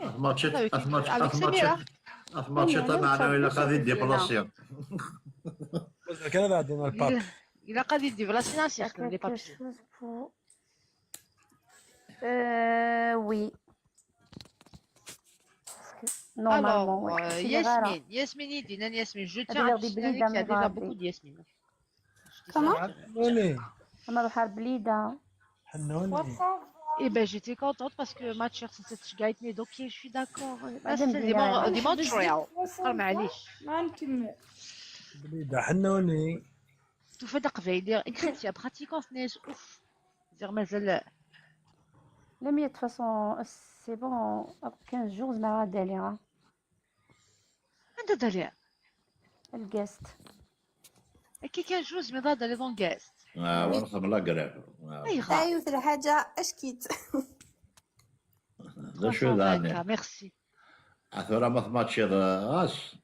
اث ماتشي اث ماتشي اث ماتشي اث ماتشي تاع معنا ولا غادي ديبلاسي. بس كان بعدين الباب. الا غادي ديبلاسي ناسي يخدم les papiers. Euh, oui. Normalement, Alors, oui. euh, Yasmine, Yasmine, Yasmine, je tiens à signaler qu'il y a déjà beaucoup de Yasmine. Comment? حنوني. انا بحال بليده. حنوني. Eh ben, j'étais contente parce que match c'est cette guide, donc je suis d'accord. بعدين C'est des Mon- des Montréal. معليش. ما نكمل. بليده حنوني. Tout fait d'arveiller, écrit, pratiquant, c'est ouf. زعما مازال. لا mais de toute façon c'est bon. Quinze jours زعما غادي عليها. انت داليا. الكاست. كي كان جوج مي ضاد لي دون كاست. اه ونخدم لا كريف. اي خا. ايوه الحاجه اش كيت. ذا شو ذاني. Merci. اثورا ما ثماتشي غاس.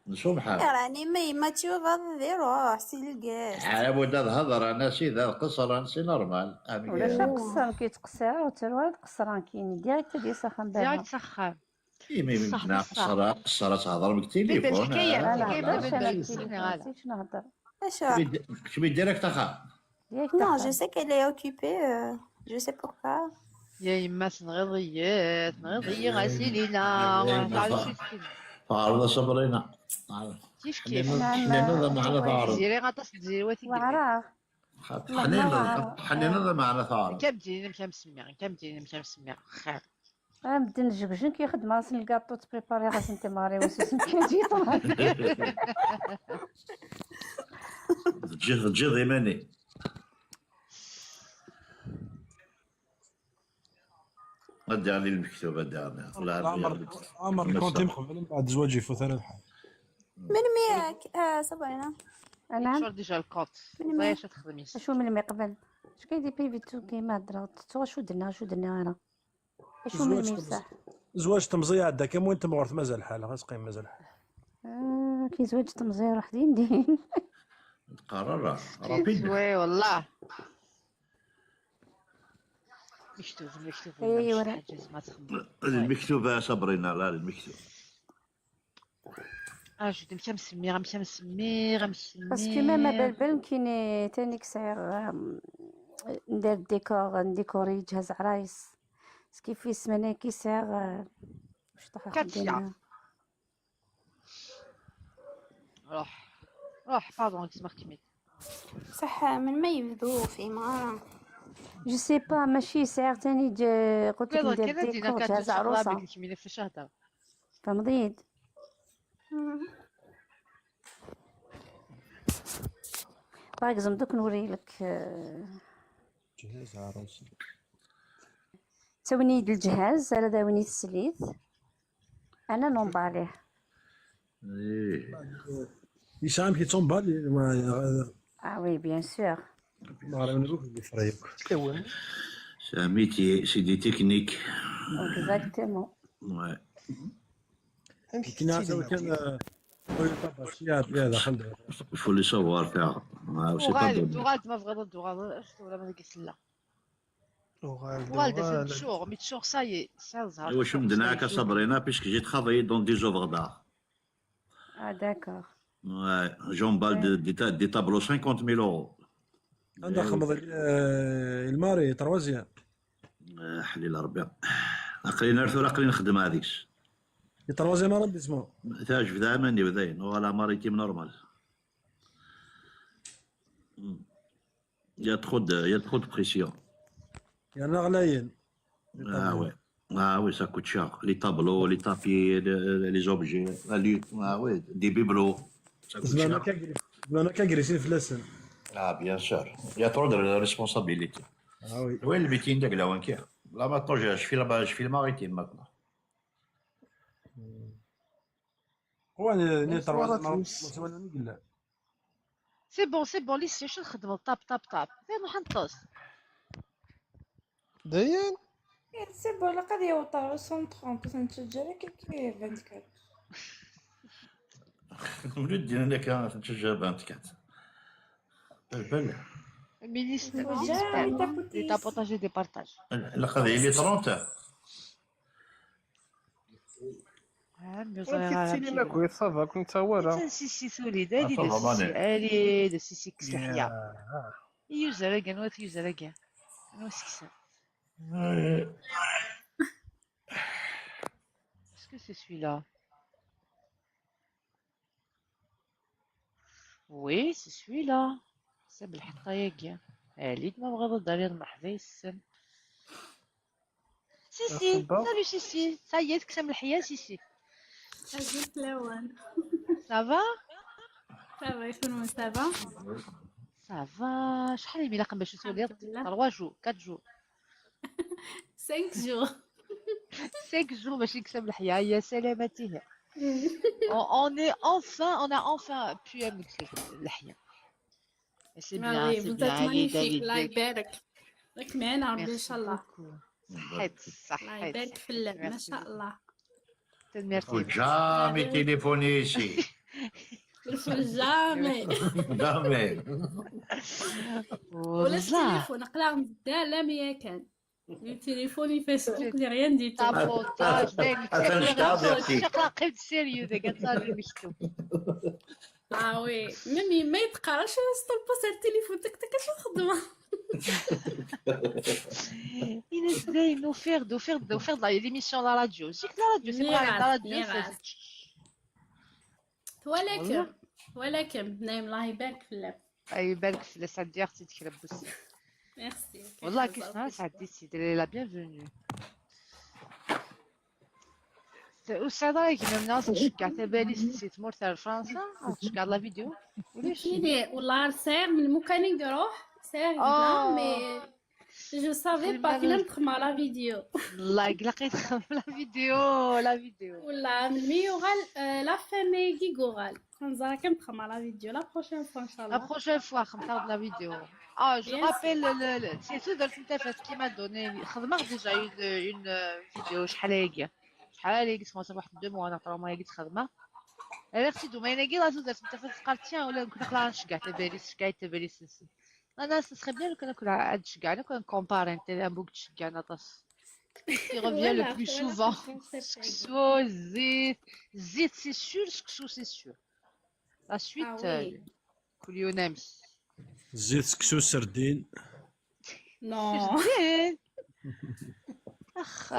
نسوم حال. راني ما يماتشي غير روح سي الكاست. عرب ودا هضر انا سيدا القصر انا سي نورمال. ولا شنو قصر كيتقصر وتروى القصران كاين ديريكت ديال سخان بها. Direct سخان. اي مي صح، ممكن صح. قصر قصر تهضر مكتي لي فون. الحكايه لا الحكايه لا دابا شنو نبدا كاين نسمع هذا. شنو نهضر. كتبي ديريكت اخا. Non, je sais qu'elle est occupée. Euh, je sais pourquoi. يا يما تنغيض هي تنغيض هي غاسيلينا. تعرف شي كيف. تعرف صبرينا. كيف كيف. حنينا ذا معنا تعرف. ديري غطاس ديري واتي. وعراه. حنينا حنينا ذا معنا تعرف. كم ديني كم سمير كم ديني كم سمير خير. غنبدا نجبجن كيخدم راس الكاطو تبريباري راس انت ماري وسوسن كيجي طلع. تجي تجي ضيماني. غادي علي المكتوب هذا. عمر عمر كنت مقبل من بعد زواج يفوت انا الحال. من مياك؟ اه صبرينا. أنا يتشور ديجا الكونت. Ẓriɣ اش تخدمي. شو من المقبل؟ اش كاين دي بيفي تو كيما هضره؟ تتو شو درنا، شو درنا انا؟ شو من زواج الميساح؟ تمز-، زواج تمزي عدا كم وين تمغرت مازال الحال، غاس قيم مازال الحال. آه، كي زواج تمزي روح دين دين. تقرر راه، رابيد. زوي والله. مكتوب، مكتوب، ايوا. حاجة زعما تخمم. المكتوب يا صابرينا، لا، المكتوب. اه، جو ديم كنسمي، غنمشي نسمي، غنمشي نسمي. باسكو ماما بلبل كاين تاني كسعيغ، آم، ندير الديكور، نديكوري جهاز عرايس. سكيفي سمانة كيسعيغ، آه، واش طاح كاتيا. الدنيا. روح، روح، باردون، اسمح كميت. صح، من ما يبدو في إمارة؟ جو سي با، ماشي سعيغ تاني ج-، قلت لك ندير كان ديكور جهاز عروسة. بك كمينة في الشهر. فهمتيد؟ باغ اكزومبل دوك نوري لك، آه، جهاز عروسة. تاونيد الجهاز، هذا داوني السليد. انا نومباليه. ايه. يسام كي تومبالي، ما، اه وي، بيان سور. ما عرفنا بوك اللي فريق. سامي تي، سي دي تكنيك. اكزاكتومون. وي. كنا كان، آه، خويا بابا، شي يا، يا دخل. فولي سافوار تاع. ما، سي با وغالب، بون. وغالب ما بغض، وغالب، شفت ولا ما نقص لا. وغالب، وغالب، وغالب. ميتشور، ميتشور، سايي، سا زهر. ايوا، شو مدنا هكا صابرينا، بيسك جي ترافايي دون دي زوفر دار. اه، داكور. وي، جون بال دي، دي تا-، دي تابلو خمسين ألف يورو. عندها خمض، آه، الماري، تروازيام. آه، حليل ربي. عقلي نرثو، عقلي نخدم هذيك. تروازيام ارونديسمون. تاج في دائما يبداين، ولا ماريتيم نورمال. مم. Il y a trop de, il y a trop de pression. Il y en a غلايين. Ah ouais. Ah oui, ça coûte cher. Les tableaux, les tapis, les, les objets, la lutte. Ah oui, des bibelots. Ça coûte cher. زمان كان، زمان كان جريسين في اللسن. Ah, bien sûr. Il y a trop de responsabilités. Ah oui. وين البيتين داك لوان كير؟ Là maintenant, je, je fais là-bas, je fais le maritime maintenant. هو ني، ني تروازيام ما، ما سوالو نقول. سي بون، سي بون، ليسي، شنو نخدمو؟ طاب، طاب، طاب. فين نروح نطوس؟ داين؟ إيه، سي بون، لا قضية وطا، سون ترونت، تنتجرك كي فانت كات. ولد ديالنا كان تنتجر فانت كات. بلبل. مينيستر، جامي تابوتيس. دي تابوتاج دي بارتاج. لا قضية لي ترونت. ها، ميوزا وانت غير تسيني عرفتي. ماكوي، صافا، كنت تا هو راه. انت نسيتي سوليد، هادي آه، ديال صافا، السيسي، ماني. هادي ديال السيسي كسلحية. يا. يوزا راكا، نوث يوزا راكا. نوث كسا. آه. Est-ce que c'est celui-là? Oui, c'est celui-là. C'est بالحق ياكي. عليك ما بغا الدار يا المحبة يسم. سيسي، مرحبا. Salut سيسي. Ça y est, تكسم الحياة سيسي. أزيد لوان. Ça va؟ Ça va، يخدمون، ça va؟ Ça va. شحال يمي لاقم باش تولي؟ الحمد لله. Trois jours, quatre jours. Cinq jours. Cinq jours باش يكسب الحياة، يا سلامتها. On, on est enfin, on a enfin pu نكسب الحياة. C'est bien, c'est bien. Vous êtes magnifique. الله يبارك. راك معانا ربي إن شاء الله. صحيت، صحيت. الله يبارك في اللعب، ما شاء الله. Merci beaucoup. Faut jamais téléphoner ici. Faut jamais. Jamais. ولا التليفون، قلع من الدار، لا مية كان. Le téléphone, le Facebook, rien du tout. Tapotage, شقاقيب سيريو داك هذا المكتوب. Ah oui, même ما يتقراش، سطول بوس على التليفون، تك تك، اش الخدمة؟ ينزل نوفير، دوفير، دوفير لا ليميسيون لا راديو، جيك لا راديو، سي بغا لا راديو. ولكن، ولكن، نايم، الله يبارك في اللعب. اي بالك في لسان ديالك تيتكلم بوسي. Merci. والله كيف نهار سعديتي، ديري لا بيانفوني. وسعيد راهي كيما من ناس تشكع تبالي سي تمور تاع فرنسا، تشكع لا فيديو. وليش؟ كيدي والله سير من مكاني نروح سير هنا، مي Je savais pas كنا نتخمى la vidéo. الله يقلق يتخمى la vidéo, la vidéo. ولا من مي يغال la fin يجي يغال. كنزار كنتخمى la vidéo la prochaine fois ان شاء La الله. Prochaine fois خمتها la vidéo. Ah, je Bien sûr. Rappelle le, le c'est sûr de tout à fait ce qui m'a donné خدمة déjà une, une euh, vidéo شحال هي شحال هي كنت واحد deux mois ولا trois mois كنت خدمة. عرفتي دوما انا كي لا زوز انت فاش قالت تيان ولا كنا كنا نشجع تباريس شجع تباريس. انا سي سخي بيان كنا كنا عاد شجعنا كنا كومباري انت بوك تشجعنا طاس. Qui revient le plus souvent. سكسو الزيت الزيت c'est sûr سكسو c'est sûr. La suite آه oui. كل يوم نامي. زيت سكسو سردين. Non. سردين. اخ.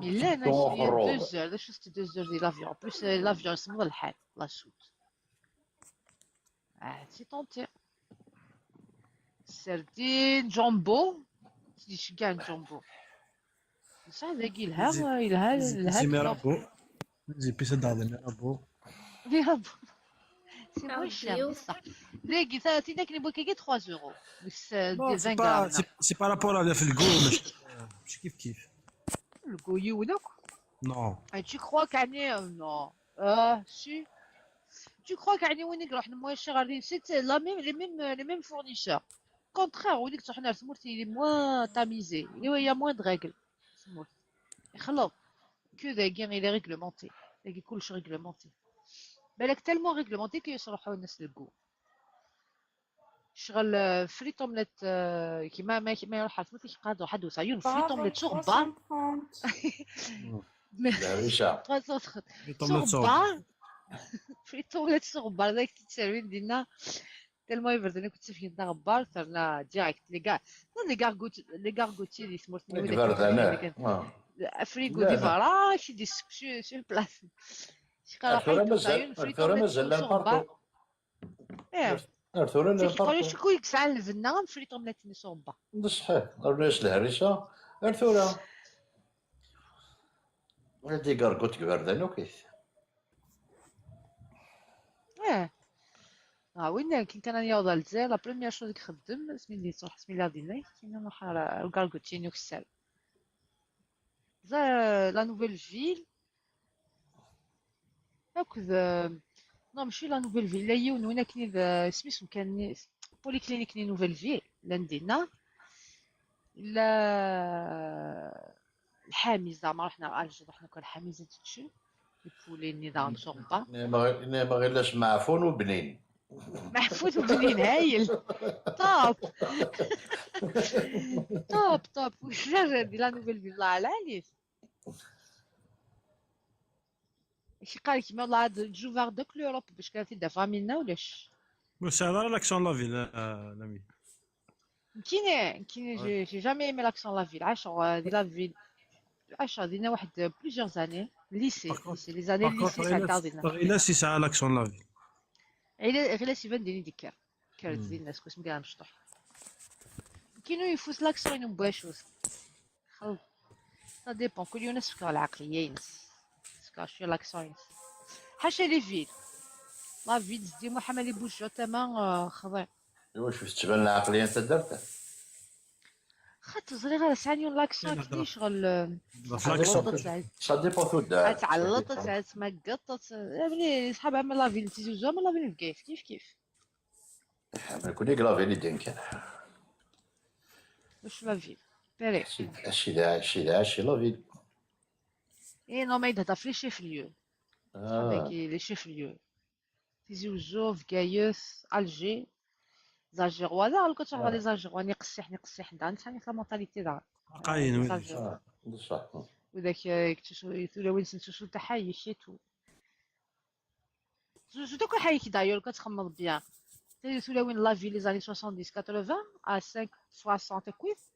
ميلان اش deux heures هذا شفت deux heures ديال l'avion en plus l'avion يسمض الحال la suite. اه c'est tenté. سردين جامبو. تيشجع جامبو. بصح هذا يلها يلها يلها زي ميرابو. زي بيسا داغ دي ميرابو. ميرابو. C'est moins cher بصح. داكي ثلاثين داك اللي بغيتي كي trois euros. بس دي C'est vingt pas, grammes. c'est- c'est par rapport à في الكو ماشي ماشي كيف كيف. الكو يولك. Non. Tu crois كاع non. اه si. Tu crois كاع وين يروح moins cher غادي c'est la même les mêmes les mêmes fournisseurs. Contraire وين تروح نهار تمورتي les moins tamisés اللي هي moins de règles. تمورت يخلط. Que داكي il est réglementé. داكي كلش réglementé. بالك tellement réglementé كيصرحوا الناس للكو. شغل فريت اومليت كيما ما ما يروح عرفت كيقعد واحد وسعيون فريت اومليت شو غبار. الهريشة. شو غبار. فريت اومليت شو غبار داك تتسربين دينا. Tellement يبرد انا كنت فين دا غبار صرنا direct les gars. Non, les gargotiers les gargotiers اللي سمرتني البرد انا آه. فريكو دي فراش دي سكسو سو بلاص. شي قرا الفرا مازال الفرا مازال لان بارتو. ايه ارثورا تيقولوا لان شكون يكسع لنا في النار فريتهم لا تنسوا با. بصح الريش الهريشه ارثورا. ولدي كاركوت كبردان وكيت. ايه اه وين كي كان يوضا للجزائر لا بروميير شوز كي خدم سميتي صح سميتي دينا كنا نروح الكاركوتينو كسال زار لا نوفيل فيل. هاكد نو ماشي لا نوفيل فيل لا يون وين كاين سميتو كان بوليكلينيك ني نوفيل فيل لاندينا لا الحامي زعما رحنا الجي رحنا كل حامي زيد تشو يبولي نظام شرطه. ما غير لاش معفون وبنين. محفوظ وبنين هايل. طاب طاب طاب وزاد هادي لا نوفيل فيل الله على عليك. شي قال لك ما الله عاد جو فار دوك لوروب باش كان في دافا منا ولاش. بس هذا لاكسون لا فيل لامي. كيني كيني جي جامي ايمي لاكسون لا فيل عشرة هادي لا فيل. عشرة دينا واحد بليزيور زاني ليسي ليسي لي زاني ليسي ساعه دينا. غير سي ساعه لاكسون لا فيل. غير غير سي فان ديني ديكير. كارت ديال الناس كنت مكان مشطوح. كينو يفوت لاكسون بواش وسط. خو. سا ديبون كل يوم نسفكر العقليه ينس. نسفكر شويه لاكسون ينس. حاشا لي فيل. لا فيل زدي محمد لي بوجو تما خضير. ايوا شوف تبان العقليه انت درتها. خاطر زري غير سانيون لاكسون كي شغل. سا ديبون تو دار. تعلطت تعلطت ما قطت يعني صحابها من لا فيل تيزي وزو من لا فيل كيف كيف كيف. كوني لا فيل دين كان. واش لا فيل؟ بيري. شي شي شي شي لا فيل. اي نو ما يدهضر في لي شيف ليو. صافي كي لي شيف ليو. تيزي وزو فكايس الجي. زاجيغوا لا لو كنت غادي زاجيغوا ني قسيح ني قسيح دا نتا ني لا مونتاليتي دا. قاين بصح. وذاك يكتشو ثولا وين سنتو شو تحيي شيتو. زوج دوك الحايك دايور كتخمض بيان. تيدي تولي وين لا في لي زاني soixante-dix quatre-vingts à cinq soixante كويس.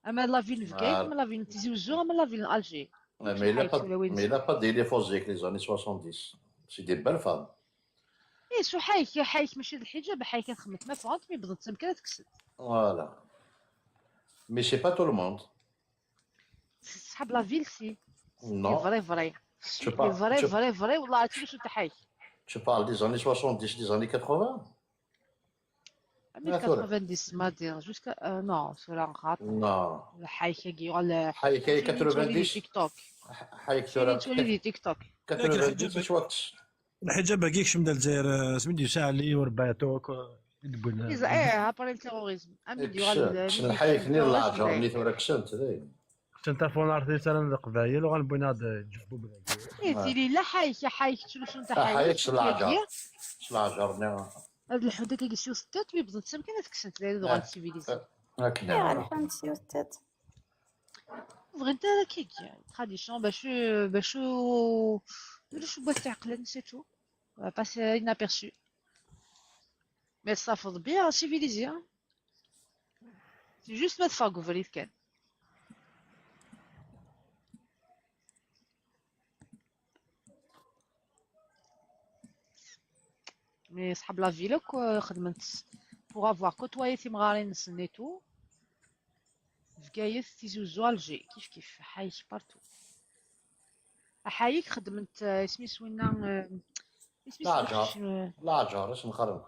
اما لا في لفكايت اما لا في تيزي وزو اما لا في الجي. Mais il a pas, mais il a pas des défauts avec les années soixante-dix. C'est des belles femmes. ايه شو حايك يا حايك ماشي الحجاب حايك تخمت ما فهمت مي بضت سمكه تكسد. Voilà. Mais c'est pas tout le monde. صحاب لا فيل سي. Non. فري فري. Tu parles, فري tu, فري فري والله عرفتي شو تحايك. Tu parles des années soixante-dix, des années quatre-vingts. mille quatre-vingt-dix, ma dire, jusqu'à, euh, non, cela rate. Non. Le hike, Guillaume, le Hike, Tini, tu lis quatre-vingt-dix. TikTok. Hike Tini, tu lis tura. TikTok. Yak lḥaǧa Quatre-vingt-dix, bagi, je crois que lḥaǧa bagi kecm d Lezzayer, euh, smi d-yusa Ali Urbato, euh, i d-wwin, euh, Ils, eh, après le terrorisme. Amin d-yuɣal kksen. Kksen lḥayek-nni n leɛǧer-nni tura kksen-t dayen. Kksen tafunart i sara n Leqbayel, uɣalen wwin-aɣ-d, euh, ǧebbub dagi. Eh, tili la ḥayek, ḥayek ttlusun Aḥayek taḥayek. s leɛǧer. S leɛǧer-nni. Ad lḥu-d akka yessi usettat, mi bḍent sam kan ad kksent, d ayen uɣal civilisé. Akken. Ayɣer lḥunt s yiwet tiṭ? Ur bɣint ara kiki, tradition, bac, bac, ulac wwat iɛeqlen, c'est tout. On va passer inaperçu. Mais ça fait bien civilisé, hein. C'est juste ma teffeɣ deg ubrid kan. Mais ṣḥab la ville akk, euh, xedmen-tt pour avoir côtoyé timɣarin-nsen et tout. Bgayet, Tizi Uzzu, Alger, kif kif, aḥayek partout. Aḥayek xedmen-t, euh, isem-is winna, euh, isem-is Leɛǧer. Leɛǧer. Leɛǧer, isnexxaren.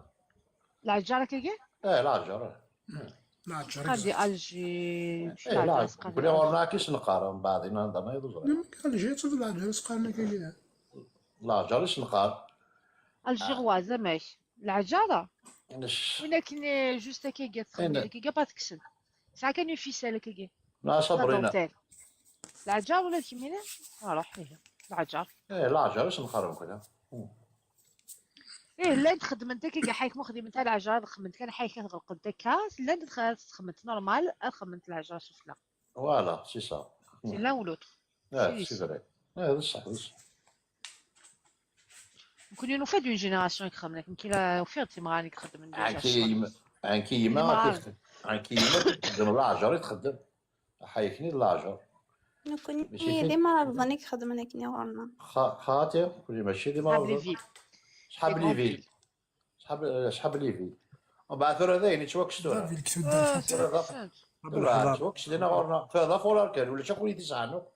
Leɛǧer akkagi? Eh, leɛǧer, eh. Leɛǧer Qadi exact. Alger, Eh, leɛǧer. Bni ɣur-neɣ akka isneqqar, mbeɛd ina anda ma yeḍ ẓriɣ. Même Alger ttaf leɛǧer isqaren akkagi. Leɛǧer isneqqar. Algiroise, amek? Leɛǧer? Nec. Win akken, eh, juste akkagi, txedmeḍ Ina. Akkagi, pas tkesseḍ. Tesɛa kan une ficelle akkagi. La La Sabrina. Dentelle. Leɛǧer ula d kemmini? Ruḥ, ihi. Leɛǧer. Eh, leɛǧer isneqqaren kra. Ih, llant xedment akkagi, ḥayek ma xedment ara leɛǧer, ad xedment kan ḥayek ad ɣelqent akka, llant ad xedment normal, ad xedment leɛǧer sufella. Voilà, c'est ça. C'est l'un ou l'autre. Ah, C'est c'est ça. Vrai. Ah, d ṣṣeḥ, d ṣṣeḥ. Nekkni nufa-d une génération i ixedmen akken, kra ufiɣ-d timɣarin i ixedmen déjà. Ɛenki yemma, ɛenki yemma, Timɣarin. Ɛenki yemma txeddem leɛǧer i txeddem. Aḥayek-nni d leɛǧer. Nekkni Mačči tin- d imɛerḍen i ixedmen akken ɣur-neɣ. Xa-, xaṭi, nekkni mačči d Ḥab les imɛerḍen. villes. Ṣḥab Les les grandes villes. Ṣḥab, eh, ṣḥab les villes. Mbeɛd tura dayen yettwakkes tura. David ksudda. Tura d af-, tura d afurar kan, ulac akk wid i t-yesɛan akk.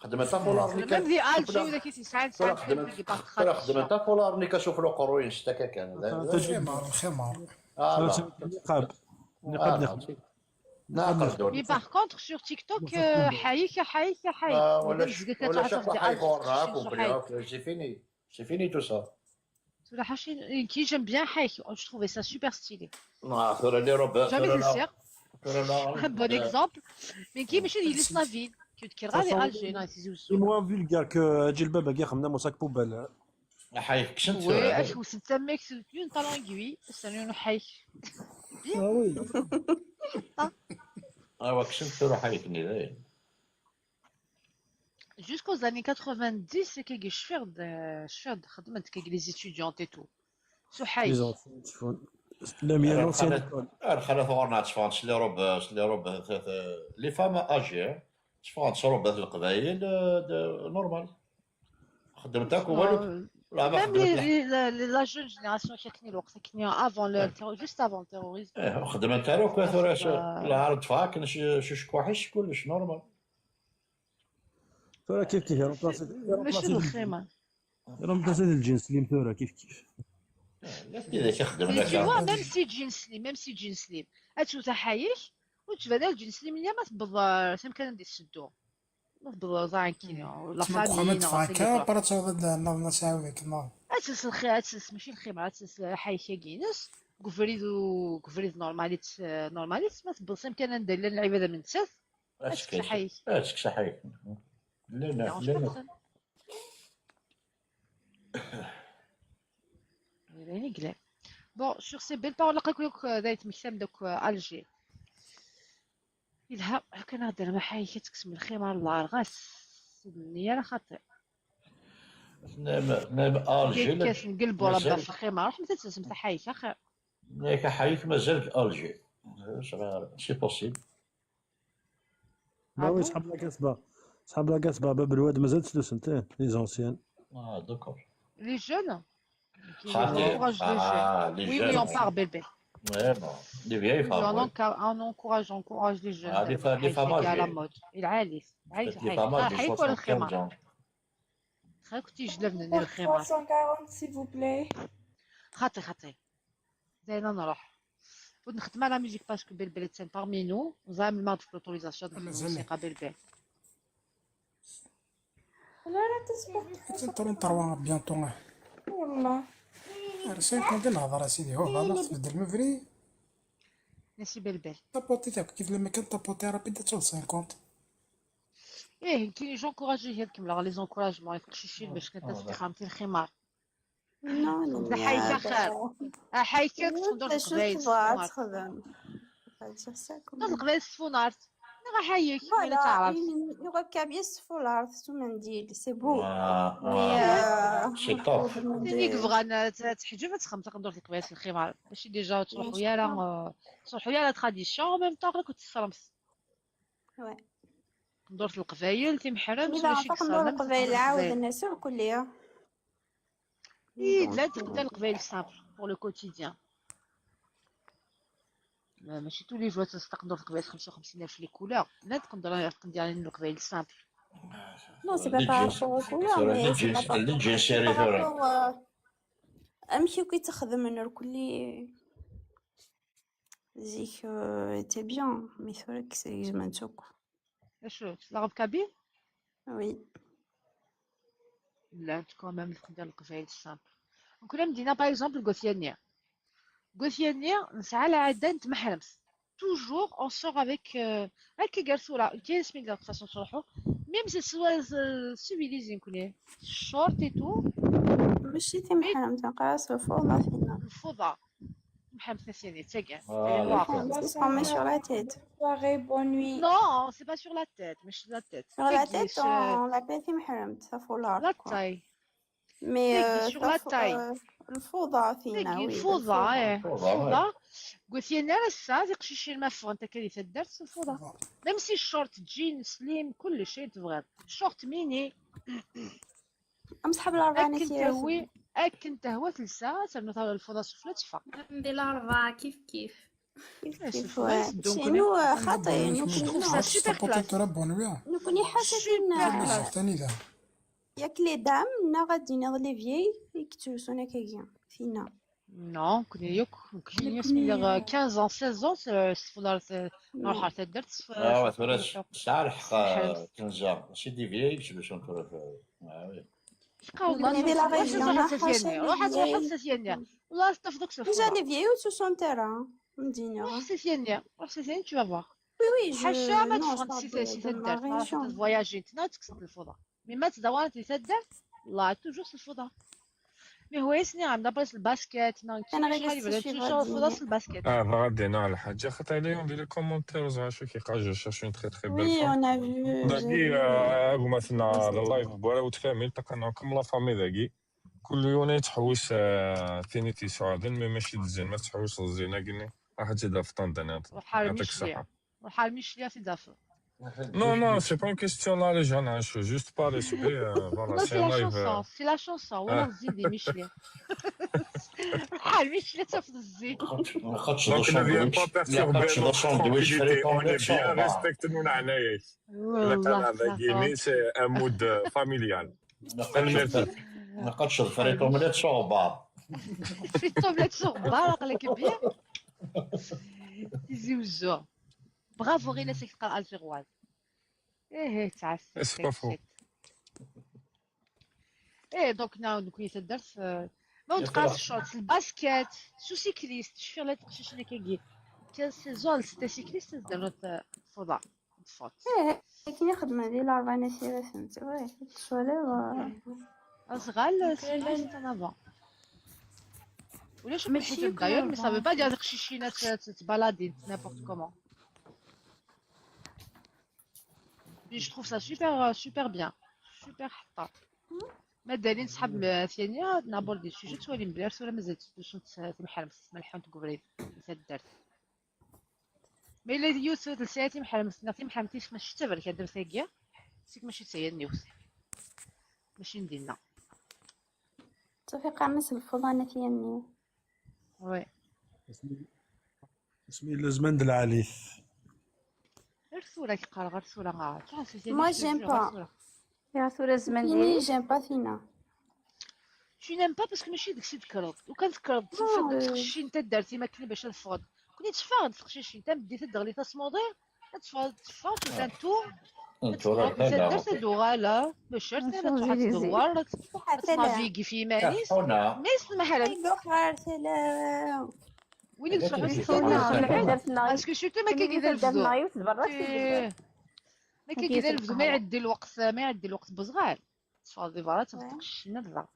Xedmen tafular-nni kan. Même di Alger, wid akk i t-yesɛan, Tura sɛan xedmen, quelques qui partent tura xedmen tafular-nni kan sufella uqerruy-nsen akka kan. Lximar, lximar. Voilà. Niqab. Niqab, niqab. Mais par contre, sur TikTok, euh, ḥayek, ḥayek, ḥayek. Ah, Mazal ulac, zgak ulac ad akk tɛeṭṭeḍ ḥayek di ɣur-neɣ Alger, akk, sur complet, ḥayek. Ok, c'est fini. C'est fini tout ça. Tura ḥaci, qui j'aime bien ḥayek. Je trouvais ça super stylé. Ah, tura les robes, Jamais tura la, c'est tura la, Un bon exemple. Mais qui, mais c'est l'islam ville. Que tu kiras les Alger, non, c'est C'est moins vulgaire que djellbab-agi xemna mosak poubelle. Ḥayek kksen-t Oui, tura. je vous cite un mec, c'est une talent aiguille, c'est un ḥayek. Ah oui. Ah, wa kksen-t tura ḥayek-nni dayen. Jusqu'aux années quatre-vingt-dix, c'est que je suis de, je suis de, خدمت كي les étudiantes et tout. So ḥayek. Les anciens, tteffun. L'ambiance ancienne école. Ar xalat ɣur-neɣ tteffɣent s les robes, s les robes, t-, t-, les femmes âgées, tteffɣent s robes n leqbayel, euh, de, normal. Xeddment akk walu. Euh, La, ma Même les, xeddment les, la, les- la jeune génération qui a tenu le qui a tenu avant le terro- juste avant le terrorisme. Eh, xeddment ara akk tura s-, Ah. la, ar tteffɣeɣ akken s-, s ucekkuḥ-is kullec normal. Tura kif kif, remplacé, ماشي الخيمة. remplacé d lǧens-im tura kif kif. La, tidak ixeddmen Mais tu vois, akka. même si jean slim, même si jean slim, ad tewwet aḥayek, ur tebda ara jean slim-nni ma tewweḍ, euh, s amkan anda iseddu. Ma tewweḍ ẓer akken, la Tma famille, txedmeḍ neɣ tfaka, akken. Après ad tawḍeḍ ad d-ternuḍ Nna Sɛiwek, non? Ad tels lxi-, ad tels, mačči lximar, ad tels aḥayek-agi-ines, deg ubrid u-, deg ubrid normal-itt, euh, normal-itt, ma tewweḍ s amkan anda llan lɛibad am nettat, Ad ad tekkes, tekkes aḥayek. Ad tekkes aḥayek. Llan, Dérange llan. Personne. D ayen i yellan. Bon, sur ces belles paroles, laqaq yakk, euh, d ay tmektam d akk, euh, Alger. Yelha, akken ad d-rreɣ aḥayek ad tekksem lximar n lɛerɣas. Ur d-nni ara xaṭi. Tennam, tennam Alger. Kkasen deg lbur Mazal, ɣef lximar, ruḥemt ad telsem taḥayek axir. Yak aḥayek mazal deg Alger. C'est possible. Ma oui, ṣḥab la Casbah. Ṣḥab la Casbah, bab lwad mazal ttlusent, eh, les anciens. Ah, d'accord. Les jeunes, qui Xaṭi. encouragent les jeunes. Ah, les Oui, jeunes. Oui, on parle, bébé. Ouais, bon. Les vieilles Oui, femmes, on, ouais. enca- on encourage, on encourage les jeunes. Ah, les femmes, les femmes Aḥayek à la âgées. Mode. العالي. Peut-être les femmes âgées, soixante-quinze ans. خاك تيجلبنا الخيمة. Trois cent quarante, s'il vous plaît. خاطي، خاطي. زينة نروح. Ur nxeddem ara la musique parce que Belbel est parmi nous. Ẓer melmi ad d-tefk l'autorisation ad nxeddem الموسيقى Belbel. ولا راه تسبق C'est trente-trois bientôt. والله. Ar cinquante i nehḍer a sidi. Hoo, xalaṣ tbeddel mebri. Merci Belbel. Tapuṭi takk kif lama kan tapuṭi rapide ad tawḍ cinquante. ايه يمكن j'encourage هي كمل les encouragements يتقشيشين باش كتسبح عمتي الخمار. Non, non, Aḥayek axir. Aḥayek ad tqendur شو teqbaylit. تبغى تخدم. Faire ça Tqendur teqbaylit s tfunart. Neɣ aḥayek wala Voilà, taɛrabt. يغرب كابيس فولار ثم ندير c'est beau. Ah, Mais ah, euh, c'est top. Tin i yebɣan ad teḥǧeb ad texdem taqendurt n teqbaylit s lximar. Mačči déjà ur tettruḥu ara, euh, ur tettruḥu ara tradition, en même temps ɣer-k ur tt-tessremt. Ouais. Taqendurt n leqbayel, timeḥremt, إذا mačči تقنوا yessarem القبائل عاود الناس كلية. إيه، لا تقدر القبايل simple pour le quotidien. ما- ماشي tous les jours تستقدر القبايل خمسة وخمسين ألف les couleurs. لا تقدر تقدر يعني القبايل simple. Non, c'est pas par rapport aux couleurs, mais c'est par rapport, c'est par rapport euh, أمشي كي تخدم من الكلي. زيك euh, t'es bien, mais ثورك زمان تشوك. شو la robe kabyle؟ Oui. لا، quand même تقدر القبايل simple. Donc la Médina par exemple, Gofiania. Gofiania, نسعى على عدة نتمحرمس. Toujours on sort avec euh, هكا قال صورة كاين سميتها de façon تروحو. Même c'est soit civilisé نكون short et tout. ماشي تمحرم تنقاس الفوضى فينا. الفوضى. محمد ثاني تاكا. C'est pas sur la tête. Soirée, bonne nuit. Non, c'est pas sur la tête, mais c'est la tête. Sur la tête, on l'appelle تمحرم, ça fout l'art. La taille. Mais euh, Sur la taille. الفوضى فينا, oui. الفوضى, ايه. الفوضى. قلت لي انا لسه هذه قشيشين ما فهمت كيف الدرس الفوضى. Même si الشورت جين سليم كل شيء تبغى. شورت ميني. امسحب الاربعه اكن تهوي اكن تهوى تلسى سميتها الفوضى سفلى تفا. عندي الاربعه كيف كيف. كيف كيف. شنو خاطي نكون super classe. نكون حاسه ثاني ذا. ياك les dames نا غادي ناض les vieilles يكتبسونا كاكيا فينا. Non, كنا يوك كنا سميتها quinze ans, seize ans السفوضى. روح حتى درت اه ثورة شعر حق كنزة c'est des vieilles. شنو شنو تقول؟ اه oui. والله روح تروح لسفيانية. والله تفضك سفوضى. Déjà les vieilles ou ce sont terrain. مدينة. روح سفيانية, روح سفيانية, tu vas voir. Oui, oui, حاشا ما تفهم سي سي تدار, روح تفواياجي نتنا تكسب الفوضى. Mais ما تدورت تدار, لا toujours الفوضى. Mais هو يسني عندها بلاص الباسكت, شحال يبغي toujours الفوضى في الباسكت. اه غادي انا على حاجه خاطر لي يوم دير les commentaires زعما شو كيقال je cherche une très très belle Oui, femme. on a vu. داكي آه، هما سنا اللايف بوراو تكامل تقنا كم la famille داكي. كل يوم يتحوس آه، ثاني تيسعدن mais ماشي الزين ما تحوس الزينه كني. راح تزيد في طنطا. وحال مشليا, وحال مشليا في دافع. Non, non, c'est pas une question là, les gens, hein, je suis juste par respect. Euh, voilà, Non, c'est c'est un la live. Chanson, c'est la chanson. ولا الزين دي مشليا. بحال مشليا تاخذ الزين. ما خدش Donc, دو ne viens pas ساندويتش, ما perturber خدش دو notre ساندويتش tranquillité. On فريطون est bien, صعبة. Respecte-nous نعنايك. والله هذا كيني c'est un mood familial. ما خدش الفريطون, ما خدش الفريطون مليت صعبة. في الطوبلات سوق بارق لك بيان. تيزي وزو. Bravo غير ناس كتقرا الجيروال. ايه ايه تعس. C'est pas faux. ايه donc ناو دوك يتدرس. ما وتقاس الشورت الباسكت. شو سيكليست شفيغ لا تقشيش لك كي كان سيزون ستة سيكليست دارت فوضى. فوت. ايه كي نخدم هذه الاربعه نسيرة فهمت وي. شغل اصغال سيكليست انا با. ولا شو ماشي ماشي داير mais ça veut pas dire تقشيشينات تبالادي n'importe comment. Je trouve ça super super bien. Super حطات. ما دالين صحاب ثانية نابور دي سوجي توالي مبلار ولا مازال تدوسو تمحرم تسمى الحون تقبري. تدرت. Mais les youth تلساتي محرم سنتي محرم تيش ماشي تبرك هاد الساقية. سيك ماشي تسيا النيوز. ماشي ندينا. صافي قامس الفوضى انا تيني. وي. اسمي لازمان د العاليث. غير صورة كيقال غير صورة غا. Moi j'aime pas. يا ثورة زمان فيني ديالي. J'aime pas فينا. Tu n'aimes pas parce que ماشي داكشي تكرض. لو كان تكرض تخشي انت دارتي ما كاين باش الفوض. Kuni teffeɣ-d teqcicin, tameddit ad d-teɣli tasmuḍi, ad teffeɣ, teffeɣ, tufan tu, ad teffeɣ, ad d-tuɣal, ah, bac ar tella tṛuḥ ad tdewwer, ad tnaviguer f yiman-is, mais s lemḥala. Win i yettruḥun s tfella, parce que surtout ma kagi d anebdu. Ma kagi d anebdu, ma iɛeddi lweqt, ma iɛeddi lweqt n uzɣal. Teffɣeḍ di berra, tafeḍ teqcicin ad ḍeɣ.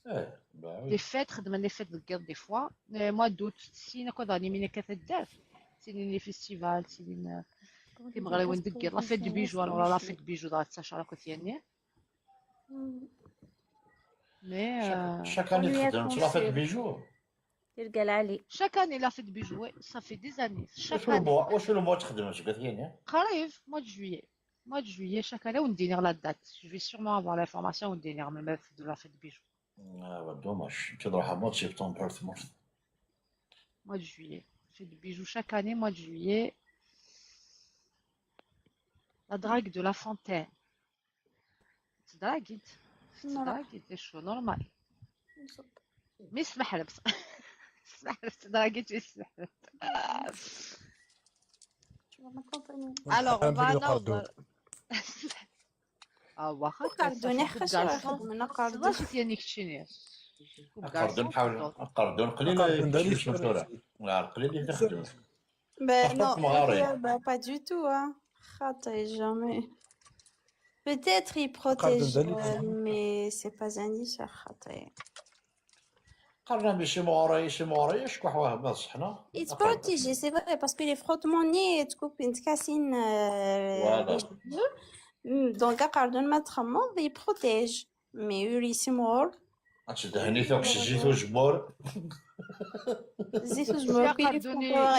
Eh, bah oui. Les fêtes, xedmen les fêtes deg yiḍ des fois. Eh, mois d'août, tessin akk ad ɣnimin akka taddart. Ttinin les festivals, ttinin, eh, timeɣriwin deg yiḍ. La fête du bijou, alors la fête du bijou, dɣa tettacar akk tyanni. Mais, chaque, euh, chaque année, txeddmemt la fête du bijou. Tirga lɛali. Chaque année, la fête du bijou, oui, ça fait des années. Chaque année. Wacu le mois, wacu le mois txeddmem seg at yanni? Qrib, mois de juillet. Mois de juillet, chaque année, on dira la date. Je vais sûrement avoir l'information, on dira même la fête de la fête du bijou. Ah, bah, dommage. Tu dois avoir mois de septembre, tout le monde. Mois de juillet. Fête du bijou, chaque année, mois de juillet. La drague de La Fontaine. Tedragit. Tedragit, c'est chaud, normal. Mais c'est محلب. C'est محلب, tedragit, mais c'est محلب. Alors, on va نهضر. Ah, واخا. Coupe garçon. Coupe garçon. Coupe garçon. Coupe garçon. قليل. قليل اللي تخدم. Ben non, pas du tout, hein. خاطي, jamais. Peut-être il protège, euh, mais c'est pas un nicheur, خاطي. قالنا ماشي مغري، شي مغري، شكون حواه بصح حنا. Il protège, c'est vrai, parce que les frottements ني تكون تكاسين, euh, les cheveux. Donc قاعدين ما تخمض, il protège. Mais ur yessimɣur. Ad tdehni tabɣest zit uzemmur. Zit uzemmur, puis les frottements.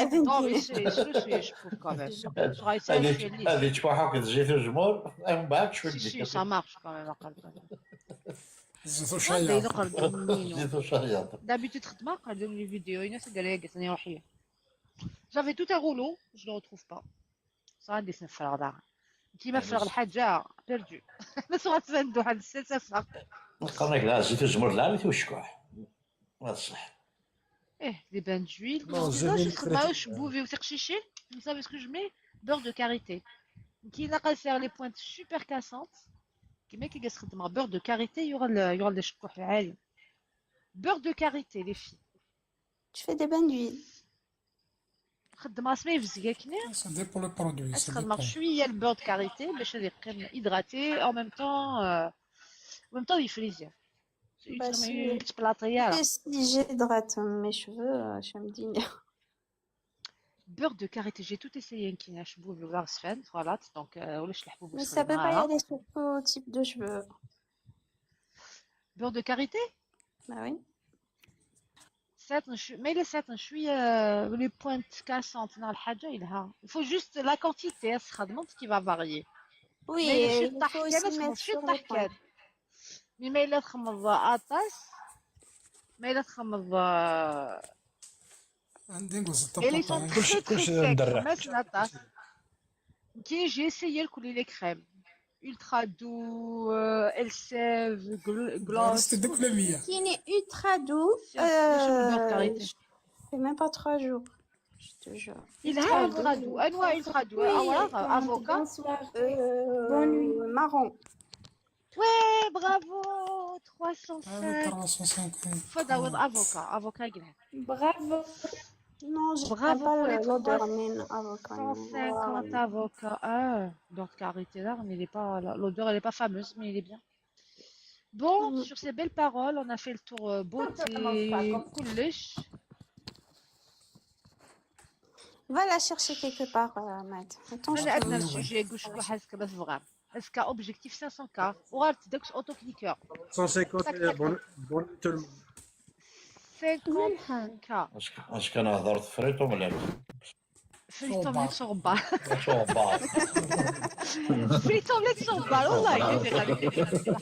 Ad yettfuḥ akk d zit uzemmur, mbeɛd cwi. Si, si, ça marche quand même, aqerdun. Zit ucayyaḍ. Zit ucayyaḍ. D'habitude xeddmeɣ aqerdun les vidéos, ina tagara-agi atan iruḥ-iyi. J'avais tout un rouleau, je le retrouve pas. صغار دي سنفرغ داغ. كيما فرغ الحاجة, perdu. ما صغار تسندو حد السلسفة. نقول لك لا, زيت الزمر لا, ما فيهوش شكوح. هذا الصح. ايه, des bains d'huile. كنت نزيد نخدم شبوبي وتقشيشي. Vous savez ce que je mets? Beurre de karité. كي نقص les pointes super cassantes. كيما كي قاس خدمة beurre de karité, يغل, يغل الشكوح العالي. Beurre de karité, les filles. Tu fais des bains d'huile. خدمة اسمها يفزق كني. Ça dépend le produit, ça dépend. خدمة شوية البور دو كاريتي باش هذا يقيم hydraté, en même temps, euh, en même temps يفريزي. يتبلاطي. Si j'hydrate mes cheveux, euh, je me dis. Beurre de karité, j'ai tout essayé, كاين شبوب ولا غسفان, voilà, donc, euh, ولا شي الحبوب. Mais ça peut pas y aller sur tout type de cheveux. Beurre de karité? Bah oui. ساتن شو, mais les ساتن شوية, les pointes cassantes نهار الحاجة يلها. Il faut juste la quantité, تخدمت qui va varier. Oui, mais ماشي طاح كان, ماشي طاح كان. Mais ما إلا تخمض أطاس, ما إلا تخمض, آه, عندي نقص الطبطة. كلشي ندرع. ما سنطاس. كاين, j'ai essayé الكل les crèmes. Ultra doux, euh, Elseve, gl-, gloss. كاين ultra doux, euh, c'est même pas trois jours. Je te jure. Il a ultra doux. أنواع ultra doux. Oui, أوراق, avocat. Euh, bonne nuit. Marron. Ouais, bravo, trois cent cinq. Ah oui, trois cent cinq, oui. Faut d'avoir avocat, avocat, il a. Bravo. Non, je n'aime pas l'odeur, mais avocat. Cent cinquante avocats. Ah, donc arrêtez là, mais il est pas, l'odeur, elle est pas fameuse, mais il est bien. Bon, sur ces belles paroles, on a fait le tour, euh, beauté, كلش. Va la chercher quelque part, euh, Ahmed. Attends, je te... أنا عندنا sujet, قول شكون حاسك بس فغام. Est-ce qu'un objectif cinq cents K? وغير تدكش auto cliqueur. Cent cinquante, tac, tac, bon, tac. Bon, tout le monde. Cinquante K. اش ك-, اش كان هضرت فريطو ولا لا؟ فريطو من صوبا. صوبا. فريطو من صوبا، والله.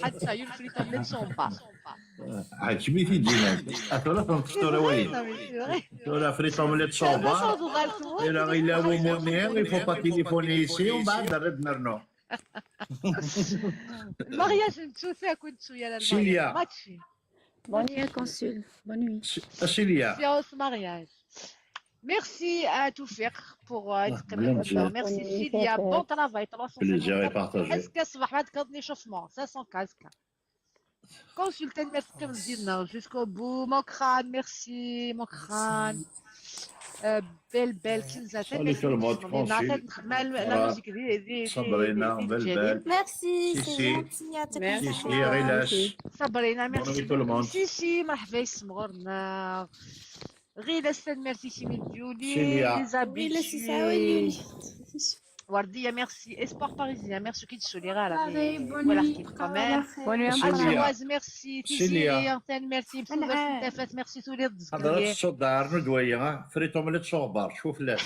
حتى يوم فريطو من صوبا. عجبتي دينا. أتولا فهمت الصورة وين؟ ولا فريطو من صوبا. إلا، إلا هو موني، il faut pas téléphoner ici, ومن بعد نرد نرنو. المارياج نتسوسا كنت شوية لا سيليا. ماتشي. Bonne nuit, Consul. Bonne nuit. Célia. Séance mariage. Merci à Toufiq pour euh, merci Cilia, bon travail. Plaisir et partagé. Est-ce que ça va? L'échauffement, cinq cent quinze. Consultant, merci. Jusqu'au bout. Mokran, merci Mokran. Belle, belle Kinza. Salut tout le monde. Sabrina, belle, belle. Merci, c'est gentil. Merci. Sabrina, merci. Bonne nuit tout le monde. Si, si, مرحبا يسمغورنا. غير استاذ ميرسي سيمي ديولي. ليزابيل. وردية، merci. Espoir Parisien, merci كي تسولي غير. Voilà كيف كمان. Bonne nuit. Achaoaz, merci. Tissiya, tanemmirt-im. Tafat, merci. Tuli. هضرات الصداع، رنود ويا، ها؟ فريتو ملي تصوبر، شوف لا.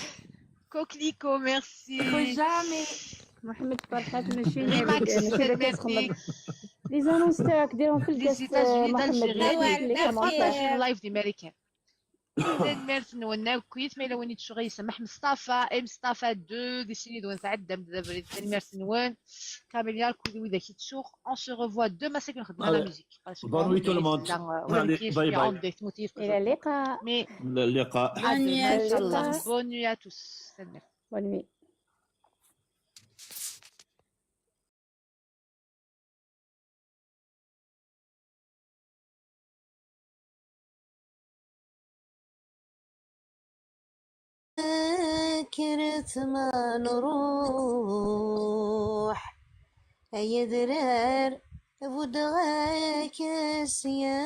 Coquelicot, merci. Jamais. محمد فرحات ماشي Remax, merci. Les annonces تاعك ديرهم في الكاس. Les États-Unis d'Algérie. Live d'Amérique. Tanemmirt-nwen akkit, ma yella win yettsuɣ yesɛa Mustafa, M Mustafa deux, di sin yid-wen tɛeddam-d abrid, tanemmirt-nwen. Camélia, kul widak yettsuɣ. On se revoit demain, c'est que la musique. Bonne nuit tout le monde. Allez, bye bye. إلى اللقاء. إلى اللقاء. Bonne nuit à tous. Bonne nuit. Kkret ma nruḥ, ay adrar, buddeɣ-ak sya.